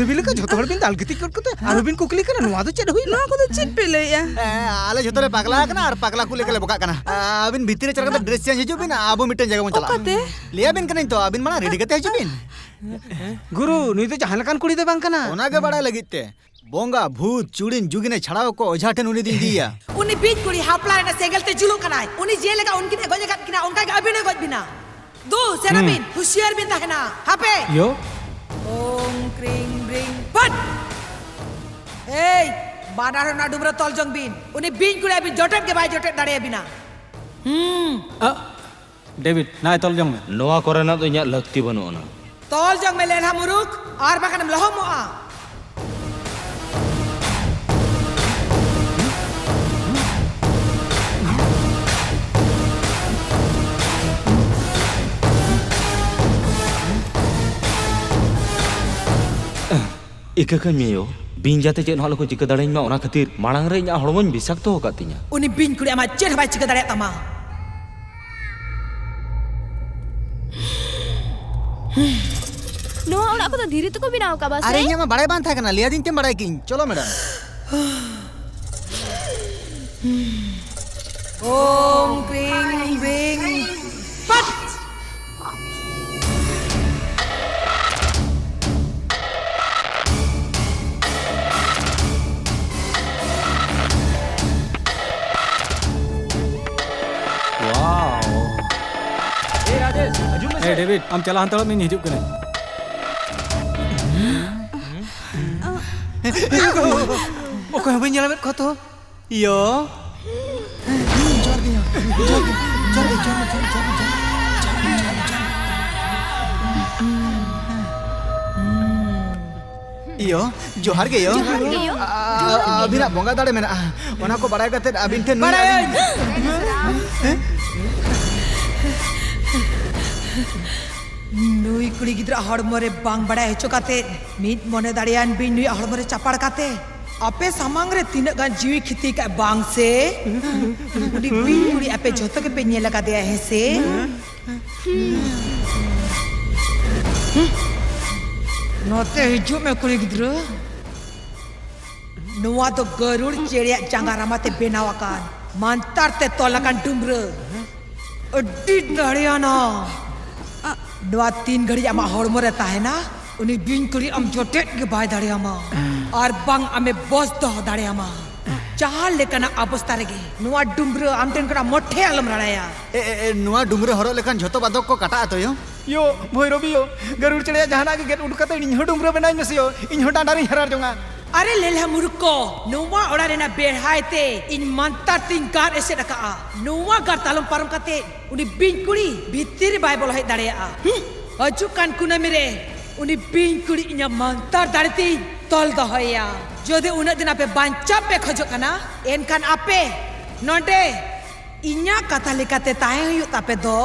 ᱫᱮᱵᱤ ᱞᱮᱠᱟ ᱡᱷᱚᱛᱚ ᱦᱚᱲ ᱵᱤᱱ ᱫᱟᱞ ᱜᱤᱛᱤᱡ ᱜᱚᱫ ᱠᱟᱛᱮ ᱟᱨᱦᱚᱸ ᱵᱤᱱ ᱠᱩᱠᱞᱤ ᱠᱟᱱᱟ, ᱱᱚᱣᱟ ᱫᱚ ᱪᱮᱫ ᱦᱩᱭᱱᱟ? ᱱᱚᱣᱟ ᱠᱚᱫᱚ ᱪᱮᱫ ᱯᱮ ᱞᱟᱹᱭᱮᱜᱼᱟ? ᱦᱮᱸ, ᱟᱞᱮ ᱡᱷᱚᱛᱚ ᱞᱮ ᱯᱟᱜᱽᱞᱟ ᱟᱠᱟᱱᱟ ᱟᱨ ᱯᱟᱜᱽᱞᱟ ᱠᱚ ᱞᱮᱠᱟ ᱞᱮ ᱵᱚᱠᱟᱜ ᱠᱟᱱᱟ᱾ ᱟ, ᱟᱹᱵᱤᱱ ᱵᱷᱤᱛᱤᱨ ᱨᱮ ᱪᱟᱞᱟᱣ ᱠᱟᱛᱮ dress change ᱦᱤᱡᱩᱜ ᱵᱤᱱ, ᱟᱵᱚ ᱢᱤᱫᱴᱮᱱ ᱡᱟᱭᱜᱟ ᱵᱚᱱ ᱪᱟᱞᱟᱜᱼᱟ᱾ ᱚᱠᱟᱛᱮ? ᱞᱟᱹᱭ ᱟᱵᱤᱱ ᱠᱟᱹᱱᱟᱹᱧ ᱛᱚ, ᱟᱹᱵᱤᱱ ᱢᱟᱲᱟᱝ ready ᱠᱟᱛᱮ ᱦᱤᱡᱩᱜ ᱵᱤᱱ᱾ ᱜᱩᱨᱩ, ᱱᱩᱭ ᱫᱚ ᱡᱟᱦᱟᱸ ᱞᱮᱠᱟᱱ ᱠᱩᱲᱤ ᱫᱚ ᱵᱟᱝ ᱠᱟᱱᱟ᱾ ᱚᱱᱟ ᱜᱮ ᱵᱟᱲᱟᱭ ᱞᱟᱹᱜᱤᱫ ᱛᱮ ᱵᱚᱸᱜᱟ, ᱵᱷᱩᱛ, ᱪᱩᱲᱤᱱ, ᱡᱩᱜᱤᱱᱮ ᱪᱷᱟᱲᱟᱣ ᱠᱚ ᱚᱡᱷᱟ ᱴᱷᱮᱱ ᱩᱱᱤ ᱫᱚᱧ ᱤᱫᱤᱭᱮᱭᱟ᱾ ᱩᱱᱤ ᱵᱤᱧ ᱠᱩᱲᱤ ᱦᱟᱯᱞᱟ ᱨᱮᱱᱟᱜ ᱥᱮᱸᱜᱮᱞ ᱛᱮ ᱡᱩᱞᱩᱜ ᱠᱟᱱᱟᱭ᱾ ᱩᱱᱤ ᱡᱮ ᱞᱮᱠᱟ ᱩᱱᱠᱤᱱ ᱮ ᱜᱚᱡ ᱟᱠᱟᱫ ᱠᱤᱱᱟ, ᱚᱱᱠᱟ ᱜᱮ ᱟᱹᱵᱤᱱ ᱦᱚᱸᱭ ᱜᱚᱡ ᱵᱤᱱᱟ᱾ ᱫᱩ, ᱥᱮᱱᱚᱜ ᱦᱩᱸ᱾ ᱵᱤᱱ, ᱦᱩᱥᱤᱭᱟᱹᱨ ᱵᱤᱱ ᱛᱟᱦᱮᱱᱟ᱾ ᱦᱟᱯᱮ! ᱭᱳ᱾ ᱳᱢ ᱠᱨᱤᱝ ᱵᱨᱤᱝ ᱯᱷᱟᱴ! ᱮᱭ, ᱵᱟᱱᱟᱨ ᱚᱱᱟ ᱰᱩᱢᱨᱟᱹ ᱛᱚᱞ ᱡᱚᱝ ᱵᱤᱱ᱾ ᱩᱱᱤ ᱵᱤᱧ ᱠᱩᱲᱤ ᱟᱹᱵᱤᱱ ᱡᱚᱴᱮᱫ ᱜᱮ ᱵᱟᱭ ᱡᱚᱴᱮᱫ ᱫᱟᱲᱮᱭᱟᱵᱤᱱᱟ᱾ ᱦᱩᱸ᱾ ᱟ, ᱰᱮᱵᱷᱤᱰ, ᱱᱟᱭ ᱛᱚᱞ ᱡᱚᱝ ᱢᱮ᱾ ᱱᱚᱣᱟ ᱠᱚᱨᱮᱱᱟᱜ ᱫᱚ ᱤᱧᱟᱹᱜ ᱞᱟᱹᱠᱛᱤ ᱵᱟᱹᱱᱩᱜ ᱟᱱᱟ᱾ ᱛᱚᱞ ᱡᱚᱝ ᱢᱮ ᱞᱮᱞᱦᱟ ᱢᱩᱨᱩᱠ, ᱟᱨ ᱵᱟᱠᱷᱟᱱᱮᱢ ᱞᱚᱦᱚᱢᱚᱜᱼᱟ᱾ ᱤᱠᱟᱹ ᱠᱟᱹᱧ ᱢᱮ ᱭᱳ, ᱵᱤᱧ ᱡᱟᱛᱮ ᱪᱮᱫ ᱦᱚᱸ ᱟᱞᱚ ᱠᱚ ᱪᱤᱠᱟᱹ ᱫᱟᱲᱮᱭᱟᱹᱧ ᱢᱟ, ᱚᱱᱟ ᱠᱷᱟᱹᱛᱤᱨ ᱢᱟᱲᱟᱝ ᱨᱮ ᱤᱧᱟᱹᱜ ᱦᱚᱲᱢᱚᱧ ᱵᱤᱥᱟᱠᱛᱚ ᱟᱠᱟᱫ ᱛᱤᱧᱟ᱾ ᱩᱱᱤ ᱵᱤᱧ ᱠᱩᱲᱤ ᱟᱢᱟᱜ ᱪᱮᱫ ᱦᱚᱸ ᱵᱟᱭ ᱪᱤᱠᱟᱹ ᱫᱟᱲᱮᱭᱟᱜ ᱛᱟᱢᱟ᱾ ᱱᱚᱣᱟ ᱚᱲᱟᱜ ᱠᱚᱫᱚ ᱫᱷᱤᱨᱤ ᱛᱮᱠᱚ ᱵᱮᱱᱟᱣ ᱟᱠᱟᱫᱟ ᱥᱮ? ᱟᱨᱮ, ᱤᱧᱟᱹᱜ ᱢᱟ ᱵᱟᱲᱟᱭ ᱵᱟᱝ ᱛᱟᱦᱮᱸ ᱠᱟᱱᱟ, ᱞᱟᱹᱭᱟᱫᱤᱧ ᱛᱮᱢ ᱵᱟᱲᱟᱭ ᱠᱤᱧ᱾ ᱪᱚᱞᱚ ᱢᱮᱰᱟᱢ᱾ ᱳᱢ ᱠᱨᱤᱝ ᱵᱨᱤᱝ ᱯᱷᱟᱴ᱾ ᱣᱟᱣ᱾ ᱮ ᱨᱟᱡᱮᱥ, ᱦᱤᱡᱩᱜ ᱢᱮᱥᱮ᱾ ᱮ ᱰᱮᱵᱷᱤᱰ, ᱟᱢ ᱪᱟᱞᱟᱣ ᱦᱟᱛᱟᱲᱚᱜ ᱢᱮ, ᱤᱧ ᱦᱤᱡᱩᱜ ᱠᱟᱹᱱᱟᱹᱧ᱾ ᱚᱠᱚᱭ ᱦᱚᱸ ᱵᱟᱹᱧ ᱧᱮᱞ ᱢᱮᱫ ᱠᱚᱣᱟ ᱛᱚ᱾ ᱤᱭᱳ᱾ ᱡᱚᱦᱟᱨ ᱜᱮ, ᱡᱚᱦᱟᱨ ᱜᱮ, ᱡᱚᱦᱟᱨ ᱜᱮ, ᱡᱚᱦᱟᱨ ᱜᱮ, ᱡᱚᱦᱟᱨ ᱜᱮ, ᱡᱚᱦᱟᱨ ᱜᱮ᱾ ᱤᱭᱳ, ᱡᱚᱦᱟᱨ ᱜᱮ, ᱭᱳ᱾ ᱡᱚᱦᱟᱨ ᱜᱮ, ᱭᱳ᱾ ᱟ-, ᱡᱚᱦᱟᱨ ᱜᱮ, ᱭᱳ᱾ ᱟᱹᱵᱤᱱᱟᱜ ᱵᱚᱸᱜᱟ ᱫᱟᱲᱮ ᱢᱮᱱᱟᱜᱼᱟ᱾ ᱚᱱᱟ ᱠᱚ ᱵᱟᱲᱟᱭ ᱠᱟᱛᱮ ᱟᱹᱵᱤᱱ ᱴᱷᱮᱱ ᱱᱩᱭ ᱵᱟᱲᱟᱭᱟᱹᱧ᱾ ᱟᱹᱞᱤᱧ ᱦᱮᱸ? ᱱᱩᱭ ᱠᱩᱲᱤ ᱜᱤᱫᱽᱨᱟᱹ ᱦᱚᱲᱢᱚ ᱨᱮ ᱵᱟᱝ ᱵᱟᱲᱟᱭ ᱦᱚᱪᱚ ᱠᱟᱛᱮ, ᱢᱤᱫ ᱢᱚᱱᱮ ᱫᱟᱲᱮᱭᱟᱱ ᱵᱤᱱ ᱱᱩᱭᱟᱜ ᱦᱚᱲᱢᱚ ᱨᱮ ᱪᱟᱯᱟᱲ ᱠᱟᱛᱮ, ᱟᱯᱮ ᱥᱟᱢᱟᱝ ᱨᱮ ᱛᱤᱱᱟᱹᱜ ᱜᱟᱱ ᱡᱤᱣᱤ ᱠᱷᱤᱛᱤ ᱠᱟᱜ ᱵᱟᱝ ᱥᱮ? ᱩᱱᱤ ᱵᱤᱧ ᱠᱩᱲᱤ ᱟᱯᱮ ᱡᱷᱚᱛᱚ ᱜᱮᱯᱮ ᱧᱮᱞ ᱟᱠᱟᱫᱮᱭᱟ, ᱦᱮᱸ ᱥᱮ? ᱱᱚᱛᱮ ᱦᱤᱡᱩᱜ ᱢᱮ, ᱠᱩᱲᱤ ᱜᱤᱫᱽᱨᱟᱹ᱾ ᱱᱚᱣᱟ ᱫᱚ ᱜᱟᱹᱨᱩᱲ ᱪᱮᱬᱮᱭᱟᱜ ᱡᱟᱸᱜᱟ ᱨᱟᱢᱟ ᱛᱮ ᱵᱮᱱᱟᱣ ᱟᱠᱟᱱ ᱢᱟᱱᱛᱟᱨ ᱛᱮ ᱛᱚᱞ ᱟᱠᱟᱱ ᱰᱩᱢᱨᱟᱹ᱾ ᱟᱹᱰᱤ ᱫᱟᱲᱮᱭᱟᱱᱟ᱾ ᱱᱚᱣᱟ ᱛᱤᱱ ᱜᱷᱟᱹᱲᱤᱡ ᱟᱢᱟᱜ ᱦᱚᱲᱢᱚ ᱨᱮ ᱛᱟᱦᱮᱱᱟ, ᱩᱱᱤ ᱵᱤᱧ ᱠᱩᱲᱤ ᱟᱢ ᱡᱚᱴᱮᱫ ᱜᱮ ᱵᱟᱭ ᱫᱟᱲᱮᱭᱟᱢᱟ, ᱟᱨ ᱵᱟᱝ ᱟᱢᱮ ᱵᱚᱥ ᱫᱚᱦᱚ ᱫᱟᱲᱮᱭᱟᱢᱟ᱾ ᱡᱟᱦᱟᱸ ᱞᱮᱠᱟᱱᱟᱜ ᱚᱵᱚᱥᱛᱟ ᱨᱮᱜᱮ ᱱᱚᱣᱟ ᱰᱩᱢᱨᱟᱹ ᱟᱢ ᱴᱷᱮᱱ ᱠᱷᱚᱱᱟᱜ ᱢᱚᱴᱷᱮ ᱟᱞᱚᱢ ᱨᱟᱲᱟᱭᱟ᱾ ᱮ, ᱮ, ᱮ, ᱱᱚᱣᱟ ᱰᱩᱢᱨᱟᱹ ᱦᱚᱨᱚᱜ ᱞᱮᱠᱷᱟᱱ ᱡᱷᱚᱛᱚ ᱵᱟᱫᱷᱚᱠ ᱠᱚ ᱠᱟᱴᱟᱜ ᱟᱛᱚ ᱭᱳ? ᱭᱳ, ᱵᱷᱳᱭᱨᱚᱵᱤ ᱭᱳ, ᱜᱟᱹᱨᱩᱲ ᱪᱮᱬᱮᱭᱟᱜ ᱡᱟᱦᱟᱱᱟᱜ ᱜᱮ ᱜᱮᱫ ᱩᱰᱩᱠ ᱠᱟᱛᱮ ᱤᱧ ᱦᱚᱸ ᱰᱩᱢᱨᱟᱹ ᱵᱮᱱᱟᱣᱤᱧ ᱢᱮᱥᱮ ᱭᱳ, ᱤᱧ ᱦᱚᱸ ᱰᱟᱸᱰᱟ ᱨᱤᱧ ᱦᱟᱨᱟᱲ ᱡᱚᱝᱟ᱾ ᱟᱨᱮ ᱞᱮᱞᱦᱟ ᱢᱩᱨᱩᱠ ᱠᱚ, ᱱᱚᱣᱟ ᱚᱲᱟᱜ ᱨᱮᱱᱟᱜ ᱵᱮᱲᱦᱟᱭ ᱛᱮ ᱤᱧ ᱢᱟᱱᱛᱟᱨ ᱛᱤᱧ ᱜᱟᱨ ᱮᱥᱮᱫ ᱟᱠᱟᱜᱼᱟ᱾ ᱱᱚᱣᱟ ᱜᱟᱨ ᱛᱟᱞᱚᱢ ᱯᱟᱨᱚᱢ ᱠᱟᱛᱮ ᱩᱱᱤ ᱵᱤᱧ ᱠᱩᱲᱤ ᱵᱷᱤᱛᱤᱨ ᱨᱮ ᱵᱟᱭ ᱵᱚᱞᱚ ᱦᱮᱡ ᱫᱟᱲᱮᱭᱟᱜᱼᱟ᱾ ᱦᱩᱸ, ᱦᱤᱡᱩᱜ ᱠᱟᱱ ᱠᱩᱱᱟᱹᱢᱤ ᱨᱮ ᱩᱱᱤ ᱵᱤᱧ ᱠᱩᱲᱤ ᱤᱧᱟᱹᱜ ᱢᱟᱱᱛᱟᱨ ᱫᱟᱲᱮ ᱛᱤᱧ ᱛᱚᱞ ᱫᱚᱦᱚᱭᱮᱭᱟ᱾ ᱡᱩᱫᱤ ᱩᱱᱟᱹᱜ ᱫᱤᱱ ᱟᱯᱮ ᱵᱟᱧᱪᱟᱣ ᱯᱮ ᱠᱷᱚᱡᱚᱜ ᱠᱟᱱᱟ, ᱮᱱᱠᱷᱟᱱ ᱟᱯᱮ ᱱᱚᱰᱮ ᱤᱧᱟᱹᱜ ᱠᱟᱛᱷᱟ ᱞᱮᱠᱟᱛᱮ ᱛᱟᱦᱮᱸ ᱦᱩᱭᱩᱜ ᱛᱟᱯᱮ ᱫᱚ᱾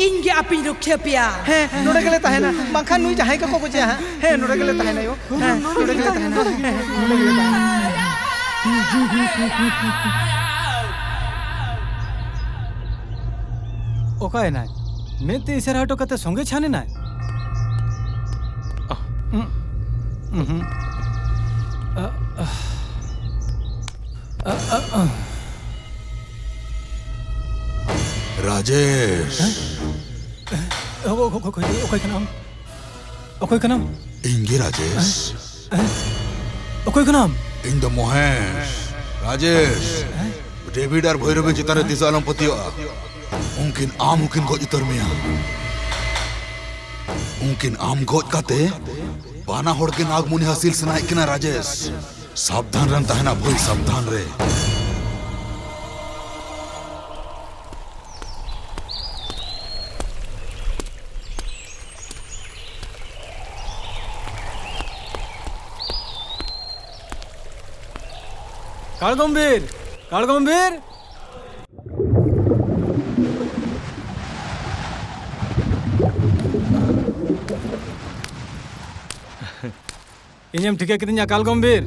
ᱤᱧ ᱜᱮ ᱟᱯᱮᱧ ᱨᱩᱠᱷᱤᱭᱟᱹ ᱯᱮᱭᱟ᱾ ᱦᱮᱸ, ᱱᱚᱰᱮ ᱜᱮᱞᱮ ᱛᱟᱦᱮᱱᱟ, ᱵᱟᱝᱠᱷᱟᱱ ᱱᱩᱭ ᱡᱟᱦᱟᱸᱭ ᱜᱮᱠᱚ ᱜᱚᱡᱮᱭᱟ ᱦᱟᱸᱜ᱾ ᱦᱮᱸ, ᱱᱚᱰᱮ ᱜᱮᱞᱮ ᱛᱟᱦᱮᱱᱟ ᱭᱳ᱾ ᱦᱮᱸ, ᱱᱚᱰᱮ ᱜᱮᱞᱮ ᱛᱟᱦᱮᱱᱟ᱾ ᱦᱮᱸ, ᱱᱚᱰᱮ ᱜᱮᱞᱮ ᱛᱟᱦᱮᱱᱟ᱾ ᱚᱠᱟᱭᱮᱱᱟᱭ? ᱢᱮᱫ ᱛᱮ ᱤᱥᱟᱹᱨᱟ ᱦᱚᱴᱚ ᱠᱟᱛᱮ ᱥᱚᱸᱜᱮ ᱪᱷᱟᱱ ᱮᱱᱟᱭ᱾ ᱩᱸᱦᱩᱸ᱾ ᱨᱟᱡᱮᱥ᱾ ᱚ-, ᱚ-, ᱚᱠᱚᱭ, ᱚᱠᱚᱭ ᱠᱟᱱᱟᱢ? ᱚᱠᱚᱭ ᱠᱟᱱᱟᱢ? ᱤᱧ ᱜᱮ ᱨᱟᱡᱮᱥ᱾ ᱚᱠᱚᱭ ᱠᱟᱱᱟᱢ? ᱤᱧ ᱫᱚ ᱢᱚᱦᱮᱥ᱾ ᱨᱟᱡᱮᱥ, ᱰᱮᱵᱷᱤᱰ ᱟᱨ ᱵᱷᱳᱭᱨᱚᱵᱤ ᱪᱮᱛᱟᱱ ᱨᱮ ᱛᱤᱥ ᱦᱚᱸ ᱟᱞᱚᱢ ᱯᱟᱹᱛᱭᱟᱹᱜᱼᱟ᱾ ᱩᱱᱠᱤᱱ ᱟᱢ ᱦᱚᱸᱠᱤᱱ ᱜᱚᱡ ᱩᱛᱟᱹᱨ ᱢᱮᱭᱟ᱾ ᱩᱱᱠᱤᱱ ᱟᱢ ᱜᱚᱡ ᱠᱟᱛᱮ ᱵᱟᱱᱟ ᱦᱚᱲ ᱜᱮ ᱱᱟᱜᱽᱢᱩᱱᱤ ᱦᱟᱹᱥᱤᱞ ᱥᱟᱱᱟᱭᱮᱫ ᱠᱤᱱᱟ ᱨᱟᱡᱮᱥ᱾ ᱥᱟᱵᱫᱷᱟᱱ ᱨᱮᱢ ᱛᱟᱦᱮᱱᱟ ᱵᱷᱳᱭ, ᱥᱟᱵᱫᱷᱟᱱ ᱨᱮ᱾ ᱠᱟᱲᱜᱚᱢᱵᱤᱨ! ᱠᱟᱲᱜᱚᱢᱵᱤᱨ! ᱤᱧᱮᱢ ᱴᱷᱤᱠᱟᱹ ᱠᱤᱫᱤᱧᱟ, ᱠᱟᱞ ᱜᱚᱢᱵᱷᱤᱨ?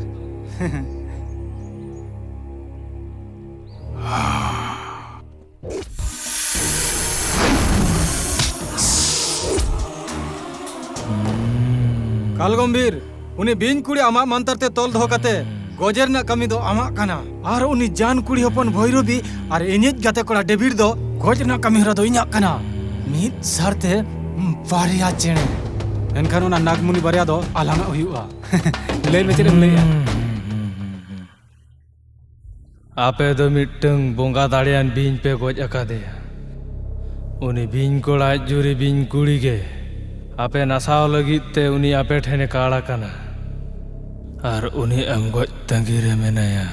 ᱠᱟᱞ ᱜᱚᱢᱵᱷᱤᱨ, ᱩᱱᱤ ᱵᱤᱧ ᱠᱩᱲᱤ ᱟᱢᱟᱜ ᱢᱟᱱᱛᱟᱨ ᱛᱮ ᱛᱚᱞ ᱫᱚᱦᱚ ᱠᱟᱛᱮ ᱜᱚᱡᱮ ᱨᱮᱱᱟᱜ ᱠᱟᱹᱢᱤ ᱫᱚ ᱟᱢᱟᱜ ᱠᱟᱱᱟ᱾ ᱟᱨ ᱩᱱᱤ ᱡᱟᱱ ᱠᱩᱲᱤ ᱦᱚᱯᱚᱱ ᱵᱷᱳᱭᱨᱚᱵᱤ ᱟᱨ ᱤᱧᱤᱡ ᱜᱟᱛᱮ ᱠᱚᱲᱟ ᱰᱮᱵᱷᱤᱰ ᱫᱚ ᱜᱚᱡ ᱨᱮᱱᱟᱜ ᱠᱟᱹᱢᱤ ᱦᱚᱨᱟ ᱫᱚ ᱤᱧᱟᱜ ᱠᱟᱱᱟ᱾ ᱢᱤᱫ ᱥᱟᱨᱛᱮ ᱵᱟᱨᱭᱟ ᱪᱮᱬᱮ᱾ ᱮᱱᱠᱷᱟᱱ ᱚᱱᱟ ᱱᱟᱜᱽᱢᱩᱱᱤ ᱵᱟᱨᱭᱟ ᱫᱚ ᱟᱞᱟᱝᱟᱜ ᱦᱩᱭᱩᱜᱼᱟ᱾ ᱞᱟᱹᱭ ᱢᱮ, ᱪᱮᱫ ᱮᱢ ᱞᱟᱹᱭᱮᱜᱼᱟ? ᱟᱯᱮ ᱫᱚ ᱢᱤᱫᱴᱟᱝ ᱵᱚᱸᱜᱟ ᱫᱟᱲᱮᱭᱟᱱ ᱵᱤᱧ ᱯᱮ ᱜᱚᱡ ᱟᱠᱟᱫᱮᱭᱟ᱾ ᱩᱱᱤ ᱵᱤᱧ ᱠᱚᱲᱟ ᱟᱡ ᱡᱩᱨᱤ ᱵᱤᱧ ᱠᱩᱲᱤ ᱜᱮ ᱟᱯᱮ ᱱᱟᱥᱟᱣ ᱞᱟᱹᱜᱤᱫ ᱛᱮ ᱩᱱᱤ ᱟᱯᱮ ᱴᱷᱮᱱᱮ ᱠᱟᱲ ᱟᱠᱟᱱᱟ᱾ ᱟᱨ ᱩᱱᱤ ᱟᱢ ᱜᱚᱡ ᱛᱟᱺᱜᱤ ᱨᱮ ᱢᱮᱱᱟᱭᱟ᱾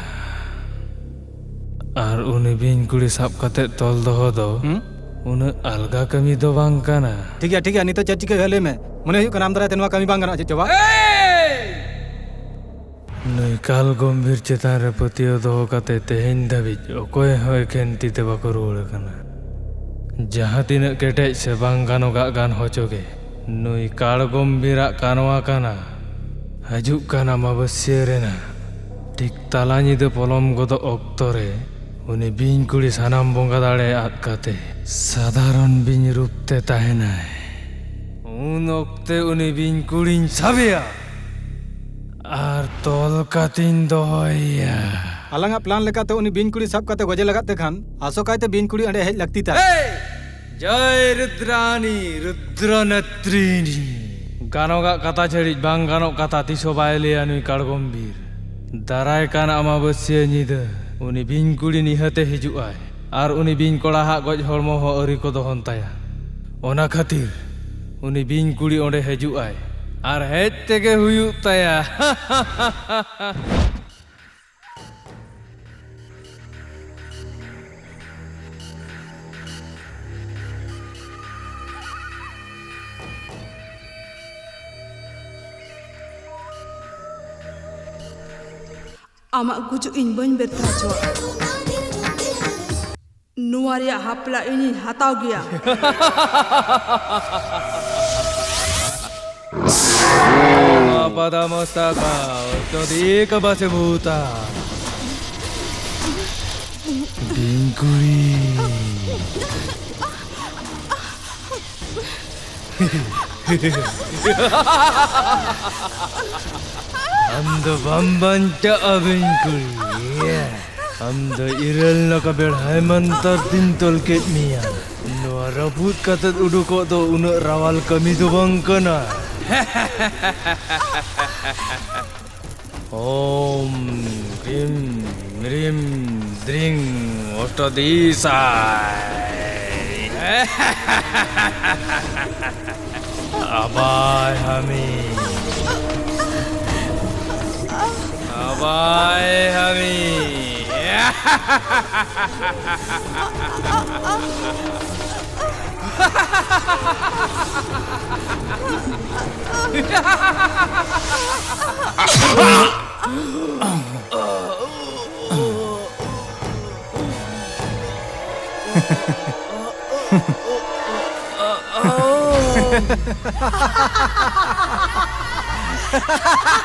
ᱟᱨ ᱩᱱᱤ ᱵᱤᱧ ᱠᱩᱲᱤ ᱥᱟᱵ ᱠᱟᱛᱮ ᱛᱚᱞ ᱫᱚᱦᱚ ᱫᱚ ᱦᱩᱸ? ᱩᱱᱟᱹᱜ ᱟᱞᱜᱟ ᱠᱟᱹᱢᱤ ᱫᱚ ᱵᱟᱝ ᱠᱟᱱᱟ᱾ ᱴᱷᱤᱠ ᱜᱮᱭᱟ, ᱴᱷᱤᱠ ᱜᱮᱭᱟ, ᱱᱤᱛᱚᱜ ᱪᱮᱫ ᱪᱤᱠᱟᱹ ᱦᱩᱭᱩᱜᱼᱟ ᱞᱟᱹᱭ ᱢᱮ᱾ ᱢᱚᱱᱮ ᱦᱩᱭᱩᱜ ᱠᱟᱱᱟ ᱟᱢ ᱫᱟᱨᱟᱭ ᱛᱮ ᱱᱚᱣᱟ ᱠᱟᱹᱢᱤ ᱵᱟᱝ ᱜᱟᱱᱚᱜᱼᱟ᱾ ᱪᱮᱫ ᱪᱚ ᱵᱟ? ᱱᱩᱭ ᱠᱟᱞ ᱜᱚᱢᱵᱷᱤᱨ ᱪᱮᱛᱟᱱ ᱨᱮ ᱯᱟᱹᱛᱭᱟᱹᱣ ᱫᱚᱦᱚ ᱠᱟᱛᱮ ᱛᱮᱦᱮᱧ ᱫᱷᱟᱹᱵᱤᱡ ᱚᱠᱚᱭ ᱦᱚᱸ ᱮᱠᱷᱮᱱ ᱛᱤ ᱛᱮ ᱵᱟᱠᱚ ᱨᱩᱣᱟᱹᱲ ᱟᱠᱟᱱᱟ᱾ ᱡᱟᱦᱟᱸ ᱛᱤᱱᱟᱹᱜ ᱠᱮᱴᱮᱡ ᱥᱮ ᱵᱟᱝ ᱜᱟᱱᱚᱜᱟᱜ ᱜᱟᱱ ᱦᱚᱪᱚ ᱜᱮ, ᱱᱩᱭ ᱠᱟᱲᱜᱚᱢᱵᱷᱤᱨᱟᱜ ᱠᱟᱱᱣᱟ ᱠᱟᱱᱟ᱾ ᱦᱤᱡᱩᱜ ᱠᱟᱱ ᱟᱢᱟᱵᱟᱹᱥᱭᱟᱹ ᱨᱮᱱᱟᱜ ᱴᱷᱤᱠ ᱛᱟᱞᱟ ᱧᱤᱫᱟᱹ ᱯᱚᱞᱚᱢ ᱜᱚᱫᱚᱜ ᱚᱠᱛᱚ ᱨᱮ ᱩᱱᱤ ᱵᱤᱧ ᱠᱩᱲᱤ ᱥᱟᱱᱟᱢ ᱵᱚᱸᱜᱟ ᱫᱟᱲᱮ ᱟᱫ ᱠᱟᱛᱮ ᱥᱟᱫᱷᱟᱨᱚᱱ ᱵᱤᱧ ᱨᱩᱯ ᱛᱮ ᱛᱟᱦᱮᱱᱟᱭ᱾ ᱩᱱ ᱚᱠᱛᱮ ᱩᱱᱤ ᱵᱤᱧ ᱠᱩᱲᱤᱧ ᱥᱟᱵᱮᱭᱟ ᱟᱨ ᱛᱚᱞ ᱠᱟᱛᱮᱧ ᱫᱚᱦᱚᱭᱮᱭᱟ᱾ ᱟᱞᱟᱝᱟᱜ ᱯᱞᱟᱱ ᱞᱮᱠᱟᱛᱮ ᱩᱱᱤ ᱵᱤᱧ ᱠᱩᱲᱤ ᱥᱟᱵ ᱠᱟᱛᱮ ᱜᱚᱡᱮ ᱞᱟᱜᱟᱜ ᱛᱮ ᱠᱷᱟᱱ, ᱟᱥᱚᱠᱟᱭᱛᱮ ᱵᱤᱧ ᱠᱩᱲᱤ ᱚᱸᱰᱮ ᱦᱮᱡ ᱞᱟᱹᱠᱛᱤ ᱛᱟᱭ᱾ ᱮᱭ! ᱡᱚᱭ ᱨᱩᱫᱽᱨᱟᱱᱤ, ᱨᱩᱫᱽᱨᱚ ᱱᱮᱛᱨᱤᱱᱤ᱾ ᱜᱟᱱᱚᱜᱟᱜ ᱠᱟᱛᱷᱟ ᱪᱷᱟᱹᱲᱤᱡ ᱵᱟᱝ ᱜᱟᱱᱚᱜ ᱠᱟᱛᱷᱟ ᱛᱤᱥ ᱦᱚᱸ ᱵᱟᱭ ᱞᱟᱹᱭᱟ ᱱᱩᱭ ᱠᱟᱲᱜᱚᱢᱵᱷᱤᱨ᱾ ᱫᱟᱨᱟᱭ ᱠᱟᱱ ᱟᱢᱟᱵᱟᱹᱥᱭᱟᱹ ᱧᱤᱫᱟᱹ ᱩᱱᱤ ᱵᱤᱧ ᱠᱩᱲᱤ ᱱᱤᱦᱟᱹᱛᱮ ᱦᱤᱡᱩᱜᱼᱟᱭ, ᱟᱨ ᱩᱱᱤ ᱵᱤᱧ ᱠᱚᱲᱟ ᱦᱟᱜ ᱜᱚᱡ ᱦᱚᱲᱢᱚ ᱦᱚᱸ ᱟᱹᱣᱨᱤ ᱠᱚ ᱫᱚᱦᱚᱱ ᱛᱟᱭᱟ᱾ ᱚᱱᱟ ᱠᱷᱟᱹᱛᱤᱨ ᱩᱱᱤ ᱵᱤᱧ ᱠᱩᱲᱤ ᱚᱸᱰᱮ ᱦᱤᱡᱩᱜᱼᱟᱭ ᱟᱨ ᱦᱮᱡ ᱛᱮᱜᱮ ᱦᱩᱭᱩᱜ ᱛᱟᱭᱟ᱾ ᱟᱢᱟᱜ ᱜᱩᱡᱩᱜ ᱤᱧ ᱵᱟᱹᱧ ᱵᱮᱨᱛᱷᱟ ᱦᱚᱪᱚᱣᱟᱜᱼᱟ᱾ ᱱᱚᱣᱟ ᱨᱮᱭᱟᱜ ᱦᱟᱯᱞᱟ ᱤᱧᱤᱧ ᱦᱟᱛᱟᱣ ᱜᱮᱭᱟ᱾ ᱟᱯᱟᱫᱟ ᱢᱚᱥᱛᱟᱠᱟ, ᱚᱥᱴᱚ ᱫᱤᱠ ᱵᱟᱥᱮ ᱵᱷᱩᱛᱟ᱾ ᱵᱤᱧ ᱠᱩᱲᱤ᱾ ᱟᱢ ᱫᱚ ᱵᱟᱢ ᱵᱟᱧᱪᱟᱜᱼᱟ, ᱵᱤᱧ ᱠᱩᱲᱤ᱾ ᱟᱢ ᱫᱚ ᱤᱨᱟᱹᱞ ᱱᱟᱠᱟ ᱵᱮᱲᱦᱟᱭ ᱢᱟᱱᱛᱟᱨ ᱛᱤᱧ ᱛᱚᱞ ᱠᱮᱫ ᱢᱮᱭᱟ᱾ ᱱᱚᱣᱟ ᱨᱟᱹᱯᱩᱫ ᱠᱟᱛᱮᱫ ᱩᱰᱩᱠᱚᱜ ᱫᱚ ᱩᱱᱟᱹᱜ ᱨᱟᱣᱟᱞ ᱠᱟᱹᱢᱤ ᱫᱚ ᱵᱟᱝ ᱠᱟᱱᱟ᱾ ᱳᱢ ᱨᱤᱢ ᱨᱤᱢ ᱫᱨᱤᱝ ᱚᱥᱴᱚ ᱫᱤᱥᱟᱭ᱾ ᱟᱵᱟᱭ ᱦᱟᱢᱤ᱾ ᱟᱵᱟᱭ ᱦᱟᱢᱤ᱾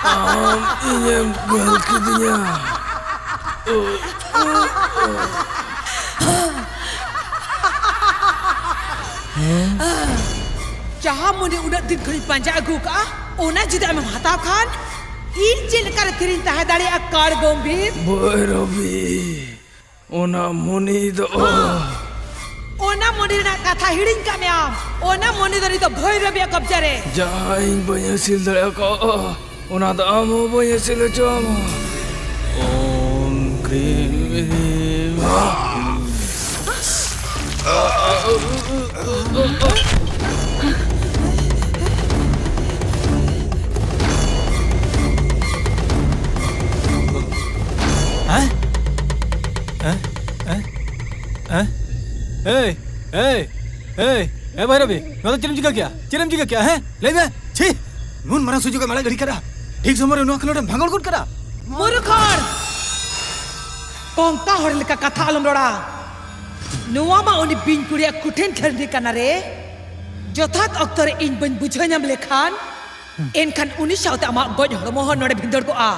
ᱟᱢ ᱤᱧᱮᱢ ᱜᱚᱞ ᱠᱤᱫᱤᱧᱟ᱾ ᱡᱟᱦᱟᱸ ᱢᱚᱱᱤ ᱩᱱᱟᱹᱜ ᱫᱤᱱ ᱠᱷᱚᱱᱤᱧ ᱯᱟᱸᱡᱟ ᱟᱹᱜᱩ ᱠᱟᱜᱼᱟ, ᱚᱱᱟ ᱡᱩᱫᱤ ᱟᱢᱮᱢ ᱦᱟᱛᱟᱣ ᱠᱷᱟᱱ, ᱤᱧ ᱪᱮᱫ ᱞᱮᱠᱟᱨᱮ ᱛᱷᱤᱨᱤᱧ ᱛᱟᱦᱮᱸ ᱫᱟᱲᱮᱭᱟᱜᱼᱟ, ᱠᱟᱲ ᱜᱚᱢᱵᱷᱤᱨ? ᱵᱷᱳᱭᱨᱚᱵᱤ, ᱚᱱᱟ ᱢᱚᱱᱤ ᱫᱚ ᱚᱱᱟ ᱢᱚᱱᱤ ᱨᱮᱱᱟᱜ ᱠᱟᱛᱷᱟ ᱦᱤᱲᱤᱧ ᱠᱟᱜ ᱢᱮ ᱟᱢ᱾ ᱚᱱᱟ ᱢᱚᱱᱤ ᱫᱚ ᱱᱤᱛᱚᱜ ᱵᱷᱳᱭᱨᱚᱵᱤᱭᱟᱜ ᱠᱚᱵᱡᱟ ᱨᱮ᱾ ᱡᱟᱦᱟᱸ ᱤᱧ ᱵᱟᱹᱧ ᱦᱟᱹᱥᱤᱞ ᱫᱟᱲᱮ ᱟᱠᱟᱫᱼᱟ, ᱚᱱᱟ ᱫᱚ ᱟᱢ ᱦᱚᱸ ᱵᱟᱹᱧ ᱦᱟᱹᱥᱤᱞ ᱦᱚᱪᱚ ᱟᱢᱟ᱾ ᱳᱢ ᱠᱨᱤᱢ ᱦᱨᱤᱢ᱾ ᱦᱮᱸ? ᱦᱮᱸ? ᱦᱮᱸ? ᱦᱮᱸ? ᱮᱭ, ᱮᱭ, ᱮᱭ, ᱮ ᱵᱷᱟᱭᱨᱚᱵᱤ, ᱱᱚᱣᱟ ᱫᱚ ᱪᱮᱫ ᱮᱢ ᱪᱤᱠᱟᱹ ᱠᱮᱜᱼᱟ? ᱪᱮᱫ ᱮᱢ ᱪᱤᱠᱟᱹ ᱠᱮᱜᱼᱟ, ᱦᱮᱸ? ᱞᱟᱹᱭ ᱢᱮ᱾ ᱪᱷᱤ! ᱱᱩᱱ ᱢᱟᱨᱟᱝ ᱥᱩᱡᱳᱜᱽ ᱮᱢ ᱟᱲᱟᱜ ᱜᱤᱰᱤ ᱠᱟᱫᱟ᱾ ᱴᱷᱤᱠ ᱥᱚᱢᱚᱭ ᱨᱮ ᱱᱚᱣᱟ ᱠᱷᱮᱞᱳᱰ ᱮᱢ ᱵᱷᱟᱸᱜᱚᱲ ᱜᱚᱫ ᱠᱟᱫᱟ᱾ ᱢᱩᱨᱩᱠᱷ ᱦᱚᱲ! ᱠᱚᱝᱠᱟ ᱦᱚᱲ ᱞᱮᱠᱟ ᱠᱟᱛᱷᱟ ᱟᱞᱚᱢ ᱨᱚᱲᱟ᱾ ᱱᱚᱣᱟ ᱢᱟ ᱩᱱᱤ ᱵᱤᱧ ᱠᱩᱲᱤᱭᱟᱜ ᱠᱩᱴᱷᱤᱱ ᱠᱷᱮᱞᱱᱤ ᱠᱟᱱᱟ ᱨᱮ᱾ ᱡᱚᱛᱷᱟᱛ ᱚᱠᱛᱚ ᱨᱮ ᱤᱧ ᱵᱟᱹᱧ ᱵᱩᱡᱷᱟᱹᱣ ᱧᱟᱢ ᱞᱮᱠᱷᱟᱱ, ᱮᱱᱠᱷᱟᱱ ᱩᱱᱤ ᱥᱟᱶᱛᱮ ᱟᱢᱟᱜ ᱜᱚᱡ ᱦᱚᱲᱢᱚ ᱦᱚᱸ ᱱᱚᱰᱮ ᱵᱷᱤᱸᱫᱟᱹᱲ ᱠᱚᱜᱼᱟ᱾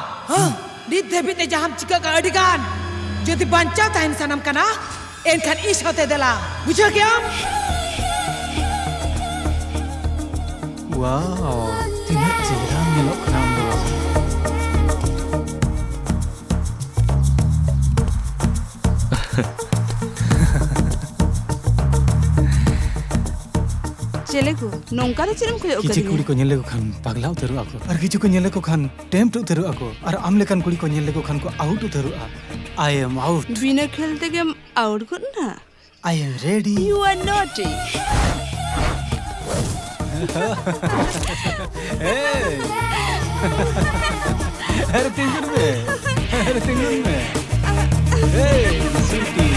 ᱱᱤᱛ ᱫᱷᱟᱹᱵᱤᱡ ᱛᱮ ᱡᱟᱦᱟᱸᱢ ᱪᱤᱠᱟᱹ ᱠᱟᱜᱼᱟ ᱟᱹᱰᱤ ᱜᱟᱱ᱾ ᱡᱩᱫᱤ ᱵᱟᱧᱪᱟᱣ ᱛᱟᱦᱮᱱ ᱥᱟᱱᱟᱢ ᱠᱟᱱᱟ, ᱮᱱᱠᱷᱟᱱ ᱤᱧ ᱥᱟᱶᱛᱮ ᱫᱮᱞᱟ᱾ ᱵᱩᱡᱷᱟᱹᱣ ᱠᱮᱜᱼᱟᱢ? ᱣᱟᱣ, ᱛᱤᱱᱟᱹᱜ ᱪᱮᱦᱨᱟᱢ ᱧᱮᱞᱚᱜ ᱠᱟᱱᱟ ᱟᱢ ᱫᱚ᱾ ᱪᱮᱞᱮ ᱠᱚ, ᱱᱚᱝᱠᱟ ᱫᱚ ᱪᱮᱫ ᱮᱢ ᱠᱚᱭᱚᱜ ᱠᱤᱪᱷᱩ ᱠᱟᱫᱤᱧᱟ? ᱠᱩᱲᱤ ᱠᱚ ᱧᱮᱞ ᱞᱮᱠᱚ ᱠᱷᱟᱱ ᱯᱟᱜᱽᱞᱟ ᱩᱛᱟᱹᱨᱚᱜ ᱟᱠᱚ, ᱟᱨ ᱠᱤᱪᱷᱩ ᱠᱚ ᱧᱮᱞ ᱞᱮᱠᱚ ᱠᱷᱟᱱ ᱴᱮᱢᱯᱴ ᱩᱛᱟᱹᱨᱚᱜ ᱟᱠᱚ, ᱟᱨ ᱟᱢ ᱞᱮᱠᱟᱱ ᱠᱩᱲᱤ ᱠᱚ ᱧᱮᱞ ᱞᱮᱠᱚ ᱠᱷᱟᱱ ᱠᱚ ᱟᱣᱩᱴ ᱩᱛᱟᱹᱨᱚᱜᱼᱟ᱾ I am out. ᱵᱤᱱᱟᱹ ᱠᱷᱮᱞ ᱛᱮᱜᱮᱢ ᱟᱣᱩᱴ ᱜᱚᱫ ᱱᱟ? I am ready. You are naughty. ᱮᱭ! ᱟᱨᱮ ᱛᱤᱸᱜᱩᱱ ᱢᱮ᱾ ᱟᱨᱮ ᱛᱤᱸᱜᱩᱱ ᱢᱮ᱾ ᱮᱭ, ᱥᱩᱴᱤ᱾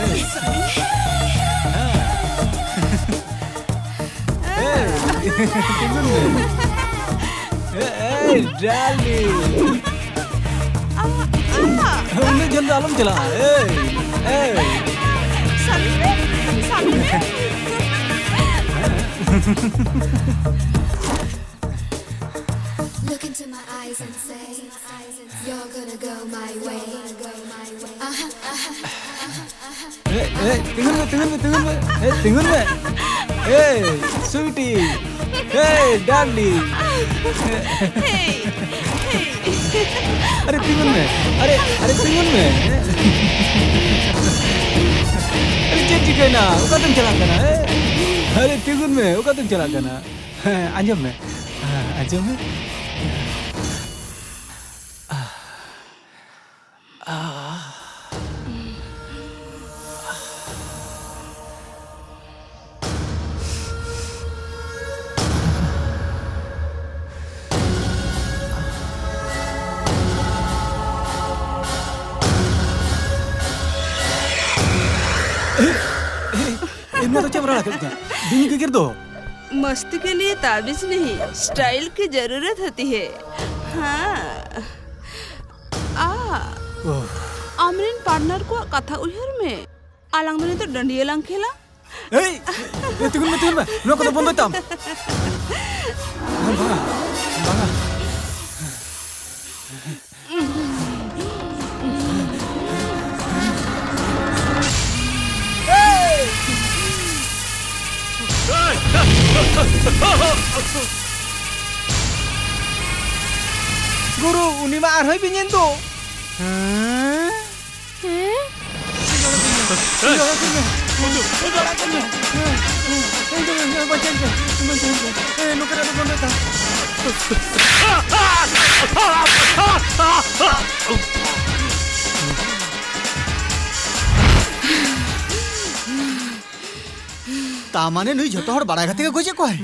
ᱮᱭ᱾ ᱮᱭ, ᱛᱤᱸᱜᱩᱱ ᱢᱮ᱾ ᱮᱭ, ᱰᱟᱨᱞᱤᱝ᱾ ᱩᱱᱟᱹᱜ ᱡᱷᱟᱹᱞ ᱫᱚ ᱟᱞᱚᱢ ᱪᱟᱞᱟᱜᱼᱟ᱾ ᱮᱭ, ᱮᱭ᱾ ᱥᱟᱵ ᱢᱮ, ᱥᱟᱵ ᱢᱮ᱾ Look into my eyes and say, you're gonna go my way. Uh-huh, uh-huh, uh-huh, uh-huh. ᱮ, ᱮ, ᱛᱤᱸᱜᱩᱱ ᱢᱮ, ᱛᱤᱸᱜᱩᱱ ᱢᱮ, ᱛᱤᱸᱜᱩᱱ ᱢᱮ᱾ ᱮ, ᱛᱤᱸᱜᱩᱱ ᱢᱮ᱾ ᱮ, ᱥᱩᱭᱴᱤ᱾ ᱮ, ᱰᱟᱨᱞᱤᱝ᱾ ᱦᱮᱭ, ᱦᱮᱭ᱾ ᱟᱨᱮ, ᱛᱤᱸᱜᱩᱱ ᱢᱮ᱾ ᱟᱨᱮ, ᱟᱨᱮ, ᱛᱤᱸᱜᱩᱱ ᱢᱮ᱾ ᱟᱨᱮ, ᱪᱮᱫ ᱪᱤᱠᱟᱹᱭᱮᱱᱟ? ᱚᱠᱟᱛᱮᱢ ᱪᱟᱞᱟᱜ ᱠᱟᱱᱟ? ᱮ? ᱟᱨᱮ, ᱛᱤᱸᱜᱩᱱ ᱢᱮ᱾ ᱚᱠᱟᱛᱮᱢ ᱪᱟᱞᱟᱜ ᱠᱟᱱᱟ? ᱦᱮᱸ, ᱟᱸᱡᱚᱢ ᱢᱮ᱾ ᱦᱮᱸ, ᱟᱸᱡᱚᱢ ᱢᱮ᱾ ᱮ, ᱱᱚᱣᱟ ᱫᱚ ᱪᱮᱫ ᱮᱢ ᱨᱟᱲᱟ ᱠᱮᱫ ᱛᱤᱧᱟ? ᱵᱤᱧ ᱜᱮᱜᱮᱨ ᱫᱚ᱾ मस्ती के लिए ताबीज नहीं, स्टाइल की जरूरत होती है। हाँ। आ, ᱳᱦ᱾ ᱟᱢᱨᱮᱱ ᱯᱟᱨᱴᱱᱟᱨ ᱠᱚᱣᱟᱜ ᱠᱟᱛᱷᱟ ᱩᱭᱦᱟᱹᱨ ᱢᱮ᱾ ᱟᱞᱟᱝ ᱫᱚ ᱱᱤᱛᱚᱜ ᱰᱟᱹᱰᱤᱭᱟᱹ ᱞᱟᱝ ᱠᱷᱮᱞᱟ᱾ ᱮᱭ! ᱮ, ᱛᱤᱸᱜᱩᱱ ᱢᱮ, ᱛᱤᱸᱜᱩᱱ ᱢᱮ᱾ ᱱᱚᱣᱟ ᱠᱚᱫᱚ ᱵᱚᱱᱫᱚᱭ ᱛᱟᱢ᱾ ᱵᱟᱝᱟ, ᱵᱟᱝᱟ᱾ ᱜᱩᱨᱩ, ᱩᱱᱤ ᱢᱟ ᱟᱨᱦᱚᱸᱭ ᱵᱤᱧᱮᱱ ᱫᱚ᱾ ᱦᱮᱸ? ᱦᱮᱸ? ᱤᱧ ᱫᱚ ᱟᱲᱟᱜ ᱠᱟᱹᱧ ᱢᱮ᱾ ᱤᱧ ᱫᱚ ᱟᱲᱟᱜ ᱠᱟᱹᱧ ᱢᱮ᱾ ᱵᱟᱧᱪᱟᱣᱤᱧ ᱯᱮ᱾ ᱵᱟᱧᱪᱟᱣᱤᱧ ᱯᱮ᱾ ᱮ, ᱱᱚᱝᱠᱟ ᱨᱮ ᱟᱞᱚ ᱵᱚᱱᱫᱚᱭ ᱛᱟᱢ᱾ ᱛᱟ ᱢᱟᱱᱮ ᱱᱩᱭ ᱡᱷᱚᱛᱚ ᱦᱚᱲ ᱵᱟᱲᱟᱭ ᱠᱟᱛᱮ ᱜᱮ ᱜᱚᱡᱮᱫ ᱠᱚᱣᱟᱭ᱾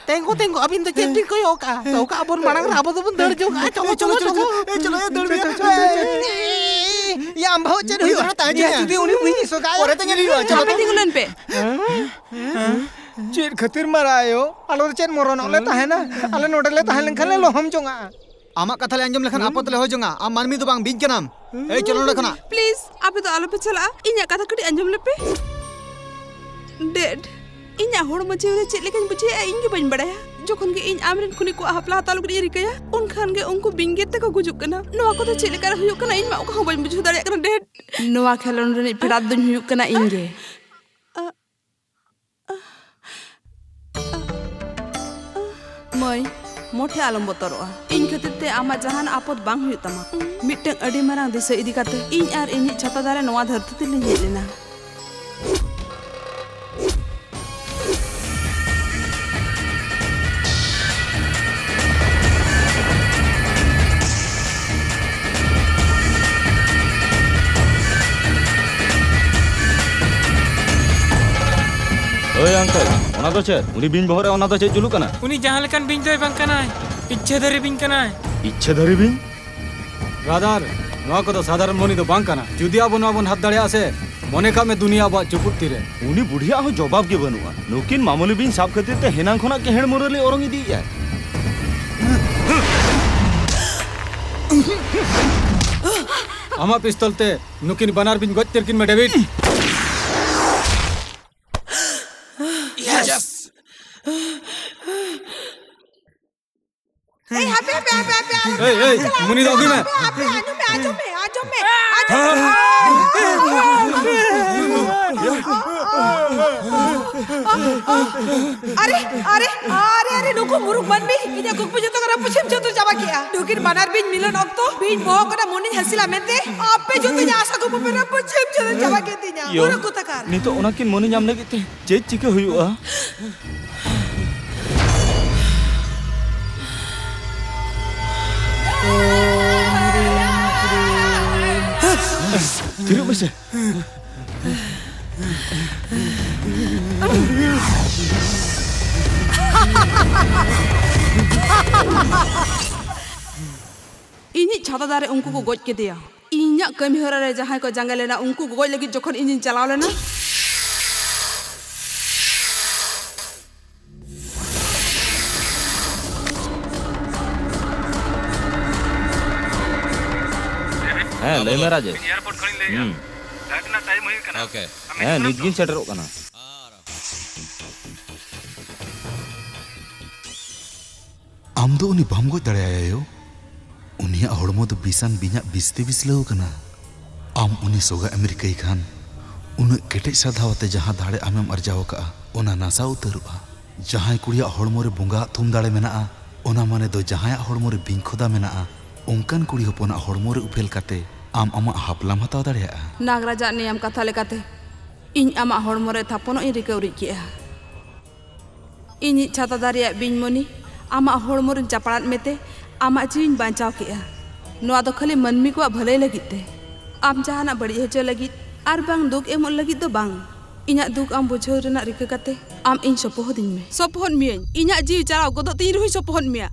ᱛᱮᱸᱜᱳ, ᱛᱮᱸᱜᱳ, ᱟᱹᱵᱤᱱ ᱫᱚ ᱪᱮᱫ ᱵᱤᱱ ᱠᱚᱭᱚᱜ ᱠᱟᱜᱼᱟ? ᱛᱚ ᱠᱟ ᱟᱵᱚᱱ ᱢᱟᱲᱟᱝ ᱨᱮ ᱟᱵᱚ ᱫᱚᱵᱚᱱ ᱫᱟᱹᱲ ᱡᱚᱝᱟᱜᱼᱟ᱾ ᱪᱚᱞᱚ, ᱮ, ᱪᱚᱞᱚ, ᱪᱚᱞᱚ, ᱪᱚᱞᱚ᱾ ᱪᱚᱞᱚ᱾ ᱮ, ᱪᱚᱞᱚ, ᱮ, ᱫᱟᱹᱲ ᱢᱮᱭᱟ᱾ ᱪᱚᱞᱚ, ᱪᱚᱞᱚ, ᱪᱚᱞᱚ, ᱪᱚᱞᱚ᱾ ᱮ, ᱭᱟ, ᱟᱢ ᱵᱟᱹᱦᱩ ᱪᱮᱫ ᱦᱩᱭᱩᱜᱼᱟ? ᱩᱱᱤ ᱫᱚ ᱛᱟᱦᱮᱸ ᱭᱟ, ᱦᱚᱪᱚᱭᱟ᱾ ᱡᱩᱫᱤ ᱩᱱᱤ ᱵᱤᱧ ᱥᱚᱜᱟᱭᱟ᱾ ᱯᱚᱨᱮ ᱛᱮ ᱧᱮᱞ ᱦᱩᱭᱩᱜᱼᱟ᱾ ᱪᱚᱞᱚ᱾ ᱟᱯᱮ ᱛᱤᱸᱜᱩ ᱞᱮᱱ ᱯᱮ᱾ ᱪᱮᱫ ᱠᱷᱟᱹᱛᱤᱨ ᱢᱟᱨᱟ ᱟᱭᱳ? ᱟᱞᱮ ᱫᱚ ᱪᱮᱫ ᱢᱚᱨᱚᱱᱚᱜ ᱞᱮ ᱛᱟᱦᱮᱱᱟ? ᱟᱞᱮ ᱱᱚᱰᱮ ᱞᱮ ᱛᱟᱦᱮᱸ ᱞᱮᱱᱠᱷᱟᱱ ᱞᱮ ᱞᱚᱦᱚᱢ ᱡᱚᱝᱟᱜᱼᱟ᱾ ᱟᱢᱟᱜ ᱠᱟᱛᱷᱟ ᱞᱮ ᱟᱸᱡᱚᱢ ᱞᱮᱠᱷᱟᱱ ᱟᱯᱚᱫ ᱞᱮ ᱦᱚᱭ ᱡᱚᱝᱟ᱾ ᱟᱢ ᱢᱟᱹᱱᱢᱤ ᱫᱚ ᱵᱟᱝ, ᱵᱤᱧ ᱠᱟᱱᱟᱢ᱾ ᱮᱭ, ᱪᱚᱞᱚ ᱱᱚᱰᱮ ᱠᱷᱚᱱᱟᱜ᱾ ᱯᱞᱤᱡ, ᱟᱯᱮ ᱫᱚ ᱟᱞᱚᱯᱮ ᱪᱟᱞᱟᱜᱼᱟ᱾ ᱤᱧᱟᱜ ᱠᱟᱛᱷᱟ ᱠᱟᱹᱴᱤᱡ ᱟᱸᱡᱚᱢ ᱞᱮᱯᱮ᱾ ᱰᱮᱰ᱾ ᱤᱧᱟᱹᱜ ᱦᱚᱲᱢᱚ ᱡᱤᱣᱤ ᱨᱮ ᱪᱮᱫ ᱞᱮᱠᱟᱧ ᱵᱩᱡᱷᱟᱹᱣᱮᱫᱼᱟ, ᱤᱧ ᱜᱮ ᱵᱟᱹᱧ ᱵᱟᱲᱟᱭᱟ᱾ ᱡᱚᱠᱷᱚᱱ ᱜᱮ ᱤᱧ ᱟᱢᱨᱮᱱ ᱠᱷᱩᱱᱤ ᱠᱚᱣᱟᱜ ᱦᱟᱯᱞᱟ ᱦᱟᱛᱟᱣ ᱞᱟᱹᱜᱤᱫ ᱤᱧ ᱨᱤᱠᱟᱹᱭᱟ, ᱩᱱᱠᱷᱟᱱ ᱜᱮ ᱩᱱᱠᱩ ᱵᱤᱧ ᱜᱮᱨ ᱛᱮᱠᱚ ᱜᱩᱡᱩᱜ ᱠᱟᱱᱟ᱾ ᱱᱚᱣᱟ ᱠᱚᱫᱚ ᱪᱮᱫ ᱞᱮᱠᱟᱨᱮ ᱦᱩᱭᱩᱜ ᱠᱟᱱᱟ, ᱤᱧ ᱢᱟ ᱚᱠᱟ ᱦᱚᱸ ᱵᱟᱹᱧ ᱵᱩᱡᱷᱟᱹᱣ ᱫᱟᱲᱮᱭᱟᱜ ᱠᱟᱱᱟ, ᱰᱮᱰ᱾ ᱱᱚᱣᱟ ᱠᱷᱮᱞᱳᱸᱰ ᱨᱤᱱᱤᱡ ᱯᱷᱮᱰᱟᱛ ᱫᱚᱧ ᱦᱩᱭᱩᱜ ᱠᱟᱱᱟ ᱤᱧ ᱜᱮ᱾ ᱟ, ᱟ, ᱟ᱾ ᱢᱟᱹᱭ, ᱢᱚᱴᱷᱮ ᱟᱞᱚᱢ ᱵᱚᱛᱚᱨᱚᱜᱼᱟ᱾ ᱤᱧ ᱠᱷᱟᱹᱛᱤᱨ ᱛᱮ ᱟᱢᱟᱜ ᱡᱟᱦᱟᱱ ᱟᱯᱚᱫ ᱵᱟᱝ ᱦᱩᱭᱩᱜ ᱛᱟᱢᱟ᱾ ᱢᱤᱫᱴᱟᱝ ᱟᱹᱰᱤ ᱢᱟᱨᱟᱝ ᱫᱤᱥᱟᱹ ᱤᱫᱤ ᱠᱟᱛᱮ ᱤᱧ ᱟᱨ ᱤᱧᱤᱡ ᱪᱷᱟᱛᱟ ᱫᱟᱨᱮ ᱱᱚᱣᱟ ᱫᱷᱟᱹᱨᱛᱤ ᱛᱮᱞᱤᱧ ᱦᱮᱡ ᱞᱮᱱᱟ᱾ ᱳᱭ uncle, ᱚᱱᱟ ᱫᱚ ᱪᱮᱫ? ᱩᱱᱤ ᱵᱤᱧ ᱵᱚᱦᱚᱜ ᱨᱮ ᱚᱱᱟ ᱫᱚ ᱪᱮᱫ ᱡᱩᱞᱩᱜ ᱠᱟᱱᱟ? ᱩᱱᱤ ᱡᱟᱦᱟᱸ ᱞᱮᱠᱟᱱ ᱵᱤᱧ ᱫᱚᱭ ᱵᱟᱝ ᱠᱟᱱᱟᱭ, ᱤᱪᱪᱷᱟᱹᱫᱷᱟᱨᱤ ᱵᱤᱧ ᱠᱟᱱᱟᱭ᱾ ᱤᱪᱪᱷᱟᱹᱫᱷᱟᱨᱤ ᱵᱤᱧ? ᱵᱨᱟᱫᱟᱨ, ᱱᱚᱣᱟ ᱠᱚᱫᱚ ᱥᱟᱫᱷᱟᱨᱚᱱ ᱢᱚᱱᱤ ᱫᱚ ᱵᱟᱝ ᱠᱟᱱᱟ᱾ ᱡᱩᱫᱤ ᱟᱵᱚ ᱱᱚᱣᱟ ᱵᱚᱱ ᱦᱟᱛ ᱫᱟᱲᱮᱭᱟᱜᱼᱟ ᱥᱮ, ᱢᱚᱱᱮ ᱠᱟᱜ ᱢᱮ ᱫᱩᱱᱤᱭᱟᱹ ᱟᱵᱚᱣᱟᱜ ᱪᱩᱯᱩᱫ ᱛᱤᱨᱮ᱾ ᱩᱱᱤ ᱵᱩᱰᱷᱤᱭᱟᱜ ᱦᱚᱸ ᱡᱚᱵᱟᱵ ᱜᱮ ᱵᱟᱹᱱᱩᱜᱼᱟ᱾ ᱱᱩᱠᱤᱱ ᱢᱟᱢᱩᱞᱤ ᱵᱤᱧ ᱥᱟᱵ ᱠᱷᱟᱹᱛᱤᱨ ᱛᱮ ᱦᱮᱱᱟᱝ ᱠᱷᱚᱱᱟᱜ ᱠᱮᱦᱮᱲ ᱢᱩᱨᱟᱹᱞᱤ ᱚᱨᱚᱝ ᱤᱫᱤᱭᱮᱫᱼᱟᱭ᱾ ᱟᱢᱟᱜ ᱯᱤᱥᱛᱚᱞ ᱛᱮ ᱱᱩᱠᱤᱱ ᱵᱟᱱᱟᱨ ᱵᱤᱧ ᱜᱚᱡ ᱩᱛᱟᱹᱨ ᱠᱤᱱ ᱢᱮ, ᱰᱮᱵᱷᱤᱰ᱾ Yes! ᱮᱭ, ᱦᱟᱯᱮ, ᱦᱟᱯᱮ, ᱦᱟᱯᱮ, ᱦᱟᱯᱮ, ᱦᱟᱯᱮ, ᱮᱭ, ᱮᱭ, ᱦᱟᱯᱮ, ᱢᱩᱱᱤ ᱫᱚ ᱟᱹᱜᱩᱭ ᱢᱮ᱾ ᱦᱟᱯᱮ, ᱦᱟᱯᱮ, ᱟᱸᱡᱚᱢ ᱢᱮ, ᱟᱸᱡᱚᱢ ᱢᱮ, ᱟᱸᱡᱚᱢ ᱢᱮ, ᱟᱸᱡᱚᱢ ᱢᱮ᱾ ᱟᱨᱮ, ᱟᱨᱮ, ᱟᱨᱮ, ᱟᱨᱮ, ᱱᱩᱠᱩ ᱢᱩᱨᱩᱠ ᱢᱟᱹᱱᱢᱤ ᱤᱧᱟᱹᱜ ᱠᱩᱠᱢᱩ ᱡᱚᱛᱚ ᱠᱚ ᱨᱟᱹᱯᱩᱫ ᱪᱷᱤᱢ ᱪᱷᱟᱹᱛᱩᱨ ᱪᱟᱵᱟ ᱠᱮᱜᱼᱟ᱾ ᱱᱩᱠᱤᱱ ᱵᱟᱱᱟᱨ ᱵᱤᱧ ᱢᱤᱞᱚᱱ ᱚᱠᱛᱚ ᱵᱤᱧ ᱵᱚᱦᱚᱜ ᱠᱷᱚᱱᱟᱜ ᱢᱩᱱᱤᱧ ᱦᱟᱹᱥᱤᱞᱟ ᱢᱮᱱᱛᱮ ᱟᱯᱮ ᱡᱚᱛᱚ ᱤᱧᱟᱹᱜ ᱟᱥᱟ ᱠᱩᱠᱢᱩ ᱯᱮ ᱨᱟᱹᱯᱩᱫ ᱪᱷᱤᱢ ᱪᱷᱟᱹᱛᱩᱨ ᱪᱟᱵᱟ ᱠᱮᱫ ᱛᱤᱧᱟ᱾ ᱤᱭᱚ, ᱢᱩᱨᱩᱠ ᱠᱚ ᱛᱟᱠᱟᱨ᱾ ᱱᱤᱛᱚᱜ ᱚᱱᱟ ᱠᱤᱱ ᱢᱩᱱᱤ ᱧᱟᱢ ᱞᱟᱹᱜᱤᱫ ᱛᱮ ᱪᱮᱫ ᱪᱤᱠᱟᱹ ᱦᱩᱭᱩᱜᱼᱟ? ᱛᱷᱤᱨᱚᱜ ᱢᱮᱥᱮ᱾ ᱤᱧᱤᱡ ᱪᱷᱟᱛᱟ ᱫᱟᱨᱮ ᱩᱱᱠᱩ ᱠᱚ ᱜᱚᱡ ᱠᱮᱫᱮᱭᱟ᱾ ᱤᱧᱟᱹᱜ ᱠᱟᱹᱢᱤ ᱦᱚᱨᱟ ᱨᱮ ᱡᱟᱦᱟᱸᱭ ᱠᱚ ᱡᱟᱸᱜᱮ ᱞᱮᱱᱟ, ᱩᱱᱠᱩ ᱜᱚᱡ ᱞᱟᱹᱜᱤᱫ ᱡᱚᱠᱷᱚᱱ ᱤᱧᱤᱧ ᱪᱟᱞᱟᱣ ᱞᱮᱱᱟ, ᱦᱮᱸ, ᱞᱟᱹᱭ ᱢᱮ, ᱨᱟᱡᱮᱥ᱾ ᱮᱭᱟᱨᱯᱳᱨᱴ ᱠᱷᱚᱱᱤᱧ ᱞᱟᱹᱭᱮᱫᱼᱟ᱾ ᱦᱩᱸ᱾ ᱯᱷᱞᱟᱭᱤᱴ ᱨᱮᱱᱟᱜ ᱴᱟᱭᱤᱢ ᱦᱩᱭᱩᱜ ᱠᱟᱱᱟ᱾ ᱳᱠᱮ᱾ ᱟᱢ ᱦᱮᱸ, ᱦᱤᱡᱩᱜ ᱱᱤᱛ ᱢᱮ᱾ ᱜᱤᱧ ᱥᱮᱴᱮᱨᱚᱜ ᱠᱟᱱᱟ᱾ ᱟᱢ ᱫᱚ ᱩᱱᱤ ᱵᱟᱢ ᱜᱚᱡ ᱫᱟᱲᱮᱭᱟᱭᱟ ᱭᱳ᱾ ᱩᱱᱤᱭᱟᱜ ᱦᱚᱲᱢᱚ ᱫᱚ ᱵᱤᱥᱟᱱ ᱵᱤᱧᱟᱜ ᱵᱤᱥ ᱛᱮ ᱵᱤᱥᱞᱟᱹᱣ ᱟᱠᱟᱱᱟ᱾ ᱟᱢ ᱩᱱᱤ ᱥᱚᱜᱟ ᱮᱢ ᱨᱤᱠᱟᱹᱭ ᱠᱷᱟᱱ, ᱩᱱᱟᱹᱜ ᱠᱮᱴᱮᱡ ᱥᱟᱨᱫᱷᱟᱣ ᱟᱛᱮ ᱡᱟᱦᱟᱸ ᱫᱟᱲᱮ ᱟᱢᱮᱢ ᱟᱨᱡᱟᱣ ᱟᱠᱟᱫᱼᱟ, ᱚᱱᱟ ᱱᱟᱥᱟᱣ ᱩᱛᱟᱹᱨᱚᱜᱼᱟ᱾ ᱡᱟᱦᱟᱸᱭ ᱠᱩᱲᱤᱭᱟᱜ ᱦᱚᱲᱢᱚ ᱨᱮ ᱵᱚᱸᱜᱟᱣᱟᱜ ᱛᱷᱩᱢ ᱫᱟᱲᱮ ᱢᱮᱱᱟᱜᱼᱟ, ᱚᱱᱟ ᱢᱟᱱᱮ ᱫᱚ ᱡᱟᱦᱟᱸᱭᱟᱜ ᱦᱚᱲᱢᱚ ᱨᱮ ᱵᱤᱧ ᱠᱷᱚᱫᱟ ᱢᱮᱱᱟᱜᱼᱟ, ᱚᱱᱠᱟᱱ ᱠᱩᱲᱤ ᱦᱚᱯᱚᱱᱟᱜ ᱦᱚᱲᱢᱚ ᱨᱮ ᱩᱯᱮᱞ ᱠᱟᱛᱮ ᱟᱢ ᱟᱢᱟᱜ ᱦᱟᱯᱞᱟᱢ ᱦᱟᱛᱟᱣ ᱫᱟᱲᱮᱭᱟᱜᱼᱟ᱾ ᱱᱟᱜᱽᱨᱟᱡᱟᱜ ᱱᱤᱭᱚᱢ ᱠᱟᱛᱷᱟ ᱞᱮᱠᱟᱛᱮ, ᱤᱧ ᱟᱢᱟᱜ ᱦᱚᱲᱢᱚ ᱨᱮ ᱛᱷᱟᱯᱚᱱᱚᱜ ᱤᱧ ᱨᱤᱠᱟᱹ ᱩᱨᱤᱡ ᱠᱮᱜᱼᱟ᱾ ᱤᱧᱤᱡ ᱪᱷᱟᱛᱟ ᱫᱟᱨᱮᱭᱟᱜ ᱵᱤᱧ ᱢᱚᱱᱤ, ᱟᱢᱟᱜ ᱦᱚᱲᱢᱚ ᱨᱮᱧ ᱪᱟᱯᱲᱟᱫ ᱢᱮᱛᱮ ᱟᱢᱟᱜ ᱡᱤᱣᱤᱧ ᱵᱟᱧᱪᱟᱣ ᱠᱮᱜᱼᱟ᱾ ᱱᱚᱣᱟ ᱫᱚ ᱠᱷᱟᱹᱞᱤ ᱢᱟᱹᱱᱢᱤ ᱠᱚᱣᱟᱜ ᱵᱷᱟᱹᱞᱟᱹᱭ ᱞᱟᱹᱜᱤᱫ ᱛᱮ᱾ ᱟᱢ ᱡᱟᱦᱟᱱᱟᱜ ᱵᱟᱹᱲᱤᱡ ᱦᱚᱪᱚ ᱞᱟᱹᱜᱤᱫ ᱟᱨ ᱵᱟᱝ ᱫᱩᱠ ᱮᱢᱚᱜ ᱞᱟᱹᱜᱤᱫ ᱫᱚ ᱵᱟᱝ᱾ ᱤᱧᱟᱜ ᱫᱩᱠ ᱟᱢ ᱵᱩᱡᱷᱟᱹᱣ ᱨᱮᱱᱟᱜ ᱨᱤᱠᱟᱹ ᱠᱟᱛᱮ ᱟᱢ ᱤᱧ ᱥᱚᱯᱚᱦᱚᱫᱤᱧ ᱢᱮ᱾ ᱥᱚᱯᱚᱦᱚᱫ ᱢᱤᱭᱟᱹᱧ᱾ ᱤᱧᱟᱜ ᱡᱤᱣᱤ ᱪᱟᱞᱟᱣ ᱜᱚᱫᱚᱜ ᱛᱤᱧ ᱨᱮᱦᱚᱸᱧ ᱥᱚᱯᱚᱦᱚᱫ ᱢᱮᱭᱟ᱾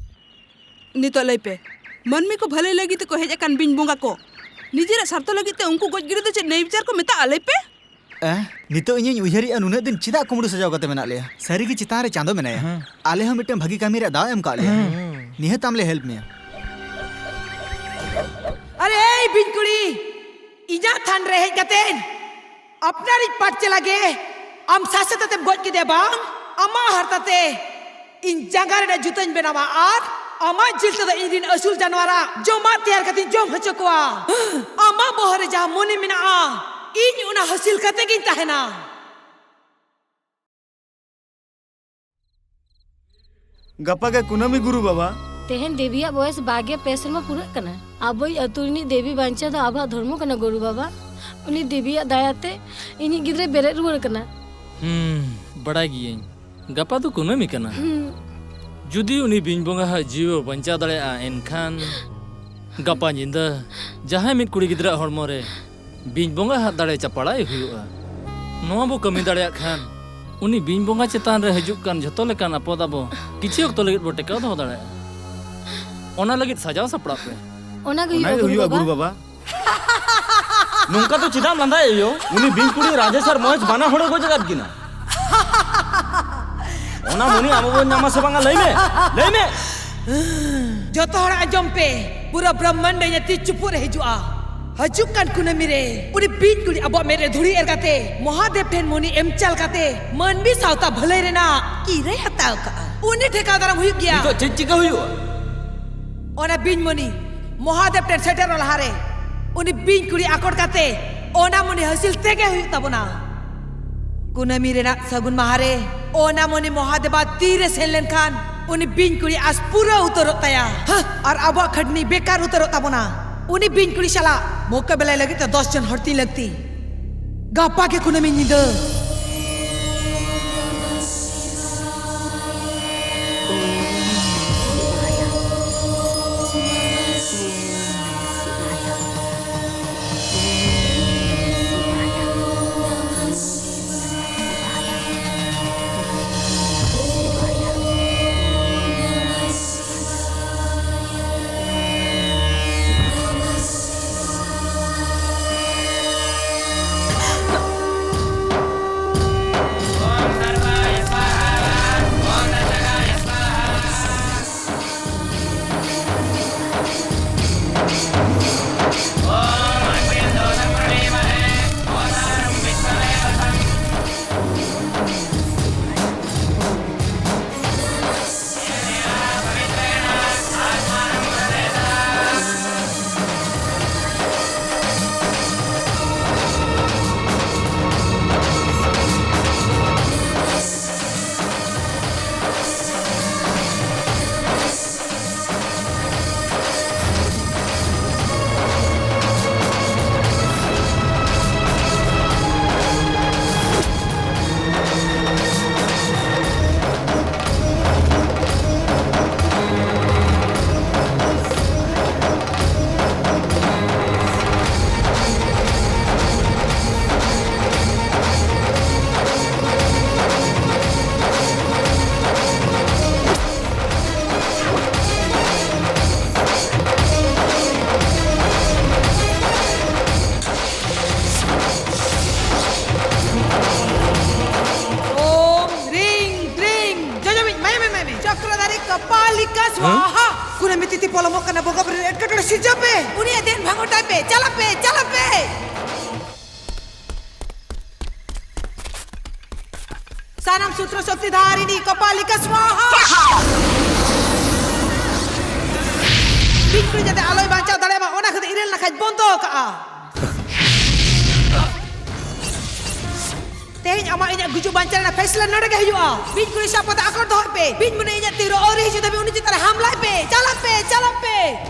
ᱱᱤᱛᱚᱜ ᱞᱟᱹᱭ ᱯᱮ, ᱢᱟᱹᱱᱢᱤ ᱠᱚ ᱵᱷᱟᱹᱞᱟᱹᱭ ᱞᱟᱹᱜᱤᱫ ᱛᱮᱠᱚ ᱦᱮᱡ ᱟᱠᱟᱱ ᱵᱤᱧ ᱵᱚᱸᱜᱟ ᱠᱚ, ᱱᱤᱡᱮᱨᱟᱜ ᱥᱟᱨᱛᱷᱚ ᱞᱟᱹᱜᱤᱫ ᱛᱮ ᱩᱱᱠᱩ ᱜᱚᱡ ᱜᱤᱰᱤ ᱫᱚ ᱪᱮᱫ ᱱᱮᱭ ᱵᱤᱪᱟᱨ ᱠᱚ ᱢᱮᱛᱟᱜᱼᱟ? ᱞᱟᱹᱭ ᱯᱮ᱾ ᱮ, ᱱᱤᱛᱚᱜ ᱤᱧᱤᱧ ᱩᱭᱦᱟᱹᱨᱮᱜᱼᱟ, ᱱᱩᱱᱟᱹᱜ ᱫᱤᱱ ᱪᱮᱫᱟᱜ ᱠᱩᱢᱵᱽᱲᱩ ᱥᱟᱡᱟᱣ ᱠᱟᱛᱮ ᱢᱮᱱᱟᱜ ᱞᱮᱭᱟ? ᱥᱟᱹᱨᱤ ᱜᱮ ᱪᱮᱛᱟᱱ ᱨᱮ ᱪᱟᱸᱫᱚ ᱢᱮᱱᱟᱭᱟ᱾ ᱦᱮᱸ᱾ ᱟᱞᱮ ᱦᱚᱸ ᱢᱤᱫᱴᱟᱝ ᱵᱷᱟᱹᱜᱤ ᱠᱟᱹᱢᱤ ᱨᱮᱭᱟᱜ ᱫᱟᱣ ᱮ ᱮᱢ ᱠᱟᱜ ᱞᱮᱭᱟ᱾ ᱦᱮᱸ᱾ ᱱᱤᱦᱟᱹᱛ ᱟᱢ ᱞᱮ ᱦᱮᱞᱯ ᱢᱮᱭᱟ᱾ ᱟᱨᱮ ᱮᱭ ᱵᱤᱧ ᱠᱩᱲᱤ, ᱤᱧᱟᱜ ᱛᱷᱟᱱ ᱨᱮ ᱦᱮᱡ ᱠᱟᱛᱮ ᱟᱯᱱᱟᱨᱤᱡ ᱯᱟᱴ ᱪᱮᱞᱟ ᱜᱮ ᱟᱢ ᱥᱟᱥᱮᱛ ᱟᱛᱮᱢ ᱜᱚᱡ ᱠᱮᱫᱮᱭᱟ ᱵᱟᱝ? ᱟᱢᱟᱜ ᱦᱟᱨᱛᱟ ᱛᱮ ᱤᱧ ᱡᱟᱸᱜᱟ ᱨᱮᱱᱟᱜ ᱡᱩᱛᱟᱹᱧ ᱵᱮᱱᱟᱣᱟ ᱟᱨ ᱟᱢᱟᱜ ᱡᱤᱞ ᱛᱮᱫᱚ ᱤᱧ ᱨᱤᱱ ᱟᱹᱥᱩᱞ ᱡᱟᱱᱣᱟᱨᱟᱜ ᱡᱚᱢᱟᱜ ᱛᱮᱭᱟᱨ ᱠᱟᱛᱮᱧ ᱡᱚᱢ ᱦᱚᱪᱚ ᱠᱚᱣᱟ᱾ ᱟᱢᱟᱜ ᱵᱚᱦᱚᱜ ᱨᱮ ᱡᱟᱦᱟᱸ ᱢᱚᱱᱮ ᱢᱮᱱᱟᱜᱼᱟ, ᱤᱧ ᱚᱱᱟ ᱦᱟᱹᱥᱤᱞ ᱠᱟᱛᱮ ᱜᱤᱧ ᱛᱟᱦᱮᱱᱟ᱾ ᱜᱟᱯᱟ ᱜᱮ ᱠᱩᱱᱟᱹᱢᱤ ᱜᱩᱨᱩ ᱵᱟᱵᱟ᱾ ᱛᱮᱦᱮᱧ ᱫᱮᱵᱤᱭᱟᱜ ᱵᱚᱭᱮᱥ ᱵᱟᱨᱜᱮ ᱯᱮ ᱥᱮᱨᱢᱟ ᱯᱩᱨᱟᱹᱜ ᱠᱟᱱᱟ᱾ ᱟᱵᱚᱭᱤᱡ ᱟᱹᱛᱩ ᱨᱤᱱᱤᱡ ᱫᱮᱵᱤ ᱵᱟᱧᱪᱟᱣ ᱫᱚ ᱟᱵᱚᱣᱟᱜ ᱫᱷᱚᱨᱢᱚ ᱠᱟᱱᱟ ᱜᱩᱨᱩ ᱵᱟᱵᱟ᱾ ᱩᱱᱤ ᱫᱮᱵᱤᱭᱟᱜ ᱫᱟᱭᱟᱛᱮ ᱤᱧᱤᱡ ᱜᱤᱫᱽᱨᱟᱹᱭ ᱵᱮᱨᱮᱫ ᱨᱩᱣᱟᱹᱲ ᱠᱟᱱᱟ᱾ ᱦᱩᱸ, ᱵᱟᱲᱟᱭ ᱜᱤᱭᱟᱹᱧ᱾ ᱜᱟᱯᱟ ᱫᱚ ᱠᱩᱱᱟᱹᱢᱤ ᱠᱟᱱᱟ᱾ ᱦᱩᱸ᱾ ᱡᱩᱫᱤ ᱩᱱᱤ ᱵᱤᱧ ᱵᱚᱸᱜᱟ ᱦᱟᱜ ᱡᱤᱣᱤ ᱵᱟᱧᱪᱟᱣ ᱫᱟᱲᱮᱭᱟᱜᱼᱟ, ᱮᱱᱠᱷᱟᱱ ᱜᱟᱯᱟ ᱧᱤᱫᱟᱹ ᱡᱟᱦᱟᱸᱭ ᱢᱤᱫ ᱠᱩᱲᱤ ᱜᱤᱫᱽᱨᱟᱹᱣᱟᱜ ᱦᱚᱲᱢᱚ ᱨᱮ ᱵᱤᱧ ᱵᱚᱸᱜᱟ ᱦᱟᱜ ᱫᱟᱲᱮ ᱪᱟᱯᱟᱲᱟᱭ ᱦᱩᱭᱩᱜᱼᱟ᱾ ᱱᱚᱣᱟ ᱵᱚ ᱠᱟᱹᱢᱤ ᱫᱟᱲᱮᱭᱟᱜ ᱠᱷᱟᱱ, ᱩᱱᱤ ᱵᱤᱧ ᱵᱚᱸᱜᱟ ᱪᱮᱛᱟᱱ ᱨᱮ ᱦᱤᱡᱩᱜ ᱠᱟᱱ ᱡᱷᱚᱛᱚ ᱞᱮᱠᱟᱱ ᱟᱯᱚᱫ ᱟᱵᱚ ᱠᱤᱪᱷᱩ ᱚᱠᱛᱚ ᱞᱟᱹᱜᱤᱫ ᱵᱚ ᱴᱮᱠᱟᱣ ᱫᱚᱦᱚ ᱫᱟᱲᱮᱭᱟᱜᱼᱟ᱾ ᱚᱱᱟ ᱞᱟᱹᱜᱤᱫ ᱥᱟᱡᱟᱣ ᱥᱟᱯᱲᱟᱜ ᱯᱮ᱾ ᱚᱱᱟ ᱜᱮ ᱚᱱᱟ ᱜᱮ ᱦᱩᱭᱩᱜᱼᱟ, ᱦᱩᱭᱩᱜᱼᱟ, ᱜᱩᱨᱩ ᱜᱩᱨᱩ ᱵᱟᱵᱟ᱾ ᱵᱟᱵᱟ᱾ ᱱᱚᱝᱠᱟ ᱫᱚ ᱪᱮᱫᱟᱜ ᱞᱟᱸᱫᱟᱭ ᱟᱭᱳ? ᱩᱱᱤ ᱵᱤᱧ ᱠᱩᱲᱤ ᱨᱟᱡᱮᱥ ᱟᱨ ᱢᱚᱦᱮᱥ ᱵᱟᱱᱟ ᱦᱚᱲᱮ ᱜᱚᱡ ᱟᱠᱟᱫ ᱠᱤᱱᱟ᱾ ᱚᱱᱟ ᱢᱚᱱᱤ ᱟᱵᱚ ᱵᱚᱱ ᱧᱟᱢᱟ ᱥᱮ ᱵᱟᱝᱟ? ᱞᱟᱹᱭ ᱢᱮ, ᱞᱟᱹᱭ ᱢᱮ᱾ ᱡᱚᱛᱚ ᱦᱚᱲ ᱟᱸᱡᱚᱢ ᱯᱮ, ᱯᱩᱨᱟᱹ ᱵᱨᱚᱦᱢᱟᱱᱰ ᱤᱧᱟᱹᱜ ᱛᱤ ᱪᱩᱯᱩᱫ ᱨᱮ ᱦᱤᱡᱩᱜᱼᱟ᱾ ᱦᱤᱡᱩᱜ ᱠᱟᱱ ᱠᱩᱱᱟᱹᱢᱤ ᱨᱮ ᱩᱱᱤ ᱵᱤᱧ ᱠᱩᱲᱤ ᱟᱵᱚᱣᱟᱜ ᱢᱮᱫ ᱨᱮ ᱫᱷᱩᱲᱤ ᱮᱨ ᱠᱟᱛᱮ, ᱢᱚᱦᱟᱫᱮᱵ ᱴᱷᱮᱱ ᱢᱚᱱᱤ ᱮᱢ ᱪᱟᱞ ᱠᱟᱛᱮ, ᱢᱟᱹᱱᱢᱤ ᱥᱟᱶᱛᱟ ᱵᱷᱟᱹᱞᱟᱹᱭ ᱨᱮᱱᱟᱜ ᱠᱤᱨᱟᱹᱭ ᱦᱟᱛᱟᱣ ᱠᱟᱜᱼᱟ᱾ ᱩᱱᱤ ᱴᱷᱮᱠᱟᱣ ᱫᱟᱨᱟᱢ ᱦᱩᱭᱩᱜ ᱜᱮᱭᱟ᱾ ᱱᱤᱛᱚᱜ ᱪᱮᱫ ᱪᱤᱠᱟᱹ ᱦᱩᱭᱩᱜᱼᱟ? ᱚᱱᱟ ᱵᱤᱧ ᱢᱚᱱᱤ ᱢᱚᱦᱟᱫᱮᱵ ᱴᱷᱮᱱ ᱥᱮᱴᱮᱨᱚᱜ ᱞᱟᱦᱟᱨᱮ ᱩᱱᱤ ᱵᱤᱧ ᱠᱩᱲᱤ ᱟᱠᱚᱴ ᱠᱟᱛᱮ ᱚᱱᱟ ᱢᱚᱱᱤ ᱦᱟᱹᱥᱤᱞ ᱛᱮᱜᱮ ᱦᱩᱭᱩᱜ ᱛᱟᱵᱚᱱᱟ᱾ ᱠᱩᱱᱟᱹᱢᱤ ᱨᱮᱱᱟᱜ ᱥᱟᱹᱜᱩᱱ ᱢᱟᱦᱟ ᱨᱮ ᱚᱱᱟ ᱢᱚᱱᱤ ᱢᱚᱦᱟᱫᱮᱵᱟ ᱛᱤ ᱨᱮ ᱥᱮᱱ ᱞᱮᱱᱠᱷᱟᱱ ᱩᱱᱤ ᱵᱤᱧ ᱠᱩᱲᱤ ᱟᱥ ᱯᱩᱨᱟᱹ ᱩᱛᱟᱹᱨᱚᱜ ᱛᱟᱭᱟ᱾ ᱦᱟᱹ, ᱟᱨ ᱟᱵᱚᱣᱟᱜ ᱠᱷᱟᱹᱴᱱᱤ ᱵᱮᱠᱟᱨ ᱩᱛᱟᱹᱨᱚᱜ ᱛᱟᱵᱚᱱᱟ᱾ ᱩᱱᱤ ᱵᱤᱧ ᱠᱩᱲᱤ ᱥᱟᱞᱟᱜ ᱢᱳᱠᱟᱵᱮᱞᱟᱭ ᱞᱟᱹᱜᱤᱫ ᱛᱮ ᱫᱚᱥ ᱡᱚᱱ ᱦᱚᱲ ᱛᱤᱧ ᱞᱟᱹᱠᱛᱤ᱾ ᱜᱟᱯᱟ ᱜᱮ ᱠᱩᱱᱟᱹᱢᱤ ᱧᱤᱫᱟᱹ᱾ ᱯᱚᱞᱚᱢᱚᱜ ᱠᱟᱱᱟ, ᱵᱚᱸᱜᱟ ᱵᱩᱨᱩ ᱨᱮ ᱮᱴᱠᱮᱴᱚᱬᱮ ᱥᱤᱨᱡᱟᱹᱣ ᱯᱮ᱾ ᱩᱱᱤᱭᱟᱜ ᱫᱷᱮᱭᱟᱱ ᱵᱷᱟᱸᱜᱚᱴᱟᱭ ᱯᱮ, ᱪᱟᱞᱟᱜ ᱯᱮ, ᱪᱟᱞᱟᱜ ᱯᱮ᱾ ᱥᱟᱱᱟᱢ ᱥᱩᱛᱨᱚ ᱥᱚᱠᱛᱤ ᱫᱷᱟᱨᱤᱱᱤ ᱠᱚᱯᱟᱞᱤᱠᱟ ᱥᱣᱟᱦᱟ᱾ ᱵᱤᱧ ᱠᱩᱲᱤ ᱡᱟᱛᱮ ᱟᱞᱚᱭ ᱵᱟᱧᱪᱟᱣ ᱫᱟᱲᱮᱭᱟᱜ ᱢᱟ, ᱚᱱᱟ ᱠᱷᱟᱹᱛᱤᱨ ᱤᱨᱟᱹᱞ ᱱᱟᱠᱷᱟᱧ ᱵᱚᱱᱫᱚ ᱟᱠᱟᱜᱼᱟ᱾ ᱛᱮᱦᱮᱧ ᱟᱢᱟᱜ ᱤᱧᱟᱜ ᱜᱩᱡᱩᱜ ᱵᱟᱧᱪᱟᱣ ᱨᱮᱱᱟᱜ ᱯᱷᱮᱥᱞᱟ ᱱᱚᱰᱮ ᱜᱮ ᱦᱩᱭᱩᱜᱼᱟ᱾ ᱵᱤᱧ ᱠᱩᱲᱤ ᱥᱟᱵ ᱠᱟᱛᱮ ᱟᱠᱚᱴ ᱫᱚᱦᱚᱭ ᱯᱮ᱾ ᱵᱤᱧ ᱢᱩᱱᱤ ᱤᱧᱟᱜ ᱛᱤ ᱨᱮ ᱟᱹᱣᱨᱤ ᱦᱤᱡᱩᱜ ᱫᱷᱟᱹᱵᱤᱡ ᱩᱱᱤ ᱪᱮᱛᱟᱱ ᱨᱮ ᱦᱟᱢᱞᱟᱭ ᱯᱮ᱾ ᱪᱟᱞᱟᱜ ᱯᱮ, ᱪᱟᱞᱟᱜ ᱯᱮ᱾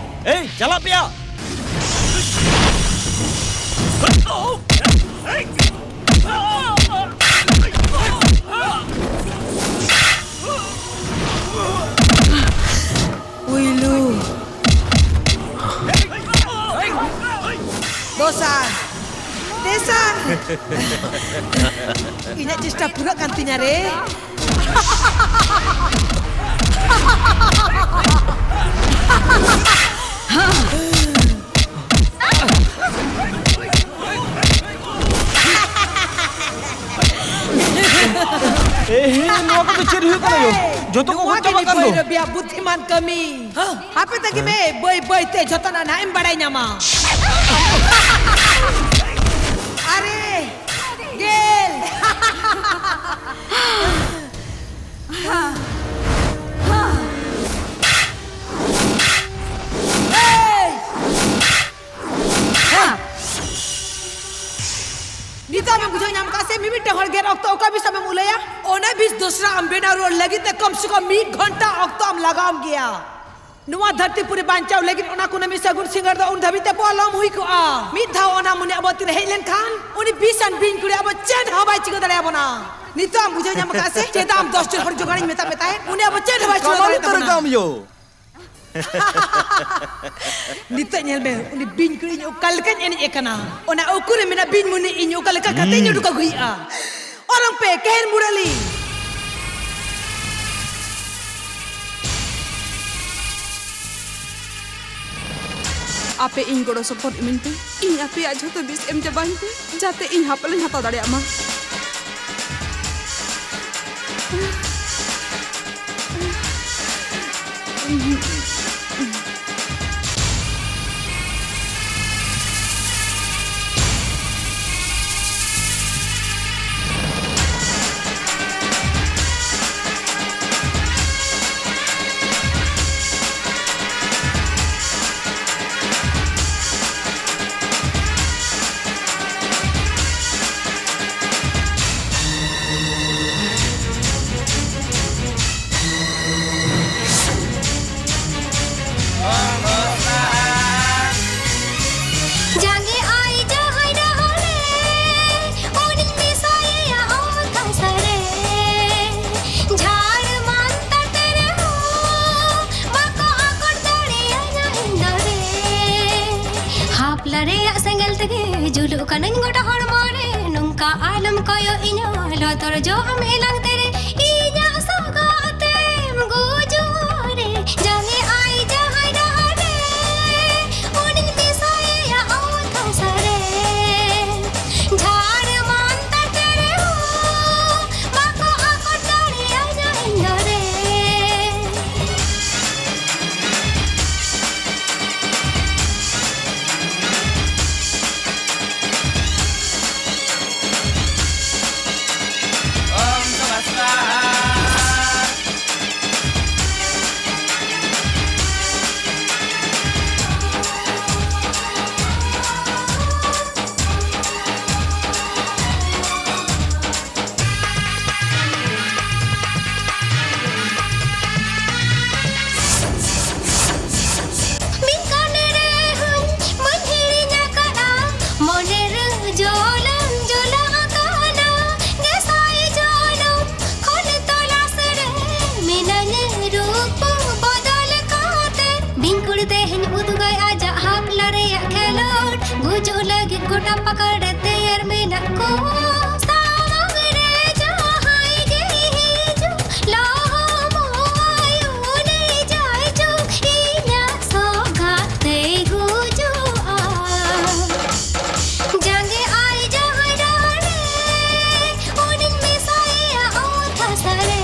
ᱮᱭ, ᱪᱟᱞᱟᱜ ᱯᱮᱭᱟ᱾ ᱯᱩᱭᱞᱩ᱾ ᱫᱚᱥᱟᱨ᱾ ᱛᱮᱥᱟᱨ᱾ ᱤᱧᱟᱹᱜ ᱪᱮᱥᱴᱟ ᱯᱩᱨᱟᱹᱜ ᱠᱟᱱ ᱛᱤᱧᱟ ᱨᱮ᱾ ᱮ, ᱦᱮ, ᱱᱚᱣᱟ ᱠᱚᱫᱚ ᱪᱮᱫ ᱦᱩᱭᱩᱜ ᱠᱟᱱᱟ ᱭᱳ? ᱡᱚᱛᱚ ᱠᱚ ᱱᱚᱣᱟ ᱜᱚᱡ ᱜᱮ ᱪᱟᱵᱟᱜ ᱠᱟᱱ ᱫᱚ᱾ ᱵᱷᱳᱭᱨᱳᱵᱤᱭᱟᱜ ᱵᱩᱫᱽᱫᱷᱤᱢᱟᱱ ᱠᱟᱹᱢᱤ᱾ ᱦᱟᱯᱮ ᱛᱟᱹᱠᱤᱱ ᱢᱮ, ᱵᱟᱹᱭ ᱵᱟᱹᱭ ᱛᱮ ᱡᱷᱚᱛᱚᱱᱟᱜ ᱱᱟᱦᱟᱜ ᱮᱢ ᱵᱟᱲᱟᱭ ᱧᱟᱢᱟ᱾ ᱟᱨᱮ, ᱜᱮᱞ᱾ ᱮᱭ! ᱱᱤᱛᱚᱜ ᱟᱢᱮᱢ ᱵᱩᱡᱷᱟᱹᱣ ᱧᱟᱢ ᱠᱟᱜᱼᱟ ᱥᱮ, ᱢᱤᱢᱤᱫᱴᱟᱝ ᱦᱚᱲ ᱜᱮᱨ ᱚᱠᱛᱚ ᱚᱠᱟ ᱵᱤᱥ ᱟᱢᱮᱢ ᱩᱞᱟᱹᱭᱟ? ᱚᱱᱟ ᱵᱤᱥ ᱫᱚᱥᱨᱟ ᱟᱢ ᱵᱮᱱᱟᱣ ᱨᱩᱣᱟᱹᱲ ᱞᱟᱹᱜᱤᱫ ᱛᱮ ᱠᱚᱢ ᱥᱮ ᱠᱚᱢ ᱢᱤᱫ ᱜᱷᱚᱱᱴᱟ ᱚᱠᱛᱚ ᱟᱢ ᱞᱟᱜᱟᱣ ᱟᱢ ᱜᱮᱭᱟ᱾ ᱱᱚᱣᱟ ᱫᱷᱟᱹᱨᱛᱤ ᱯᱩᱨᱤ ᱵᱟᱧᱪᱟᱣ ᱞᱟᱹᱜᱤᱫ ᱚᱱᱟ ᱠᱩᱱᱟᱹᱢᱤ ᱥᱟᱹᱜᱩᱱ ᱥᱤᱸᱜᱟᱹᱲ ᱫᱚ ᱩᱱ ᱫᱷᱟᱹᱵᱤᱡ ᱛᱮ ᱯᱚᱞᱚᱢ ᱦᱩᱭ ᱠᱚᱜᱼᱟ᱾ ᱢᱤᱫ ᱫᱷᱟᱣ ᱚᱱᱟ ᱢᱩᱱᱤ ᱟᱵᱚ ᱛᱤᱨᱮ ᱦᱮᱡ ᱞᱮᱱᱠᱷᱟᱱ, ᱩᱱᱤ ᱵᱤᱥᱟᱱ ᱵᱤᱧ ᱠᱩᱲᱤ ᱟᱵᱚ ᱪᱮᱫ ᱦᱚᱸ ᱵᱟᱭ ᱪᱤᱠᱟᱹ ᱫᱟᱲᱮᱭᱟᱵᱚᱱᱟ᱾ ᱱᱤᱛᱚᱜ ᱟᱢ ᱵᱩᱡᱷᱟᱹᱣ ᱧᱟᱢ ᱟᱠᱟᱫ ᱥᱮ, ᱪᱮᱫᱟᱜ ᱟᱢ ᱫᱚᱥ ᱡᱚᱱ ᱦᱚᱲ ᱡᱚᱜᱟᱲᱤᱧ ᱢᱮᱛᱟᱫ ᱢᱮ ᱛᱟᱦᱮᱸᱫ? ᱩᱱᱤ ᱟᱵᱚ ᱪᱮᱫ ᱦᱚᱸ ᱵᱟᱭ ᱪᱤᱠᱟᱹ ᱠᱟᱢᱟᱞ ᱫᱟᱲᱮᱭᱟᱜ ᱩᱛᱟᱹᱨ ᱛᱟᱵᱚᱱᱟ᱾ ᱟᱠᱟᱫᱟᱢ ᱭᱳ᱾ ᱱᱤᱛᱚᱜ ᱧᱮᱞ ᱢᱮ, ᱩᱱᱤ ᱵᱤᱧ ᱠᱩᱲᱤ ᱤᱧ ᱚᱠᱟ ᱞᱮᱠᱟᱧ ᱮᱱᱮᱡ ᱮ ᱠᱟᱱᱟ᱾ ᱚᱱᱟ ᱩᱠᱩ ᱨᱮ ᱢᱮᱱᱟᱜ ᱵᱤᱧ ᱢᱩᱱᱤ ᱤᱧ ᱚᱠᱟ ᱞᱮᱠᱟ ᱠᱟᱛᱮᱧ ᱦᱩᱸ᱾ ᱩᱰᱩᱠ ᱟᱹᱜᱩᱭᱮᱫᱼᱟ᱾ ᱚᱨᱚᱝ ᱯᱮ, ᱠᱮᱦᱮᱨ ᱢᱩᱨᱟᱹᱞᱤ᱾ ᱟᱯᱮ ᱤᱧ ᱜᱚᱲᱚ ᱥᱚᱯᱚᱦᱚᱫ ᱤᱢᱟᱹᱧ ᱯᱮ᱾ ᱤᱧ ᱟᱯᱮᱭᱟᱜ ᱡᱷᱚᱛᱚ ᱵᱤᱥ ᱮᱢ ᱪᱟᱵᱟᱧ ᱯᱮ, ᱡᱟᱛᱮ ᱤᱧ ᱦᱟᱯᱞᱟᱧ ᱦᱟᱛᱟᱣ ᱫᱟᱲᱮᱭᱟᱜ ᱢᱟ᱾ ᱱᱟᱹᱧ ᱜᱚᱴᱟ ᱦᱚᱲᱢᱚ ᱨᱮ ᱱᱚᱝᱠᱟ ᱟᱞᱚᱢ ᱠᱚᱭᱚᱜ ᱤᱧᱟ, ᱞᱚᱛᱚᱨ ᱡᱚᱢ ᱮᱞᱟᱝ ᱛᱮᱨᱮ ᱤᱧᱟᱜ ᱥᱚᱜᱟ ᱛᱮᱢ ᱜᱩᱡᱩᱜ ᱨᱮ᱾ ᱡᱟᱸᱜᱮ ᱟᱭ ᱡᱟᱦᱟᱸᱭ ᱰᱟᱦᱟᱨ ᱨᱮ, ᱩᱱᱤᱧ ᱢᱮᱥᱟᱭᱮᱭᱟ ᱚᱛ ᱦᱟᱥᱟ ᱨᱮ᱾ ᱡᱷᱟᱲ ᱢᱟᱱᱛᱟᱨ ᱪᱮᱬᱮ ᱦᱚᱸ ᱵᱟᱠᱚ ᱟᱠᱚᱴ ᱫᱟᱲᱮᱭᱟᱹᱧᱟ ᱤᱧ ᱫᱚ ᱨᱮ᱾ ᱢᱤᱫ ᱠᱟᱹᱢᱤ ᱨᱮᱦᱚᱸᱧ ᱵᱟᱹᱧ ᱦᱤᱲᱤᱧ ᱟᱠᱟᱫᱼᱟ, ᱢᱚᱱᱮ ᱨᱮ ᱡᱚᱞᱚᱱ ᱡᱚᱞᱟ ᱟᱠᱟᱱᱟ, ᱜᱮᱥᱟᱭ ᱡᱚᱱᱚᱢ ᱠᱷᱚᱱ ᱛᱚᱞᱟᱥ ᱨᱮ ᱢᱤᱱᱟᱹᱧ ᱨᱩᱯ ᱵᱚᱫᱚᱞ ᱠᱟᱛᱮ᱾ ᱵᱤᱧ ᱠᱩᱲᱤ ᱛᱮᱦᱮᱧ ᱩᱫᱩᱜᱟᱭ ᱟᱡᱟᱜ ᱦᱟᱯᱞᱟ ᱨᱮᱭᱟᱜ ᱠᱷᱮᱞᱳᱰ, ᱜᱩᱡᱩᱜ ᱞᱟᱹᱜᱤᱫ ᱜᱚᱴᱟ ᱯᱟᱠᱟᱲ ᱛᱮᱭᱟᱨ ᱢᱮᱱᱟᱜ ᱠᱚᱣᱟ᱾ ᱥᱟᱢᱟᱝ ᱨᱮ ᱡᱟᱦᱟᱸᱭ ᱜᱮ ᱦᱤᱡᱩᱜ, ᱞᱚᱦᱚᱢᱚᱜᱼᱟᱭ ᱩᱱᱤ ᱡᱟᱭᱡᱩᱜᱽ, ᱤᱧᱟᱜ ᱥᱚᱜᱟᱛ ᱛᱮᱭ ᱜᱩᱡᱩᱜᱼᱟ᱾ ᱡᱟᱸᱜᱮ ᱟᱭ ᱡᱟᱦᱟᱸᱭ ᱰᱟᱦᱟᱨ ᱨᱮ, ᱩᱱᱤᱧ ᱢᱮᱥᱟᱭᱮᱭᱟ ᱚᱛ ᱦᱟᱥᱟ ᱨᱮ᱾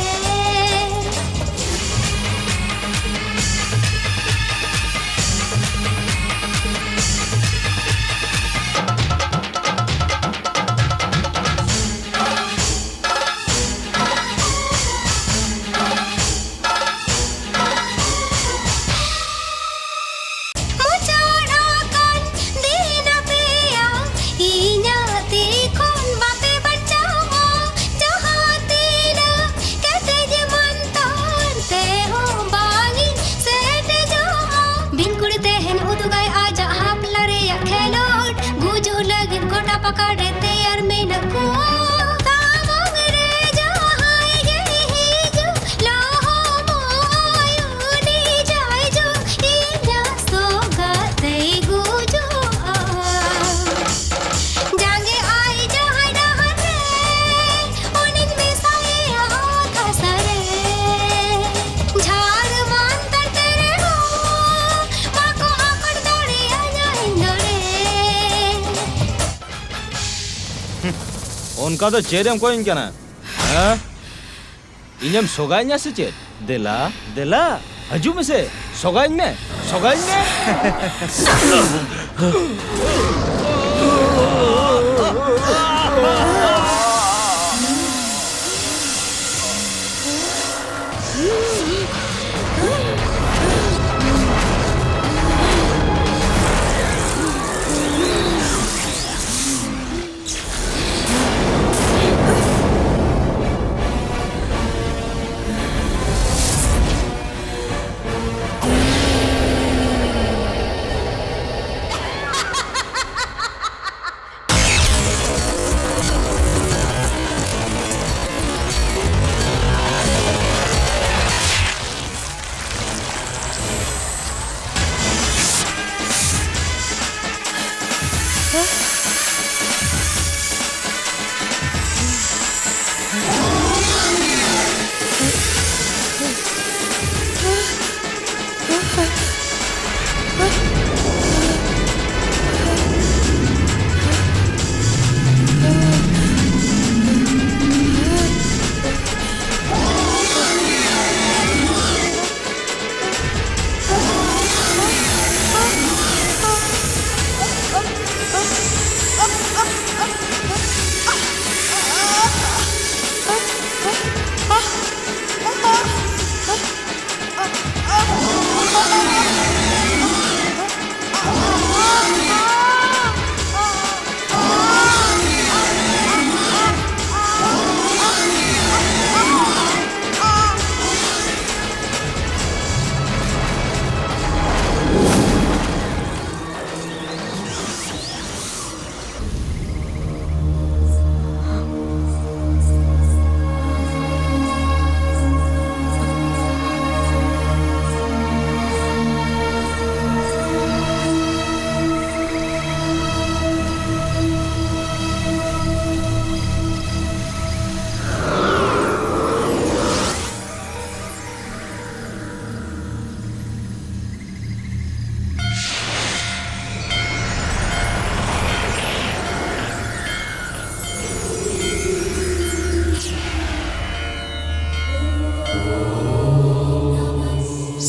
ᱢᱩᱪᱟᱹᱫ ᱟᱠᱟᱱ ᱫᱤᱱ ᱟᱯᱮᱭᱟ, ᱤᱧᱟᱜ ᱛᱤ ᱠᱷᱚᱱ ᱵᱟᱯᱮ ᱵᱟᱧᱪᱟᱣᱟ᱾ ᱡᱟᱦᱟᱸ ᱛᱤᱱᱟᱹᱜ ᱠᱮᱴᱮᱡ ᱢᱟᱱᱛᱟᱨ ᱛᱮᱦᱚᱸ ᱵᱟᱝ ᱤᱧ ᱥᱮᱴᱮᱡᱚᱜᱼᱟ᱾ ᱵᱤᱧ ᱠᱩᱲᱤ ᱛᱮᱦᱮᱧ ᱩᱫᱩᱜᱟᱭ ᱟᱡᱟᱜ ᱦᱟᱯᱞᱟ ᱨᱮᱭᱟᱜ ᱠᱷᱮᱞᱳᱰ, ᱜᱩᱡᱩᱜ ᱞᱟᱹᱜᱤᱫ ᱜᱚᱴᱟ ᱯᱟᱠᱟᱲ ᱨᱮ ᱛᱮᱭᱟᱨ ᱢᱮᱱᱟᱜ ᱠᱚᱣᱟ᱾ ᱥᱟᱢᱟᱝ ᱨᱮ ᱡᱟᱦᱟᱸᱭ ᱜᱮ ᱦᱤᱡᱩᱜ, ᱞᱚᱦᱚᱢᱚᱜᱼᱟᱭ ᱩᱱᱤ ᱡᱟᱭᱡᱩᱜᱽ, ᱤᱧᱟᱜ ᱥᱚᱜᱟᱛ ᱛᱮᱭ ᱜᱩᱡᱩᱜᱼᱟ᱾ ᱚᱱᱠᱟ ᱫᱚ ᱪᱮᱫ ᱮᱢ ᱠᱚᱭᱚᱧ ᱠᱟᱱᱟ? ᱦᱮᱸ? ᱤᱧᱮᱢ ᱥᱚᱜᱟᱭᱤᱧᱟ ᱥᱮ ᱪᱮᱫ? ᱫᱮᱞᱟ, ᱫᱮᱞᱟ, ᱦᱤᱡᱩᱜ ᱢᱮᱥᱮ, ᱥᱚᱜᱟᱭᱤᱧ ᱢᱮ, ᱥᱚᱜᱟᱭᱤᱧ ᱢᱮ᱾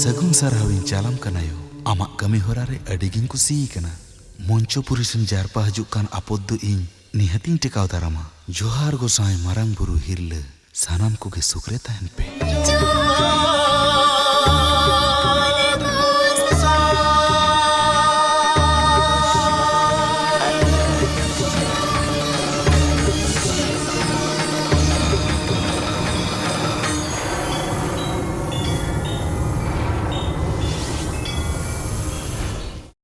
ᱥᱟᱹᱜᱩᱱ ᱥᱟᱨᱦᱟᱣᱤᱧ ᱪᱟᱞᱟᱢ ᱠᱟᱱᱟ ᱭᱳ᱾ ᱟᱢᱟᱜ ᱠᱟᱹᱢᱤ ᱦᱚᱨᱟ ᱨᱮ ᱟᱹᱰᱤ ᱜᱤᱧ ᱠᱩᱥᱤ ᱟᱠᱟᱱᱟ᱾ ᱢᱚᱧᱪᱚᱯᱩᱨᱤ ᱥᱮᱱ ᱡᱟᱨᱯᱟ ᱦᱤᱡᱩᱜ ᱠᱟᱱ ᱟᱯᱚᱫ ᱫᱚ ᱤᱧ ᱱᱤᱦᱟᱹᱛᱤᱧ ᱴᱮᱠᱟᱣ ᱫᱟᱨᱟᱢᱟ᱾ ᱡᱚᱦᱟᱨ ᱜᱚᱸᱥᱟᱭ ᱢᱟᱨᱟᱝ ᱵᱩᱨᱩ ᱦᱤᱨᱞᱟᱹ, ᱥᱟᱱᱟᱢ ᱠᱚᱜᱮ ᱥᱩᱠ ᱨᱮ ᱛᱟᱦᱮᱱ ᱯᱮ᱾